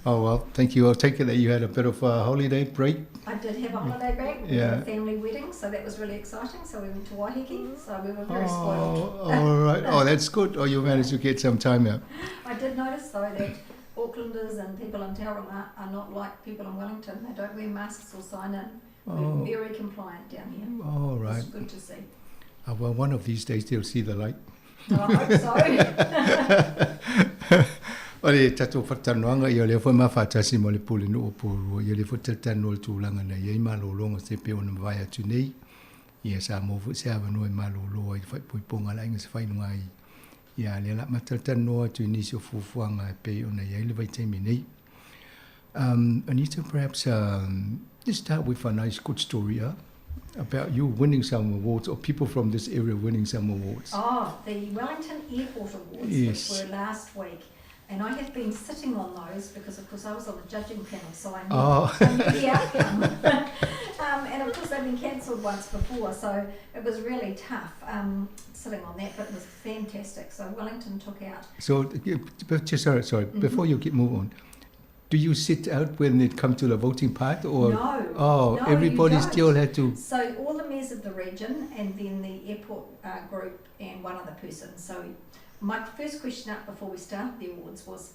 Oh, well, thank you. I'll take it that you had a bit of a holiday break. I did have a holiday break. Yeah. A family wedding, so that was really exciting. So we went to Waiheke, so we were very spoiled. All right. Oh, that's good. Oh, you managed to get some time out. I did notice, though, that Aucklanders and people in Tauranga are not like people in Wellington. They don't wear masks or sign in. We're very compliant down here. All right. It's good to see. Well, one of these days they'll see the light. I hope so. O le tatou fatalanoaga, ia o lea foi ma faatasi ma le Pulenuu o Porirua, ia o lea foi talatalanoa i le tulaga na i ai malologa se pei ona mavae atu nei, ia sa maua foi se avanoa e malolo ai i le faaipoipoga a le aiga Sefainuga i, ia a lea o le a ma talatalanoa atu i nisi o fuafuaga e pei ona i ai le vaitaimi nei. Anita, perhaps let's start with a nice good story, huh? About you winning some awards, or people from this area winning some awards. Oh, the Wellington Airport Awards, Yes. which were last week. And I have been sitting on those because, of course, I was on the judging panel, so I knew, I knew the outcome. And, of course, they've been cancelled once before, so it was really tough sitting on that, but it was fantastic. So Wellington took out... So, just sorry, sorry, before you get move on, do you sit out when it comes to the voting part? Or No. Oh, No, you everybody don't. still had to... So all the mayors of the region and then the airport group and one other person. So my first question up before we started the awards was,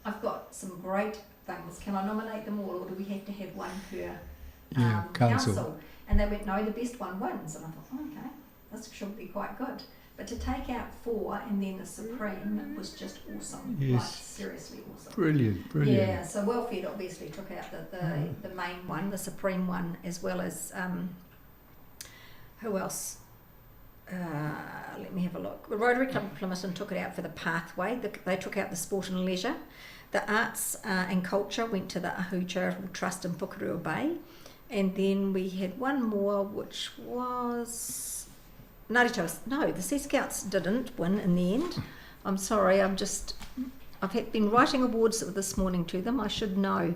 I've got some great things. Can I nominate them all, or do we have to have one per Yeah, council. council? And they went, no, the best one wins. And I thought, oh, okay, this should be quite good. But to take out 4 and then the Supreme was just awesome. Yes. Like, seriously awesome. Brilliant, brilliant. Yeah, so Wellfed obviously took out the main one, the Supreme one, as well as, who else? Let me have a look. The Rotary Club of Plimmerton took it out for the pathway. They took out the sport and leisure. The arts and culture went to the Ahu Charitable Trust in Pukerua Bay. And then we had one more, which was... Ngāti Toa, no, the Sea Scouts didn't win in the end. I'm sorry, I've been writing awards this morning to them. I should know.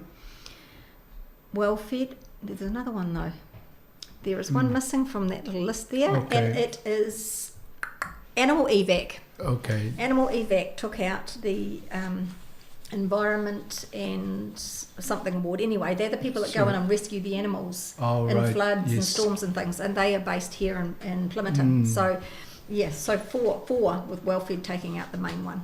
Wellfed, there's another one though. There is one missing from that little list there, and it is Animal Evac. Animal Evac took out the environment and something award. Anyway, they're the people that go in and rescue the animals in floods and storms and things, and they are based here in Plimmerton. So, yes, so four with Wellfed taking out the main one.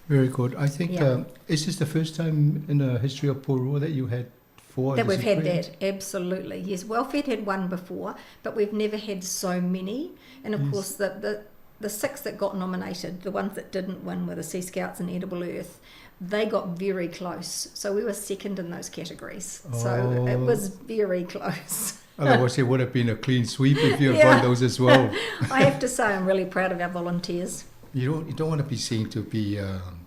Very good. I think, is this the first time in the history of Porirua that you had four? That we've had Supreme? that, absolutely. Yes, Wellfed had one before, but we've never had so many. And of course, the 6 that got nominated, the ones that didn't win were the Sea Scouts and Edible Earth. They got very close. So we were second in those categories. So it was very close. Otherwise, it would have been a clean sweep if you had won those as well. I have to say I'm really proud of our volunteers. You don't want to be seen to be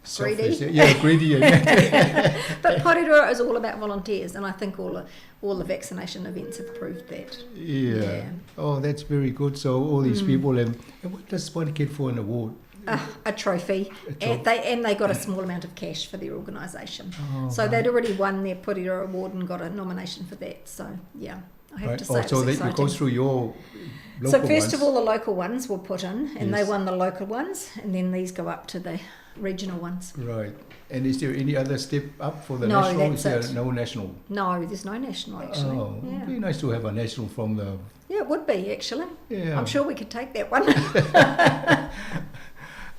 selfish. Greedy. Yeah, greedy. Yeah. But Porirua is all about volunteers, and I think all the vaccination events have proved that. Oh, that's very good. So all these people, and what does one get for an award? A trophy. A And they got a small amount of cash for their organisation. Oh, So right. they'd already won their Porirua award and got a nomination for that. I have Right. to say Oh, it so was that you go exciting. through your So local first of ones. all, the local ones were put in, and they Yes. won the local ones, and then these go up to the regional ones. Right. And is there any other step up for the No, national? that's Is there it. no national? No, there's no national actually. Oh, yeah. it'd be nice to have a national from the. Yeah, it would be actually. Yeah. I'm sure we could take that one.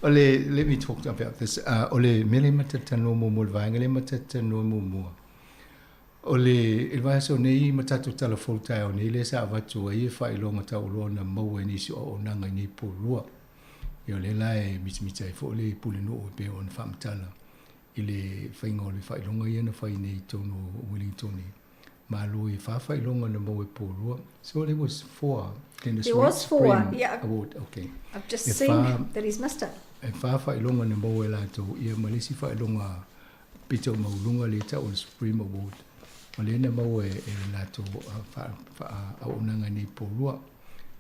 Ole, let me talk about this. Ole, mele matatano mo mo le vaenga le matatano mo mua. O le vaiaso nei ma tatou talafou taeao nei lea sa avatu ai e faailoga taualoa na maua i nisi o auaunaga i nei polua. Ia o lea la e mitamita ai foi le pulenuu e pei ona faamatala i le faiga o le faailoga ia na fai nei i totonu o Wellington. Malo e fa faailoga na maua e polua. So there was four in the There was four, Supreme yeah. Award. Okay. I've just E seen fa that he's missed it. e fa faailoga na maua e latou ia ma le isi faailoga pito maualuga le tau o le Supreme Award. O lea na maua e e le latou faaauaunaga nei polua.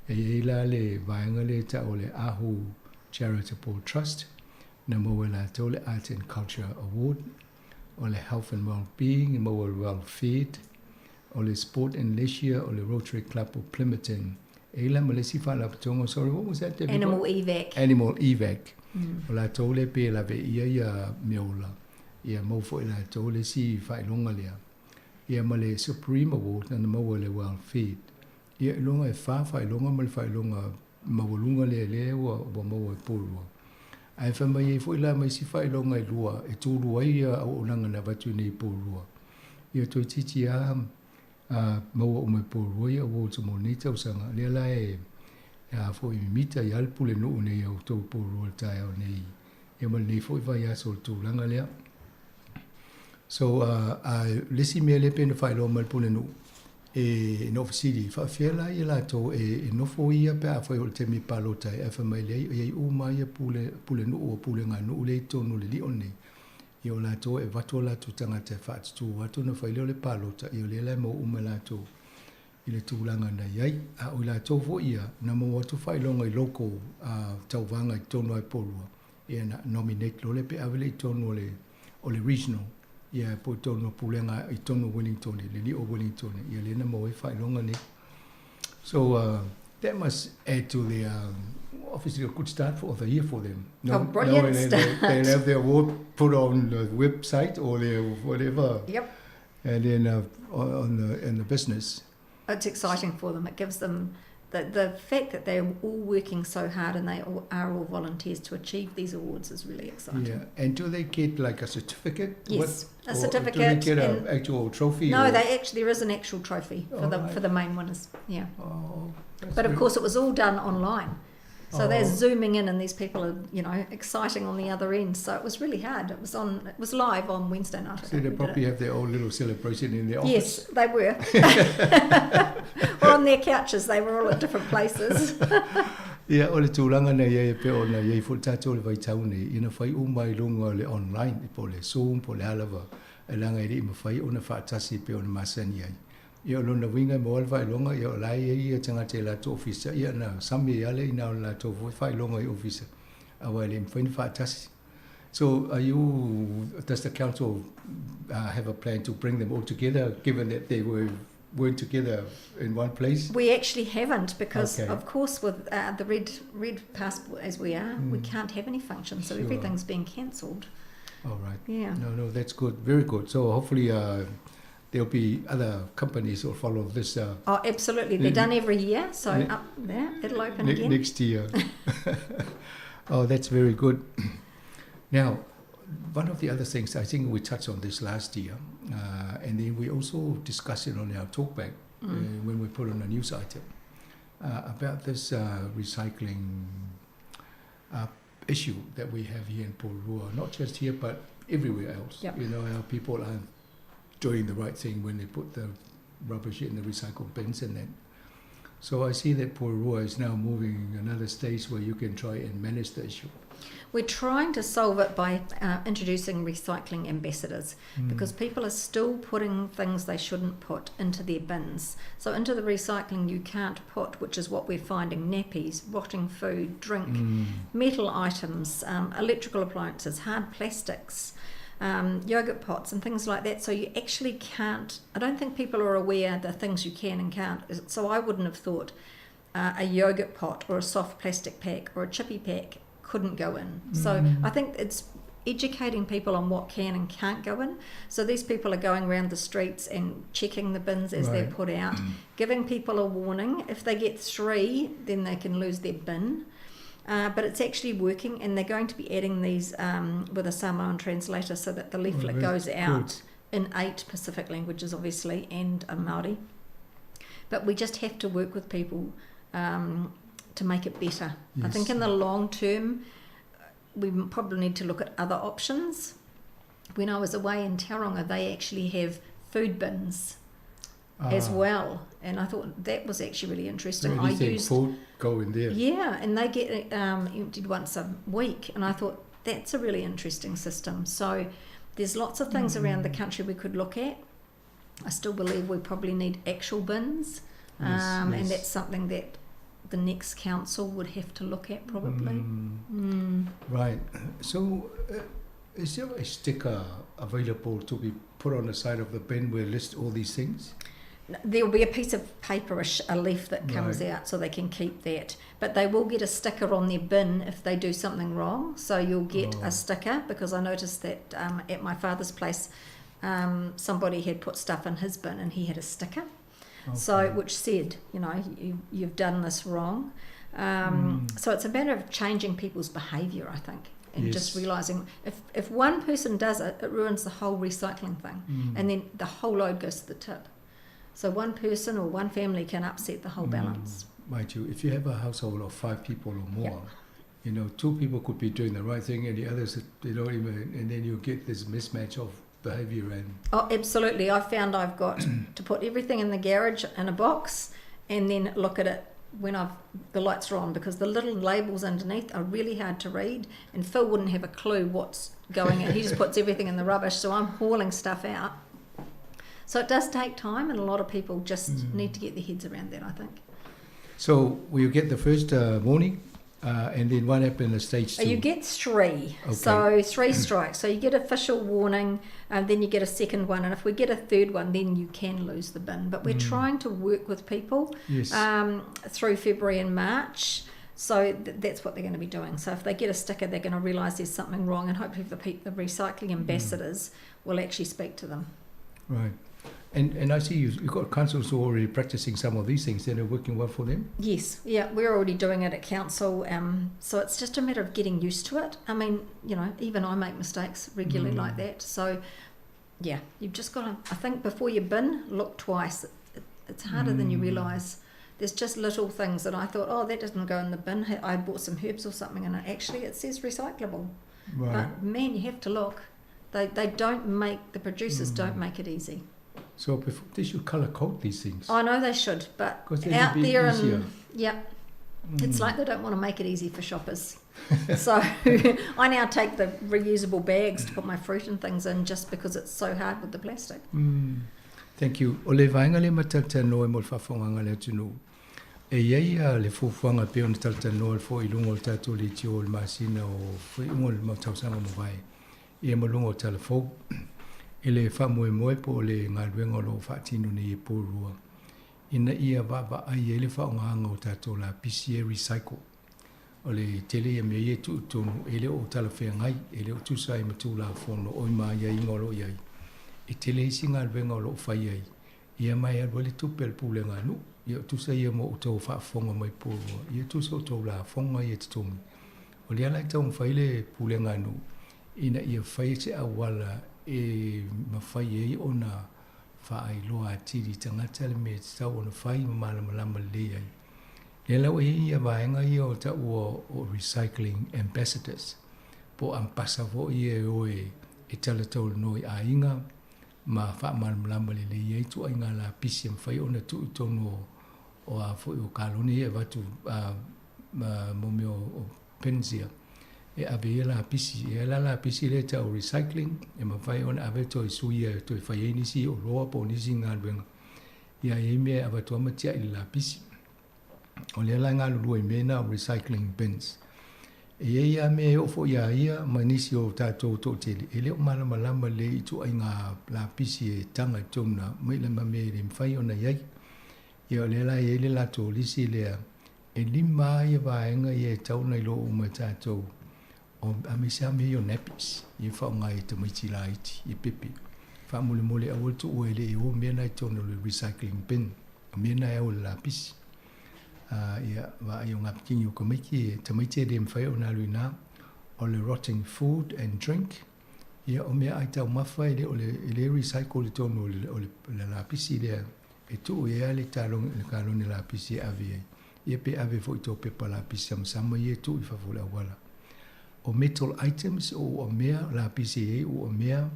E i ai la le vaega lea e tau o le Ahu Charitable Trust na maua e latou le Art and Culture Award, o le Health and Wellbeing e maua e le Well Fed, o le Sport and Leisure o le Rotary Club o Plimmerton. E i la ma le isi faalapotopotoga, sorry, what was that? Have you Animal got? evac. Animal Evac. O latou lea pe laveia ia meaola, ia maua foi e latou le isi faailoga lea. Ia ma le Supreme Award na maua e le Well Fed. Ia iloga e fa faailoga ma le faailoga maualuga lea lea ua ua maua e Porirua. Ae fai mai ai foi la ma isi faailoga e lua e tulu ai ia auaunaga na avatu i nei i Porirua. Ia toeitiiti lava maua uma e Porirua ia awards mo lenei tausaga. Lea la e a foi mimita ia le pulenuu nei a outou Porirua i le taeao nei ia ma lenei foi vaiaso o le tulaga lea. So a le isi mea lea pei ona faailoa mai le pulenuu e na ofisili, faafefea la ia latou e e nofo ia pe afai o le taimi e palota ai ae fai mai leai e i ai uma ia pule pulenuu o puleganuu lea i totonu o le lio lenei. Ia o latou e avatu o latou tagata e faatutū atu ona fai lea o le palota, ia o lea la e maua uma e latou i le tulaga na i ai. A o i latou foi ia na maua atu faailoga i local tauvaga i totonu lava i Porirua, ia na nominate loa lea pe ave lea i totonu o le o le regional, ia po o totonu o pulega i totonu o Wellington, le lio o Wellington, ia lea na maua ai faailoga nei. So that must add to their, obviously a good start for the year for them. Oh, brilliant Knowing start. they'll have their award put on the website or their whatever. Yep. And then on the in the business. It's exciting for them. It gives them the fact that they're all working so hard and they are all volunteers to achieve these awards is really exciting. Yeah. And do they get like a certificate? Yes, What, a or do they certificate get an and actual trophy? No, or? they actually, there is an actual trophy for All the right. for the main winners. Yeah. Oh, that's But of very course, it was all done online. So they're Oh. zooming in, and these people are, you know, exciting on the other end. So it was really hard. It was on. It was live on Wednesday night, I So think they we did probably it. have their own little celebration in their office. Yes, they were. Or on their couches. They were all at different places. Ia, o le tulaga na i ai e pei ona i ai foi le tatou i le vaitau nei, ina fai uma i luga o le online, po o le Zoom po o le a lava, e leaga e le i mafai ona faatasi e pei ona masani ai. Ia, o lona uiga e maua le faailoga, ia o la e i ai ia tagata i latou ofisa, ia na sami ai lava le ina o le latou foi faailoga i ofisa, aua e le i mafai ona faatasi. So are you, does the council have a plan to bring them all together, given that they weren't together in one place? We actually haven't, because Okay. of course with the red passport as we are, we can't have any functions, so Sure. everything's been cancelled. All right. Yeah. No, that's good. Very good. So hopefully there'll be other companies who follow this. Oh, absolutely. They're done every year, so up there, it'll open again. Next year. Oh, that's very good. Now, one of the other things, I think we touched on this last year, and then we also discussed it on our talkback when we put on a news item about this recycling issue that we have here in Porirua, not just here, but everywhere else. Yep. You know, our people aren't doing the right thing when they put the rubbish in the recycle bins and that. So I see that Porirua is now moving another stage where you can try and manage the issue. We're trying to solve it by introducing recycling ambassadors, because people are still putting things they shouldn't put into their bins. So into the recycling you can't put, which is what we're finding, nappies, rotting food, drink, metal items, electrical appliances, hard plastics. yogurt pots and things like that. So you actually can't, I don't think people are aware the things you can and can't. So I wouldn't have thought a yogurt pot or a soft plastic pack or a chippy pack couldn't go in. So I think it's educating people on what can and can't go in. So these people are going around the streets and checking the bins as they're put out, giving people a warning. If they get 3, then they can lose their bin. But it's actually working, and they're going to be adding these with a Samoan translator so that the leaflet goes out in 8 Pacific languages, obviously, and a Māori. But we just have to work with people to make it better. I think in the long term, we probably need to look at other options. When I was away in Tauranga, they actually have food bins as well, and I thought that was actually really interesting. I used food go in there. Yeah, and they get emptied once a week, and I thought that's a really interesting system. So there's lots of things around the country we could look at. I still believe we probably need actual bins, and that's something that the next council would have to look at probably. Right. So is there a sticker available to be put on the side of the bin where list all these things? There will be a piece of paper, a leaf that comes out, so they can keep that. But they will get a sticker on their bin if they do something wrong. So you'll get a sticker, because I noticed that at my father's place, somebody had put stuff in his bin and he had a sticker. Okay. So, which said, you know, you've done this wrong. So it's a matter of changing people's behaviour, I think, and just realising if one person does it, it ruins the whole recycling thing. And then the whole load goes to the tip. So one person or one family can upset the whole balance. Mind you, if you have a household of 5 people or more, you know, 2 people could be doing the right thing and the others, they don't even, and then you get this mismatch of behaviour. And oh, absolutely. I found I've got to put everything in the garage in a box and then look at it when the lights are on, because the little labels underneath are really hard to read, and Phil wouldn't have a clue what's going in. He just puts everything in the rubbish, so I'm hauling stuff out. So it does take time, and a lot of people just need to get their heads around that, I think. So will you get the first warning, and then what happened at stage 2? You get 3. Okay. So 3 strikes. So you get official warning, and then you get a second one, and if we get a third one, then you can lose the bin. But we're trying to work with people through February and March. So that's what they're going to be doing. So if they get a sticker, they're going to realise there's something wrong, and hopefully the recycling ambassadors will actually speak to them. Right. And I see you've got councils who are already practicing some of these things and are working well for them. Yes, yeah, we're already doing it at council. So it's just a matter of getting used to it. I mean, you know, even I make mistakes regularly like that. So, yeah, you've just got to, I think, before you bin, look twice. It's harder than you realise. There's just little things that I thought, oh, that doesn't go in the bin. I bought some herbs or something, and actually it says recyclable. Right. But, man, you have to look. They don't make, the producers don't make it easy. So before, they should colour code these things. I know they should, but out there and it's like they don't want to make it easy for shoppers. So I now take the reusable bags to put my fruit and things in, just because it's so hard with the plastic. Thank you. O le vaenga le mataltanoa mo le faafofogaga le atunuu. E iai le fuafuaga pei ona talatalanoa le foʻi i luga o le tatou leitio o le masina o feʻuga o le tausaga mavae ia ma luga o talafou e le faamoemoe po o le galuega o loo faatino nei e Porirua ina ia vaavaai ai le faaaogāga o tatou lapisi e recycle. O le tele ia mea ia e tuutonu e le o talafeagai e le o tusa ai ma tulafono oi ma aiaiga o loo iai e tele isi galuega o loo fai ai ia mai alu ai le tupe a le pulega a nuu. Ia o tusa ia mo outou faafofoga mai Porirua ia tusa outou lafoga ia totogi. O lea la e taumafai le pulega a nuu ina ia fai se auala e mafai ai ona faailoa atili tagata le mea e tatau ona fai ma malamalama lelei ai. Lea la ua iai ia vaega ia o taua o recycling ambassadors po o ampasa foʻi ia e o e talataulanoa i aiga ma faamalamalama lelei ai tuaiga lapisi e mafai ona tuu i totonu o a foʻi o kalone ia e avatu mo mea o bins ia e ave ia lapisi. E ala lapisi lea tau recycling e mafai ona ave toe sui ia toe fai ai nisi oloa po o nisi galuega ia iai mea e avatua ma tiaʻi le lapisi. O lea la e galulue i mea na o recycling bins. E i ai lava mea e oo foi iā ia ma nisi o tatou toatele e le o malamalama lelei i ituaiga lapisi e taga i totonu na mai la ma mea e le mafai ona i ai. Ia o lea la e i ai le latou lisi lea e lima lava ia vaega ia e tatau ona iloa uma e tatou o aemaise lava mea ia o nappies ia e faaaoga e tamaiti laiti i pepe. Faamolemole aua le tuua e le i o mea na i totonu o le recycling bin, o mea na e au i le lapisi. Ia, vaai o ngapikini o tamaiti, e tamaiti e le mafai ona alu i ina. O le rotting food and drink, ia o meaai taumafa e le o le, e le recycle i totonu o le, o le, le lapisi lea e tuu i ai le taloni, le kalone lapisi e ave ai. Ia pe ave foi i tō pepa lapisi samasama ia e tuu i fafo o le auala. O metal items, o ua mea, lapisi e i ai ua mea,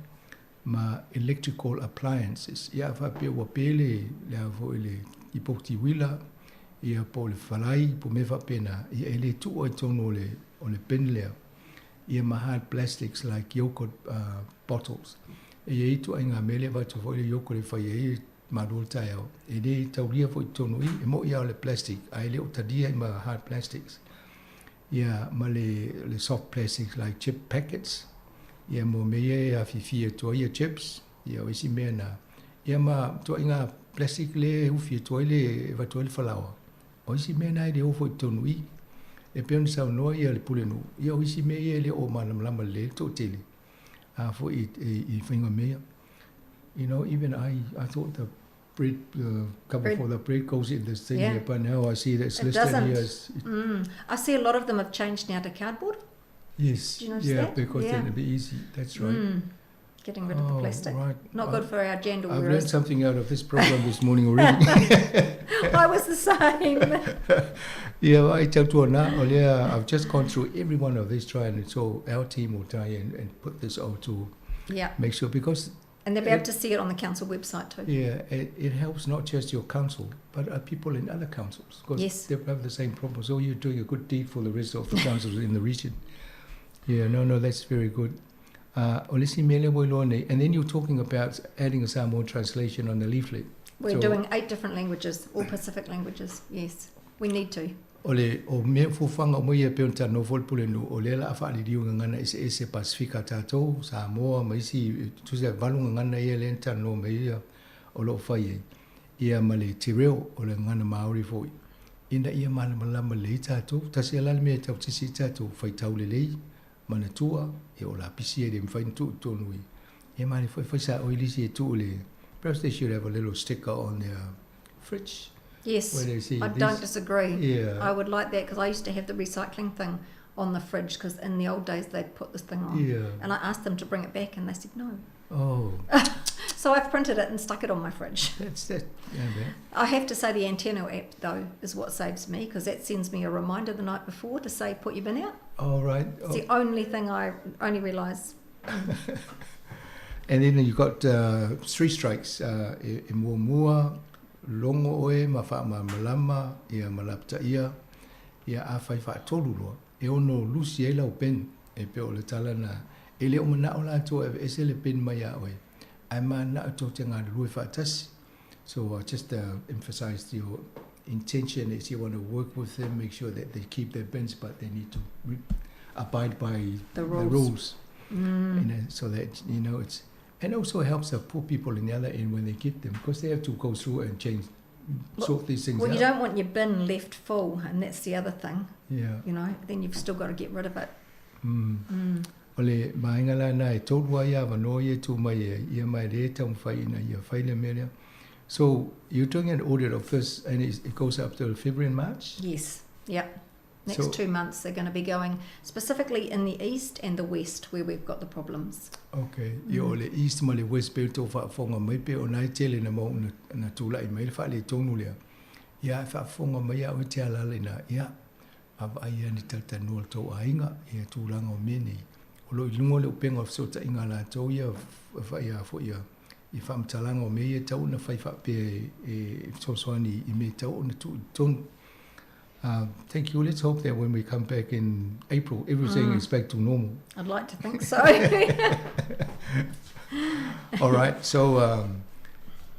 ma electrical appliances, ia a faapea ua pe le, le a foi le tipoti uila, ia po o le falai, po o mea faapena, ia e le tuua i totonu o le, o le bin lea, ia ma hard plastics like yoghurt uh, bottles. E i ai ituaiga mea lea e avatu foi le yoghurt e fai ai malua le taeao, e le taulia foi i totonu i, e moni lava o le plastic, ae le o talia i ma hard plastics. Ia ma le, le soft plastics like chip packets, ia mo mea ia e afifi atu ai ia chips, ia o isi mea na. Ia ma ituaiga plastic lea e ufi atu ai le, e avatu ai le falaoa, o isi mea na e le o foi i totonu i i. E pei ona saunoa ia le Pulenuu, ia o isi mea ia e le o malamalama lelei le toatele, a foi i, i, i faiga mea. You know, even I, I thought the bread, uh, cover bread. for the bread goes in this thing yeah. here, but now I see that it's it listed doesn't. here. As it mm. I see a lot of them have changed now to cardboard. Yes. Do you notice yeah, that? because yeah. then it'd be easy. That's right. Mm. Getting rid of the Oh, plastic. right. Not I- good for our gender I've learned wearers. something out of this program this morning already. I was the same. yeah, I tell to na, Olea, I've just gone through every one of these trying, and so our team will try and, and put this all to yeah. make sure because And they'll be able to see it on the council website too. yeah, it, it helps not just your council but uh, people in other councils because Yes. they have the same problem. So you're doing a good deed for the rest of the councils in the region. Yeah, no, no, that's very good. Uh, o le isi mea lea ua iloa nei, and then you're talking about adding a Samoan translation on the leaflet. We're So- doing eight different languages, all Pacific languages. Yes, we need to. O le o mea fuafuaga uma ia e pei ona talanoa foi le Pulenuu, o lea o le a faaliliu i gagana eseese Pasefika a tatou, Samoa ma isi, e tusa e valu gagana ia lea na talanoa mai ai ia o lo o fai ai, ia ma le te reo o le gagana Māori foi, ina ia malamalama lelei tatou. Tasi lava la le mea e tau tisi ai tatou, faitau lelei, manatua, ia o lapisi ia e le mafai ona tuu i totonu i, ia ma le foi fai sa'o ai le isi e tuu i le, perhaps they should have a little sticker on their fridge Yes, where they see I these. don't disagree. Yeah. I would like that because I used to have the recycling thing on the fridge because in the old days they'd put this thing on. Yeah. And I asked them to bring it back and they said no. Oh, So I've printed it and stuck it on my fridge. that's that. Yeah, man. I have to say the antenna app though is what saves me because that sends me a reminder the night before to say put your bin out. All right. It's Oh. the only thing I only realise. And then you've got uh, three strikes uh, e, e muamua, logo oe ma faamalamalama, ia ma lapataia, ia a fai faatolu loa, e ono lusi ai lau bin, e pei o le tala na, e le o manao latou e aveese le bin mai ia oe, ae mananao tou te galulue faatasi. So I just uh, emphasize your intention is you want to work with them, make sure that they keep their bins, but they need to re- abide by The the rules. rules. Mm. You know, so that you know it's and also helps the poor people in the other end when they get them because they have to go through and change Well- sort these things Well, out. you don't want your bin left full, and that's the other thing. Yeah. You know, then you've still got to get rid of it. Mm. Mm. O le vaega la na e tolu ai avanoa ia e tu mai e ia mai le taumafai ina ia fai le mea lea. So you're doing an audit of this and it goes up to February and March? Yes. Yep. Next So- 2 months they're going to be going specifically in the east and the west where we've got the problems. Okay. Ia o le east ma le west pei o tou faafofoga mai pei o na e tele na mau na, na tulai mai le faaletonu lea. Ia e faafofoga mai au e te alaala ina, ia, vaavaai ia ni talatalanoa le tou aiga, ia tulaga o mea nei. O lo o i luga o le upega o fesootaiga a latou ia, ia foi ia, i faamatalaga o mea ia e tatau ona fai faapea e, e fesoasoani i mea e tatau ona tuu i totonu. Uh, thank you. Let's hope that when we come back in April, everything Mm. is back to normal. I'd like to think so. All right. So, um,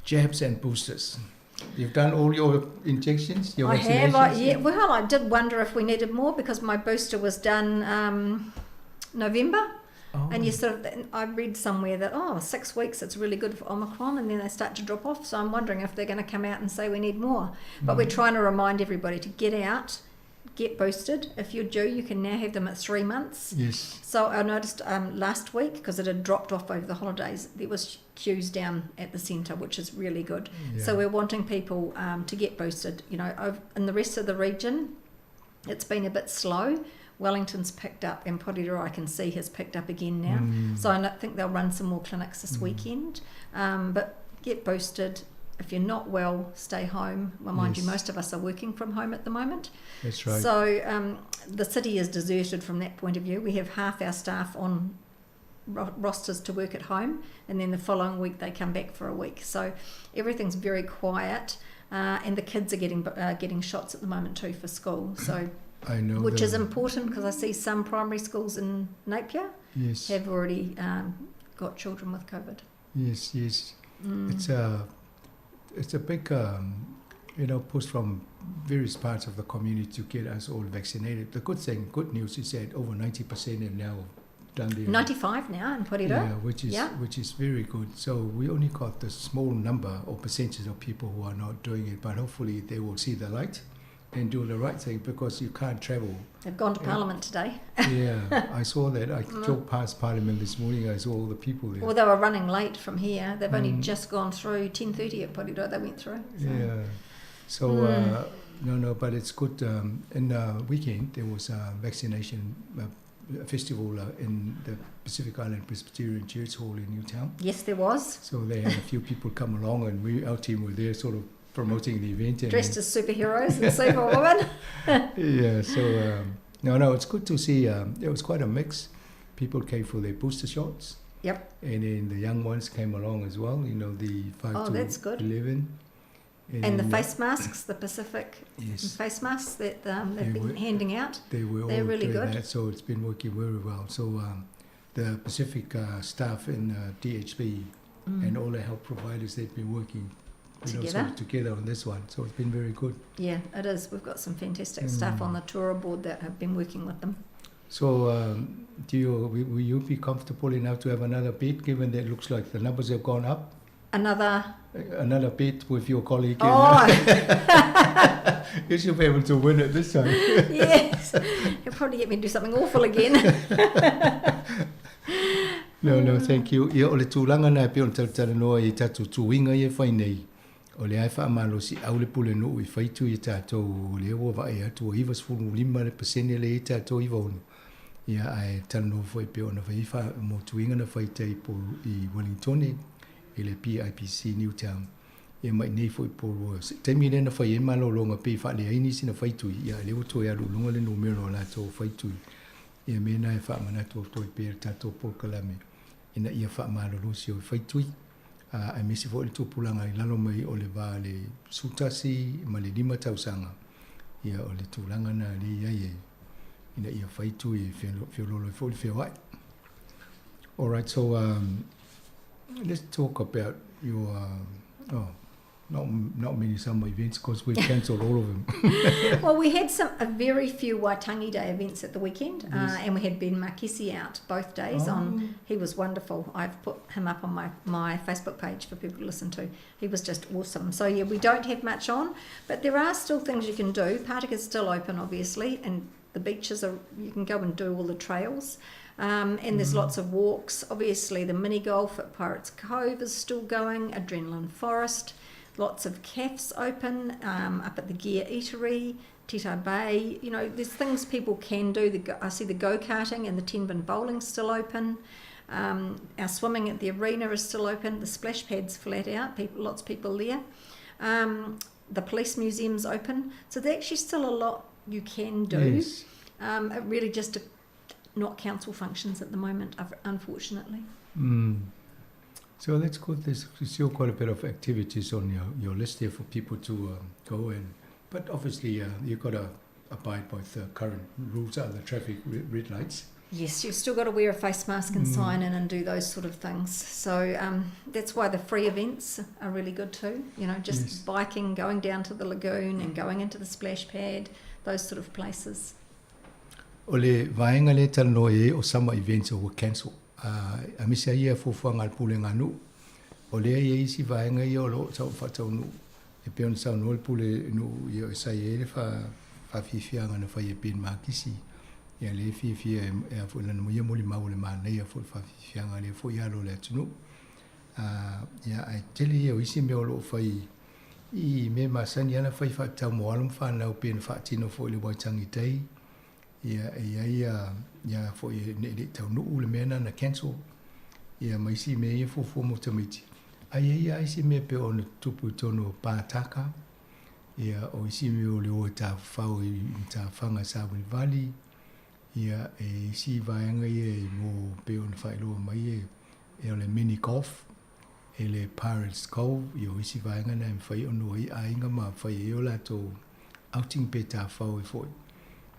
jabs and boosters. You've done all your injections, your I vaccinations? have. I, yeah. Well, I did wonder if we needed more because my booster was done November. Oh. And you sort of, I read somewhere that, oh, 6 weeks, it's really good for Omicron, and then they start to drop off. So I'm wondering if they're going to come out and say we need more. But we're trying to remind everybody to get out, get boosted. If you're due, you can now have them at 3 months. So I noticed last week, because it had dropped off over the holidays, there was queues down at the centre, which is really good. So we're wanting people to get boosted. You know, over, in the rest of the region, it's been a bit slow. Wellington's picked up, and Porirua I can see has picked up again now. So I think they'll run some more clinics this weekend. But get boosted. If you're not well, stay home. Well, mind you, most of us are working from home at the moment. That's right. So the city is deserted from that point of view. We have half our staff on rosters to work at home, and then the following week they come back for a week. So everything's very quiet, and the kids are getting shots at the moment too for school. So I know which is the important because I see some primary schools in Napier have already got children with COVID. Yes. It's a big push from various parts of the community to get us all vaccinated. The good thing, good news is that over 90% have now done their 95 now in Porirua. Yeah, which is which is very good. So we only got the small number or percentage of people who are not doing it, but hopefully they will see the light and do the right thing because you can't travel. They've gone to Parliament today. Yeah, I saw that. I drove past Parliament this morning. I saw all the people there. Well, they were running late from here. They've only just gone through 10:30 at Porirua. They went through. So. Yeah. So no, but it's good. In the weekend there was a vaccination festival in the Pacific Island Presbyterian Church Hall in Newtown. Yes, there was. So they had a few people come along, and we our team were there, sort of promoting the event. And Dressed as superheroes and superwoman. Yeah. So no, it's good to see. It was quite a mix. People came for their booster shots. And then the young ones came along as well. You know, the 5 Oh, to that's good. 11. And the then, face masks, the Pacific face masks that they've They been were handing out. They were They're all really doing good. that, so it's been working very well. So the Pacific staff in DHB and all the health providers, they've been working sort Together. of together on this one. So it's been very good. Yeah, it is. We've got some fantastic staff on the tour board that have been working with them. So will you be comfortable enough to have another bid, given that it looks like the numbers have gone up? Another Another bid with your colleague. Oh, You should be able to win it this time. yes. He'll probably get me to do something awful again. No, thank you. Ia o le tulaga na e pei ona talatalanoa i tatou tuiga ia e fai nei. O le ai faamalosiau le pulenuu i faitu i tatou o lea ua vaai atu ua 95% le i tatou 96. Ia ae talanoa foi pei ona fai mo tuiga na fai tai po i Wellington i le PIPC Newtown. Ia mai nei foi po ua taimi lea na fai ai malologa pei faaleai nisi na faitui. Ia lea ua toe alu i luga le numera o latou faitui. Ia mea na e faamanatu atu ai pea le tatou polokalame ina ia faamalolosi o faitui. Aemaise foi le tupulaga i lalo mai o le va le 11 ma le 5 tausaga. Ia o le tulaga na le iai e ina ia faitui e feoloolo ai foi le feoai. All right, so let's talk about your oh, not many summer events because we've cancelled all of them. Well, we had some a very few Waitangi Day events at the weekend, and we had Ben Marquesi out both days. On he was wonderful. I've put him up on my Facebook page for people to listen to. He was just awesome. So yeah, we don't have much on, but there are still things you can do. Pātaka is still open, obviously, and the beaches are. You can go and do all the trails. And there's lots of walks. Obviously, the mini golf at Pirates Cove is still going. Adrenaline Forest. Lots of cafes open up at the Gear Eatery, Titahi Bay. You know, there's things people can do. I see the go-karting and the 10-bin bowling still open. Our swimming at the arena is still open. The splash pad's flat out. Lots of people there. The police museum's open. So there's actually still a lot you can do. It really just not council functions at the moment, unfortunately. So that's good. There's still quite a bit of activities on your list here for people to go and, but obviously you've got to abide by the current rules, the traffic red lights. Yes, you've still got to wear a face mask and sign in and do those sort of things. So that's why the free events are really good too. You know, just Yes. biking, going down to the lagoon and going into the splash pad, those sort of places. O le vaega lea e talanoa i ai o summer events ua cancel. Aemaise ai ia fuafuaga a le Pulega a Nuu. O lea e i ai isi vaega ia o lo o tau faataunuu e pei ona saunoa le Pule Nuu ia sa i ai le faafiafiaga na fai e Ben Makisi. Ia lea e fiafia e a foi lana ia molimau o le manaia foi o le faafiafiaga lea foi alo o le atunuu. Ia ae tele ia o isi mea o lo o fai i mea masani lava ona fai faatatau mo alo ma fanau pei ona faatino foi i le Waitangi Day. Ia e i ai ia ia foi ne i le i taunuu le mea lena na cancel ia ma isi mea ia fuafua mo tamaiti. Ae i ai lava isi mea pei ona tutupu i totonu o Pātaka, ia o isi mea o le o e tafafao i matafaga e savalivali, ia e isi vaega ia e mo pei ona faailoa mai e e o le mini golf e le Pirates Cove, ia o isi vaega na e mafai ona o ai aiga ma fai ai o latou outing pe tafafao ai foi.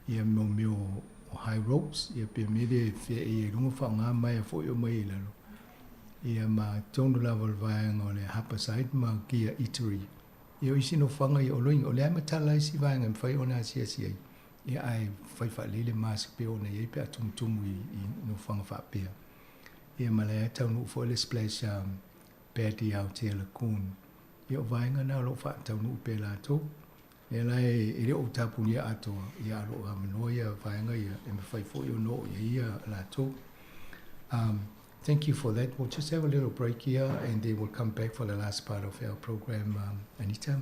Ia mo mea o high ropes, ia pe mea lea e feaei ai i luga faaaoga maea foi o mai i lalo. Ia ma totonu lava o le vaega o le Harbourside ma Gear Eatery. Ia o isi nofoaga ia o loiga, o le a matala isi vaega e mafai ona asiasi ai, ia ae fai faalelei le mask pei ona i ai pe a tumutumu i nofoaga faapea. Ia ma la e taunuu foi le splash pad i Aotea Lagoon. Ia o vaega na o lo o faataunuu pea e latou. Lea la e le o tapunia atoa, ia a o lo o avanoa ia vaega ia e mafai foi ona oo i ai ia latou. Thank you for that. We'll just have a little break here and then we'll come back for the last part of our program, Anita.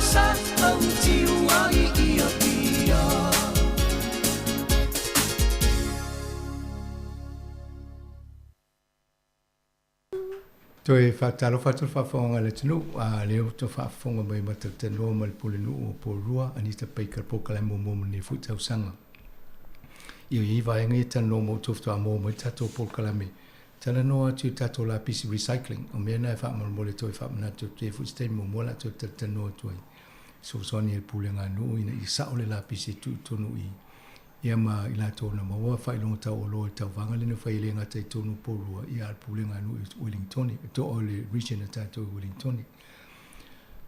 sa autiu ai i Apia. Toe faatalofa atu le faafofoga a le atunuu, a lea ua toe faafofoga mai ma talatalanoa ma le Pulenuu o Porirua, Anita Baker, polokalame muamua mo lenei foi tausaga. Ia i ai vaega ia talanoa ma outou faatoa maua mai le tatou polokalame. Talanoa atu i le tatou lapisi recycling, o mea na e faamolemole toe faamanatu atu ai foi se taimi muamua o le a toe talatalanoa atu ai. Fesoasoani ai le Pulega a nuu ina ia sao le lapisi e tuu i totonu i ia ma i latou na maua faailoga taualoa i le tauvaga lea na fai e le gata i totonu o Porirua, ia a o le Pulega a Nuu i Wellingtone, to o le region a tatou i Wellingtone.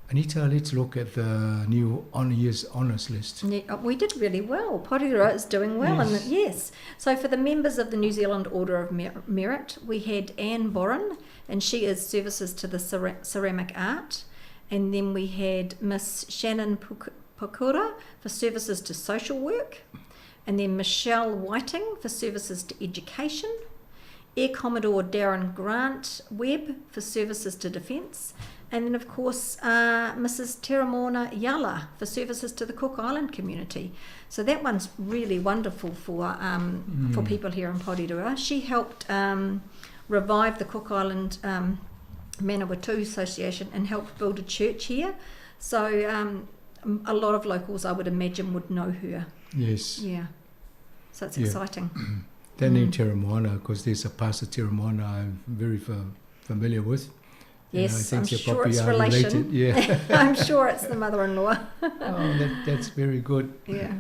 Anita, let's look at the new on year's honours list. Yeah, we did really well. Porirua is doing well. And Yes. yes. So for the members of the New Zealand Order of Merit, we had Anne Boren, and she is services to the ceramic art. And then we had Miss Shannon Pakura for services to social work. And then Michelle Whiting for services to education. Air Commodore Darren Grant Webb for services to defence. And then, of course, Mrs. Teremoana Yala for services to the Cook Island community. So that one's really wonderful for people here in Porirua. She helped revive the Cook Island Manawatu Association and helped build a church here. So a lot of locals, I would imagine, would know her. Yes. Yeah. So it's Yeah. exciting. That name Teremoana, because there's a Pastor Teremoana I'm very familiar with. And I Yes, think I'm they sure probably it's are relation. related. Yeah. I'm sure it's the mother-in-law. Oh, that's very good. Yeah.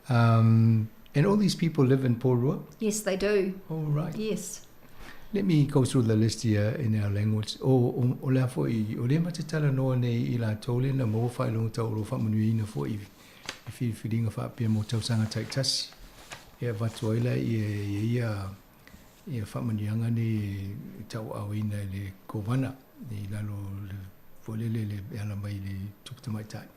And all these people live in Porirua? Yes, they do. Oh, right. Yes. Let me go through the list here in our language. O, o, o lea foi, o lea ma te talanoa nei i la tau le na maua faailoga taualoa faamanuiaina foi i filifiliga faapea mo tausaga taitasi. Ia avatu ai la ia ia ia ia faamanuiaga nei e tauaaoina i le kovana i lalo o le foi lele le e ala mai i le tupu tamaitai.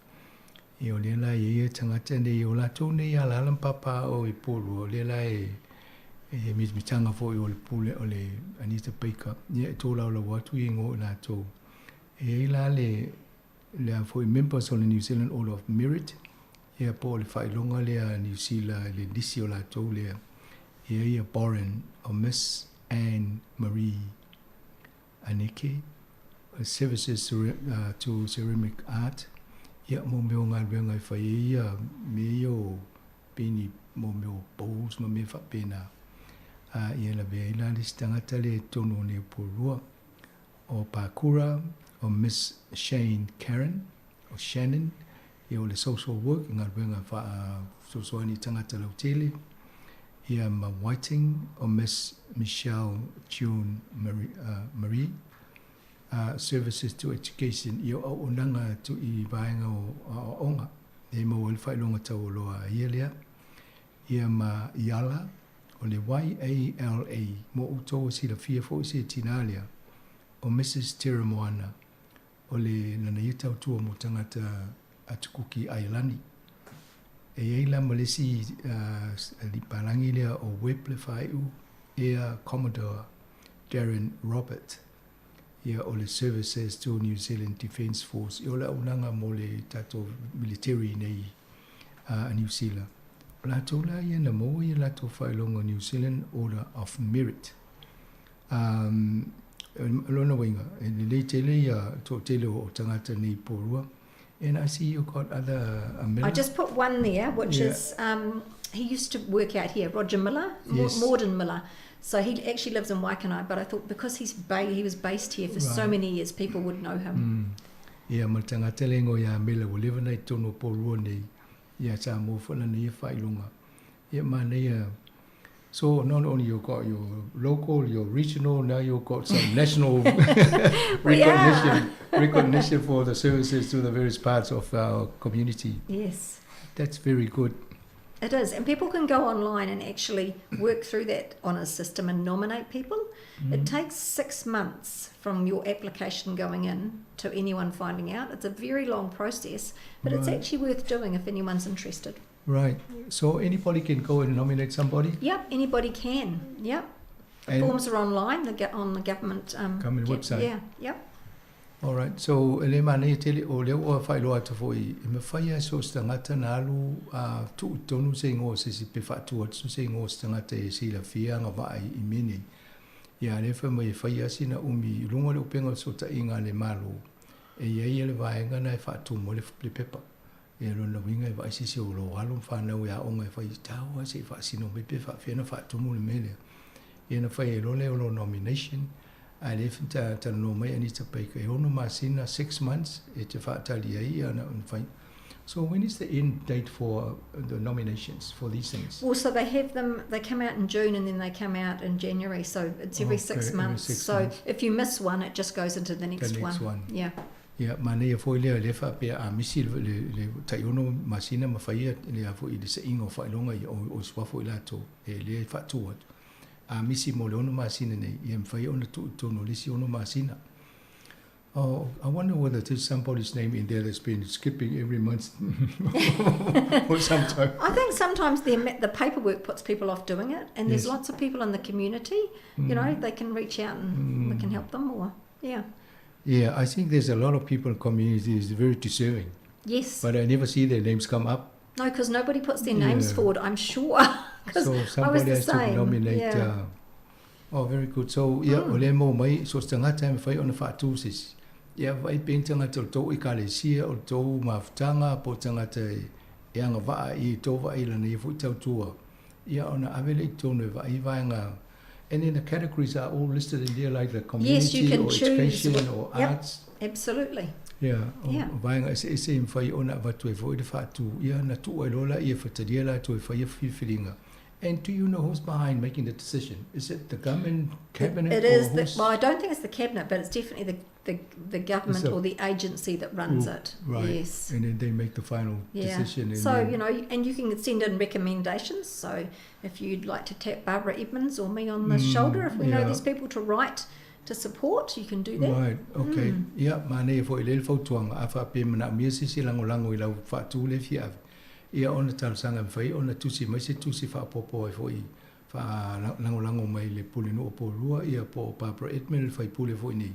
Ia o lea la ia ia tagata nei o latou nei alaala ma papaaao i Porirua, o lea la e e mitamitaga foi o le pule o le Anita Baker, ia e tolaulau atu i igoa o i latou. E i ai la le le a foi members o le New Zealand Order of Merit, ia po o le faailoga lea a Niu Sila i le lisi o latou lea, e i ai ia Boren o Miss Anne Marie Aneke, Services to Ceramic Art, ia mo mea o galuega e fai ai ia mea ia o peni mo mea o bowls ma mea faapena. A ia lavea ai la le isi tagata lea i totonu o nei o Porirua, o Pakura, o Miss Shane Karen, o Shannon, ia o le social work, i galuega faafesoasoani i tagata lautele, ia ma Whiting, o Miss Michelle June Marie, Marie Services to Education, ia o auaunaga atu i vaega o aoaoga, e maua ai le faailoga taualoa a ia lea, ia ma Iala, o le YALA, mo outou e silafia foi se tinā lea, o Mrs Teremoana, o le lana ia tautua mo tagata Atukuki Ailani. E i ai la ma le isi alii palagi lea o Webb le faaiu, Air Commodore Darren Robert, ia o le Services to New Zealand Defence Force, ia o le auaunaga mo le tatou military nei a Niu Sila. O latou la ia na maua ia latou faailoga New Zealand Order of Merit. O lona uiga, e lelei tele ia toatele o tagata nei Porirua. And I see you got other I just put one there, which is he used to work out here, Roger Miller, Morden Miller. So he actually lives in Waikanae, but I thought because he was based here for so many years, people would know him. Ia ma le tagata le igoa ia Miller ua leva ona i totonu o Porirua nei, ia sa maua foi lana ia faailoga. Ia manaia. So not only you got your local, your regional, now you got some national We recognition are. recognition for the services to the various parts of our community. Yes. That's very good. It is, and people can go online and actually work through that honours system and nominate people. It takes 6 months from your application going in to anyone finding out. It's a very long process, but it's actually worth doing if anyone's interested. Right. So anybody can go and nominate somebody? Yep, anybody can. Yep. The And forms are online. They get on the government government website. Yeah, yep. Alright, so e le manaia tele, o lea ua faailoa atu foi, e mafai lava e so o se tagata ona alu a tuu i totonu se igoa o se isi pe faatu atu se igoa o se tagata e silafia agavaa i mea nei. Ia a o lea e fai mai e fai lava sina umi i luga o le upega o le fesootaiga a le Malo, e i ai le vaega lena e faatumu ai le pepa. Ia lona uiga e vaai se isi o lou alo ma fanau e aoga e fai, tau lava se i faasino mai pe faapefea ona faatumu le mea lea. Ia ona fai ai loa lea o lou nomination, a lea e talanoa mai Anita Baker, e ono masina, 6 months, e te faatali ai ia ona fai. So when is the end date for the nominations for these things? Well, so they have them, they come out in June and then they come out in January. So it's every 6 every months. 6 So months. if you miss one, it just goes into the next The next one. one. Yeah. Ia, manaia foi lea, lea faapea a misi le tai-ono masina ma faia le a foi le seiga o faailoga ia o suafa o i latou e lea e faatu atu. A misi mo le 6 masina nei, ia mafai ona tuu i totonu o le isi 6 masina. Oh, I wonder whether there's somebody's name in there that's been skipping every month for some time. I think sometimes the paperwork puts people off doing it, and there's lots of people in the community, they can reach out and we can help them, or, yeah. Yeah, I think there's a lot of people in community is very deserving. But I never see their names come up. No, because nobody puts their names forward, I'm sure. Because So I was somebody the has to same. nominate. Oh, very good. So, ia, o lea maua mai, so se tagata e mafai ona faatu se isi. Ia, vaai pe ni tagata o le tou ekalesia, o le tou mafutaga, po o tagata e agavaa i tou vaai i lana ia foi tautua. Ia, ona ave lea i totonu e vaai vaega. And then the categories are all listed in there, like the Yes, you community can or choose. education or arts. Absolutely. Ia, o vaega eseese e mafai ona avatu ai foi le faatu. Ia, na tuu ai loa laia e fatalia latou e faia filifiliga. And do you know who's behind making the decision? Is it the government cabinet It or is the, who's well, I don't think it's the cabinet, but it's definitely the government It's a or the agency that runs group, it. Right. Yes. And then they make the final decision. And So, then and you can send in recommendations. So if you'd like to tap Barbara Edmonds or me on the shoulder, if we know there's people to write to support, you can do that. Right, okay. Ia, manaia foi lea le fautuaga, a faapea e manaomia se isi lagolago i lau faatu lea e fia ave, ia ona talosaga e mafai ona tusi mai se tusi faaopoopo ai foi faalagolago mai i le pulenuu o Porirua ia po o Barbara Edmond le faipule foi nei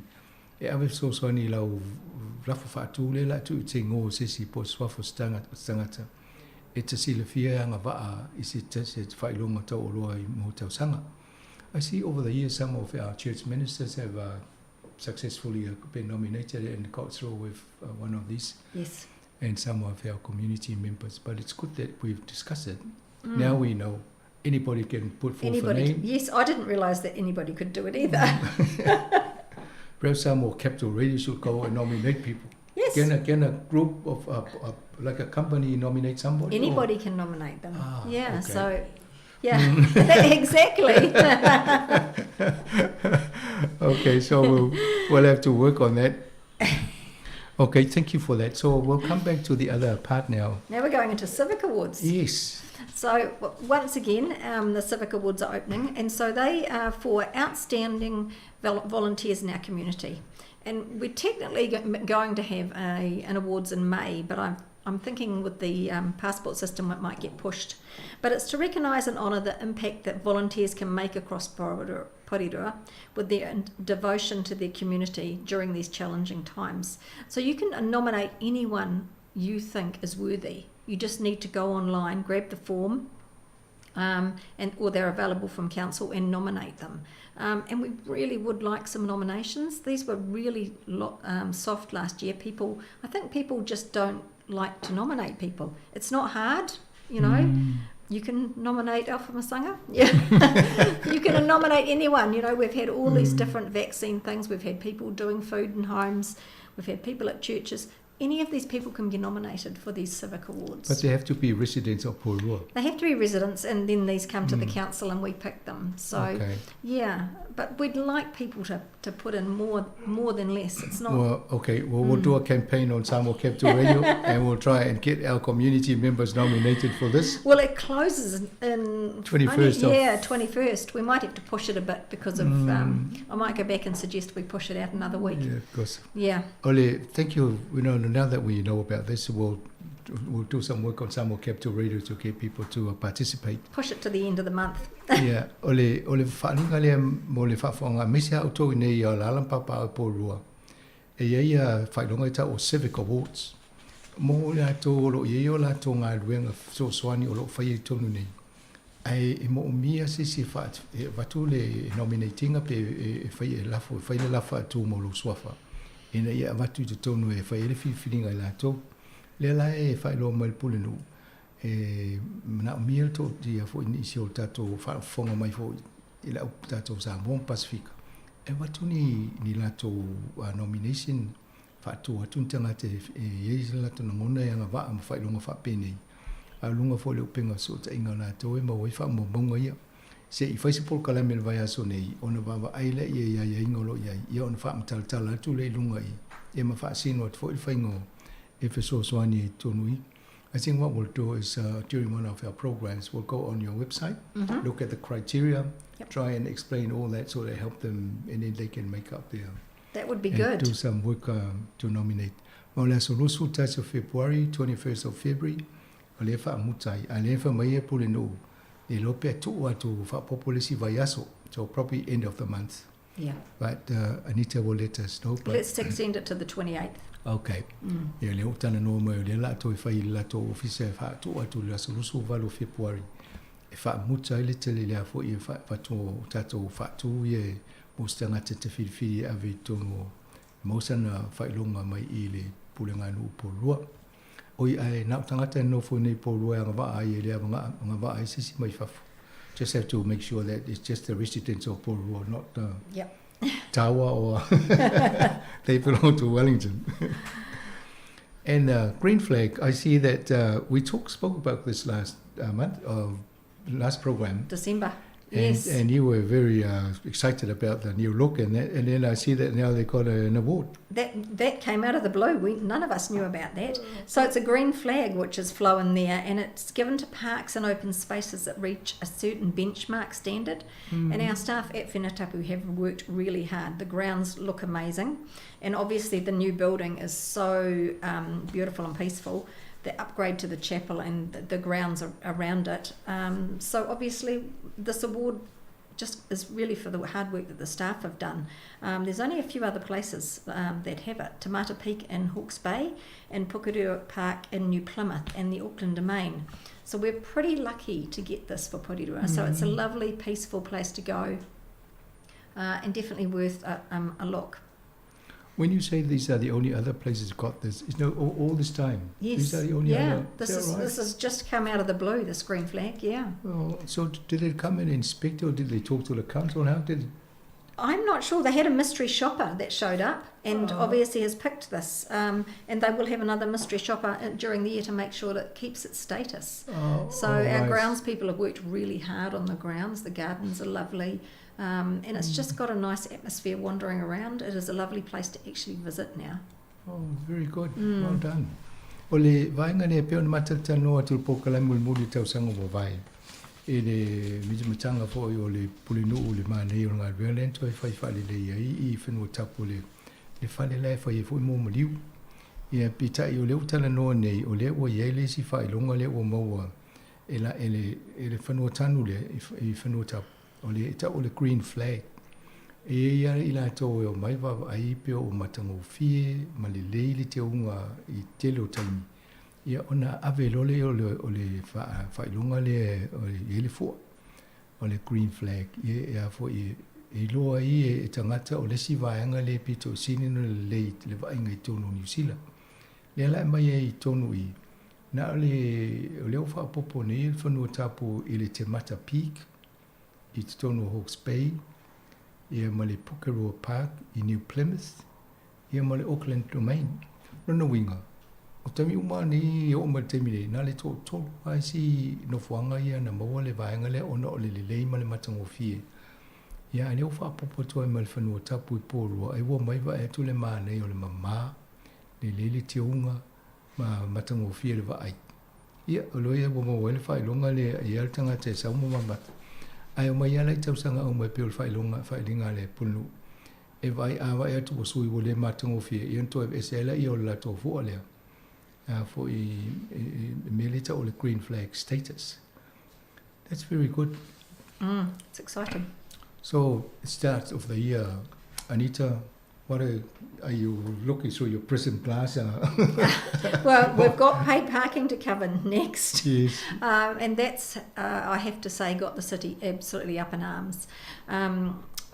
e ave fesoasoani i lau lafo faatu lea o le a tuu i te igoa o se isi po o se suafa o se tagata e te silafia e agavaa i se faailoga taualoa i mo tausaga. I see over the years some of our church ministers have successfully been nominated and got through with one of these. And some of our community members. But it's good that we've discussed it. Now we know anybody can put forth Anybody a name. Yes, I didn't realise that anybody could do it either. Perhaps some more Capital Radio should go and nominate people. Yes. Can a group of, like a company nominate somebody? Or? Anybody can nominate them. Yeah, so, yeah, exactly. Okay, so we'll have to work on that. Okay, thank you for that. So we'll come back to the other part now. Now we're going into Civic Awards. Yes. So once again, the Civic Awards are opening, and so they are for outstanding volunteers in our community. And we're technically going to have an awards in May, but I'm thinking with the passport system it might get pushed. But it's to recognise and honour the impact that volunteers can make across Porirua with their devotion to their community during these challenging times. So you can nominate anyone you think is worthy. You just need to go online, grab the form, and or they're available from council, and nominate them. And we really would like some nominations. These were really soft last year. I think people just don't like to nominate people. It's not hard. You can nominate Alpha Masanga. Yeah. You can nominate anyone. We've had all these different vaccine things. We've had people doing food in homes. We've had people at churches. Any of these people can be nominated for these civic awards. But they have to be residents of Porirua. They have to be residents, and then these come to the council and we pick them. But we'd like people to put in more than less. It's not... We'll do a campaign on Samoa Capital Radio and we'll try and get our community members nominated for this. Well, it closes in 21st only, of yeah, 21st. We might have to push it a bit because of... I might go back and suggest we push it out another week. Yeah, of course. Yeah. Ole, thank you. Now that we know about this, we'll do some work on Samoa Capital Radio to get people to participate. Push it to the end of the month. Yeah. Ole, ole faaaliga lea mo le faafofoga, aemaise a outou i nei o Alaala ma Papaiao i Porirua. E i ai ia faailoga e tau o Civic Awards mo i latou o lo o i ai o latou galuega fesoasoani o lo o faia i totonu nei, ae e moomia se isi e faa, e avatu le nominate ina pe e fai e lafo, e fai le lafo faatu mo lou suafa ina ia avatu i totonu e fai ai le filifiliga e latou. Lea la e faailoa mai le Pulenuu, e manaomia le toatia foi nisi o tatou faafofoga mai foi i le au tatou Samoa ma Pasefika e avatu ni ni latou nomination faatu atu ni tagata e i ai se latou lagona e agavaa ma faailoga faapenei a o luga foi o le upega fesootaiga o latou e maua ai faamaumauga ia. Se i fai se polokalame i le vaiaso nei ona vaavaai lea i aiaiga o lo o i ai ia ona faamatalatala atu lea i luga i ia ma faasino atu foi le faiga o e fesoasoani ai i totonu i I think what we'll do is uh, during one of our programs, we'll go on your website, mm-hmm. look at the criteria, yep. try and explain all that so they help them and then they can make up their. That would be good. Do some work um, to nominate. Ma o le aso 21 o Fepuari, 21st of February, o lea faamuta ai, a lea fai mai e Pulenuu, le iloa pe tuu atu faaopoopo le isi vaiaso, so probably end of the month. Yeah. But uh, Anita will let us know. But Let's extend it to the 28th. Okay. Mm. Ia lea ua talanoa mai o lea la toe fai i le latou ofisa e faatuu atu i le aso 28 o Fepuari e faamuta ai le tele lea foi e faatu o tatou faatu ia e mo se tagata te filifili e ave i totonu o mau sana faailoga mai i le pulega nuu Porirua. Oi ae na o tagata e nofo nei Porirua e agavaa ai e le agavaa ai se isi mai fafo. Just have to make sure that it's just the residents of Porirua, not the yep. Tawa or they belong to Wellington. And uh, green flag, I see that uh, we talk, spoke about this last uh, month, uh, last program. December. And, yes. And you were very uh, excited about the new look, and that, and then I see that now they got an award. That that came out of the blue. We none of us knew about that. So it's a green flag which is flown there, and it's given to parks and open spaces that reach a certain benchmark standard. Mm. And our staff at Whenatapu have worked really hard. The grounds look amazing, and obviously the new building is so um, beautiful and peaceful the upgrade to the chapel and the, the grounds around it. Um, so obviously this award just is really for the hard work that the staff have done. Um, there's only a few other places um, that have it. Te Mata Peak in Hawke's Bay and Pukerua Park in New Plymouth and the Auckland Domain. So we're pretty lucky to get this for Porirua. Mm. So it's a mm. lovely, peaceful place to go uh, and definitely worth a, um, a look. When you say these are the only other places got this, is no all, all this time. Yes. These are the only yeah. other. This is, right? this has just come out of the blue. This green flag. Yeah. Well, so did they come and inspect, or did they talk to the council? How did? I'm not sure. They had a mystery shopper that showed up and oh. obviously has picked this. Um, and they will have another mystery shopper uh, during the year to make sure that it keeps its status. Oh, so oh, our nice. grounds people have worked really hard on the grounds. The gardens are lovely. Um, and it's mm. just got a nice atmosphere wandering around. It is a lovely place to actually visit now. Oh, very good. Mm. Well done. O le vaega lea e pei ona matalitanoa atu i le polokalame mulimuli i le tausaga ua mavae i le mitamitaga foi o le pulenuu i le manaia o le galuega lea na toe fai faalelei ai i fanua tapu le, le fale la e fai ai foi mo maliu. Ia peitai o lea ua talanoa nei o lea ua i ai le isi faailoga lea ua maua e la, e le, e le fanua tanu lea i, i fanua tapu o le e tau o le green flag. E i ai i latou e omai vaavaai pe o matagofie ma lelei le teuga i tele o taimi, ia ona ave loa lea o le, o le faailoga lea o le, i ai le fua, o le green flag, ia e a foi e, e iloa ai e, e tagata o le isi vaega lea pito sili ona lelei i le vaaiga i totonu o Niu Sila. Lea la e aumai ai i totonu i, na o le, o lea ua faaopoopo nei le fanua tapu i le Te Mata Peak, i totonu o Hawke's Bay, ia ma le Pukeroa Park i New Plymouth, ia ma le Auckland Domain. Lona uiga, o taimi uma nei e oo mai le taimi nei, na le toatolu lava isi nofoaga ia na maua le vaega lea ona o le lelei ma le matagofie. Ia, a lea ua faaopoopo atu ai ma le fanua tapu i Porirua, ai ua omai vae atu le manaia o le mama, lelei le tiouga ma matagofie le vaai. Ia, o loa ia ua maua ai le faailoga lea e i ai le tagata e sau ma mamata. Ae omai lava la i tausaga uma e pei o le faailoga, faailinga a le pulenuu. E vaai, a vaai atu ua sui ua le matagofie, ia ona toe aveese ai laia o le latou fua lea. A foi i, i, i mea lea e tau o le green flag status. That's very good. Mm, it's exciting. So, start of the year, Anita, What are, are you looking through your prism glass? Well, we've got paid parking to cover next. Yes. And that's, I have to say, got the city absolutely up in arms.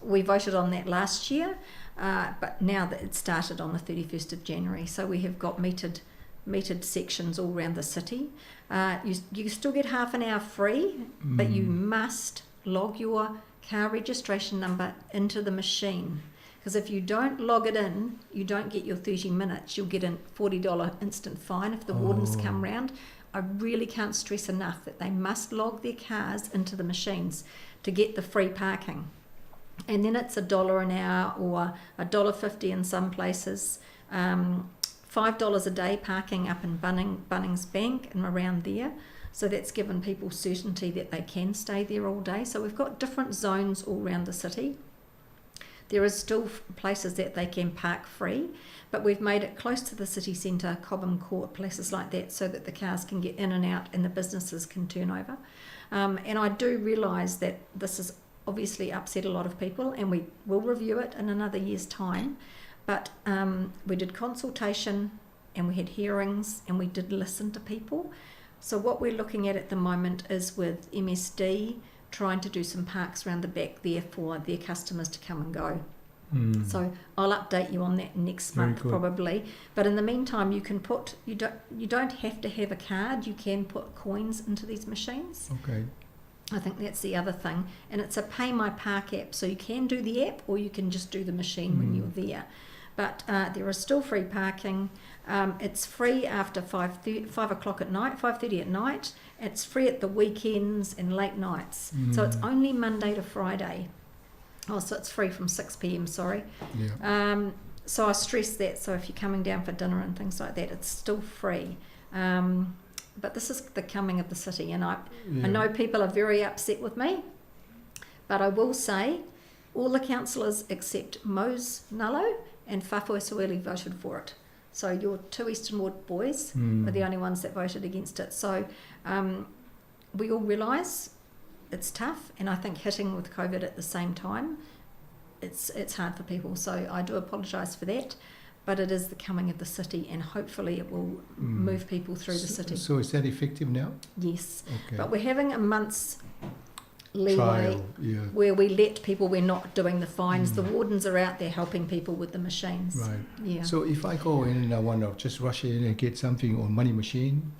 We voted on that last year, but now that it started on the 31st of January, so we have got metered sections all around the city. You still get half an hour free, but you must log your car registration number into the machine. Because if you don't log it in, you don't get your 30 minutes. You'll get a $40 instant fine if the wardens come round. I really can't stress enough that they must log their cars into the machines to get the free parking. And then it's $1 an hour or $1.50 in some places. $5 a day parking up in Bunnings Bank and around there. So that's given people certainty that they can stay there all day. So we've got different zones all around the city. There is still places that they can park free, but we've made it close to the city centre, Cobham Court, places like that, so that the cars can get in and out and the businesses can turn over. And I do realise that this has obviously upset a lot of people, and we will review it in another year's time. But we did consultation and we had hearings and we did listen to people. So what we're looking at the moment is with MSD, trying to do some parks around the back there for their customers to come and go. So I'll update you on that next month probably. But in the meantime, you can put, you don't have to have a card, you can put coins into these machines. Okay. I think that's the other thing. And it's a Pay My Park app, so you can do the app or you can just do the machine when you're there. But there is still free parking. It's free after 5 o'clock at night, 5:30 at night. It's free at the weekends and late nights. So it's only Monday to Friday. Oh, so it's free from 6 p.m, sorry. Yeah. So I stress that. So if you're coming down for dinner and things like that, it's still free. But this is the coming of the city. And I know people are very upset with me, but I will say all the councillors except Mose Nalo and Fafo Sueli voted for it. So your two Eastern Ward boys were the only ones that voted against it. So we all realise it's tough, and I think hitting with COVID at the same time, it's hard for people. So I do apologise for that, but it is the coming of the city, and hopefully it will move people through the city. So is that effective now? Yes. Okay. But we're having a month's leeway. Trial, yeah. Where we let people, we're not doing the fines. The wardens are out there helping people with the machines. Right. Yeah. So if I go in and I want to just rush in and get something on money machine,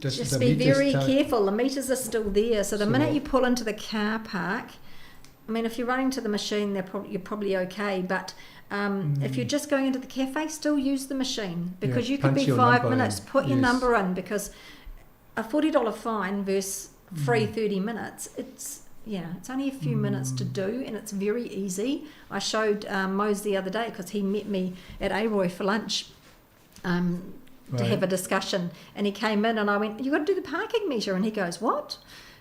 does just the be very careful. The meters are still there. So the minute you pull into the car park, I mean, if you're running to the machine, you're probably okay. But if you're just going into the cafe, still use the machine, because you could be 5 minutes. Put your number in, because a $40 fine versus free 30 minutes, it's only a few minutes to do, and it's very easy. I showed Mose the other day, because he met me at Aroy for lunch to have a discussion, and he came in and I went, "You got to do the parking meter," and he goes, "What?"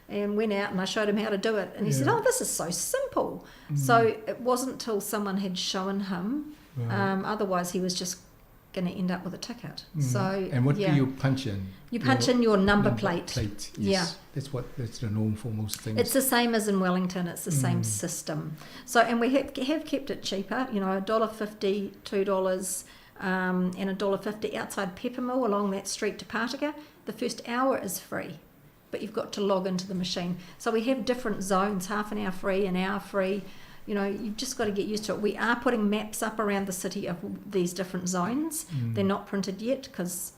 And went out and I showed him how to do it, and he said, "Oh, this is so simple." So it wasn't till someone had shown him, otherwise he was just going to end up with a ticket. So and what do you punch in? You punch in your number plate. Yes. Yeah. That's the norm for most things. It's the same as in Wellington. It's the same system. So, and we have kept it cheaper. You know, $1.50, $2, and $1.50 outside Peppermill along that street to Partika. The first hour is free, but you've got to log into the machine. So we have different zones: half an hour free, an hour free. You know, you've just got to get used to it. We are putting maps up around the city of these different zones. They're not printed yet because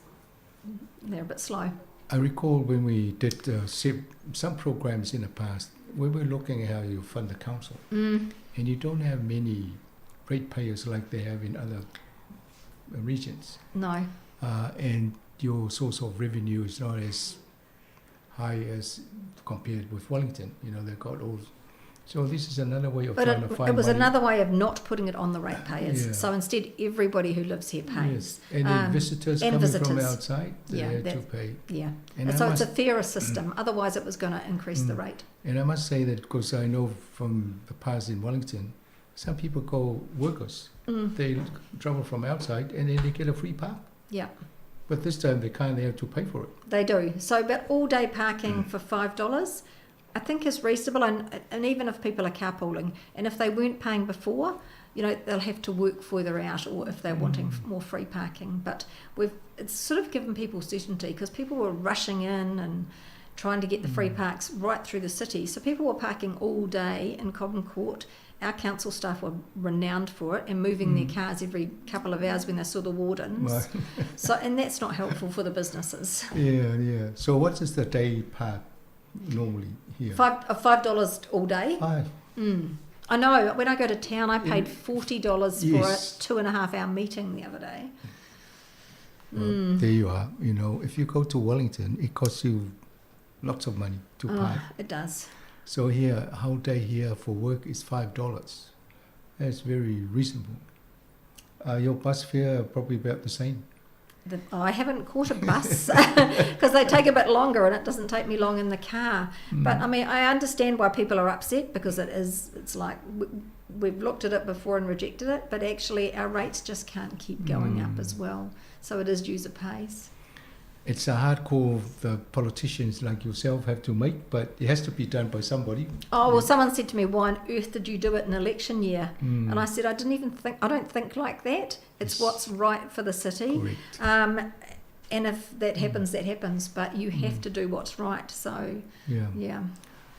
they're a bit slow. I recall when we did some programs in the past, we were looking at how you fund the council. And you don't have many ratepayers like they have in other regions. No. And your source of revenue is not as high as compared with Wellington. You know, they've got all... So this is another way of trying to find It was money. Another way of not putting it on the ratepayers. Yeah. So instead, everybody who lives here pays. Yes. And then visitors coming from outside, they have to pay. Yeah. And so it's a fairer system. Otherwise, it was going to increase the rate. And I must say that because I know from the past in Wellington, some people go workers. They travel from outside and then they get a free park. Yeah. But this time they can't, they have to pay for it. They do. So, but all day parking for $5, I think is reasonable, and even if people are carpooling, and if they weren't paying before, you know, they'll have to work further out or if they're wanting more free parking. But we've it's sort of given people certainty because people were rushing in and trying to get the free parks right through the city. So people were parking all day in Cobham Court. Our council staff were renowned for it and moving their cars every couple of hours when they saw the wardens. So, and that's not helpful for the businesses. Yeah, yeah. So what is the day park normally here? $5 all day. 5. I know. When I go to town, I paid $40 Yes. for a 2.5 hour meeting the other day. Well, there you are. You know, if you go to Wellington, it costs you lots of money to park. Oh, it does. So here, whole day here for work is $5. That's very reasonable. Your bus fare probably about the same. I haven't caught a bus because they take a bit longer and it doesn't take me long in the car. But I mean, I understand why people are upset because it's like we've looked at it before and rejected it, but actually our rates just can't keep going up as well. So it is user pays. It's a hard call the politicians like yourself have to make, but it has to be done by somebody. Oh, well, someone said to me, why on earth did you do it in election year? And I said, I didn't even think, I don't think like that. It's what's right for the city. Correct. And if that happens, that happens. But you have to do what's right. So, yeah.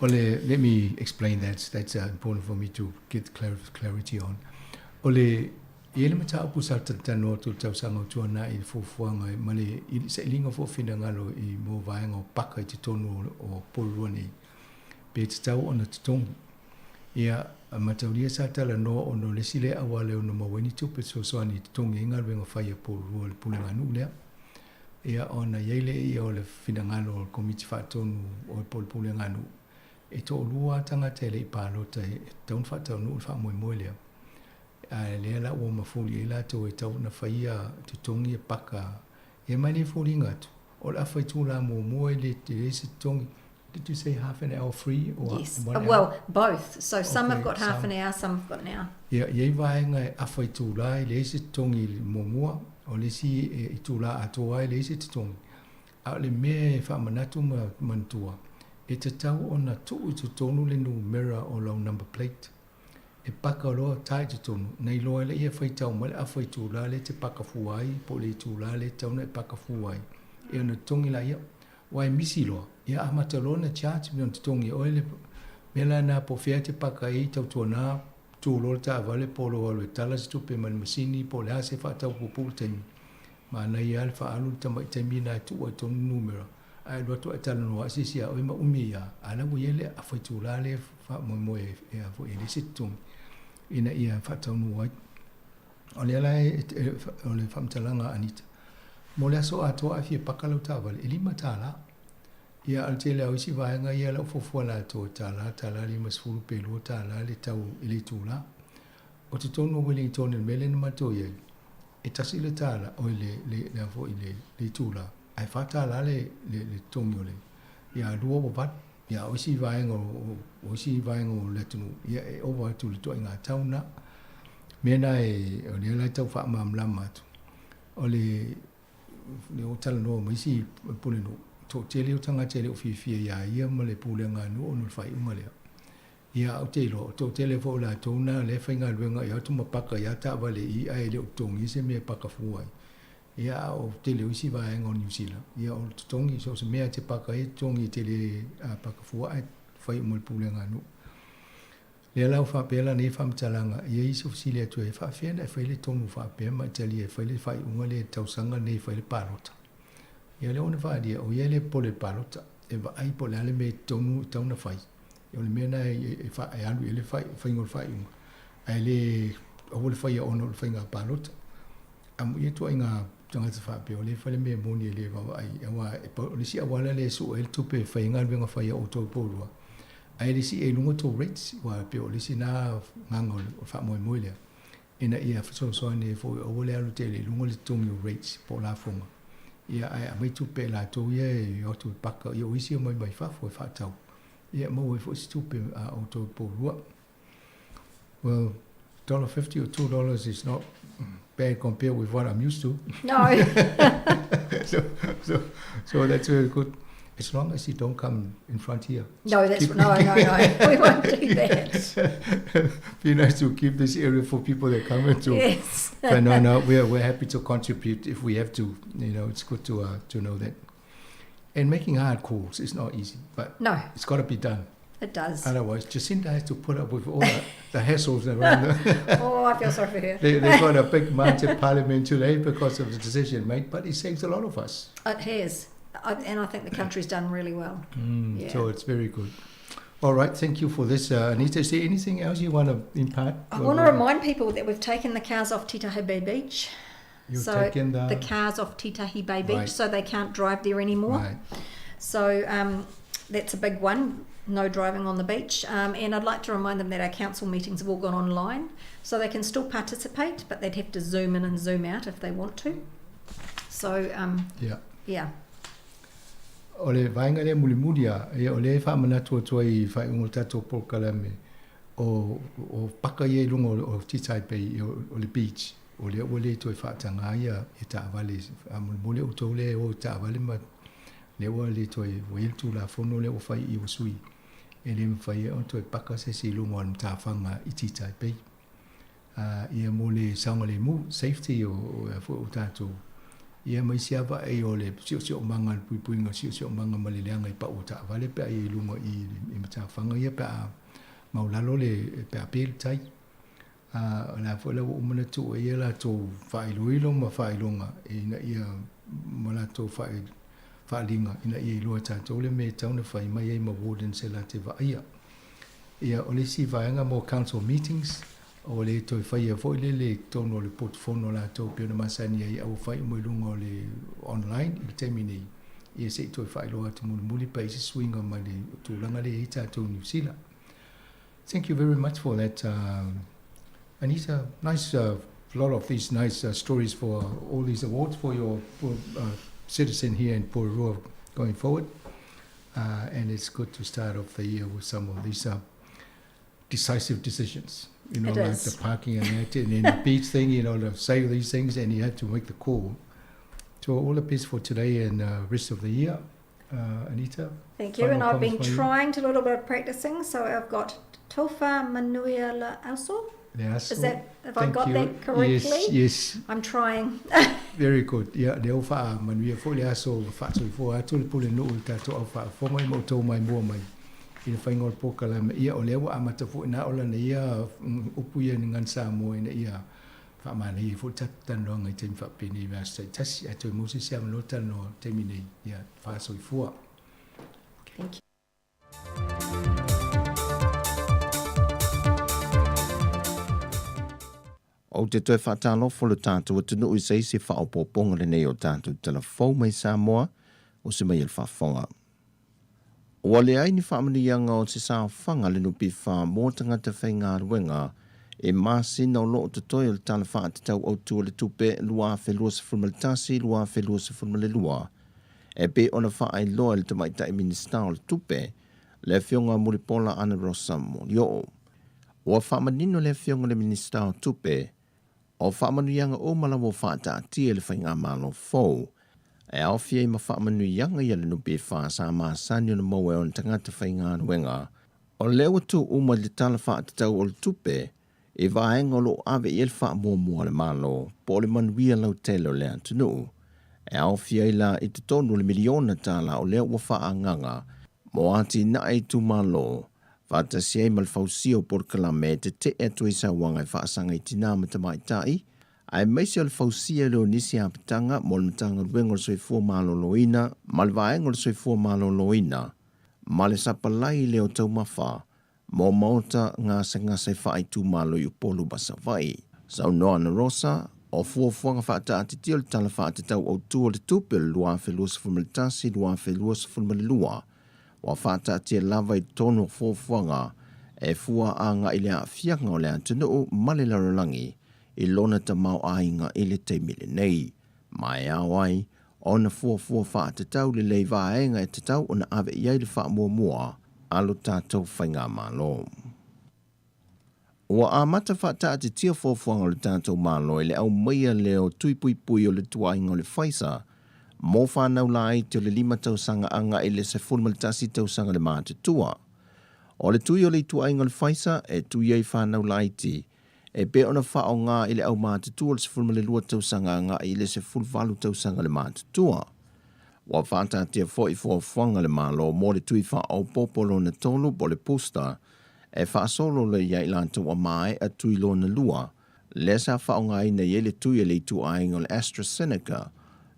Well, let me explain that. That's important for me to get clarity on. Ole, i ele mataupu sa talanoa atu i le tausaga o tuanai i le fuafuaga ma le sailiga foi o finagalo i mo vaega o paka i totonu o Porirua nei pe tatau ona totogi. Ia, mataulia sa talanoa ona o le isi lea auala e ono maua ai ni tupe fesoasoani i totogi ai galuega fai a Porirua i le puleganuu lea. Ia, ona i ai lea ia o le finagalo o le komiti faatonu o le puleganuu e toalua lava tagata e le i palota e tatau ona faataunuu le faamoemoe lea. Ae lea la ua mafuli ai latou e tatau ona faia totogi e paka. Ia mai le foliga atu, o le afa itula muamua e le leai se totogi. Did you say half an hour free or Yes. one hour? Well, both. So some have Okay, got half some. an hour, some have got an hour. Ia, i ai vaega e afa itula e leai se totogi i le muamua, o le isi e itula atoa e leai se totogi. A o le mea e faamanatu ma manatua, e tatau ona tuu i totonu le numera o lau number plate. E paka loa tā i totonu, na iloa ai lea e faitau mai le afa itula lea e te paka fua ai, po o le itula lea e tatau ona e paka fua ai. E ona totogi laia. Aua e misi loa, ia amata loa ona charge me ona totogi e oe le mea la na po o fea e te paka ai tautuana, tu loa le taavale po o lou alu e tala se tupe mai le masini po o le a se faatau puupuu le taimi. Manaia lava le faaalu le tamai taimi lena e tuu ai tonu numera, ae alu atu ae talanoa ese isi ia oe ma umi ia, a la ua i ai le afa itula lea e faamoemoe e a foi e leai se totogi ina ia faataunuu ai. O lea la e o le faamatalaga a Anita, mo le aso atoa a fia paka lau taavale, e $5. Ia, a o le tele lava o isi vaega ia o lau fuafua latou e $1, $1.50 pe $2 le tau i le itula. O totonu o Wellington i le mea lea na matou i ai, e $1 oi le le le a foi le le itula, ae $4 le le le totogi o le ia lua ua valu. Ia, o isi vaega o o isi vaega o le atunuu, ia e ova atu i le ituaiga tau lena. Mea na e o lea la e tau faamalamalama atu, o le le o talanoa ma isi pulenuu, toatele o tagata e le o fiafia iā ia ma le pulega nuu ona o le faaiuga lea. Ia, ou te iloa, o toatele foi o latou na lea e faigaluega i atu ma paka i a taavale i i ae le o totogi se mea e paka fua ai. Ia, a o tele o isi vaega o Niu Sila, ia o le totogi, so o se mea e te paka ai e totogi e te le paka fua ae fai uma e le pulega nuu. Lea la ua faapea lana faamatalaga, e i ai isi o fesili atu ai, e faafefea ona e fai le tonu faapea ma e talia e fai le faaiuga lea i le tausaga lenei e fai le palota. Ia lea ua faalia, o ia e le popole i le palota, e vaai po o le a le mea e tonu e tatau ona fai. O le mea lena e e alu i ai le faiga o le faaiuga, ae le aua le faia ona o le faiga palota. Amuia ituaiga tagata faapea, o lea e fai le mea moni e le vaavaai, aua o le isi auala lea e sue ai le tupe e fai ai galuega fai a outou i Porirua, ae le sii ai i luga tou rates, aua pei o le isi lena agaga o le faamoemoe lea, ina ia fesoasoani ai foi aua le alu tele i luga le totogi o rates po o lafoga. Ia, ae aumai tupe a i latou ia e o atu e paka, ia o isi e omai mai fafo e faatau, ia e maua ai foi se tupe a outou i Porirua. Well, $1.50 or $2 is not bad compared with what I'm used to. No. So that's very good. As long as you don't come in front here. No, that's no, no, no. We won't do that. Be nice to keep this area for people that come into. Yes. But no, no, we're happy to contribute if we have to. You know, it's good to know that. And making hard calls is not easy, but No. it's got to be done. It does. Otherwise, Jacinta has to put up with all the hassles around. Oh, I feel sorry for her. They've got a big march at Parliament today because of the decision made, but it saves a lot of us. It has. And I think the country's done really well. Yeah. So it's very good. All right, thank you for this, Anita. Is there anything else you want to impart? I want to remind people that we've taken the cars off Titahi Bay Beach. You've So taken the cars off Titahi Bay Beach, Right. so they can't drive there anymore. Right. So that's a big one, no driving on the beach. And I'd like to remind them that our council meetings have all gone online, so they can still participate, but they'd have to zoom in and zoom out if they want to. So, Yeah. yeah. O le vaenga lea mulimuli a, ia o lea e faamanatu atu ai i faaiuga o le tatou polokalame, o paka ia i luga o Titahi Bay, o le beach, o lea ua le toe faataga ia i taavale. Faamolemole outou lea e o i taavale ma lea ua le toe ua i ai le Tulafono lea ua fai i ua sui. E le mafai ai ona toe paka se isi i luga o le matafaga i Titahi Bay. Ia mo le saogalemu, safety o a foi o tatou. Ia ma isi lava vaai o le siosiomaga, le puipuiga o le siosiomaga ma le leaga i pau o taavale pe a ia i luga i i matafaga ia pe a maulalo le pe a pe le tai. O le a foi la ua uma ona tuu ai ia latou faailoilo ma faailoga ina ia ma latou faaaliga ina ia iloa e tatou le mea e tatau ona fai mai ai ma wardens e latou te vaaia. Ia, o le isi vaega mo council meetings, o le toe faia foi lele i totonu o le potufono latou pei ona masani ai a ua fai uma i luga o le online i le taimi nei. Ia se i toe faailoa atu mulimuli pe a i ai se suiga mai le tulaga lea e i ai tatou i Niu Sila. Thank you very much for that, Anita. Nice, lot of these nice stories for all these awards for your citizen here in Porirua going forward. And it's good to start off the year with some of these decisive decisions. You know, It like is. the parking and that, and then the beach thing, you know, to say these things, and you have to make the call. So all the best for today and rest of the year. Anita? Thank you. Final And I've been comments from you? trying to do a little bit of practicing, so I've got Tofa Manuia La Aso. Le Is aso. that, have I Thank got you. that correctly? Yes, yes. I'm trying. Very good. Ia, lea ua faamanuia foi le aso faasoifua atu le pulenuu i le tatou au faafofoga i ma outou maimoa mai i le faiga o le polokalame. Ia, o lea ua amata foi na o lana ia upu ia ni Gana Samoa ina ia faamanaia ai foi le tatou talanoaga i taimi faapenei i vaiaso taitasi. Ae toe maua se isi avanoa talanoa i le taimi nei. Ia, faasoifua. Thank you. Ou te toe faatalofa lo tatou atunuu i se isi faaopoopoga lenei o tatou tala fou mai Samoa o se mai e le faafofoga. Ua leai ni faamanuiaga o se saofaga a le NPF mo tagata faigaluega i masina o lo o totoe o le Tala Faatatau Autu o le Tupe 2021/2022 e pei ona faailoa e le Tamaitai Minisita o le Tupe, le Afioga Mulipola Anarosa Molioo. Ua faamanino le Afioga i le Minisita o Tupe, o faamanuiaga uma lava ua faataatia e le Faigamalo fou, e aofia ai ma faamanuiaga ia le NPF sa masani ona maua e ona tagata faigaluega. O lea ua tuu uma i le Tala Faatatau o le Tupe i vaega o lo o ave i ai le faamuamua a le Malo po o le manuia lautele o le atunuu, e aofia ai la i totonu o le miliona tala o lea ua faaagaga mo atinae itumalo, faatasi ai ma le fausia o polokalame e tetee atu ai sauaga e faasaga i tinā ma tamaitai, aemaise o le fausia lea o nisi apitaga mo le Matagaluega o le Soifua Maloloina ma le Vaega o le Soifua Maloloina ma le sapalai lea o taumafa mo maota gasegase faaitumalo i Upolu ma Savaii. Saunoa ana Rosa, o fuafuaga faataatitia o le Tala Faatatau Autu o le Tupe o le 2021/2022 ua faataatia lava i totonu o fuafuaga e fua agai i le aafiaga o le atunuu ma le lalolagi i lona tamaoaiga i le taimi lenei, ma e ao ai ona fuafua faatatau lelei vaega e tatau ona ave i ai le faamuamua a lo tatou Faigamalo. Ua amata faataatitia fuafuaga o le tatou Malo i le aumaia lea o tui puipui o le tuaiga o le Pfizer mo fanau laiti o le 5 tausaga agai i le 11 tausaga le matutua. O le tui o le ituaiga o le Pfizer e tui ai fanau laiti e pei ona faaaoga i le aumatutua o le 12 tausaga agai i le 18 tausaga le matutua. Ua faataatia foi fuafuaga a le Malo mo le tui faaopoopo lona tolu po o le booster e faasolo lea ia i latou ua maea tui lona lua, lea sa faaaogaina i ai le tui a le ituaiga o le AstraZeneca,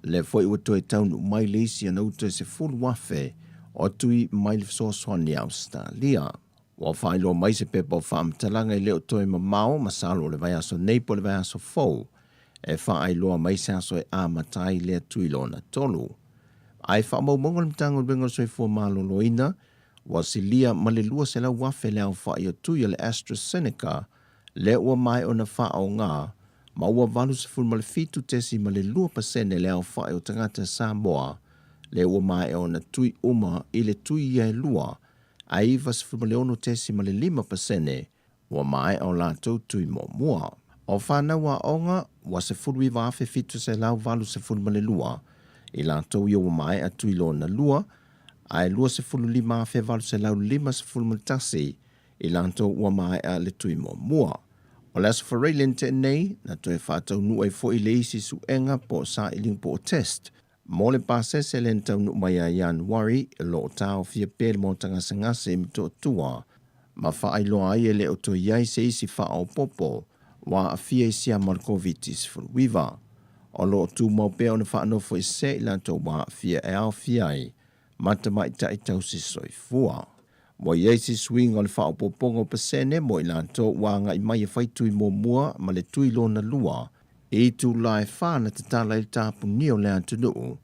lea foi ua toe taunuu mai le isi ana uta e 10,000 o tui mai le fesoasoani a Ausetalia. Ua faailoa mai se pepa o faamatalaga e le o toe mamao masalo o le vaiaso nei po o le vaiaso fou e faailoa mai se aso e amata ai lea tui lona tolu. Ae faamaumauga a le Matagaluega o le Soifua Maloloina, ua silia ma le 200,000 le aofai o tui a le AstraZeneca lea ua maea ona faaaoga ma ua 87.2% le aofai o tagata Samoa lea ua maea ona tui uma i le tui ia e lua, ae 96.5% ua maea o latou tui muamua. O fanau aoga ua 19,782 i latou ia ua maea tui lona lua, ae 25,851 i latou ua maea le tui muamua. O le Aso Faraile na tea nei, na toe faataunuu ai foi le isi suega po o sailiga po o test mo le pasese lea na taunuu mai ia Ianuari o lo o taofia pea le maota gasegase i Motootua ma faailoa ai e le o toe i ai se isi faaopoopo ua aafia i siama o le Koviti-19. O lo o tumau pea ona faanofoesea i latou ua aafia e aofia ai ma tamaitai tausi soifua. Ua i ai se suiga o le faaopoopoga o pasene mo i latou ua agai mai e fai tui muamua ma le tui lona lua i itula e fa na tatala ai le tapunia o le atunuu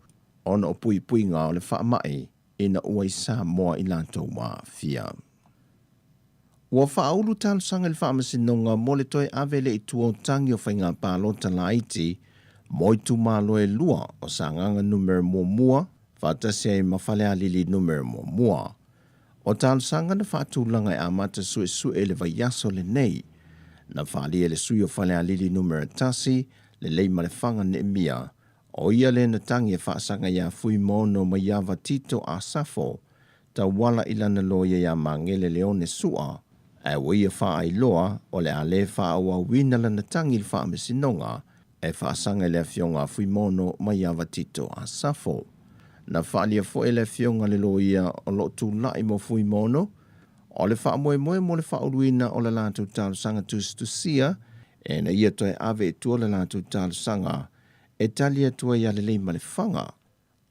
ona o puipuiga o le faamai ina ua i Samoa i latou ua aafia. Ua faaulu talosaga i le Faamasinoga mo le toe ave lea i tua o tagi o faiga palota laiti mo itumalo e lua o Sagaga Numera Muamua faatasi ai ma Falealili Numera Muamua. O talosaga na faatulaga e amata suesue i le vaiaso lenei. Na faaalia e le sui o Falealili Numera 1, le Leimalefanga Neemia, o ia lea na tagi e faasaga iā Fuimaono Maiava Tito Asafo, tauala i lana loia iā Magele Leone Sua, ae ua ia faailoa o le a le faaauauina lana tagi i le faamasinoga e faasaga i le afioga a Fuimaono Maiava Tito Asafo. Na faaalia foi e le afioga le loia o lo o tulai mo Fuimaono, o le faamoemoe mo le faauluina o le latou talosaga tusitusia ina ia toe ave i tua le latou talosaga e tali atu ai ia Leleimalefanga.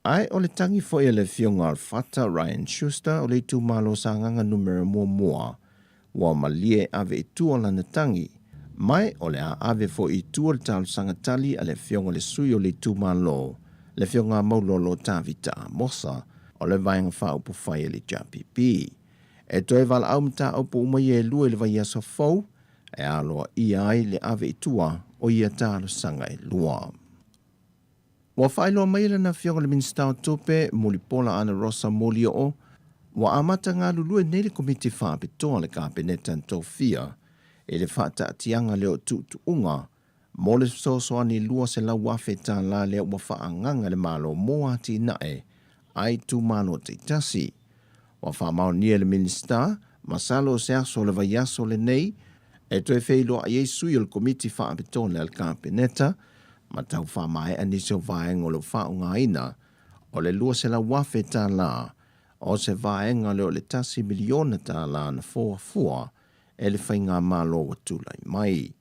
Ae o le tagi foi a le Afioga Alfata Ryan Schuster o le itumalo Sagaga Numera Muamua, ua malie e ave i tua lana tagi, ma o le a ave foi i tua le talosaga tali a le Afioga i le sui o le itumalo, le Afioga Maulolo Tavita Amosa o le Vaega Faaupufai a le HRPP. E toe valaau mataupu uma ia e lua i le vaiaso fou e aloaia ai le ave i tua o ia talosaga e lua. Ua faailoa mai e lana Afioga i le Minisita o Tupe, Mulipola Anarosa Molioo, ua amata galulue nei le Komiti Faapitoa a le Kapeneta na tofia i le faataatiaga lea o tuutuuga mo le fesoasoani $200,000 lea ua faaagaga e le Malo mo atinae a itumalo taitasi. Ua faamaonia e le Minisita, masalo o se aso o le vaiaso lenei, e toe feiloai ai sui o le Komiti Faapitoa lea a le Kapeneta ma tau faamaea nisi o vaega o lo o faaaogaina o le $200,000 o se vaega lea o le $1 miliona na fuafua e le Faigamalo ua tulai mai.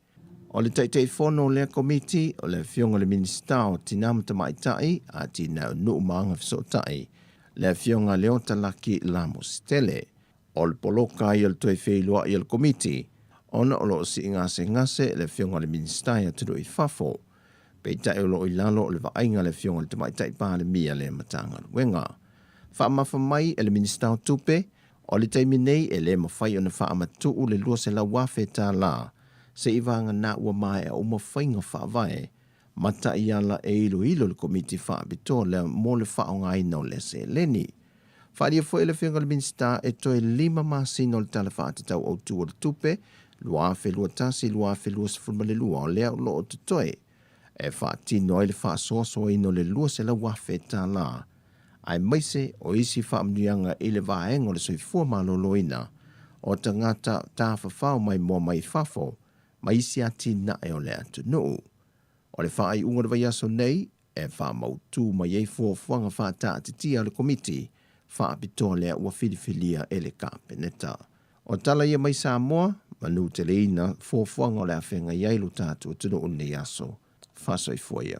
O le Taitaifono o lea Komiti, o le Afioga i le Minisita o Tina ma Tamaitai, Atinae o Nuu ma Agafesootai, le Afioga Leota Laki Lamositele. O le poloka ai o le toe feiloai o le Komiti, ona o lo o sii gasegase le Afioga i le Minisita i atunuu i fafo. Peitai o lo o i lalo o le vaaiga a le Afioga i le Tamaitai Palemia lea Matagaluega. Faamafa mai e le Minisita o Tupe, O le taimi nei e le mafai ona faamatuu le $200,000 seiavagana ua maea uma faiga faavae ma taiala e iloilo le Komiti Faapitoa lea mo le faaaogaina o lea seleni. Faaalia foi e le Afioga i le Minisita e toe lima masina o le Tala Faatatau Autu o le Tupe 2021/2022 o lea o lo o totoe. e faatino ai le faasoasoaina o le $200,000 aemaise o isi faamanuiaga i le vaega o le soifua maloloina o tagata tafafao maimoa mai fafo ma isi atinae o le atunuu. O le faaiuga o le vaiaso nei e faamautu mai ai fuafuaga faataatitia a le Komiti Faapitoa lea ua filifilia e le Kapeneta. O tala ia mai Samoa, manuteleina fuafuaga o le a feagai ai lo tatou atunuu i lenei aso. Faasoifua ia.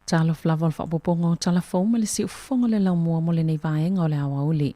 Talofa lava o le faaopoopoga o tala fou ma le siufofoga o le laumua mo lenei vaega o le aoauli.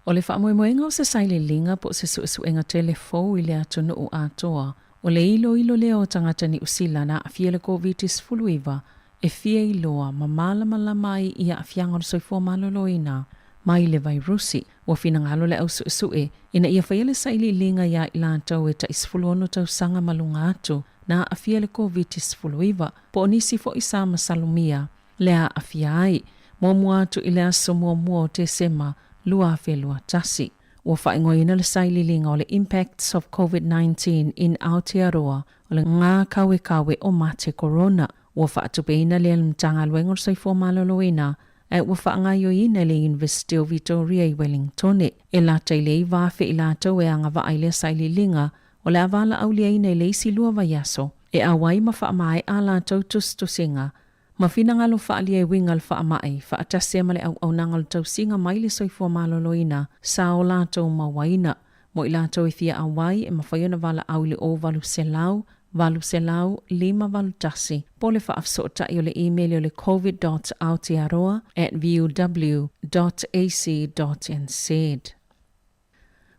O le faamoemoega o se sailiiliga po o se suesuega tele fou i le atunuu atoa, o le iloilo lea o tagata Niu Sila na aafia i le Koviti-19 e fia iloa ma malamalama ai i aafiaga o le soifua maloloina mai le vairusi. Ua finagalo le au suesue ina ia faia le sailiiliga iā i latou e tai 16 tausaga ma luga atu na aafia i le Koviti-19 po o nisi foi sa masalomia le aafia ai, muamua atu i le aso muamua o Tesema 2021. Ua faaigoaina le sailiiliga o le Impacts of COVID-19 in Aotearoa o le Ngā Kawekawe o Mate Korona. Ua faatupeina lea e le Matagaluega o le Soifua Maloloina ae ua faagaoioiina e le Iunivesite o Vitoria i Wellingtone. E lata i le 9,000 i latou e agavaa i lea sailiiliga o le a valaauliaina i le isi lua vaiaso e auai ma faamaea a latou tusitusiga ma finagalo faaalia e uiga le faamai, faatasi ai ma le auaunaga o le tausiga mai le soifua maloloina sa o latou mauaina. Mo i latou e fia auai, e mafai ona valaau i le 0800 800 581 po o le faafesootai o le imeli o le covid dot aotearoa at vuw dot ac dot nz.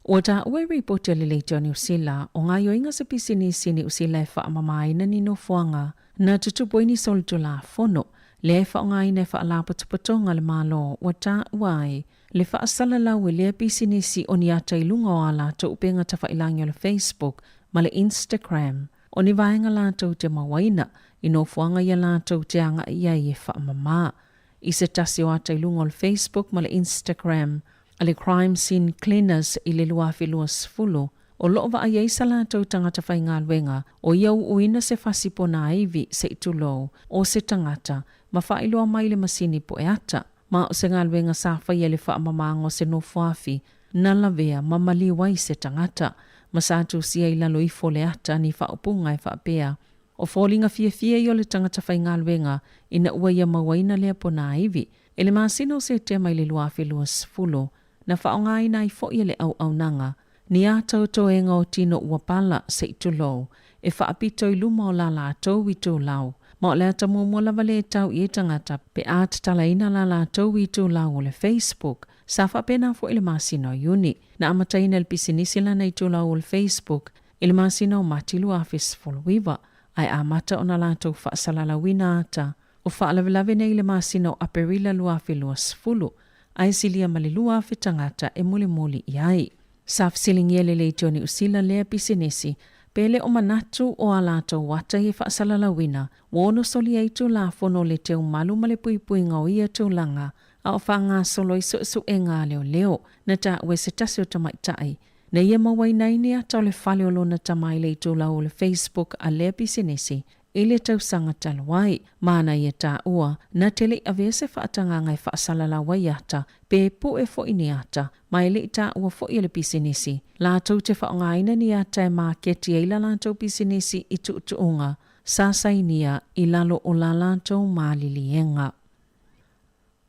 Ua taua i ripoti a le Leitio a Niu Sila, o gaoioiga se pisinisi Niu Sila e faamamaina ni nofoaga na tutupu ai ni solitulafono, lea e faaaogaina e faalapotopotoga a le Malo ua taua ai le faasalalau e lea pisinisi o ni ata i luga o a latou upega tafailagi o le Facebook ma le Instagram o ni vaega latou te mauaina i nofoaga ia latou te agai i ai e faamama i se tasi o ata i luga o le Facebook ma le Instagram a le Crime Scene Cleaners i le 2020, o loo vaai ai sa latou tagata faigaluega o ia uuina se fasi ponaivi se i tulou o se tagata ma faailoa mai le masini poe ata. Ma o se galuega sa faia i le faamamaga o se nofoafi na lavea ma maliu ai se tagata ma sa tusia i lalo ifo o le ata ni faaupuga e faapea, O foliga fiafia ia o le tagata faigaluega ina ua ia mauaina lea ponaivi. I le masina o Setema i le 2020, na faaaogaina ai foi e le auaunaga ni atoatoega o tino ua pala, se i tulou, e faapito i luma o la latou itulau. Ma o le ata muamua lava lea e tau i ai tagata pe a tatalaina la latou itulau o le Facebook. Sa faapena foi i le masina o Iuni. Na amataina e le pisinisi lana itulau o le Facebook i le masina o Mati 2019, ae amata ona latou faasalalauina ata o faalavelave nei i le masina o Aperila 2020, ae silia ma le 2,000 tagata e mulimuli i ai. Sa fesiligia e le Leitio Niu Sila lea pisinisi pe le o manatu o a latou ata i e faasalalauina ua ono solia ai Tulafono o le Teumalu ma le Puipuiga o ia tulaga a o faagasolo ai suesuega a leoleo na taua e se tasi o tamaitai Na ia mauaina ai ni ata o le fale o lona tama i le itulau o le Facebook a lea pisinisi i le tausaga talu ai. Ma na ia taua, na te le i avea se faatagaga e faasalalau ai ata, pe pue foi ni ata, ma e le i taua foi e le pisinisi latou te faaaogaina ni ata e maketi ai la latou pisinisi i tuutuuga sa sainia i lalo o la latou maliliega.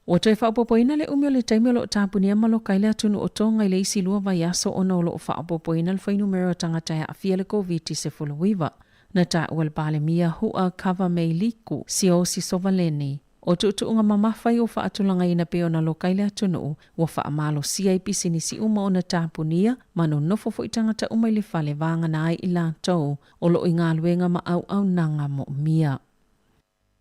Ua toe faaopoopoina le umi o le taimi o lo o tapunia ma loka ai le atunuu o Tonga i le isi lua vaiaso ona o lo o faaopoopoina le fuainumera o tagata e aafia i le Koviti-19. Na taua e le Palemia Hua Kava Meiliku Siaosi Sovaleni, o tuutuuga mamafa ia ua faatulagaina pei ona loka ai le atunuu, ua faamalosia ai pisinisi uma ona tapunia ma nonofo foi tagata uma i le fale vagana ai i latou o lo o i galuega ma auaunaga moomia.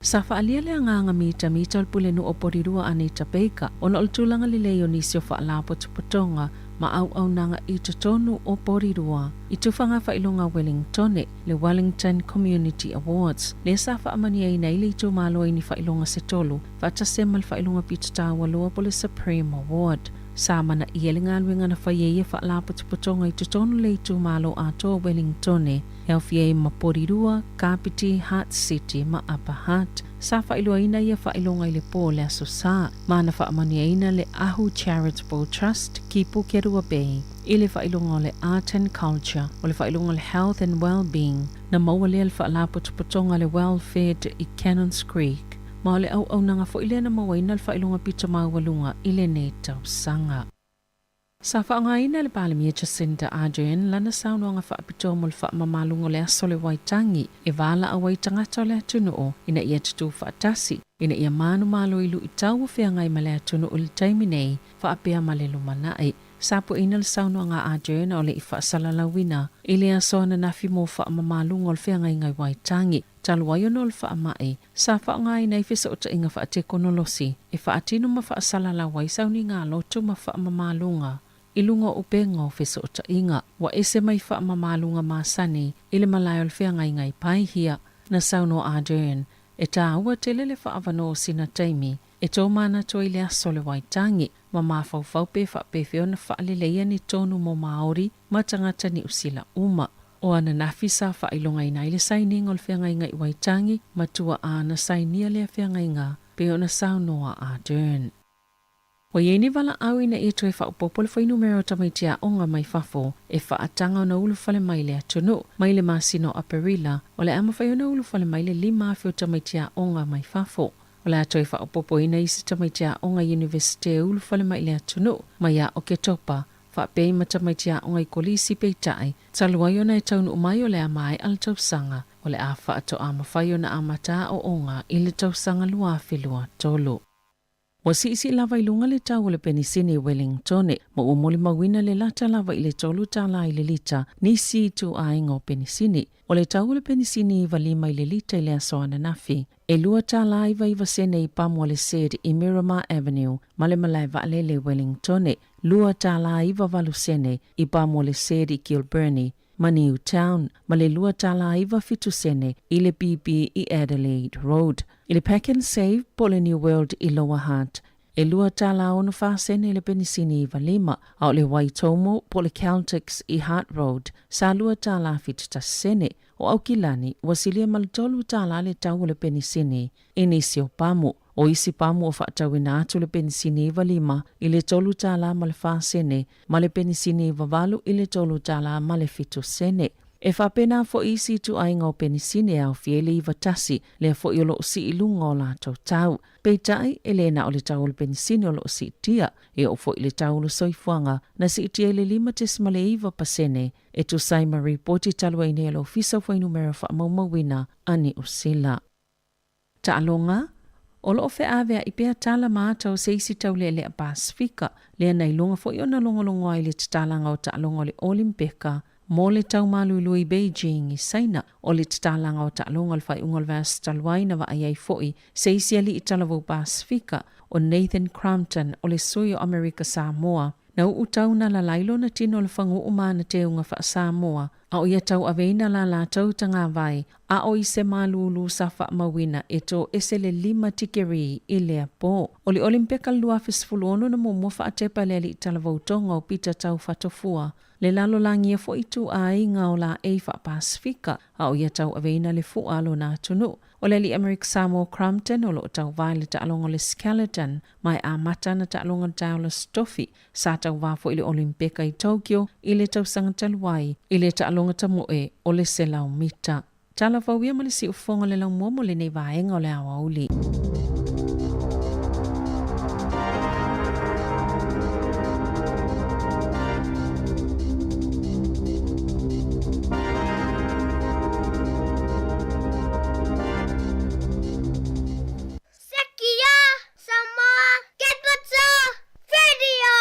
Sa faaalia le agaga mitamita o le Pulenuu o Porirua Anita Baker ona o le tulaga lelei o nisi o faalapotopotoga ma auaunaga i totonu o Porirua i Tufaga Faailoga Welingtone, le Wellington Community Awards, lea sa faamanuiaina ai le itumalo i ni faailoga se tolu, faatasi ai ma le faailoga pito taua loa po o le Supreme Award. Sa amanaia le galuega na faia e ia faalapotopotoga i totonu o le itumalo atoa o Wellingtone, e aofia ai ma Porirua, Kapiti, Hutt City ma Upper Hutt. Sa faailoaina ia faailoga i le po o le Aso Sa, ma na faamanuiaina le Ahu Charitable Trust ki Pukerua Bay i le faailoga o le Art and Culture, o le faailoga o le Health and Wellbeing, na maua lea e le Faalapotopotoga a le Welfed i Cannons Creek, ma o le auaunaga foi lea na mauaina le faailoga pito maualuga i lenei tausaga. Sa faaaogaina e le Palemia Jacinda Ardern lana saunoaga faapitoa mo le faamamaluga o le aso o le Waitangi e valaau ai tagata o le atunuu ina ia tutū faatasi ina ia manumalo i luitau o feagai ma le atunuu i le taimi nei faapea ma le lumanai. Sa pueina le saunoaga a Ardern a o le i faasalalauina i le aso ananafi mo faamamaluga o le feagaiga i Waitangi talu ai ona o le faamai, sa faaaogaina ai fesootaiga faatekonolosi e faatino ma faasalalau ai sauniga loto ma faamamaluga i luga o upega o fesootaiga. Ua ese mai faamamaluga masani i le malae o le feagaiga i Paihia, na saunoa Ardern, e tāua tele le faaavanoa o sina taimi e tōmanatu ai le aso o le Waitangi ma mafaufau pe faapefea ona faaleleia ni tonu mo Māori ma tagata Niu Sila uma. O ananafi sa faailogaina ai le sainiga o le feagaiga i Waitangi ma tuaa na sainia lea feagaiga pei ona saunoa Ardern. Ua i ai ni valaau ina ia toe faaopoopo le fuainumera o tamaiti aoga mai fafo e faataga ona ulufale mai le atunuu. Mai le masina o Aperila, o le a mafai ona ulufale mai le 5,000 o tamaiti aoga mai fafo. O le a toe faaopoopoina isi tamaiti aoga iunivesite e ulufale mai le atunuu mai ia Oketopa, faapea ai ma tamaiti aoga i kolisi peitai, talu ai ona e taunuu mai o le a maea le tausaga, o le a faatoa mafai ona amata aoaoga i le tausaga 2023. Ua siisii lava i luga le tau o le penisini i Wellingtone, ma ua molimauina le lata lava i le $3 i le lita nisi ituaiga o penisini. O le tau o le penisini 95 i le lita i le aso ananafi, e $2.99 i pamu a le Said i Miramar Avenue ma le malae vaalele i Wellingtone, $2.98 i pamu a le Said i Kilbirnie ma Newtown, ma le $2.97 i le BP i Adelaide Road. I le Pak'nSave po o le New World i Lower Hutt, e $2.64 le penisini 95, a o le Waitomo po o le Caltex i Hutt Road, sa $2.71. O Aukilani, ua silia ma le $3 le tau o le penisini i nisi o pamu. O isi pamu ua faatauina atu le penisini 95 i le $3.04 ma le penisini 98 i le $3.07. E faapena foi isi ituaiga o penisini e aofia ai le 91, lea foi o lo o sii i luga o latou tau. Peitai, e le na o le tau o le penisini o lo o siitia, e oo foi i le tau o le soifuaga, na siitia i le 5.9% e tusa ai ma ripoti talu ai nei a le Ofisa o Fuainumera Faamaumauina a Niu Sila. Taaloga, O lo o feaveai pea tala ma ata o se isi taulealea Pasefika, lea na iloga foi ona logologo ai le tatalaga o taaloga o le Olimpeka mo le taumalulu i Beijing i Saina. O le tatalaga o taaloga o le faaiuga o le vaiaso talu ai na vaai ai foi se isi alii talavou Pasefika, o Nathan Crampton o le sui o Amerika Samoa, Na uu tau na lalai lona tino o le faguu ma ana teuga faa-Samoa, a o ia tauaveina la latou tagavai, a o i se malūlū sa faamauina e tō ese le lima tikerii i lea pō. O le Olimpeka le 2016 na muamua faatepa e le alii talavou Tonga o Pita Taufatofua, le lalolagia foi ituaiga o laei faa-Pasefika, a o ia tauaveina le fua a lona atunuu. O le alii Amerika Samoa Crampton o lo o tauvā i le taaloga o le skeleton, ma e amata ana taaloga Dowlais Tofi, sa tauvā foi i le Olimpeka i Tokyo i le tausaga talu ai, i le taaloga tamoe o le 100 mita. Tala fou ia ma le siufofoga o le laumua mo lenei vaega o le aoauli. Sekia Samoa Capital Radio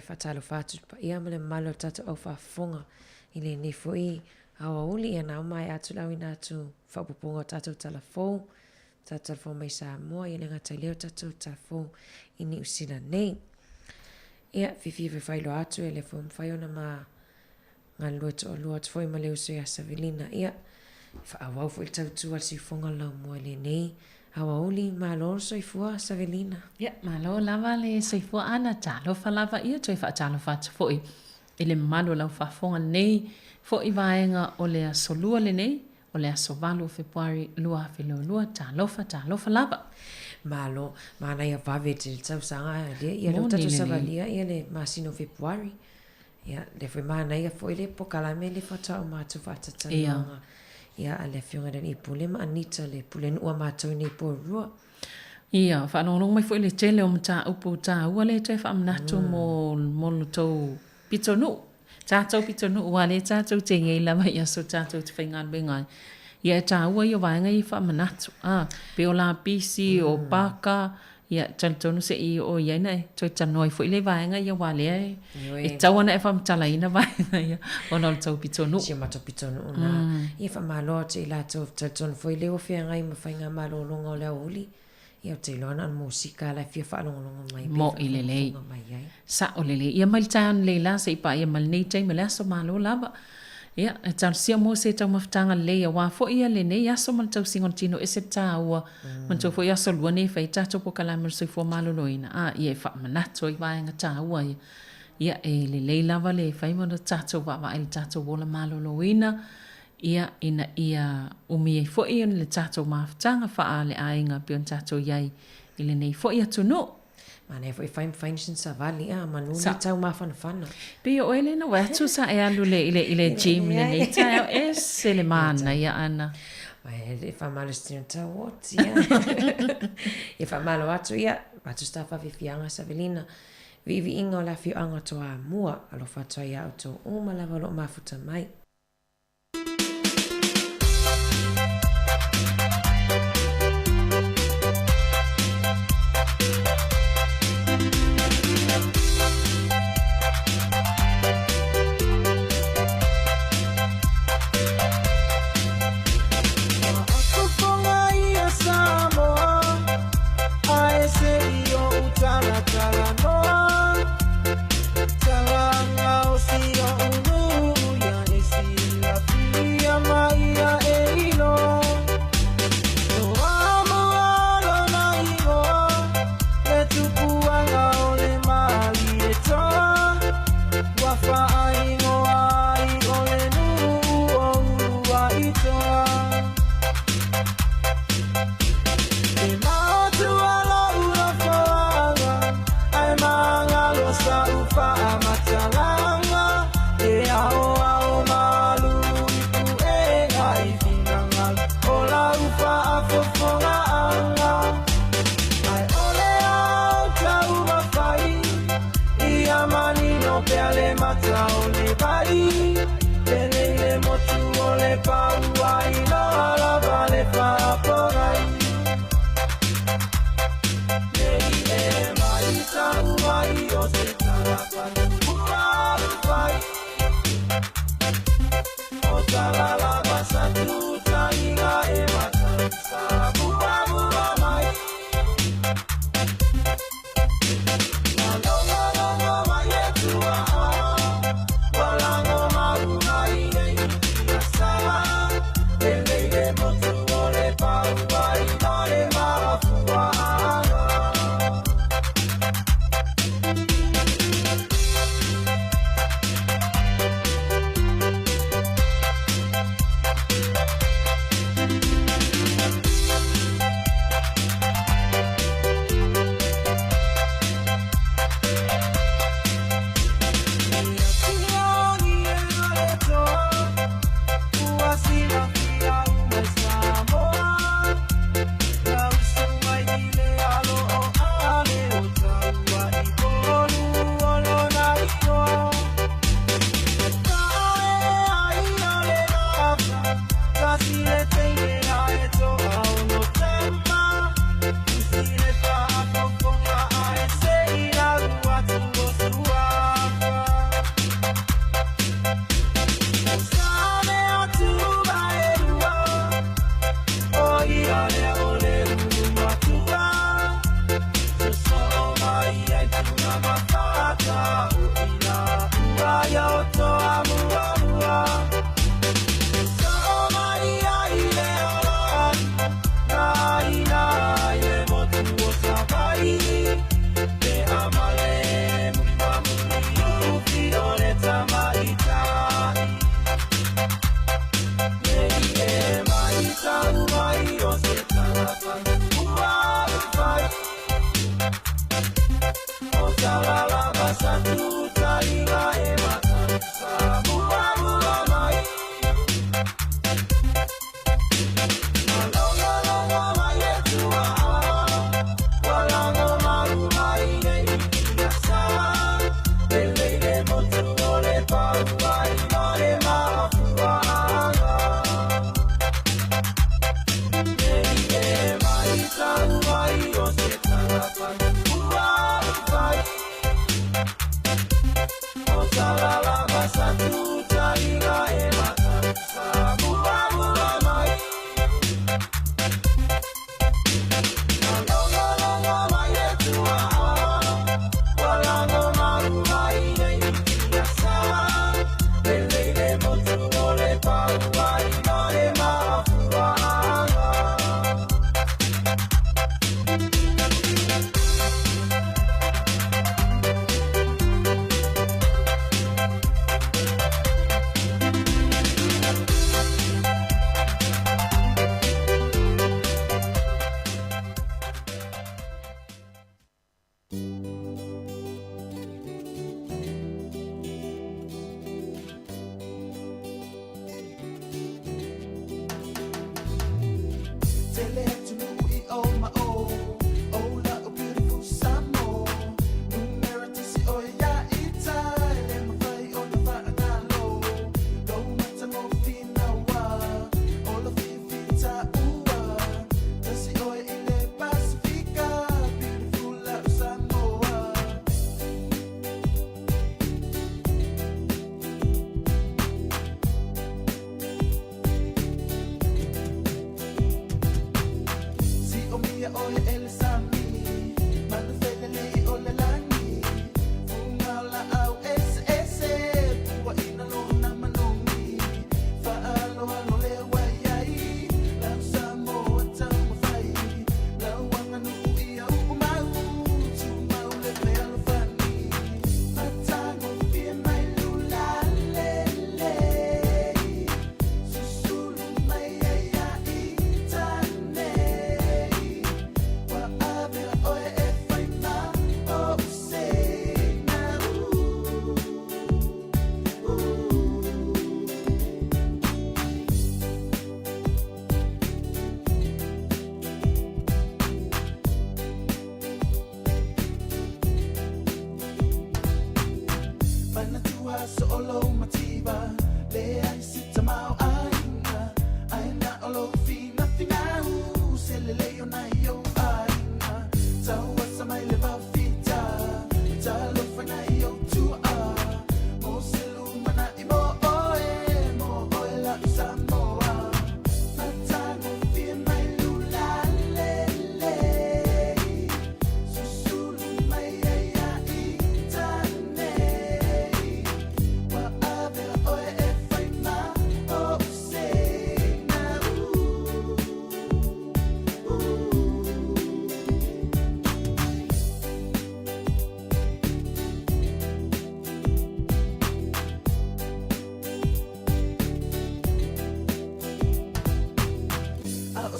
faatalofa atu i le paia ma le mamalu o le tatou au faafofoga i lenei foi aoauli. Ia na maea atu le auina atu faaopoopoga o tatou tala fou, tatou tala fou mai Samoa, ia le gata i lea o tatou tala fou i Niu Sila nei. Ia, fiafia foi e faailoa atu e le foi mafai ona ma galulue toalua atu foi ma le uso ia Savelina. Ia, faaauau foi le tautua a le siufofoga o le laumua i lenei aoauli. Malo le soifua Savelina. Ia, malo lava le soifua Ana, talofa lava ia, toe faatalofa atu foi i le mamalu o lau faafofoga lenei foi vaega o le aso lua lenei, o le aso 8 o Fepuari 2022, talofa, talofa lava. Malo, manaia vave tele tausaga lea, ia lea ua tatou savalia ia le masina o Fepuari. Ia, lea foi manaia foi le polokalame lea faatoa uma atu faatatalanoaga ia a le Afioga i le Alii Pule ma Anita le pulenuu a matou i nei Porirua. Ia, faalogologo mai foi i le tele o mataupu taua lea e toe faamanatu mo mo lo tou pitonuu, tatou pitonuu aua lea tatou te i ai lava i aso tatou te faigaluega ai. Ia e taua ia o vaega ia e faamanatu, a, pei o lapisi, o paka, Ia, talitonu se i oo i ai na e toe talanoa ai foi le vaega ia aua lea e, e tatau ona e faamatalaina vaega ia ona o le tou pitonuu. Si o matou pitonuu na. Ia faamalo atu i latou, talitonu foi lea ua feagai ma faiga malologa o le aoauli, ia ou te iloa na o le musika la e fia faalogologo mai pe Mo'i lelei. faafogafoga mai ai. Sa'o lelei. Ia mai le taeao lelei la se i paia mai lenei taimi o le aso malo lava. Ia, e talosia mo se taumafataga lelei aua foi ia lenei aso ma le tausiga o le tino ese le taua. Manatua foi aso lua nei e fai ai tatou polokalame o le soifua maloloina, a ia e faamanatu ai vaega taua ia. Ia, e lelei lava le fai ma tatou vaavaai i le tatou ola maloloina, ia, ina ia umi ai foi le tatou mafutaga faale-aiga pei ona tatou i ai i lenei foi atunuu. Manaia foi fai ma fai ni sina savali a manu le tau mafanafana. Pei o oe lea na vaai atu sa e alu le i le gym lenei taeao ese le manaia ana. Ai e faamalosi tino tau oti a. Ia faamalo atu ia avatu se tafaafiafiaga Savelina. Viiviiga o le afioaga o Toamua alofa atu ai ia outou uma lava o lo o mafuta mai.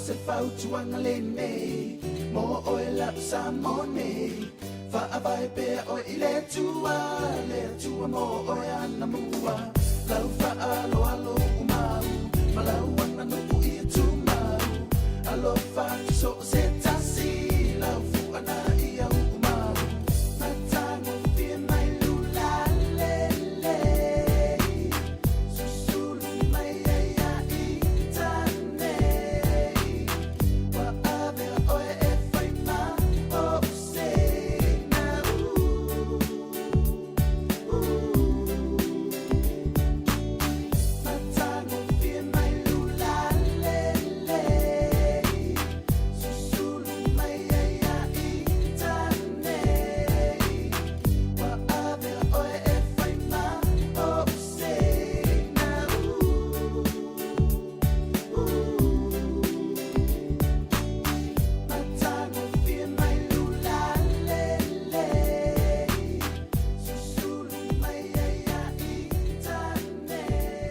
se fautuaga lenei mo oe lau Samoa nei Faavae pea oe i le Atua Le Atua mo oe anamua Lau faaaloalo umau Ma lau aganuu ia tumau Alofa atu so o se tasi Lau fuana ia uumau Matagofie mai lula lelei Susulu mai ai ia ita nei Ua avea oe e fai ma ou seina Matagofie mai lula lelei Susulu mai ai ia ita nei Ua avea oe e fai ma ou seina Matagofie mai lula lelei Susulu mai ai ia ita nei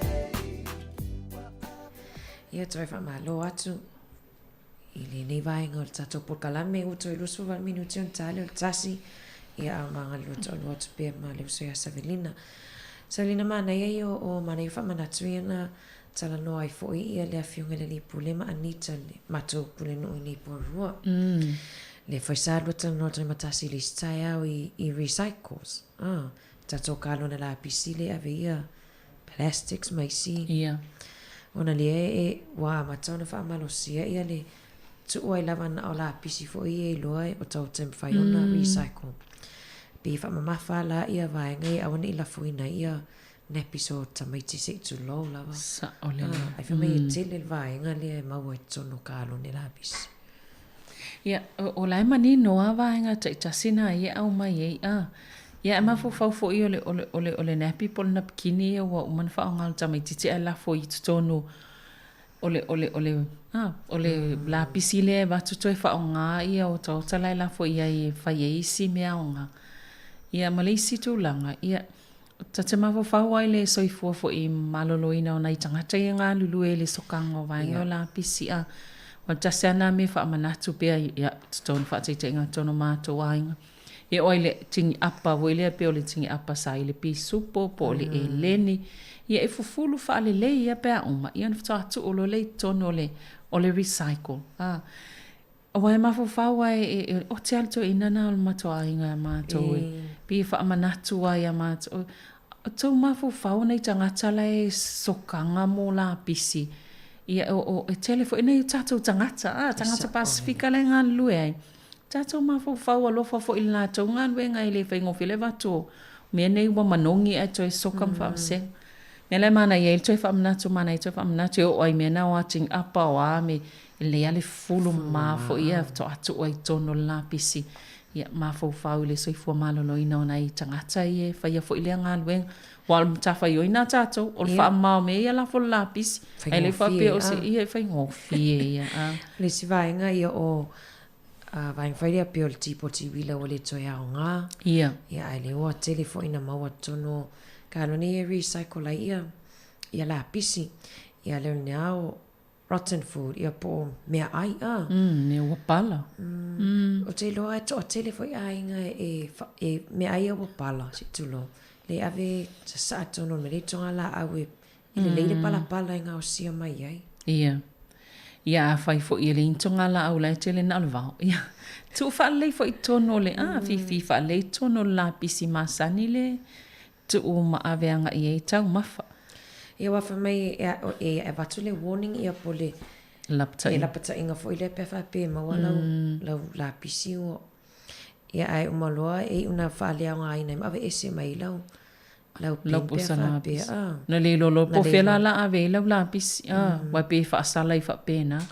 Ia toe faamalo atu i lenei vaega o le tatou polokalame ua toe 28 minute ona ta lea o le tasi ia a o magalulua taulua atu pea ma le uso ia Savelina. Savelina manaia ia o manaia faamanatu ia na talanoa ai foi ia le afioga i le alii pule ma Anita le matou pulenuu i nei Porirua. Lea foi sa lua talanoa tagimatasi i le isi taeao i i recycles ah tatou kalone lapisi lea e ave ia plastics ma isi Ia. Ona lea e ua amata ona faamalosia ia le tuu ai lava na o lapisi foi ia iloa e o tau mafai ona recycle. Pei e faamamafa la ia vaega ia aua ne i lafoina ai ia nappies o tamaiti se i tulou lava. Sao lelei. Ai fai mai e tele le vaega lea e maua i totonu o kalone lapisi. Ia, o la e manino lava vaega taitasi na ia e aumai ai a. Ia, e mafaufau foi o le, o le, o le, o le nappy po o le napikini ia ua uma ona faaaoga e le tamaitiiti ae lafo i totonu o le, o le, o le, a, o le lapisi lea e avatu toe faaaoga ia otaota la e lafo i ai e fai ai isi mea aoga. Ia, ma le isi tulaga, ia, Ta te mafaufau ai le soifua foi maloloina o nai tagata ia galulue i le sokaga o vaega o lapisi a o le tasi lava na mea faamanatu pea ia totonu faataitaiga totonu o matou aiga. E oo ai le tini apa foi lea pei o le tini apa sa i le pisupo po o le eleni ia e fufulu faalelei ia pe a uma ia ona faatoa tuu loa lea i totonu o le o le recycle a. Aua e mafaufau ai e ote lava le toeaina lena o le matou aiga ia matou e pei e faamanatu ai ia matou, tou mafaufau nai tagata la e sokaga mo lapisi, ia e tele foi nai o tatou tagata, a, tagata Pasefika la e galulue ai, tatou mafaufau alofa foi i le latou galuega e le faigofie le avatu o mea nei ua manogi ae toe soka ma faavasega. Mea la e manaia ai le toe faamanatu, manaia toe faamanatu e oo ai i mea na o ati apa o a me e lelei lava le fufulu mama foi ia faatoa tuu ai i totonu o le lapisi. Ia mafaufau i le soifua maloloina o nai tagata ia e faia foi lea galuega. Aua o le matafaioi lena a tatou, o le faamama o mea ia lafo i le lapisi. Ae le faapea o se, ia e faigofie ia. O le isi vaega ia o vaega fai lea pei o le tipoti uila ua le toe aoga. Ia. Ia ae le ua tele foi ina maua totonu o kalone ia e recycle ai ia ia lapisi. Ia lea o lena o rotten food, ia po o meaai a. Mea ua pala. Ou te iloa e toatele foi aiga e, e meaai ia ua pala, se i tulou. Le ave sasaa tonu o le mea lea i togalaau e e lelei le palapala e gaosia mai ai. Ia. Ia afai foi e leai ni togalaau la e tele na o le vao. Ia. Tuu faalelei foi i totonu o le, a, fifi faalelei i totonu o le lapisi masani le tuu ma ave agai i ai taumafa. Ia aua fai mai e avatu le warning ia po o le Lapataiga. Lapataiga foi lea pe a faapea e maua lau, lau lapisi ua, ia ae uma loa e iu ina faaleaogaina ai ma aveese mai ai lau, lau Lau bin pe a pusa faapea, lapisi. a. Na le iloa loa Na po o le fea la iloa. la ave ai lau lapisi, a, aua e pei e faasala ai faapena.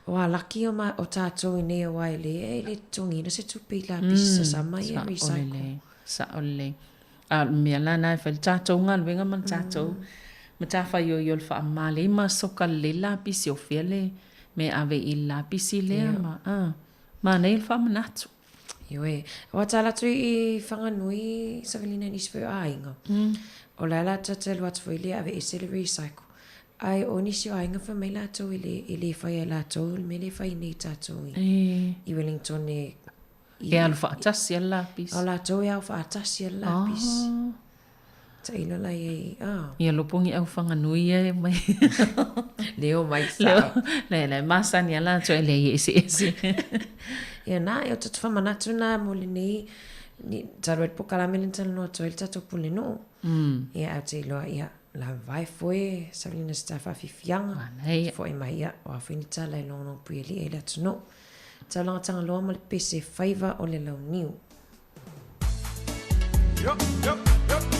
Aua laki o ma, o tatou i nei aua e le, e le totogiina se tupe i lapisi sasama ia Sao recycle. lelei, sao lelei. A o le mea la lena e fai le tatou galuega ma le tatou matafaioi o le faamama lelei ma soka lelei le lapisi o fea le mea e ave i le lapisi lea ma, a, manaia le faamanatu. Ioe. Aua ta alu atu i Whanganui, Savelina i nisi foi o aiga. O la e la ta te alu atu foi lea aveese le recycle. Ae o nisi o aiga fai mai latou e le e le faia e latou le mea lea e fai nei tatou i i Wellington e E alu faatasi lava le lapisi. O latou e ao faatasi lava le lapisi. Tailo la i ai, ah. Ia lopo ni aufaga nui ia e omai. Le omai sao. Le le masani lava latou e leai e eseese. Ia na, e o tatou faamanatu na mo lenei ni talu ai le polokalame lea na talanoa atu ai le tatou pulenuu. Ia ae ou te iloa ia la mavae foe saolina se ta faafiafiaga. Fo'i mai ia o a foi ni tala e logologo puialii ai le atunuu. Taulaga Tagaloa ma le pese faiva o le launiu. Yo, yo, yo.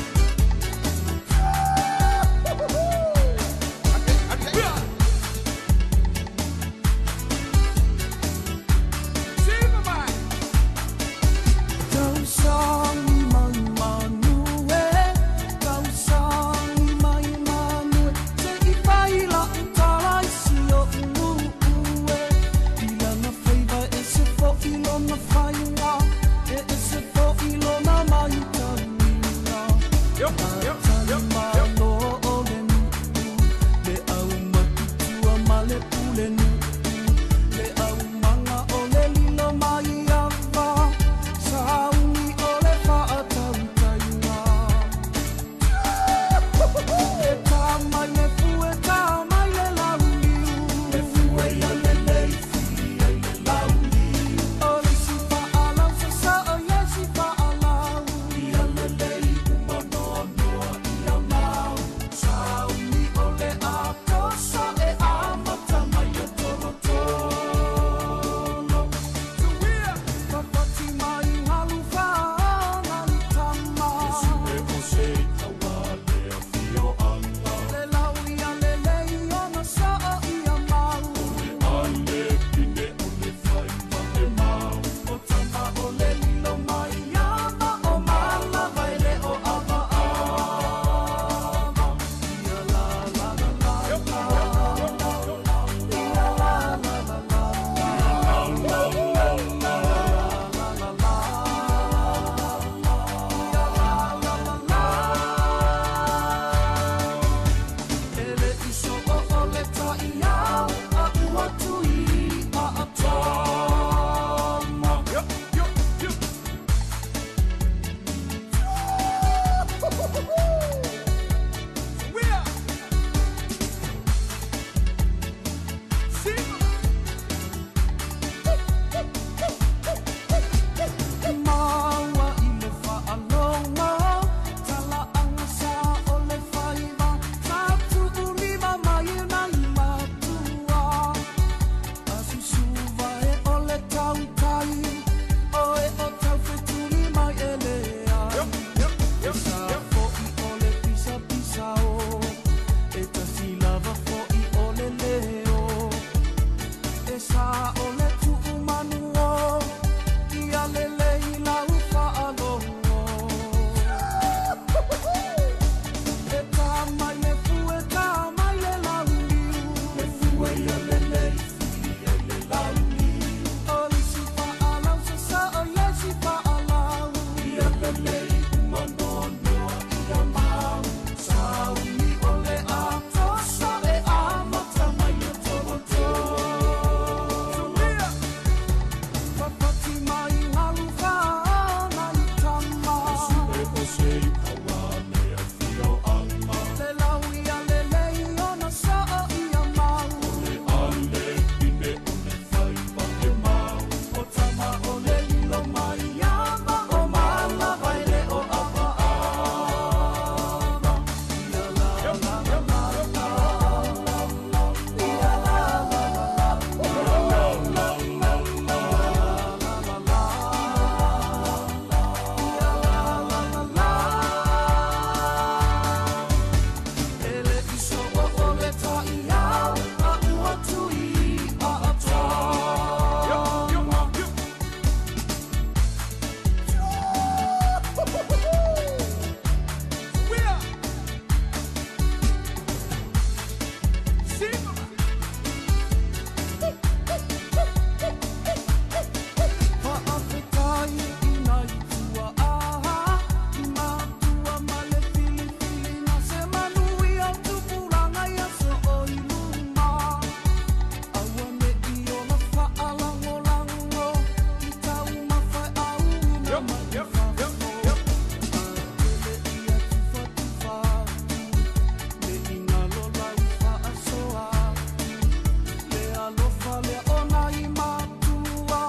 lea o nai matua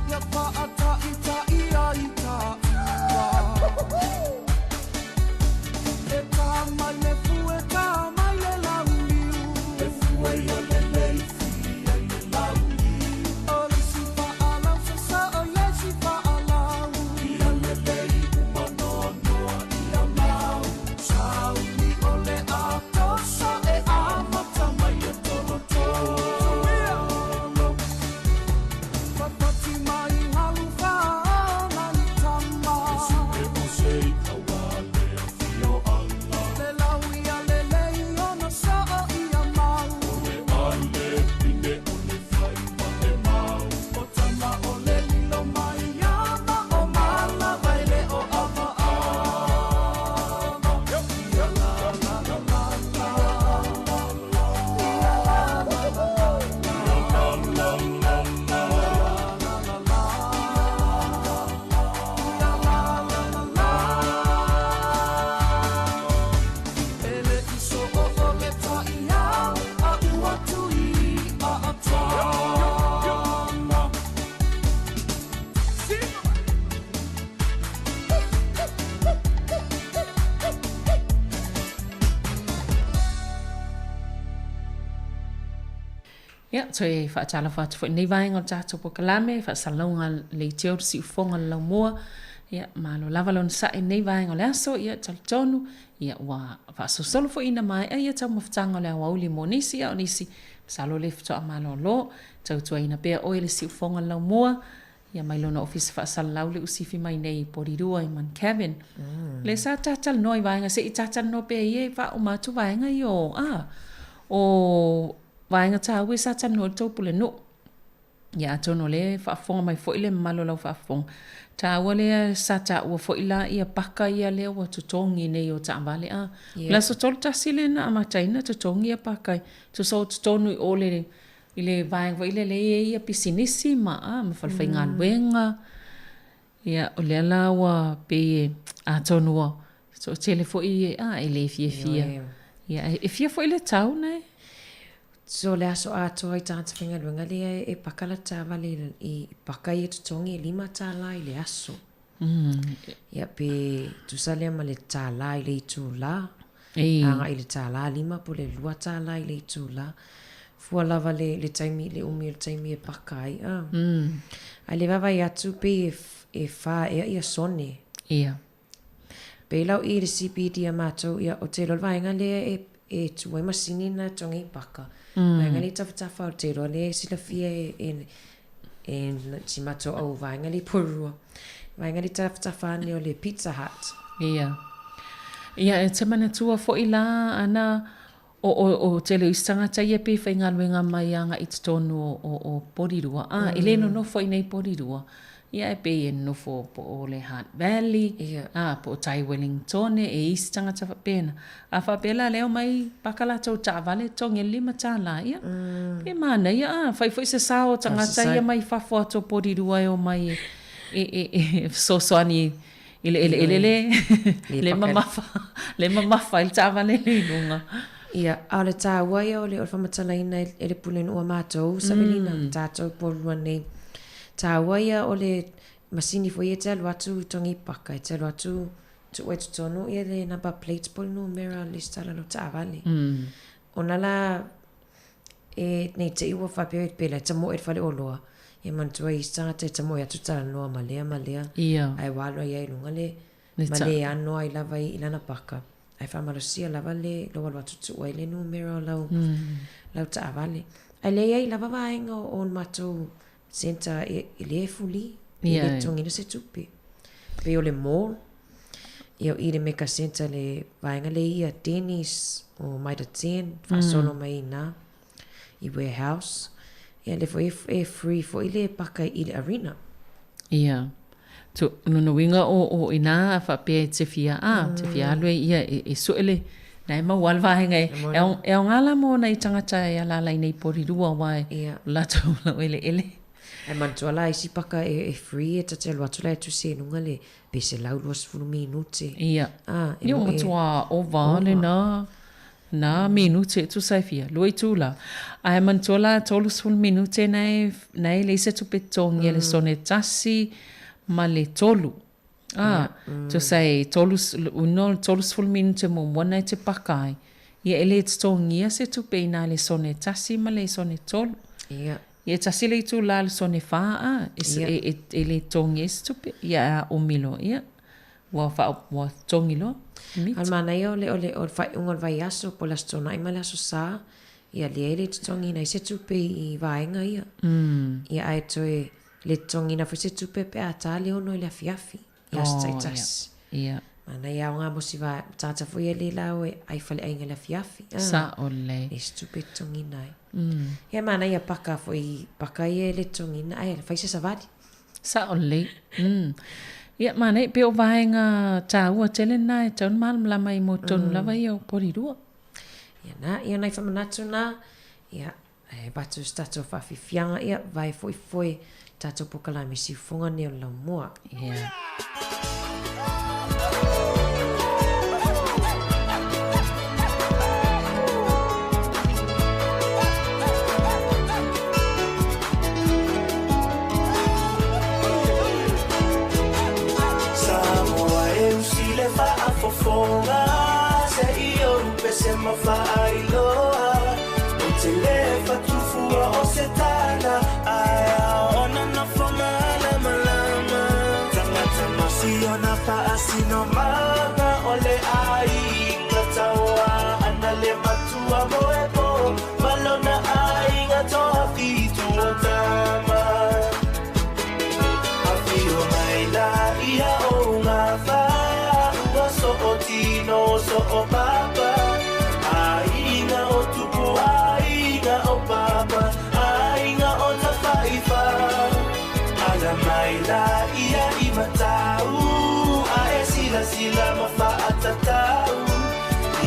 Ia faataita'i ai taua E tā mai le fue, tā mai le launiu Le fue ia leleifi ai le launiu O le isi faalau sasao i le isi faalau Ia lelei uma noanoa ia mau Sauni o le atosa e amata mai e tolotolo Papati mai galu faaola i tama E sue o se i'a ua le afioaga Le lau ia lelei ona soo ia mau O le ale pine o le faiva e mau O tama o le lilo mai ana o malava e le o avaava Ia la la la la la Ia la la la la la La la la la la Ia la la la la E le i soo o le taiao a ua tui a atama. Ia, toe faatalofa atu foi i lenei vaega o le tatou polokalame, faasalalauga leitio le siufofoga o le laumua. Ia, malo lava le onosai i lenei vaega o le aso. Ia, talitonu, ia, ua faasolosolo foi ina maea ia taumafataga o le aoauli mo nisi, a o nisi, masalo le faatoa malolo. Tautuaina pea oe le siufofoga o le laumua, ia mai lona ofisa faasalalau le usifi mai nei i Porirua i Mount Kevin. Le sa tatalanoa i vaega, se i tatalanoa pea ia e faauma atu vaega ia o, a, o vaega taua e sa talanoa i le tou pulenuu. Ia atonu o lea e faafofoga mai foi le mamalu o lau faafofoga, taua lea sa taua foi la ia paka ia lea ua totogi nei o taavale a. O le aso 31 lea na amataina totogi ia paka, tusa o totonu i o le i le vaega foi lea e i ai ia pisinisi ma a ma falefaigaluega. Ia o lea la ua pei e atonu ua toatele foi a e le fiafia. Ia e fia foi le tau ne? So le aso atoa i tagata faigaluega lea e paka la taavale i paka ia totogi e $5 i le aso. Ia pe tusa lea ma le $1 i le itulā, agai i le $1.50 po o le $2 i le itulā. Fua lava le, le taimi, le umi o le taimi e paka ai. A. Ae le vaavaai atu pei e, e whā ea ia sone. Ia. Pei lau i le CBD a mātou, ia, o te iloa le vaega lea e, e tū ai masini na togi i paka. Vaega lea i tafatafa o te iloa lea e silafia e, e, e si mātou au vaega lea i Porirua. Vaega lea i tafatafa ane o le Pizza Hut. Ia. Ia, e te manatua foi la, ana, O, o, o tele o isi tagata ia pei faigaluega mai agai i totonu o, o, o Porirua, a, e le nonofo i nei Porirua, ia e pei e nonofo po o le Hutt Valley, a, po o tai Wellingtone, e isi tagata faapena. A faapea la lea omai paka latou taavale totogi e le $5, ia, pe manaia, a, fai foi se sao o tagata ia mai fafo atu o Porirua e omai e, e, e, e fesoasoani I le eleele le, le mamafa, le mamafa ai le taavale le i luga. Ia, a o le taua ia o le, o le faamatalaina e le Pulenuu a matou, Savelina, tatou Porirua nei. Taua ia o le masini foi e te alu atu i togi paka, e te alu atu tuu ai totonu ia le number plate po o le numera o le lesitala o lau taavale. Ona la E, nei te i ua faapea e pela e tamoe i le fale oloa. Ia manatua i isi tagata e tamoe atu talanoa ma lea ma lea. Ia. Ae ua alo ai i luga le, Le ma ta. le ano ai lava i lana paka. Ae faamalosia lava le lou alo atu tuu ai le numera o lau, lau taavale. Ae le i ai lava vaega o matou centre e, e le fuli, e Ia, le ia. totogiina se tupe. Pei o le mall, ia o i le Mecca Centre le vaega lea ia Denny's o Mitre 10 faasolo mai i ina i Warehouse. Ia lea foi e free foi le paka i le arena. Ia. Tu, lona uiga o, o ina a faapea e te fia, a, te fia alu e ia e, e sue le, na e maua le vaega e, e, ao, e aoga la mo nai tagata e alaala i nei Porirua aua e, Ia. o latou laueleele. Ae manatua la isi paka e, e free e ta te alu atu la e tusi i luga le pe 120 minute. Ia. A, e Ia, mo ua e matua ova ova. lena. Na minute e tusa e fia, lua itula. Ae manatua la 30 minute na e, na e leai se tupe totogi a le sone tasi ma le tolu. A, tusa e tolu, no le 30 minute muamua na e te paka ai. Ia e le totogia se tupe inā i le sone tasi ma le sone tolu. Ia. Ia e tasi le itula i le sone whā, a, e, Ia. e, e, e le totogia ai se tupe. Ia a umi loa, ia, ua wha, ua totogi loa. A o le manaia o le, o le, o le faaiuga o le vaiaso po o le Aso Toonai ma le Aso Sa, ia lea e le totogiina ai se tupe i vaega ia. Ia ae toe le totogiina foi se tupe pe a ta le 6 i le afiafi i aso taitasi. Ia. Manaia aoga mo si va tagata foi ia le la o e ai faleaiga i le afiafi. Sao lelei. Le se tupe e totogiina ai. Ia manaia paka foi, paka ia e le totogiina ae fai se savali. Sao lelei. Ia, manaia, pei o vaega taua tele lena e tatau ona malamalama ai mo totonu lava ia o Porirua. Ia na, ia nai faamanatu na, ia, e avatu se tatou faafiafiaga, ia, vae foi foe tatou polokalame siufoga nei o le laumua. Ia. Samoa e usi le faafofoga se i ou pese ma faailoa ou te le fatufua o se tala ae ona nofo malamalama tagata ma siona faasinomaga o le aiga taua ana le matua moepo ma lona aiga toafitu o tama. Afio mai la ia o ngā whāua so o tino so o papa Aiga o tupu, aiga o papa, aiga o tafaifa Ala mai la ia i matau, a e sila sila ma whaatatau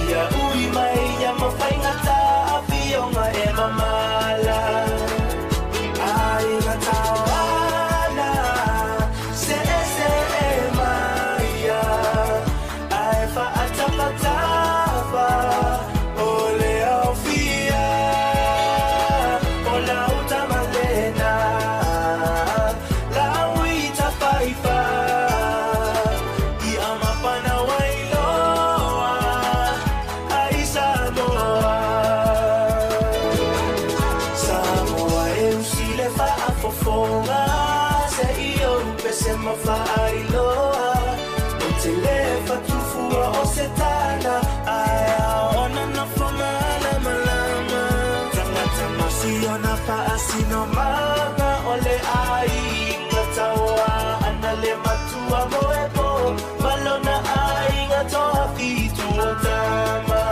Ia ui mai ia ma whaingata, afionga e mamala Aiga tauana, se e se e maia Ae whaatapatapa, o le aufia O lau tamalena, lau i tafaifa I amapana wailoa, ai Samoa Samoa e usi le faafofoga se i ou pese ma faailoa Ou te le fatufua o se tala ae ona nofo malamalama Tagata ma siona faasinomaga o le aiga taua ana le matua moepo ma lona aiga toafitu o tama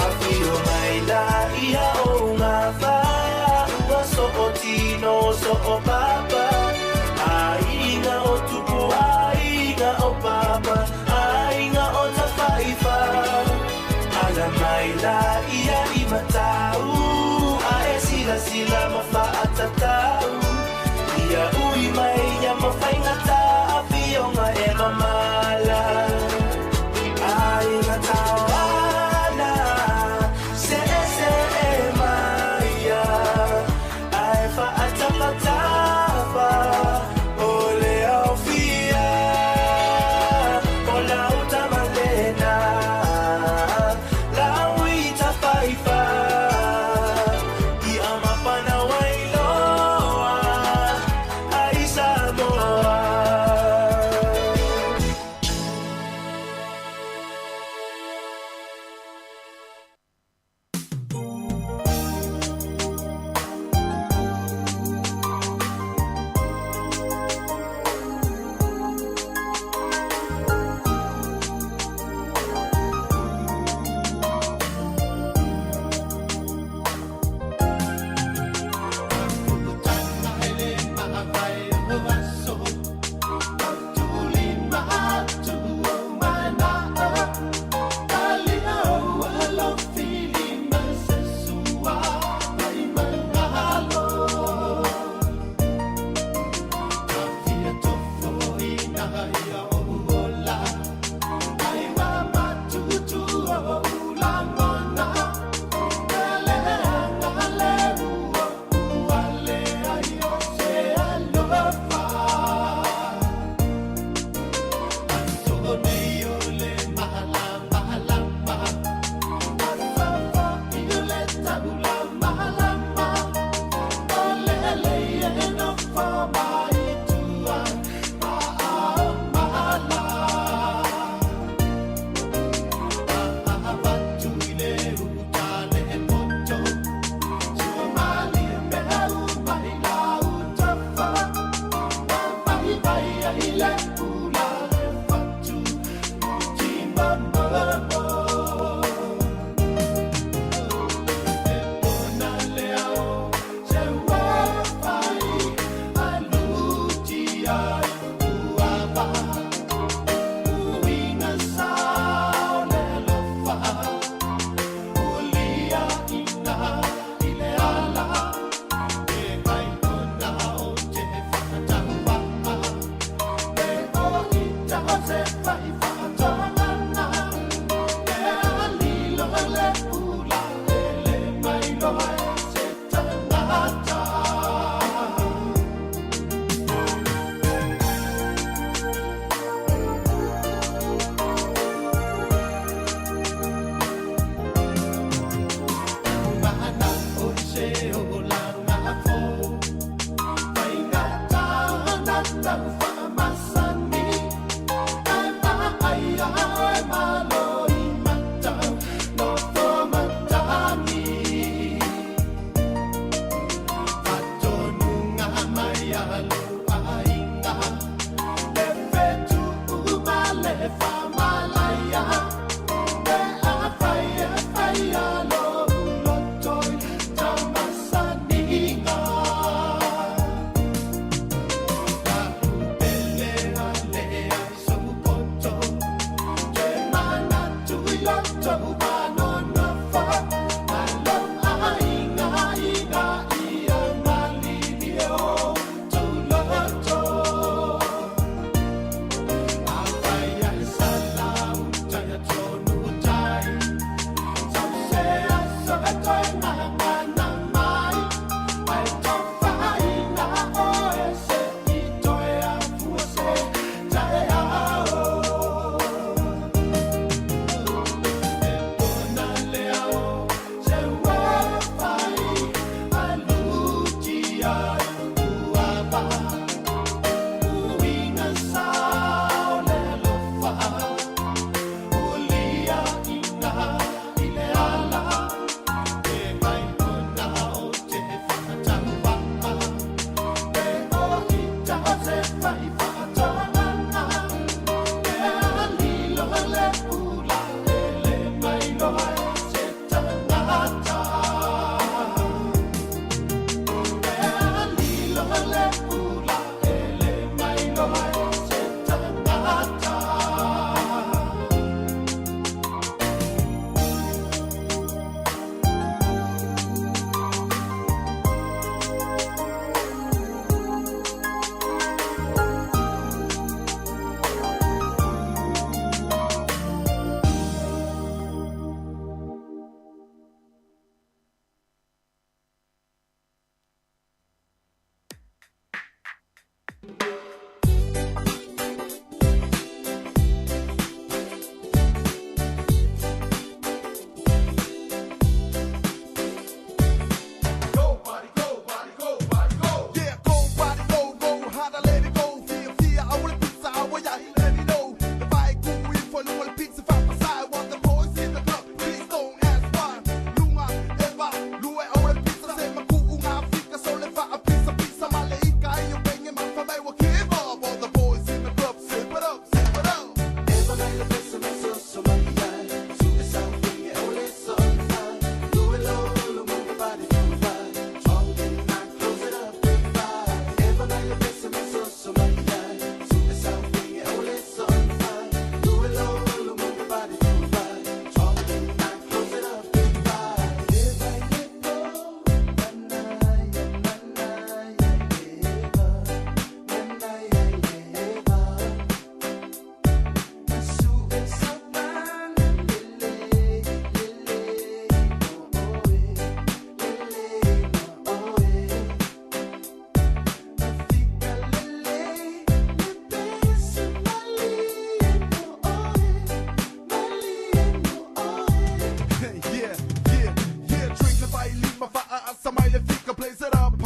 Afio mai la ia o ngā whāua so o tino so o papa Aiga o tupu, aiga o papa, aiga o tafaifa Ala mai la ia i matau, a e sila sila ma whaatatau Ia ui mai ia ma whaingata, afionga e mamala Aiga tauana, se e se e maia Ae whaatapatapa, o le aufia O lau tamalena, lau i tafaifa I amapana wailoa,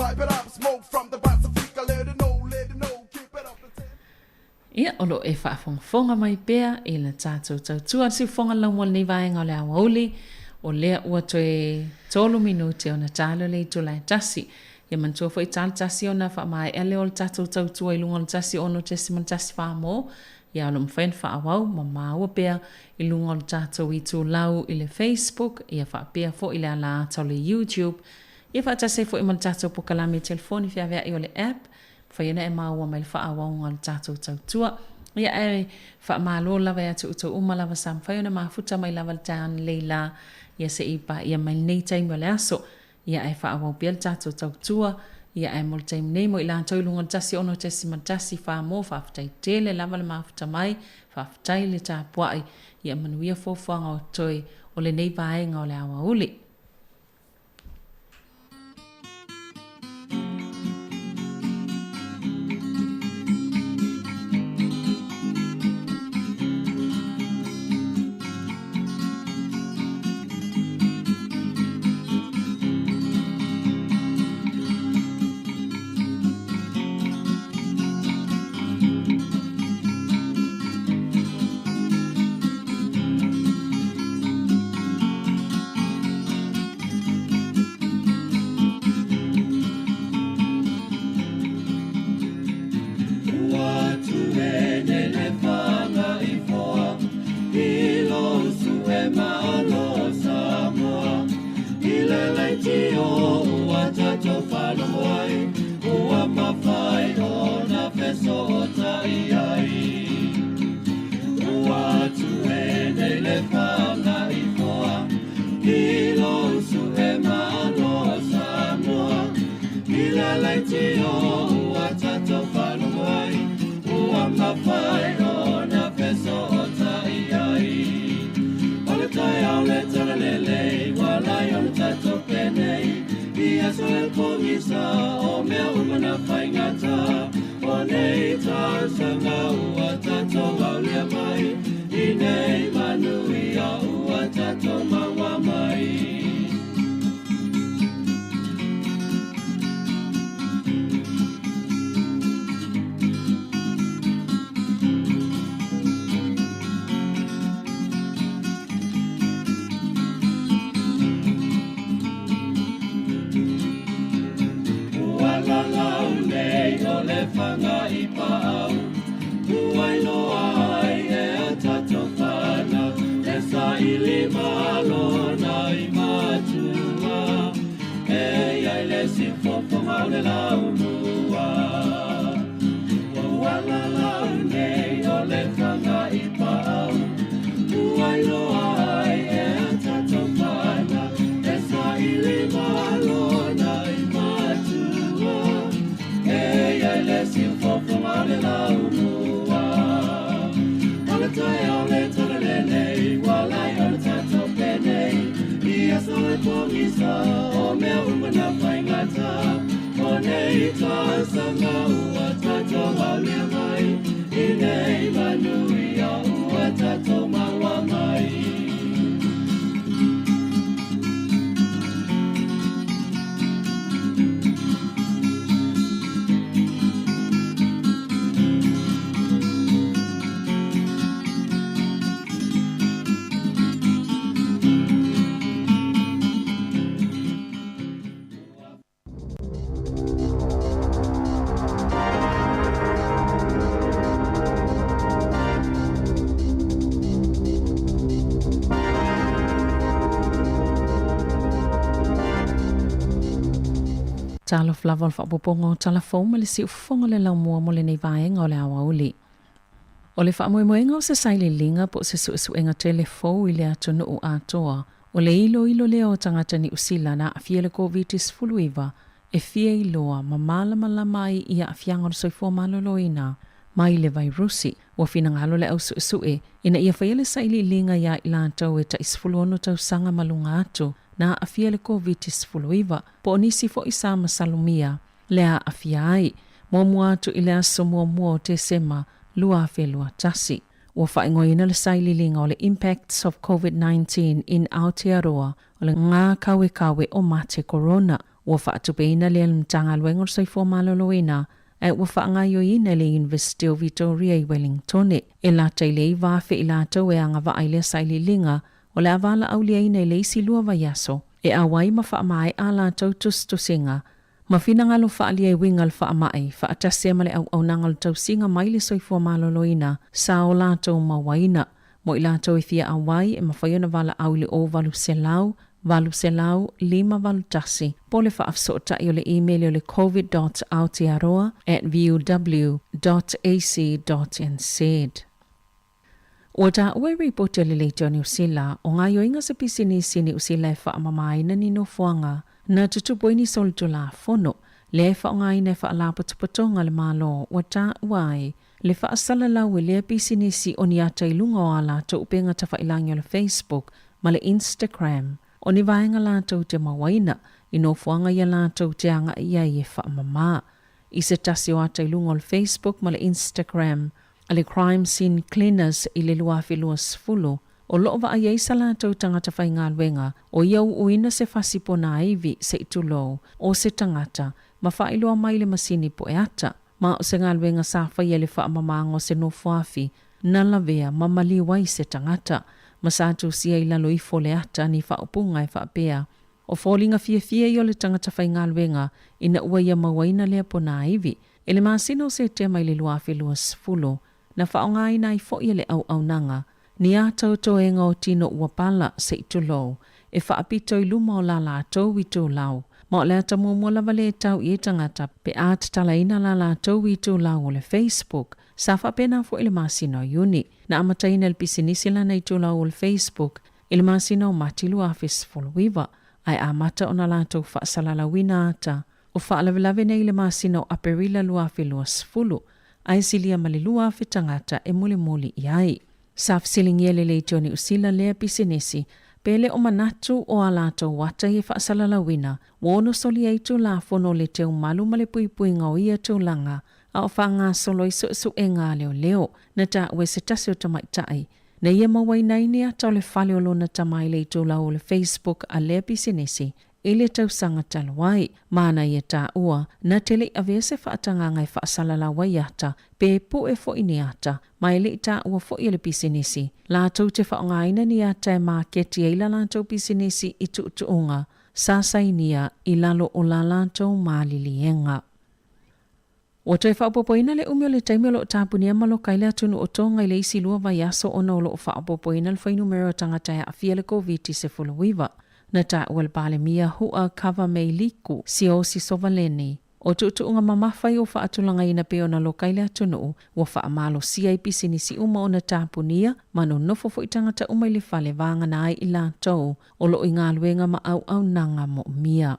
Pipe it up, smoke from the Pasifika Let it know, let it know, keep it up. Ia, o lo o e faafogafoga mai pea i le tatou tautua le siufofoga laumua o lenei vaega o le aoauli, o lea ua toe tolu minute ona talo le itula e tasi. Ia manatua foi talo tasi ona faamaea lea o le tatou tautua i luga o le 106.14 mo, ia o lo o mafai ona faaauau ma maua pea i luga o le tatou itulau i le Facebook, ia faapea foi le ala ata o le YouTube, ia faatasi ai foi ma le tatou pokalame telefoni feaveai o le app, Mafai ona e maua mai le faaauauga o le tatou tautua. Ia ae faamalo lava ia te outou uma lava sa mafai ona mafuta mai lava le taeao lelei la ia se i paia mai lenei taimi o le aso. Ia ae faaauau pea le tatou tautua. Ia ae mo le taimi nei mo i latou i luga o le 106.14 mo faafetai tele lava le mafuta mai, faafetai le tapuai, ia manuia fuafuaga o totoe o lenei vaega o le aoauli. Talofa lava o le faaopoopoga o tala fou ma le siufofoga o le laumua mo lenei vaega o le aoauli. O le faamoemoega o se sailiiliga po o se suesuega tele fou i le atunuu atoa, o le iloilo lea o tagata Niu Sila na aafia i le Koviti-19 e fia iloa ma malamalama ai i aafiaga o le soifua maloloina mai le vairusi. Ua finagalo le au suesue ina ia faia le sailiiliga iā i latou e tai 16 tausaga ma luga atu na aafia i le Koviti-19 po o nisi foi sa masalomia le aafia ai, muamua atu i le aso muamua o Tesema 2021. Ua faaigoaina le sailiiliga o le Impacts of Covid-19 in Aotearoa o le Ngā Kawekawe o Mate Korona. Ua faatupeina lea e le Matagaluega o le Soifua Maloloina ae ua faagaoioiina e le Iunivesite o Vitoria i Wellingtone. E lata i le 9,000 i latou e agavaa i lea sailiiliga o le a valaauliaina i le isi lua vaiaso e auai ma faamaea a latou tusitusiga ma finagalo faaalia e uiga le faamai faatasi ai ma le auaunaga o le tausiga mai le soifua maloloina sa o latou mauaina. Mo i latou e fia auai, e mafai ona valaau i le 0800 800 581 po o le faafesootai o le imeli o le covid dot aotearoa at vuw dot ac dot nz. Ua taua i ripoti a le Leitio a Niu Sila, o gaoioiga se pisinisi Niu Sila e faamamaina ni nofoaga na tutupu ai ni solitulafono, lea e faaaogaina e faalapotopotoga a le Malo ua taua ai le faasalalau e lea pisinisi o ni ata i luga o a latou upega tafailagi o le Facebook ma le Instagram o ni vaega latou te mauaina i nofoaga ia latou te agai i ai e faamama. I se tasi o ata i luga o le Facebook ma le Instagram a le Crime Scene Cleaners i le 2020, o lo o vaai ai sa latou tagata faigaluega o ia uuina se fasi ponaivi se i tulou o se tagata ma faailoa mai le masini poe ata. Ma o se galuega sa faia i le faamamaga o se nofoafi na lavea ma maliu ai se tagata, ma sa tusia i lalo ifo o le ata ni faaupuga e faapea, O foliga fiafia ia o le tagata faigaluega ina ua ia mauaina lea ponaivi. I le masina o Setema i le 2020, na faaaogaina ai foi e le auaunaga ni ata o toega o tino ua pala, se i tulou, e faapito i luma o la latou itulau. Ma o le ata muamua lava lea e tau i ai tagata pe a tatalaina la latou itulau o le Facebook. Sa faapena foi i le masina o Iuni. Na amataina e le pisinisi lana itulau o le Facebook i le masina o Mati 2019, ae amata ona latou faasalalauina ata o faalavelave nei i le masina o Aperila 2020, ae silia ma le 2,000 tagata e mulimuli i ai. Sa fesiligia e le Leitio Niu Sila lea pisinisi pe le o manatu o a latou ata ia faasalalauina ua ono solia ai Tulafono o le Teumalu ma le Puipuiga o ia tulaga a o faagasolo ai suesuega a leoleo na taua e se tasi o tamaitai Na ia mauaina ai ni ata o le fale o lona tama i le itulau o le Facebook a lea pisinisi i le tausaga talu ai. Ma na ia taua, na te le i avea se faatagaga e faasalalau ai ata, pe pue foi ni ata, ma e le i taua foi e le pisinisi latou te faaaogaina ni ata e maketi ai la latou pisinisi i tuutuuga sa sainia i lalo o la latou maliliega. Ua toe faaopoopoina le umi o le taimi o lo o tapunia ma loka ai le atunuu o Tonga i le isi lua vaiaso ona o lo o faaopoopoina le fuainumera o tagata e aafia i le Koviti-19. Na taua e le Palemia Hu'a Kava Meiliku Siaosi Sovaleni, o tuutuuga mamafa ia ua faatulagaina pei ona loka ai le atunuu, ua faamalosia ai pisinisi uma ona tapunia ma nonofo foi tagata uma i le fale vagana ai i latou o lo o i galuega ma auaunaga moomia.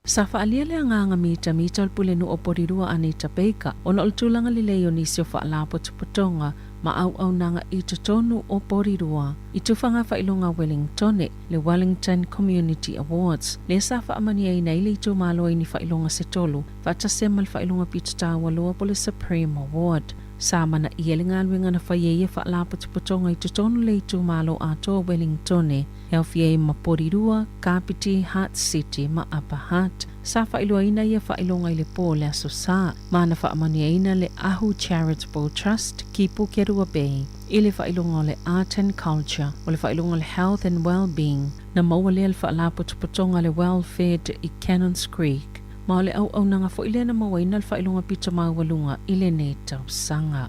Sa faaalia le agaga mitamita o le Pulenuu o Porirua Anita Baker ona o le tulaga lelei o nisi o faalapotopotoga ma auaunaga i totonu o Porirua i tufaga faailoga Wellingtone, le Wellington Community Awards, lea sa faamaniaina ai le itumalo i ni faailoga se tolu faatasi ai ma le faailoga pito taua loa po o le Supreme Award. Sa amanaia le galuega na fai e ia faalapotopotoga i totonu o le itumalo atoa o Wellingtone, E aofia ai ma Porirua, Kapiti, Hutt City ma Upper Hutt. Sa faailoaina ia faailoga i le pō o le Aso Sa, ma na faamanuiaina le Ahu Charitable Trust ki Pukerua Bay i le faailoga o le Art and Culture, o le faailoga o le Health and Wellbeing, na maua lea le faalapotopotoga a le Welfed i Cannons Creek, ma o le auaunaga foi lea na mauaina le faailoga pito maualuga i lenei tausaga.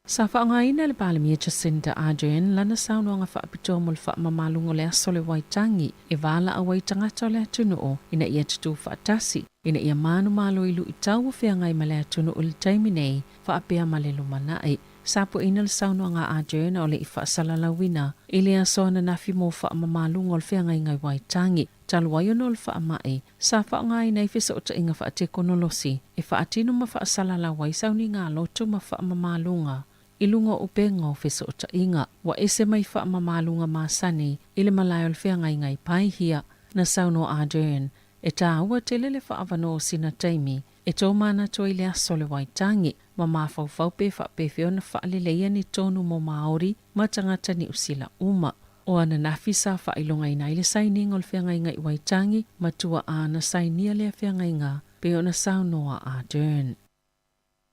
Sa faaaogaina e le Palemia Jacinda Ardern lana saunoaga faapitoa mo le faamamaluga o le aso o le Waitangi e valaau ai tagata o le atunuu ina ia tutū faatasi ina ia manumalo i luitau o feagai ma le atunuu i le taimi nei faapea ma le lumanai. Sa pueina le saunoaga a Ardern a o le i faasalalauina i le aso ananafi mo faamamaluga o le feagaiga i Waitangi. Talu ai ona o le faamai, sa faaaogaina ai fesootaiga faatekonolosi e faatino ma faasalalau ai sauniga loto ma faamamaluga i luga o upega o fesootaiga. Ua ese mai faamamaluga masani i le malae o le feagaiga i Paihia. Na saunoa Ardern, e tāua tele le faaavanoa o sina taimi e tōmanatu ai le aso o le Waitangi ma mafaufau pe faapefea ona faaleleia ni tonu mo Māori ma tagata Niu Sila uma. O ananafi sa faailogaina ai le sainiga o le feagaiga i Waitangi ma tuaa na sainia lea feagaiga pei ona saunoa Ardern.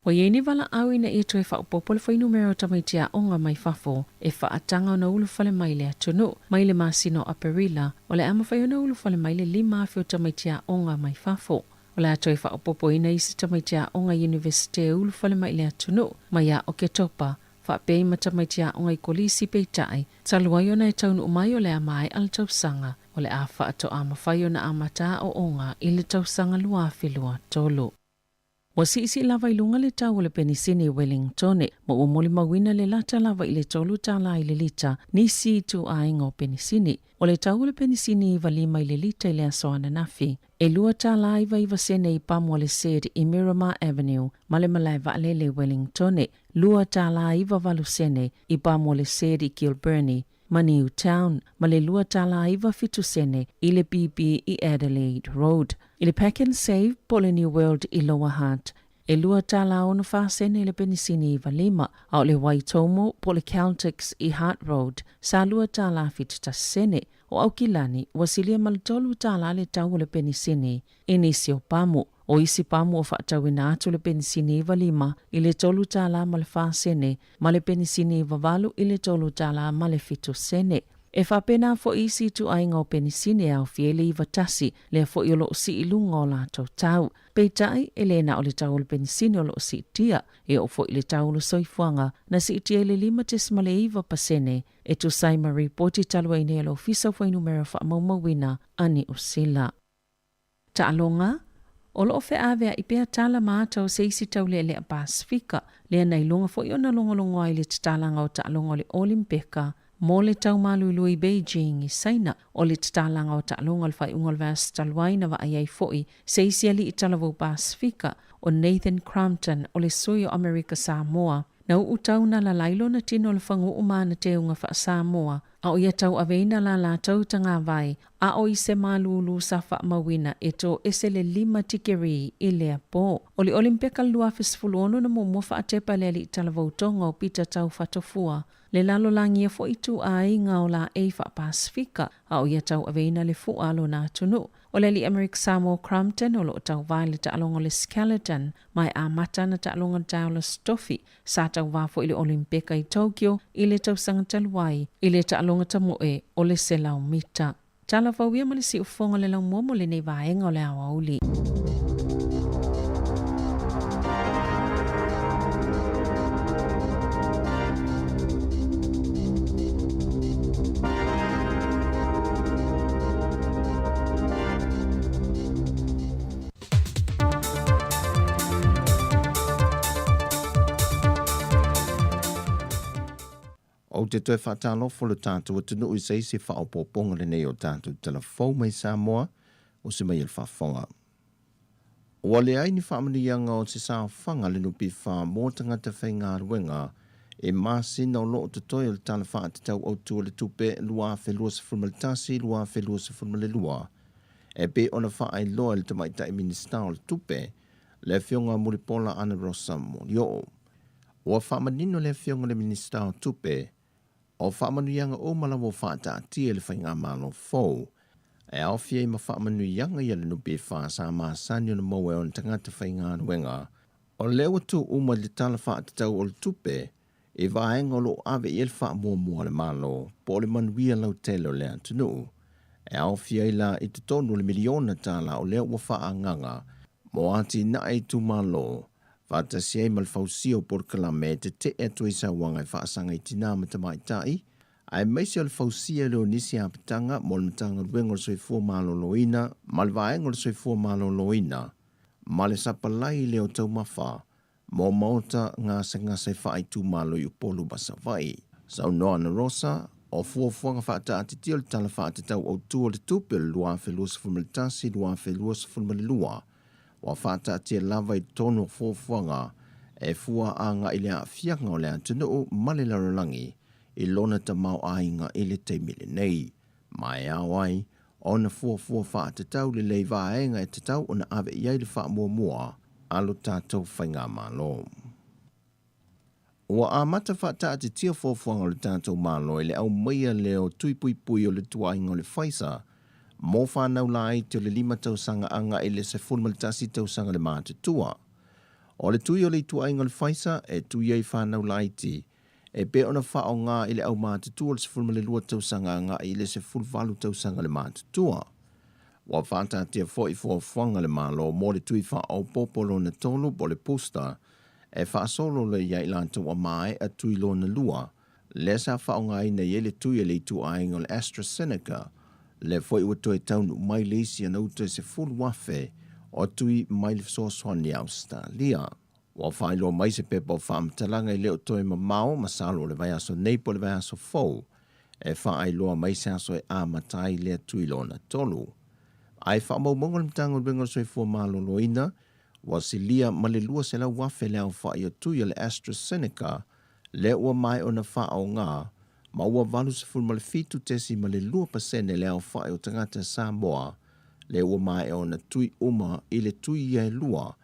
Ua i ai ni valaau ina ia toe faaopoopo le fuainumera o tamaiti aoga mai fafo e faataga ona ulufale mai i le atunuu. Mai le masina o Aperila, o le a mafai ona ulufale mai le 5,000 o tamaiti aoga mai fafo. O le a toe faaopoopoina isi tamaiti aoga iunivesite e ulufale mai i le atunuu mai ia Oketopa, faapea ai ma tamaiti aoga i kolisi peitai, talu ai ona e taunuu mai o le a maea le tausaga, o le a faatoa mafai ona amata aoaoga i le tausaga 2023. Ua siisii lava i luga le tau o le penisini i Wellingtone, ma ua molimauina le lata lava i le $3 i le lita nisi ituaiga o penisini. O le tau o le penisini 95 i le lita i le aso ananafi, e $2.99 i pamu a le Said i Miramar Avenue ma le malae vaalele i Wellingtone, $2.98 i pamu a le Said i Kilbirnie ma Newtown, ma le $2.97 i le BP i Adelaide Road. I le Pak'nSave po o le New World i Lower Hutt, e $2.64 le penisini 95, a o le Waitomo po o le Caltex i Hutt Road, sa $2.71. O Aukilani, ua silia ma le $3 le tau o le penisini i nisi o pamu. O isi pamu ua faatauina atu le penisini 95 i le $3.04 ma le penisini 98 i le $3.07. E faapena foi isi ituaiga o penisini e aofia ai le 91, lea foi o lo o sii i luga o latou tau. Peitai, e le na o le tau o le penisini o lo o siitia, e oo foi i le tau o le soifuaga, na siitia i le 5.9% e tusa ai ma ripoti talu ai nei a le Ofisa o Fuainumera Faamaumauina a Niu Sila. Taaloga, O lo o feaveai pea tala ma ata o se isi taulealea Pasefika, lea na iloga foi ona logologo ai le tatalaga o taaloga o le Olimpeka mo le taumalulu i Beijing i Saina. O le tatalaga o taaloga o le faaiuga o le vaiaso talu ai na vaai ai foi se isi alii talavou Pasefika, o Nathan Crampton o le sui o Amerika Samoa, Na uu tau na lalai lona tino o le faguu ma ana teuga faa-Samoa, a o ia tauaveina la latou tagavai, a o i se malūlū sa faamauina e tō ese le lima tikerii i lea pō. O le Olimpeka le 2016 na muamua faatepa e le alii talavou Tonga o Pita Taufatofua, le lalolagia foi ituaiga o laei faa-Pasefika, a o ia tauaveina le fua a lona atunuu. O le alii Amerika Samoa o Crampton o lo o tauvā i le taaloga o le skeleton, ma e amata ana taaloga i le taeao o le Aso Tofi. Sa tauvā foi i le Olimpeka i Tokyo i le tausaga talu ai, i le taaloga tamoe o le 100 mita. Tala fou ia ma le siufofoga o le laumua mo lenei vaega o le aoauli. Ou te toe faatalofa lo tatou atunuu i se isi faaopoopoga lenei o tatou tala fou mai Samoa o se mai o le faafofoga. Ua leai ni faamanuiaga o se saofaga a le NPF mo tagata faigaluega i masina o lo o totoe o le Tala Faatatau Autu o le Tupe 2021/2022 e pei ona faailoa e le Tamaitai Minisita o le Tupe, le Afioga Mulipola Anarosa Molioo. Ua faamanino le Afioga i le Minisita o Tupe, o faamanuiaga uma lava ua faataatia e le Faigamalo fou, e aofia ai ma faamanuiaga ia le NPF sa masani ona maua e ona tagata faigaluega. O lea ua tuu uma i le Tala Faatatau o le Tupe i vaega o lo o ave i ai le faamuamua a le Malo po o le manuia lautele o le atunuu, e aofia ai la i totonu o le miliona tala o lea ua faaagaga mo atinae itumalo, faatasi ai ma le fausia o polokalame e tetee atu ai sauaga e faasaga i tinā ma tamaitai, aemaise o le fausia lea o nisi apitaga mo le Matagaluega o le Soifua Maloloina ma le Vaega o le Soifua Maloloina ma le sapalai lea o taumafa mo maota gasegase faaitumalo i Upolu ma Savaii. Saunoa ana Rosa, o fuafuaga faataatitia o le Tala Faatatau Autu o le Tupe o le 2021/2022 ua faataatia lava i totonu o fuafuaga e fua agai i le aafiaga o le atunuu ma le lalolagi i lona tamaoaiga i le taimi lenei, ma e ao ai ona fuafua faatatau lelei vaega e tatau ona ave i ai le faamuamua a lo tatou Faigamalo. Ua amata faataatitia fuafuaga o le tatou Malo i le aumaia lea o tui puipui o le ituaiga o le Pfizer mo fanau laiti o le 5 tausaga agai i le 11 tausaga le matutua. O le tui o le ituaiga o le Pfizer e tui ai fanau laiti e pei ona faaaoga i le aumatutua o le 12 tausaga agai i le 18 tausaga le matutua. Ua faataatia foi fuafuaga a le Malo mo le tui faaopoopo lona tolu po o le booster e faasolo lea ia i latou ua maea tui lona lua, lea sa faaaogaina i ai le tui a le ituaiga o le AstraZeneca, lea foi ua toe taunuu mai le isi ana uta e 10,000 o tui mai le fesoasoani a Ausetalia. Ua faailoa mai se pepa o faamatalaga e le o toe mamao masalo o le vaiaso nei po o le vaiaso fou e faailoa mai se aso e amata ai lea tui lona tolu. Ae faamaumauga a le Matagaluega o le Soifua Maloloina, ua silia ma le 200,000 le aofai o tui a le AstraZeneca lea ua maea ona faaaoga ma ua 87.2% le aofai o tagata Samoa lea ua maea ona tui uma i le tui ia e lua,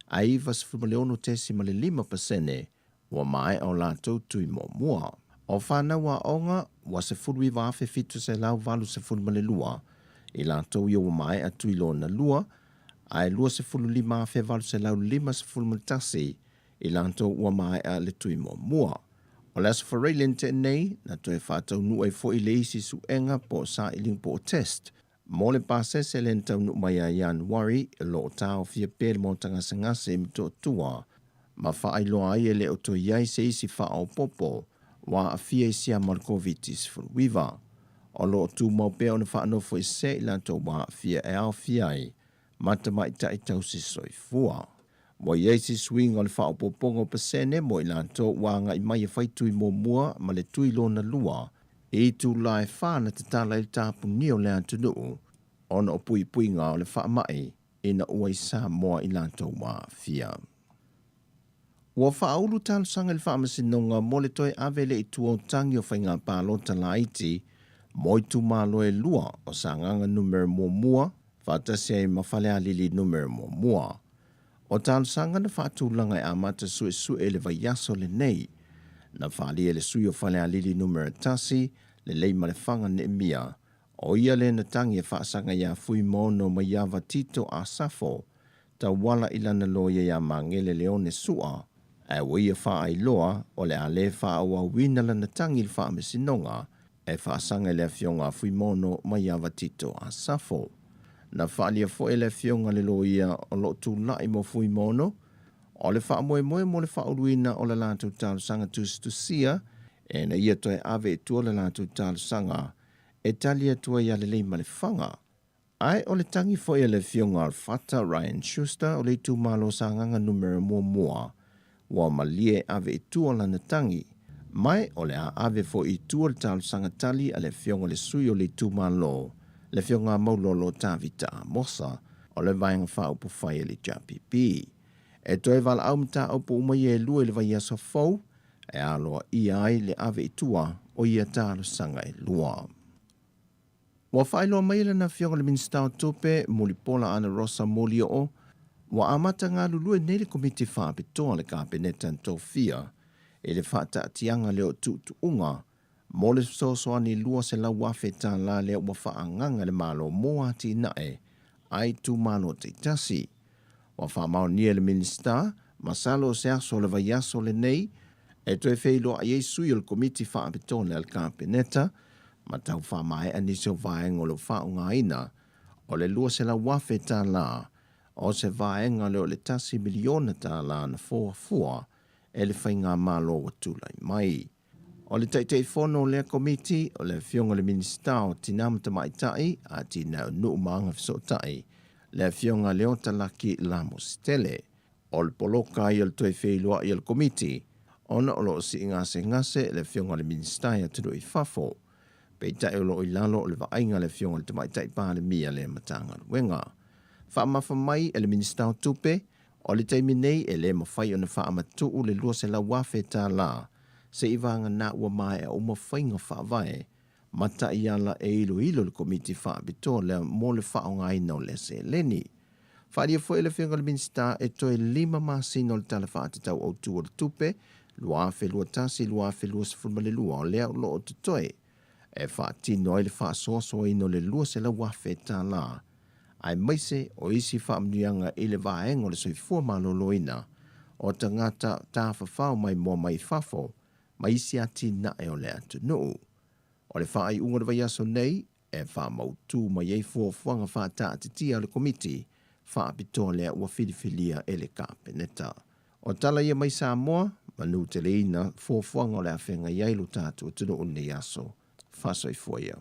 ae 96.5% ua maea o latou tui muamua. O fanau aoga ua 19,782 i latou ia ua maea tui lona lua, ae 25,851 i latou ua maea le tui muamua. O le Aso Faraile na tea nei, na toe faataunuu ai foi le isi suega po o sailiga po o test mo le pasese lea na taunuu mai ia Ianuari o lo o taofia pea le maota gasegase i Motootua ma faailoa ai e le o toe i ai se isi faaopoopo ua aafia i siama o le Koviti-19. O lo o tumau pea ona faanofoesea i latou ua aafia e aofia ai ma tamaitai tausi soifua. Ua i ai se suiga o le faaopoopoga o pasene mo i latou ua agai mai e fai tui muamua ma le tui lona lua i itula e fa na tatala ai le tapunia o le atunuu ona o puipuiga o le faamai ina ua i Samoa i latou ua aafia. Ua faaulu talosaga i le Faamasinoga mo le toe ave lea i tua o tagi o faiga palota laiti mo itumalo e lua o Sagaga Numera Muamua faatasi ai ma Falealili Numera Muamua. O talosaga na faatulaga e amata suesue i le vaiaso lenei. Na faaalia e le sui o Falealili Numera 1, Leleimalefanga Neemia, O ia lea na tagi e faasaga iā Fuimaono Maiava Tito Asafo, tauala i lana loia iā Magele Leone Sua, ae ua ia faailoa o le a le faaauauina lana tagi i le faamasinoga e faasaga i le afioga a Fuimaono Maiava Tito Asafo. Na faaalia foi e le afioga le loia o lo o tulai mo Fuimaono, o le faamoemoe mo le faauluina o le latou talosaga tusitusia ina ia toe ave i tua le latou talosaga e tali atu ai ia Leleimalefanga. Ae o le tagi foi a le Afioga Alfata Ryan Schuster o le itumalo Sagaga Numera Muamua, ua malie e ave i tua lana tagi, ma o le a ave foi i tua le talosaga tali a le Afioga le sui o le itumalo, le Afioga Maulolo Tavita Amosa o le Vaega Faaupufai a le HRPP. E toe valaau mataupu uma ia e lua i le vaiaso fou, e aloaia ai le ave i tua o ia talosaga e lua. Ua faailoa mai e lana Afioga i le Minisita o Tupe, Mulipola Anarosa Molioo, ua amata galulue nei le Komiti Faapitoa a le Kapeneta na tofia i le faataatiaga lea o tuutuuga mo le fesoasoani $200,000 lea ua faaagaga e le Malo mo atinae a itumalo taitasi. Ua faamaonia e le Minisita, masalo o se aso o le vaiaso lenei, e toe feiloai ai sui o le Komiti Faapitoa lea a le Kapeneta ma tau faamaea nisi o vaega o lo o faaaogaina o le $200,000 o se vaega lea o le $1 miliona na fuafua e le Faigamalo ua tulai mai. O le Taitaifono o lea Komiti, o le Afioga i le Minisita o Tina ma Tamaitai, Atinae o Nuu ma Agafesootai, le Afioga Leota Laki Lamositele. O le poloka ai o le toe feiloai o le Komiti, ona o lo o sii gasegase le Afioga i le Minisita i atunuu i fafo. Peitai o lo o i lalo o le vaaiga a le Afioga i le Tamaitai Palemia lea Matagaluega. Faamafa mai e le Minisita o Tupe, O le taimi nei e le mafai ona faamatuu le $200,000 seiavagana ua maea uma faiga faavae ma taiala e iloilo le Komiti Faapitoa lea mo le faaaogaina o lea seleni. Faaalia foi e le Afioga i le Minisita e toe 5 masina o le Tala Faatatau Autu o le Tupe 2021-2022 o lea o lo o totoe e faatino ai le faasoasoaina o le $200,000 aemaise o isi faamanuiaga i le vaega o le soifua maloloina o tagata tafafao maimoa mai fafo ma isi atinae o le atunuu. O le faaiuga o le vaiaso nei e faamautu mai ai fuafuaga faataatitia a le Komiti Faapitoa lea ua filifilia e le Kapeneta. O tala ia mai Samoa, manuteleina fuafuaga o le a feagai ai lo tatou atunuu i lenei aso. Faasoifua ia.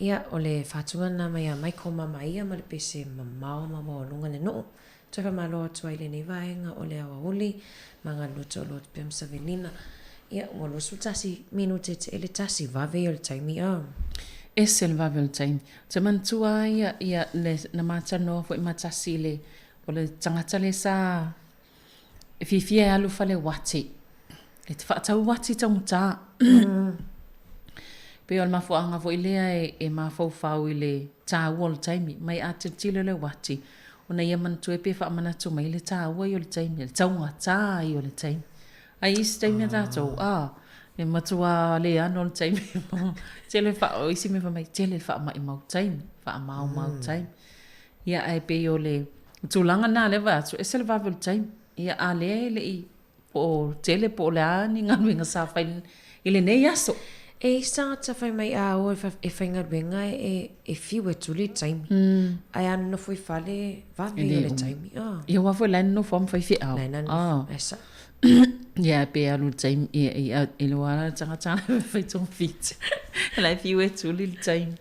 Ia, o le faatuga lena mai a Michael Mamaia ma le pese mamao ma maualuga le nuu. Toe faamalo atu ai i lenei vaega o le aoauli ma galulue toaloa atu pea ma Savelina. Ia, ua 21 minute te le tasi, vave ia o le taimi, a. Ese le vave o le taimi. Ou te manatua lava ia, ia le, na ma talanoa foi ma tasi i le, o le tagata lea sa e fiafia e alu fale uati. E te faatau uati taugata. Pei o le mafuaaga foi lea e, e mafaufau i le taua o le taimi. Mai a tilotilo le uati, ona ia manatua e pe faamanatu mai le taua ia o le taimi, le taugata ia o le taimi. Ai isi taimi a tatou, a, e matua le ano le taimi. Tele wha, o isi mea fai mai, tele le faamaimau taimi, faamaumau taimi. Ia, ae pei o le tulaga lena lea e vaai atu, ese le vave o le taimi. Ia, a lea e le i, po o tele po o le a ni galuega sa fai i lenei aso. E i isi tagata fai mai a o e faigaluega e fiu e tuli le taimi. Ae a nonofo i fale, vave ia o le taimi. Ia aua foi la e nonofo lava ma faifeau. La e nonofo, e sao. Ia pe alu le taimi, ia, ia, e iloa lava le tagata e fai togafiti. La e fiu e tuli le taimi.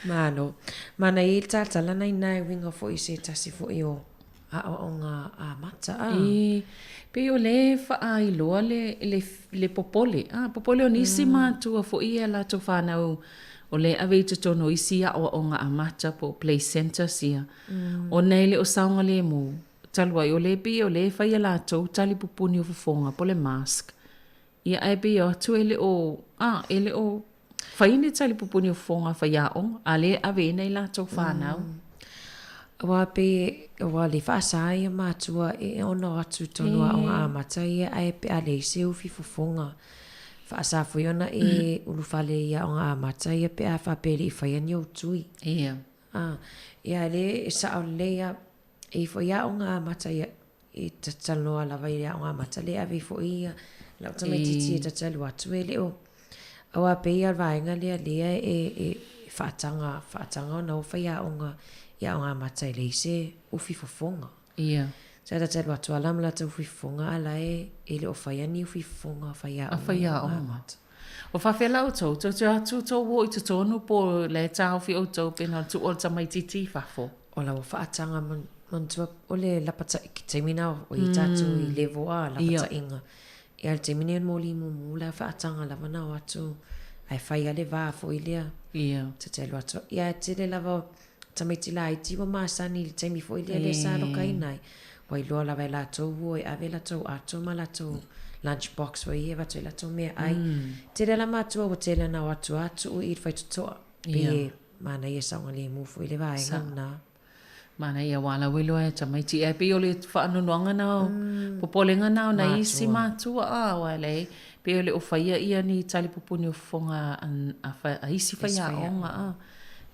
Malo. Manaia i le talatala na ina e uiga foi i se tasi foi o aoaoga amata, a. E pei o lea e faailoa le, le, le popole, a, popole o nisi matua foi ia latou fanau o lea e ave i totonu o isi aoaoga amata po o play centres ia, ona e le o saogalemu. Talu ai, o lea pei o lea e fai e latou tali pupuni o fofoga po o le mask. Ia ae pei o atu e le o, a, e le o fai ni tali pupuni o fofoga a faiaoga, a lea e ave ai nai latou fanau. Aua pei, aua le faasa ia matua e ono atu tonu aoga amata ia ae pe a leai se ufi fofoga. Faasa foi ona e ulufale i aoga amata ia pe a faapea e le i faia ni ou tui. Ia. A, ia lea e sao lelei a. E i foi aoga amata ia, e talanoa lava i le aoga amata lea e ave ai foi ia lau tamaitiiti e tatalu atu e le o aua pei ia vaega lea lea e e faataga faataga ona o faiaoga i aoga amata e leai se ufi fofoga. Ia. Sa tatalu atu lava ma latou ufi fofoga a la e e le o faia ni ufi fofoga a faiaoga A faiaoga. amata. O faafefea la outou, tou te o atu outou o i totonu po o la e taofi outou pena o le tuu o le tamaitiiti i fafo? O la ua faataga manatua o le lapataʻi ke taimi na o i tatou i level a lapataʻiga. Ia le taimi nei o le moli mumu la faataga lava na o atu ae fai a le va foi lea. Ia. Ta te alu atu. Ia e tele lava o tamaiti laiti ua masani i le taimi foi lea lea sa alokaina ai. Ua iloa lava e latou ua e ave latou ato ma latou lunch box foi ia e avatu ai latou meaai. Tele la matua ua tele na o atu a tuu i le faitotoa. Pei e Manaia saogalemu foi le vaega lena. Manaia aua la ua iloa e tamaiti. Ae pei o le faanoanoaga na o popolega na o nai isi matua a aua e leai pei e le o faia ia ni tali pupuni o fofoga a isi faiaoga a.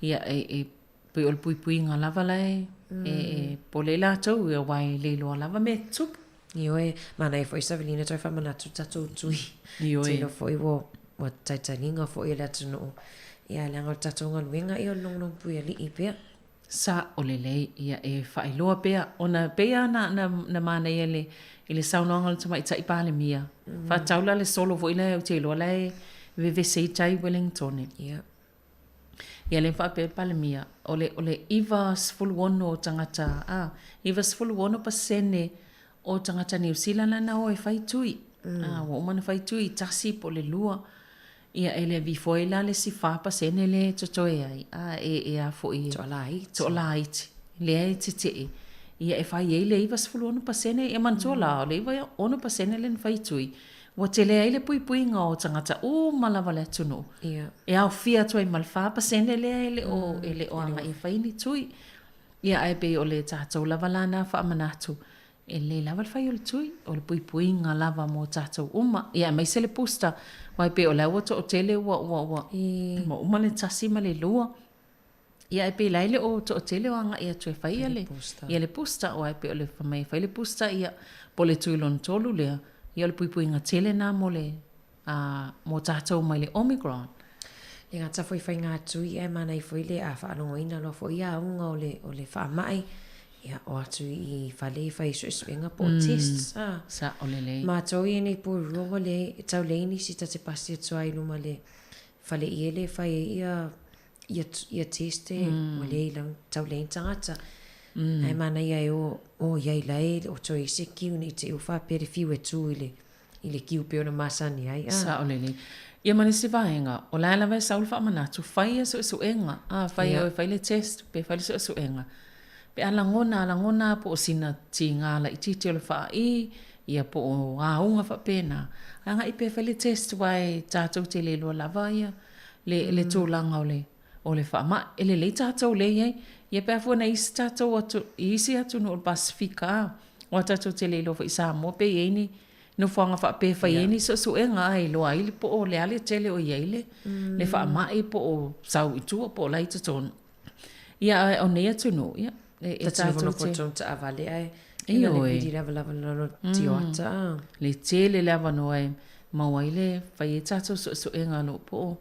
Ia e pei o le puipuiga lava la e e popole ai latou aua e le iloa lava mea e tutupu. Ioe, manaia foi Savelina toe faamanatu tatou tui. Ioe. Tino foi ua ua taitaiga foi e le atunuu. Ia leaga o le tatou galuega ia o le nogonogo puialii pea. Sao lelei, ia e faailoa pea ona pei lava na, na, na manaia i le, i le saunoaga a le Tamaitai Palemia. Faatatau la le solo foi lea ou te iloa la e vevese ai tai Wellingtone. Ia. Ia lea faapea le Palemia, o le, o le 96 o tagata, a, 96% o tagata Niu Sila la na o e fai tui. A, ua uma ona fai tui, tasi po o le lua. Ia e le avi foi la le isi 4% lea e totoe ai, a, e, e a foi e. Toalaiti. Toalaiti. Lea e tetee. Ia e fai ai le 96%, ia manatua la, o le 96% lea na fai tui, Ua tele ai le puipuiga o tagata uma lava o le atunuu. Ia. E aofia atu ai ma le 4% lea e le o, e le o agai e fai ni tui. Ia ae pei o le tatou lava la na faamanatu, e lelei lava le fai o le tui, o le puipuiga lava mo tatou uma. Ia aemaise le booster, aua e pei o la ua toatele ua, ua, ua, ua uma le tasi ma le lua. Ia e pei la e le o toatele o agai atu e fai ia le, ia le booster, aua e pei o le fai mai e fai le booster, ia, po o le tui lona tolu lea, ia o le puipuiga tele lena mo le, a, mo tatou mai le Omicron. Le gata foi faiga tui ae manaia foi le a faalogoina loa foi ia auga o le, o le faamai, ia o atu i fale e fai suesuega po o tests, a. Sao lelei. Matou ia nei Porirua ua leai, e tau leai nisi ta te pasi atu ai i luma le fale iele e fai ai ia ia, ia test e, ua leai lau, tau leai ni tagata. Ae manaia e o, o iai la e o toe isi kiu nei te i o faapea le fiu e tu i le, i le kiu pei ona masani ai. Sao lelei. Ia ma le isi vaega, o la e lava e sau le faamanatu, fai ia suesuega, a, fai e oe, fai le test, pe fai le suesuega. Pe a lagona, a lagona lava po o sina tiga laitiiti o le faai, ia po o auga faapena, agai pea e fai le test aua e tatou te le iloa lava ia le, le tulaga o le, o le faamai. E lelei tatou lea e i ai, ia pe a fua na i isi tatou atu, i isi atunuu o le Pasefika, aua tatou te le iloa foi i Samoa pe i ai ni nofoaga faapea e fai ai ni suesuega a e iloa ai po o le a le tele o i ai le, le faamai po o sau i tua po o la e i totonu. Ia, a o nei atunuu, ia, e, e tatou te... Nofo tonu taavale ae Ioe. Le lavalava lalo tioata. Le tele le avanoa e maua ai le fai ai tatou suesuega o lo o po o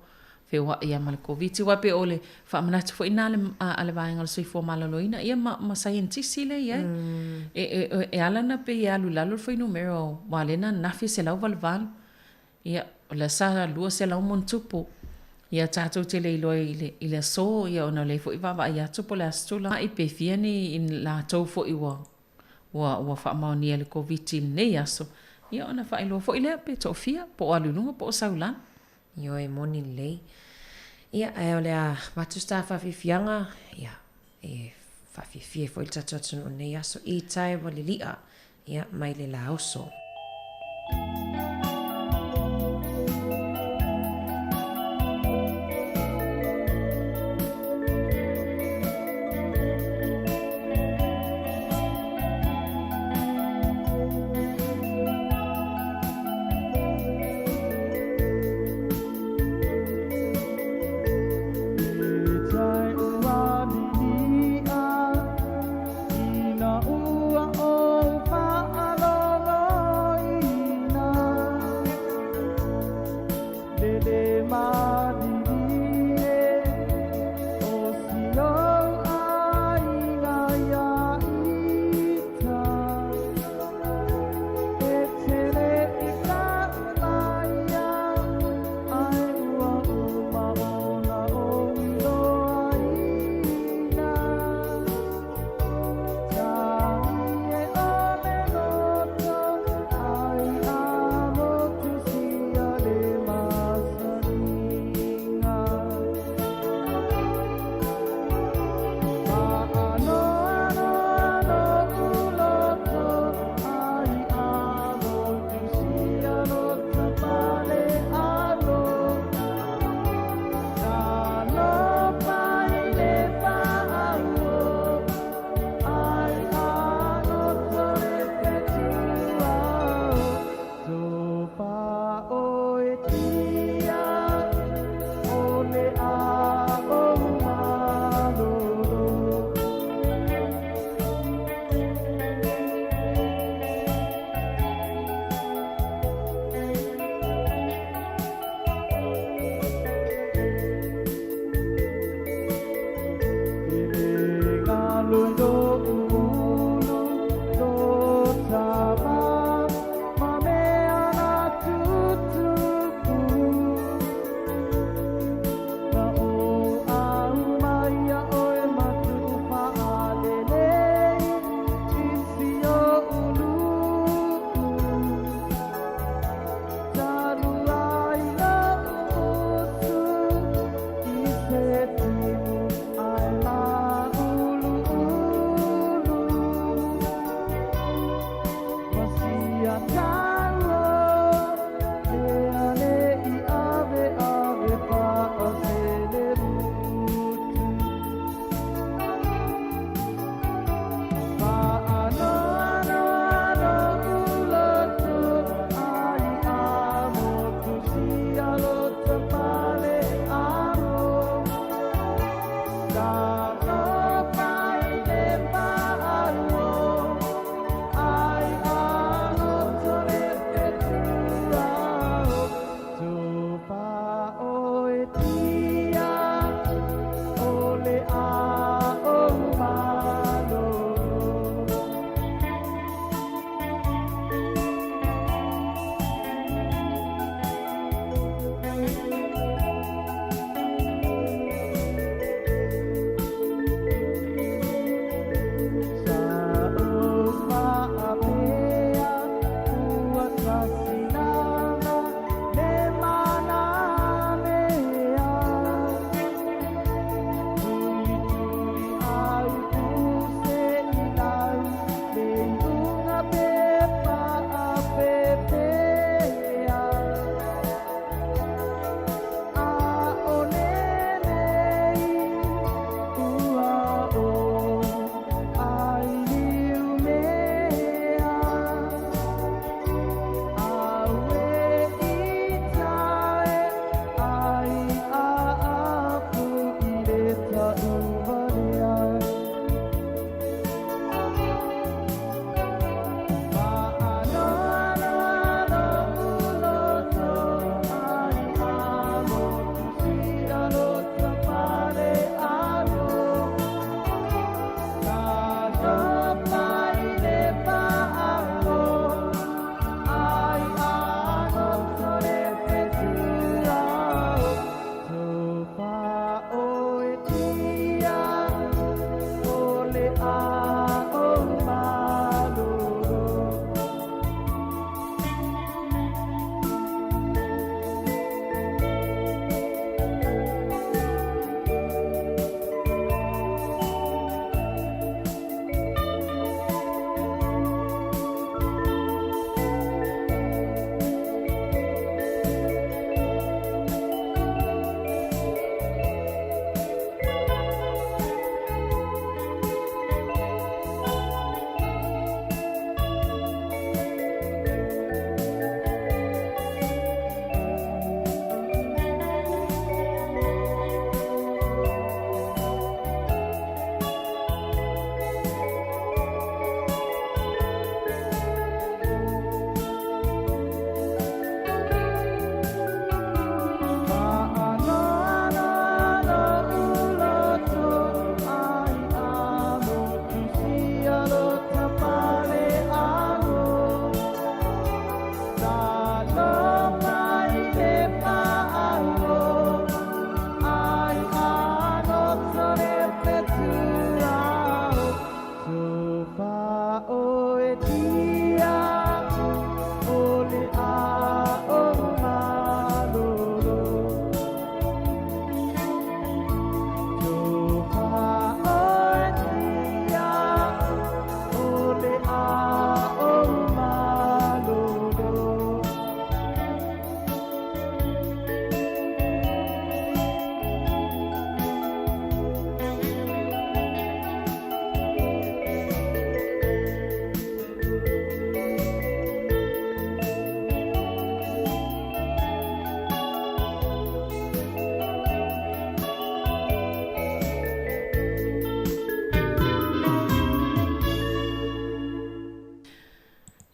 feoai lava ma le Koviti. Aua pei o le faamanatu foi lena a le vaega o le soifua maloloina, ia ma, ma saienitisi lea e i ai. E, e, e ala ona pei e alu i lalo le fuainumera o, aua o lea na ananafi e 188. Ia, o lea sa 200 ma ona tupu. Ia, tatou te le iloa i le, i le aso, ia, ona o lea foi e vaavaai atu po o le a se tulaga i pe fia ni i latou foi ua, ua, ua faamaonia i le Koviti i lenei aso, ia ona faailoa foi lea pe toafia, po o alu i luga po o sau i lalo. Ioe, moni lelei. Ia, ae o le a avatu se ta faafiafiaga, ia, e faafiafia ai foi le tatou atunuu i lenei aso i tae ua lili'a, ia, mai le laoso.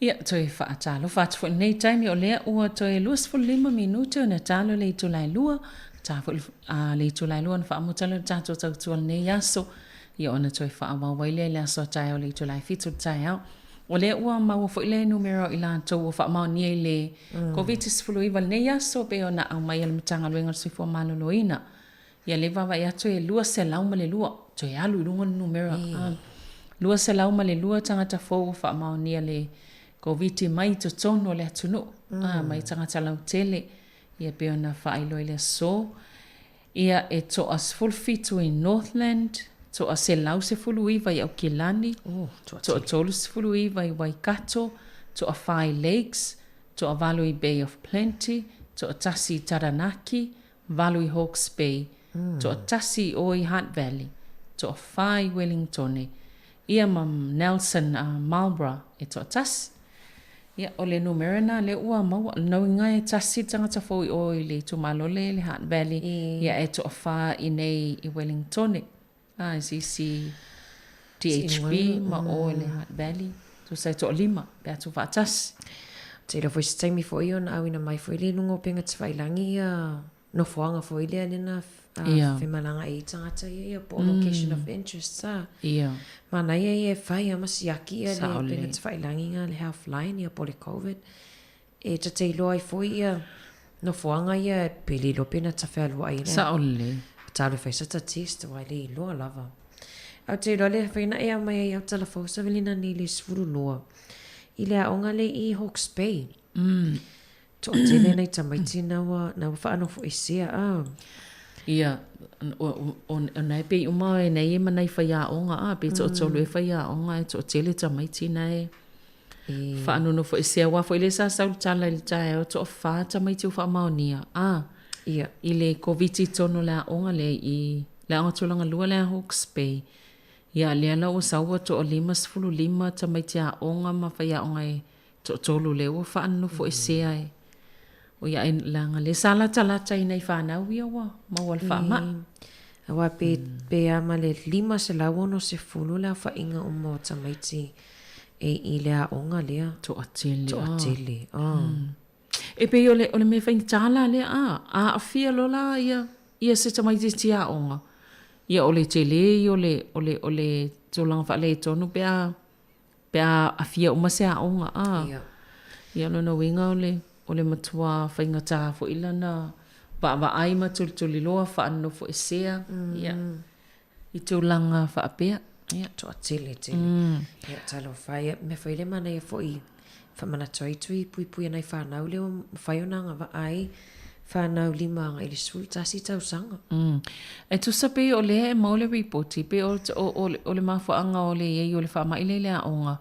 Ia, toe faatalofa atu foi i lenei taimi o lea ua toe 25 minute ona talo le itula e lua, ta foi le itula e lua ona faamuta lea o le tatou tautua i lenei aso, ia ona toe faaauau ai lea i le aso a taeao i le itula e 7 i le taeao. O lea ua maua foi le numera o i latou ua faamaonia i le Koviti-19 i lenei aso pei ona aumai e le Matagaluega o le Soifua Maloloina. Ia lea e vaavaai atu e 202, toe alu i luga le numera. 202 tagata fou ua faamaonia le Koviti mai totonu o le atunuu, mai tagata lautele, ia pei ona faailoa i le aso. Ia e toa 17 i Northland, toa 119 i Aukilani, toa 39 i Waikato, toa 4 i Lakes, toa 8 i Bay of Plenty, toa 1 i Taranaki, 8 i Hawke's Bay, toa 1 i o i Hutt Valley, toa 4 i Wellingtone, ia ma Nelson a Marlborough e toa 1. Ia, o le numera lena lea ua maua. O lona uiga e tasi le tagata fou i o i le itumalo lea i le Hutt Valley, ia e toafa i inei i Wellingtone. A, i se isi DHB ma o i le Hutt Valley, tusa e toalima pe a tuufaatasi. Ou te iloa foi se taimi foi ona auina mai foi lea i luga o upega tafailangi ia nofoaga foi lea lena femalagaai ai tagata ia ia po o location of interest a. Manaia ia e fai a ma siaki ia le upega tafailangi nga le health line ia po o le covid e ta te iloa ai foi ia nofoaga ia pe le iloa pe na ta fealuai ai Sao lelei. Talo e fai sa ta test aua e le iloa lava. Ae ou te iloa le fai na e aumai ai au tala fou savalina nei le 12 i le aoga le i Hawke's Bay. Toatele nai tamaiti na ua, na ua faanofoesea a. Ia, o na e pei uma e nei e ma nai faiaoga a, pe toatolu e faiaoga e toatele tamaiti na e faanonofoesea. Aua foi lea sa sau le tala i le taeao toafa tamaiti ua faamaonia a, Ia. i le Koviti i totonu o le aoga lea i le aoga tulaga lua lea Hawke's Bay. Ia, lea la ua sau ua toa 55 tamaiti aoga ma faiaoga e Toatolu lea ua faanofoesea e o ia ai leaga lea sa latalata i nai fanau ia ua maua le faamai. Aua pe pe a ma le 560 le aofaiga uma o tamaiti e i le aoga lea. Toatele. Toatele. E pei o le o le mea faigata la lea a aafia loa la ia ia se tamaitiiti aoga. Ia o le tele ia o le o le o le tulaga faaletonu pe a Pe a aafia uma se aoga, a. Ia. Ia, o lona uiga o le, o le matua faigata foi lana vaavaai ma tulituliloa faanofoesea, ia, i tulaga faapea. Ia. Toatele tele. Ia, talofa e. Ia, mea foi le manaia foi faamanatu ai tui puipui ana i whanau lea ua mafai ona agavaa ai whanau lima agai i le 11 tausaga. E tusa pei o lea e maua le ripoti, pei o, o, o, o le mafuaaga o le i ai o le faamai lea i le aoga,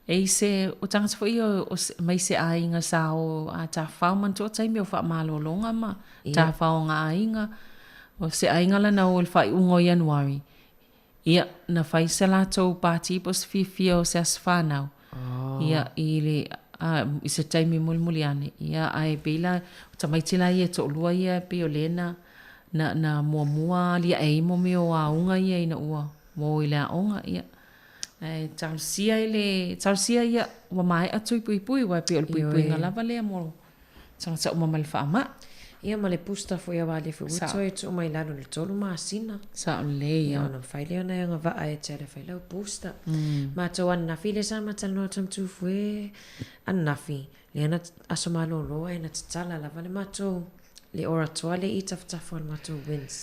e i se, o tagata foi ia o, mai se aiga sa o a tafafao manatua o taimi o faamalologa ma tafaoga aiga, o se aiga lana o i le faaiuga o Ianuari, Ia, na fai se latou pāti po o se fiafia o se aso fanau. Ia, i le, a, i se taimi mulimuli ane. Ia, ae pei la, o tamaiti la ia e toalua ia, pei o lea na, na, na muamua aliae ai mo mea o auga ia ina ua, ua o i le aoga. Ia, ae talosia i le, talosia ia, ua maea tui puipui, aua e pei o le puipuiga lava lea mo Tagata uma mai le faamai. Ia ma le booster foi aua lea foi ua toe tuu mai lalo i le tolu masina. Sao lelei ia. Ona mafai lea ona e agavaa e te alu e fai lau booster. Matou ananafi lea sa ma talanoa atu ma Tufue ananafi. Lea na aso malōlō ae na tatala lava le matou le oratoa le i tafatafa o le matou wins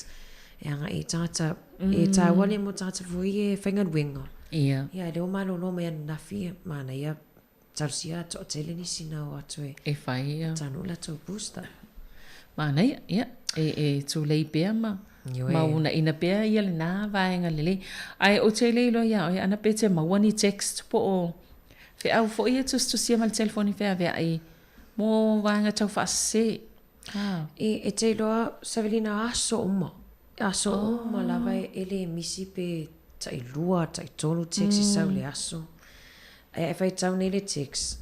e agai i tagata e taua lea mo tagata foi e faigaluega. Ia. Ia e le o malōlō mai ananafi manaia talosia toatele nisi na o atu e E fai ia. taunuu latou booster. Manaia, ia, e e tulei pea ma Ioe. ma uunaina pea ia lena vaega lelei. Ae ou te le iloa ia oe ana pe te maua ni text po o feau foi e tusitusia ma le telefoni feaveai mo vaega tau faasese. Ah. E, e te iloa Savelina aso uma. Aso uma lava e, e le misi pe tailua, taitolu text e sau i le aso. Ae a e faitau nei le text,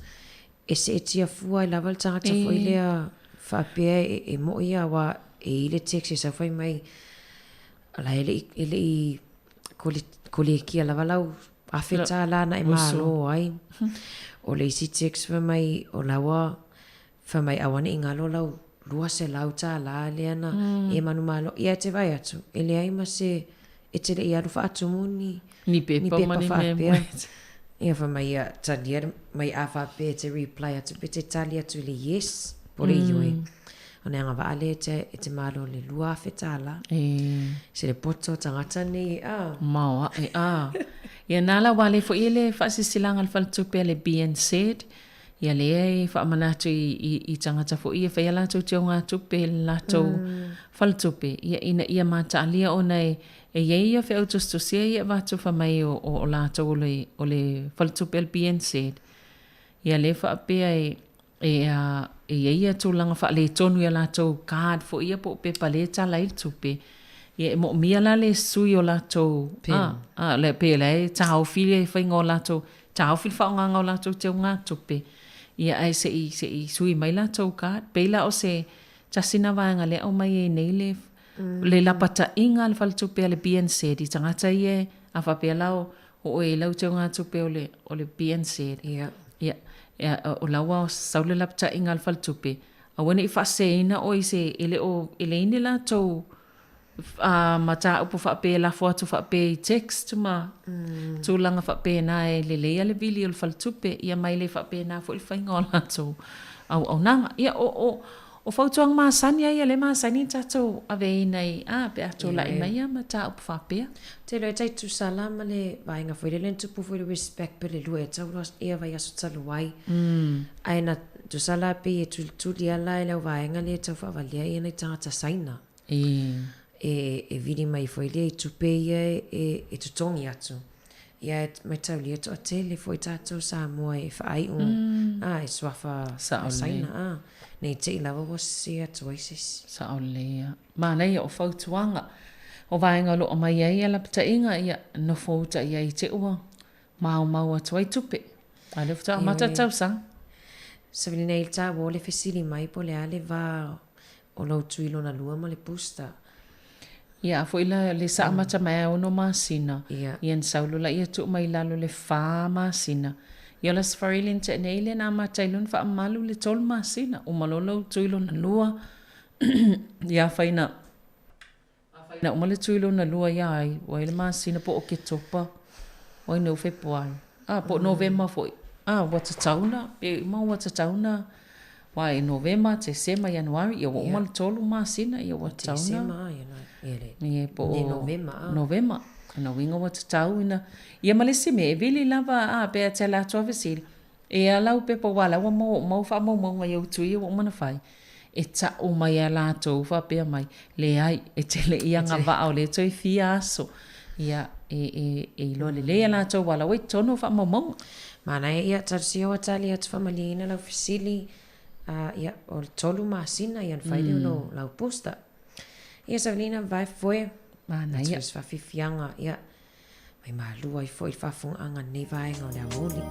e seetia fua ai lava le tagata foi lea faapea e, e mo'i ia aua e i le text e sau fai mai la e le'i e le'i kolekia lava lau $1000 na e malo ai. O le isi text fai mai o la ua fai mai aua ne i galo lau $200 lea na e manumalo. Ia e te vaai atu, e leai ma se, e te le i alu faatumu ni, Ni pepa ni ma pepa ni mea faapea. moe. Ia fai mai ia, talia mai a faapea e te reply atu pe te tali atu i le yes po o le ioe. O le agavaa lea e te, e te malo i le $2,000. E. Se le poto o tagata nei, a. Maoae, a. Ia na la ua le foi e le faasilasilaga a le faletupe a le BNZ, Ia lea e faamanatu i, i, i tagata foi ia e fai a latou teugatupe i le latou faletupe, ia ina ia mataalia ona e, e i ai ia feau tusitusia ia e avatu fai mai o, o, o latou o le, o le faletupe a le BNZ. Ia lea faapea e, e, a, e i ai ia tulaga faaletonu i a latou card foi ia po o pepa lea e tala ai le tupe. Ia e moomia la le sui o latou, Pin. a, a, le, pe la e taofi le faiga o latou Taofi le faaaogaga o latou teugatupe, ia ae se i se i sui mai latou card. Pei la o se tasi na vaega lea aumai ai nei le le lapataiga a le faletupe a le BNZ i tagata ia e a faapea la o oe i lau teugatupe o le o le BNZ. Ia. Ia, ia o la ua sau le lapataiga a le faletupe, aua ne i faaseseina oe i se e le o e leai ni latou a mataupu faapea e lafo atu faapea i text ma tulaga faapena e lelei a le vili o le faletupe ia ma e le faapena foi le faiga o latou auaunaga. Ia o o o fautuaga masani a ia lea e masani ona tatou aveina i a pe a tulai mai ia mataupu faapea. Ou te iloa e tai tusa la ma le vaega foi lele na tupu foi le respect pe le lua ea tau loa ia vaiaso talu ai. Ae na tusa la pei e tulituli a la e le au vaega lea e tau faavalea ia nai tagata Saina. E, e vili mai foi lea i tupe ia e, e totogi atu. Ia e mataulia toatele foi tatou Samoa e faaiu mm. a, e suafa Sao lelei. Saina a, nei te i lava ua sese atu ai se isi. Sao lelei ia. Manaia o fautuaga. O vaega o lo o aumai ai ia lapataiga, ia nofo uta i ai i te ua maumau atu ai tupe. A lea faatoa amata le tausaga. Savili nei i le tāua o le fesili mai po o le a le va o lou tui lona lua ma le booster. Ia, a foi la le sa amata mai a ono masina, Ia. ia na sau loa laia tuu mai lalo le fa masina. Ia o le Aso Faraile na tea nei lea na amata ai loa ona faamalu le tolu masina. Uma loa lou tui lona lua, ia afai na Na uma le tui lona lua ia ai, ua ai le masina po o Oketopa, ua ai nei o Fepuari, a, po o Novema foi, a, ua tatau na, pe uma ua tatau na, aua e Novema, Tesema, Ianuari, ia ua uma le tolu masina, ia ua tatau na, ia po o Novema, lona uiga ua tatau ina, ia ma le isi mea, e vili lava, a, pe a te ala atu lava fesili, E a lau pepa aua la ua maua uma au faamaumauga i ou tui ua uma ona fai, e tau mai a latou faapea mai, leai, e te le i agavaa o lea e toe fia aso. Ia, e, e, e iloa lelei e latou aua la ua i totonu o faamaumauga. Manaia, ia, talosia ua tali atu faamalieina lau fesili, a, ia, o le tolu masina ia ona fai lea o lou, lau booster. Ia, Savelina, vae foe. Manaia. Atu i se faafiafiaga, ia, Mai malu ai foi i le faafofogaaga i lenei vaega o le aoauli.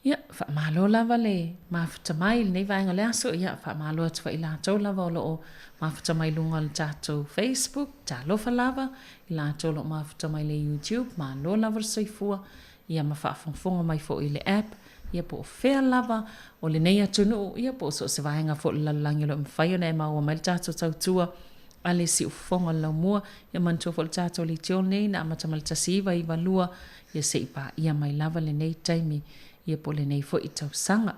Ia, faamalo lava le mafuta mai i lenei vaega o le aso. Ia, faamalo atu foi i latou lava o lo o mafuta mai i luga o le tatou Facebook. Talofa lava i latou o lo o mafuta mai i le YouTube. Malo lava le soifua, ia ma faafogafoga mai foi i le app, ia po o fea lava o lenei atunuu, ia po o so o se vaega foi o le lalolagi o lo o mafai ona e maua mai le tatou tautua a le siufofoga o le laumua. Ia manatua foi le tatou leitio lenei na amata mai le 1992, ia se i paia mai lava lenei taimi, ia po o lenei foi tausaga.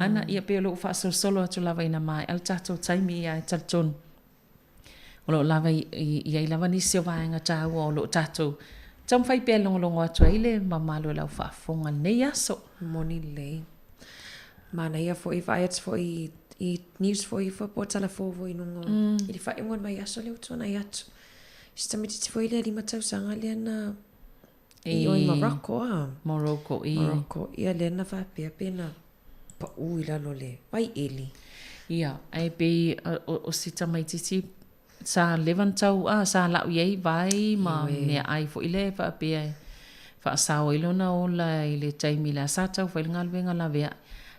Ana, ia pei o lou faasolosolo atu lava ina maea le tatou taimi, ia ae talitonu o lo o lava i ai lava nisi o vaega taua o lo o tatou taumafai pea e logologo atu ai le mamalu o le au faafofoga i lenei aso. Moni lelei. Manaia foi, vaai atu foi i news foi po o tala fou foi i luga i le faaiuga o le vaiaso lea ua tuanai atu. Si tamaitiiti foi lea 5 tausaga lea na i o i Morocco a. Morocco, i. Morocco, ia lea na faapea pe na pau i lalo o le vaieli. Ia, ae pei o si tamaitiiti sa leva ona tau, a, sa lau i ai vai ma meaai foi lea e faapea e faasao ai lona ola i le taimi la sa tau fai le galuega laveai.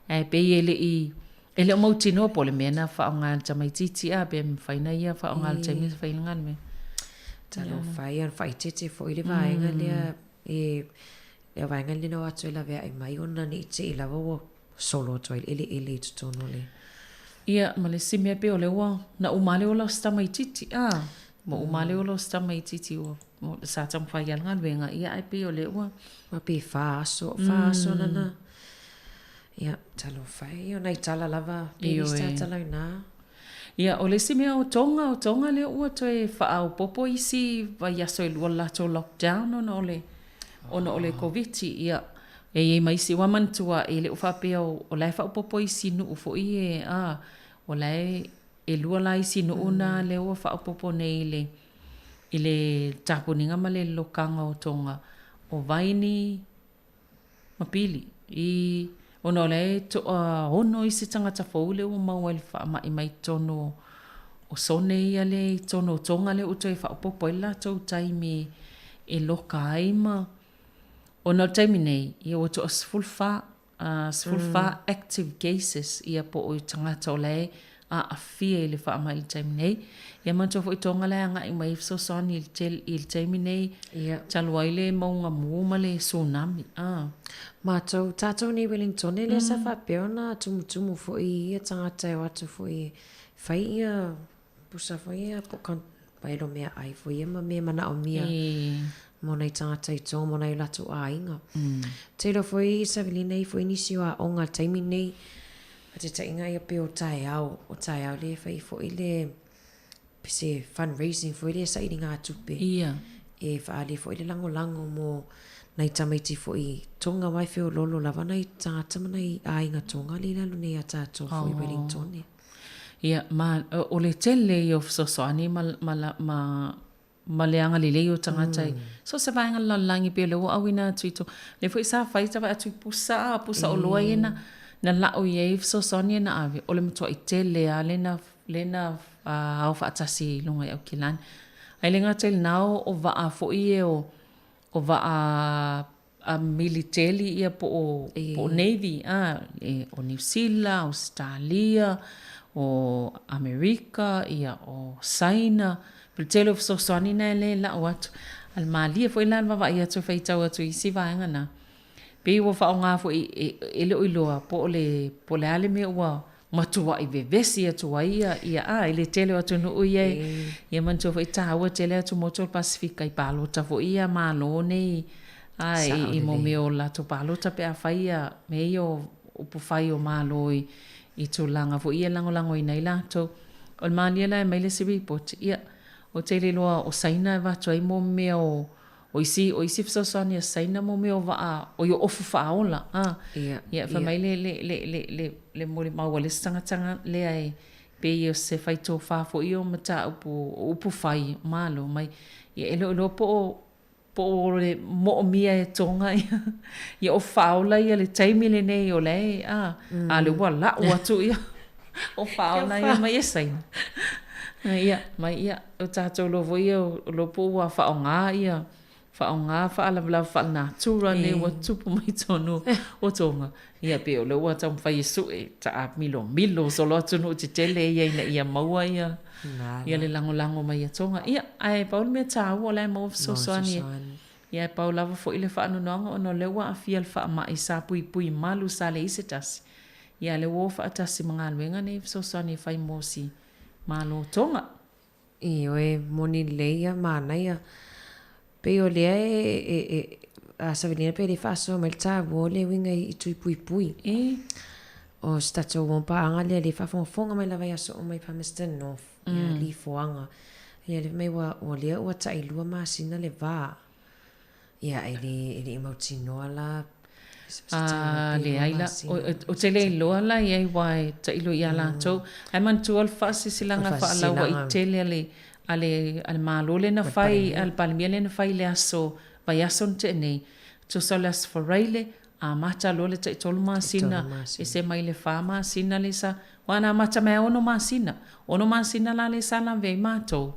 Ae pei e le i, e le o mautinoa po o le mea na faaaoga e le tamaitiiti, a, pe mafai ona ia faaaoga i le taimi e fai ai le galuega. Talofa e, ia ona faaeteete foi le vaega lea e, le vaega lea na o atu e laveai mai ona ne i te i lava ua solo atu ai le eleele i totonu o le. Ia, ma le isi mea pei o lea ua, na uma lava le ola o si tamaitiiti, a, ua uma lava le ola o si tamaitiiti ua, sa taumafai lava le galuega, ia ae pei o lea ua. Ua pei fa aso, fa aso lana, ia, talofa e, ia o nai tala lava, pei nisi tala i ina. Ia, o le isi mea o Tonga, o Tonga lea ua toe faaopoopo isi vaiaso e lua le latou lockdown ona o le ona o le Koviti. Ia, e i ai ma isi, ua manatua e le o faapea o la e faaopoopo isi nuu foi e, a, o la e e lua la isi nuu na lea ua faaopoopo nei i le i le tapuniga ma le lokaga o Tonga, o Vaini, ma Pili i ona o la e toaono isi tagata fou lea ua maua i le faamai mai totonu o sone ia lea i totonu o Tonga lea ua toe faaopoopo ai le latou taimi e loka ai ma ona o le taimi nei ia ua toa 14 14 active cases ia po o tagata o la e aafia i le faamai i le taimi nei. Ia manatua foi Tonga la e agai mai ai fesoasoani i le tele i le taimi nei talu ai le mauga mu ma le tsunami. Ah. Matou, tatou nei Wellingtone lea sa faapea ona tumutumu foi i ia tagata e o atu foi e fai ia pusa foi ia po o paelo meaai foi ia ma mea manaomia mo nai tagata i Tonga mo nai o latou aiga. Te iloa foi Savelina i foi nisi o aoga i le taimi nei Faataitaiga ia pei o taeao, o taeao lea e fai foi le se fundraising foi lea sailigatupe. Ia. E faaali foi le lagolago mo nai tamaiti foi i Tonga aua e feoloolo lava nai tagata ma nai aiga Tonga lea i lalo nei a tatou foi i Wellingtone. Ia, ma o le tele ia o fesoasoani ma, ma, ma ma le agalelei o tagata i so o se vaega o le lalolagi pei o lea ua auina atu i to lea foi sa fai sa vaai atu i pusa a pusa oloa ia na na la'u i ai fesoasoani ia na ave o le matua'i tele lava lea na lea na ao faatasi i luga i Aukilani. Ae le gata i lena o vaa foi ia o o vaa a militeli ia po o, po o Navy, a, e, o Niu Sila, Ausetalia, o Amerika, ia, o Saina. Pei o le tele o fesoasoani na e le lau atu. A le malie foi la le vaavaai atu e faitau atu i isi vaega na. Pei ua faaaoga foi e, e le o iloa po o le, po o le a le mea ua matuai vevesi atu ai ia, ia a, i le tele o atunuu ia e, ia manatua foi e taua tele atumotu o le Pasefika i palota foi ia Malo nei, a, i, i mo mea o latou palota pe a fai ia mea ia o upufai o Malo i, i tulaga foi ia e lagolagoina ai latou. O le malie la e aumai le isi ripoti, ia, ou te le iloa o Saina e avatu ai mo mea o O isi, o isi fesoasoani a Saina mo mea o vaa, o i o ofu faaola, a. Ia, Ia, fai mai le, le, le, le, le, le molimau a le isi tagata lea e pei o se faitofa foi ia o mataupu o upu fai o Malo mai. Ia, e le o iloa po o, po o le moomia e Tonga ia, ia ofu faaola ia le taimi lenei o la e, a, a o lea ua lau atu ia ofu faaola ia mai e Saina. Ia, mai ia. O tatou loa foi ia o lo po ua faaaoga ia faaaoga faalavelave faalenatura nei ua tupu mai totonu o Tonga. Ia pei o lea ua taumafai e sue taamilomilo solo atunuu tetele ia ina ia maua ia ia le lagolago mai a Tonga. Ia, ae pau le mea taua o la e maua fesoasoani. Ia e pau lava foi le faanoanoaga ona o lea ua aafia le faamai sa puipui malu sa leai se tasi. Ia a lea ua o faatasi ma galuega nei fesoasoani e fai mo si Malo Tonga. Ioe, moni lelei ia, manaia. Pei o lea e, e, e, a Savelina pei e le faasoa mai le taua o le uiga i tui puipui. E. O se tatou uampaaga lea le faafogafoga mai lava i aso uma i Palmerston North, mm. ia Lifoaga. Ia le mai ua, o lea ua tailua masina le va. Ia, e le, e le i mautinoa la A, leai la, ou te le iloa la i ai aua e tailo ia latou. Ae manatua o le faasilasilaga faalauaitele a le, a le, a le Malo lea na fai, a le Palemia lea na fai i le aso, vaiaso na tea nei, tusa o le aso Faraile, amata loa le taitolu masina, ese mai le fa masina lea sa, aua na amata mai lava e ono masina. Ono masina la lea sa lavea ai matou.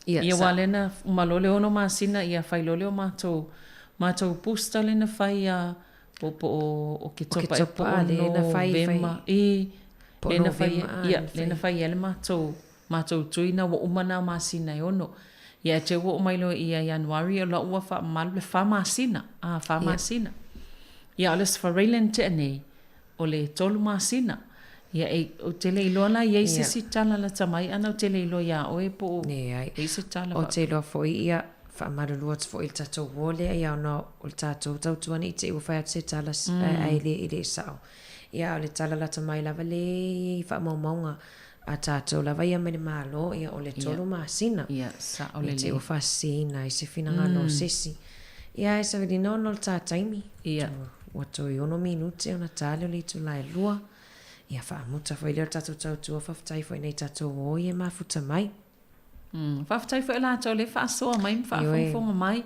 Ia, Ia aua lea na uma loa le ono masina, ia fai loa lea o matou, matou booster lea na fai ia, po, po o Oketopa ea po o Novema. I, lea na fai, ia, lea na fai ai le matou, matou tui na ua uma na masina e ono. Ia ae te i ua oo mai loa ia Ianuari o la ua faamamalu le fa masina, a, fa masina. Ia a o le Aso Faraile na tea nei, o le tolu masina. Ia e, ou te le iloa la i ai se isi tala lata mai ana ou te le iloa iā oe po o Leai. i ai se tala Ou te iloa foi ia, faamalulu atu foi i le tatou uo lea ia ona o le tatou tautua ne i te i ua fai atu se tala ae le, e le sao. Ia a o le tala lata mai lava le i faamaumauga. A tatou lava ia mai le Malo, ia o le 3 masina. Ia, sao lelei. Ne i te i ua faaseseina ai se finagalo o se isi. Ia ae savalina ona o le ta taimi. Ia. Ua toe 6 minute ona ta lea o le itula e 2. Ia faamuta foi lea o le tatou tautua, faafetai foi i nai tatou oi e mafuta mai. Faafetai foi latou lea faasoa mai ma faafogafoga mai.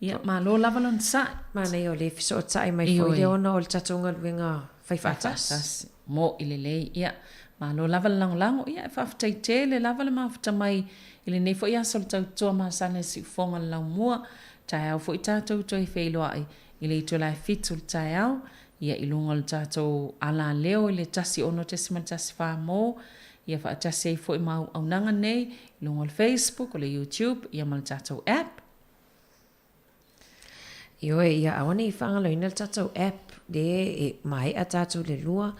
Ia, malo lava le onosai. Manaia o lea e fesootai mai foi lea ona o le tatou galuega fai faatasi. Mo'i lelei. Ia, malo lava le lagolago. Ia, e faafetai tele lava le mafuta mai i lenei foi aso o le tautoa masani a Siufoga le Laumua. Taeao foi tatou toe feiloai i le itula e 7 o le taeao, ia i luga o le tatou alaleo i le 106.14 mo ia faatasi ai foi ma auaunaga nei i luga o le Facebook, o le YouTube, ia ma le tatou app. Ioe, ia aua ne i faagaloina le tatou app lea e maea tatou i le 2,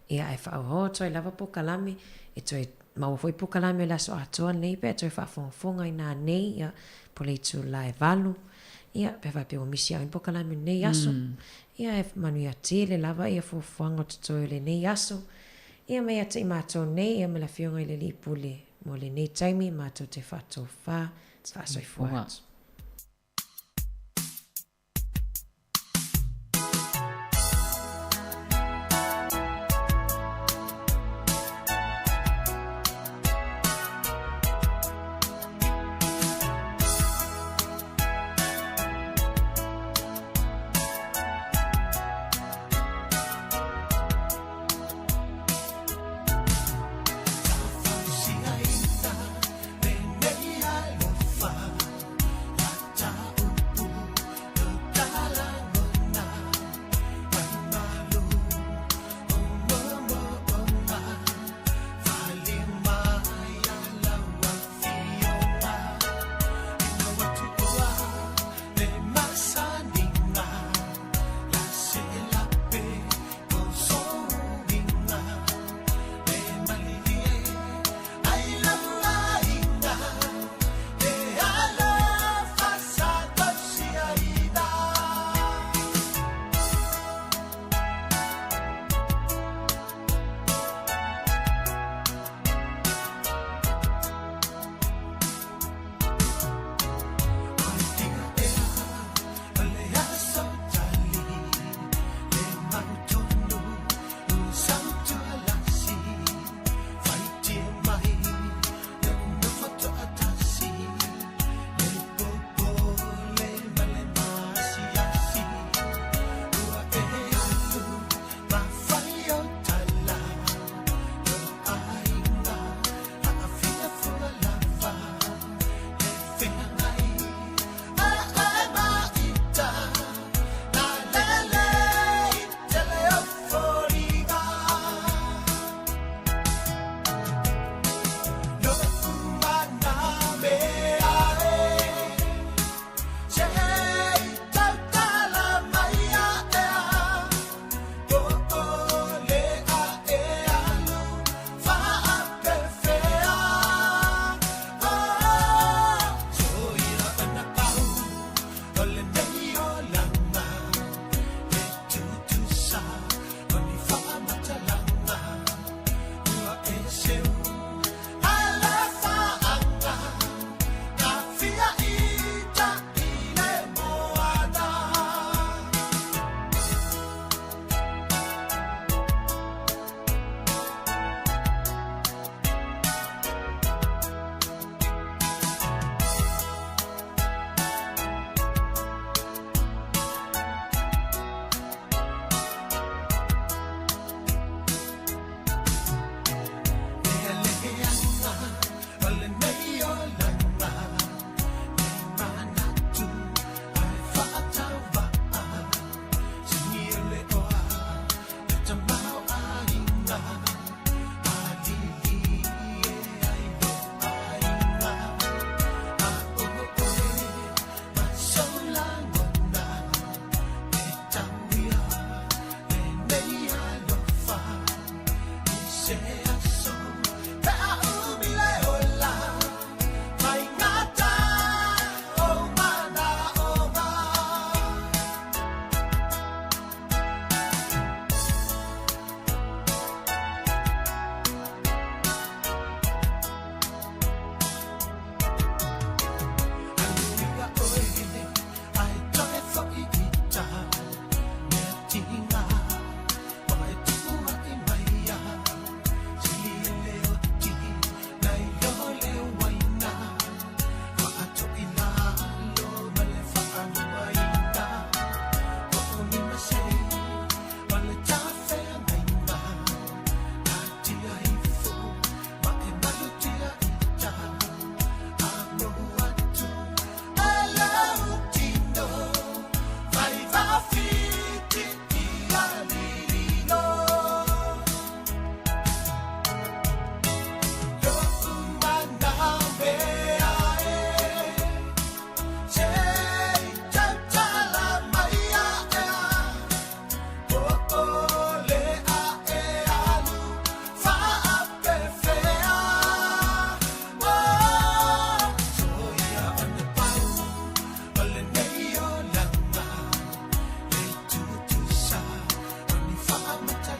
ia ae faaauau atu ai lava polokalame, e toe maua foi polokalame o le aso atoa nei pe a toe faafogafoga inā nei, ia, po o le itula e 8, ia, pe a faapea ua misi au i ni polokalame o lenei aso. Ia, e manuia tele lava ia fuafuaga o totoe o lenei aso. Ia mai ia te i matou nei, ia ma le Afioga i le Alii Pule mo lenei taimi matou te faatofa, faasoifua atu.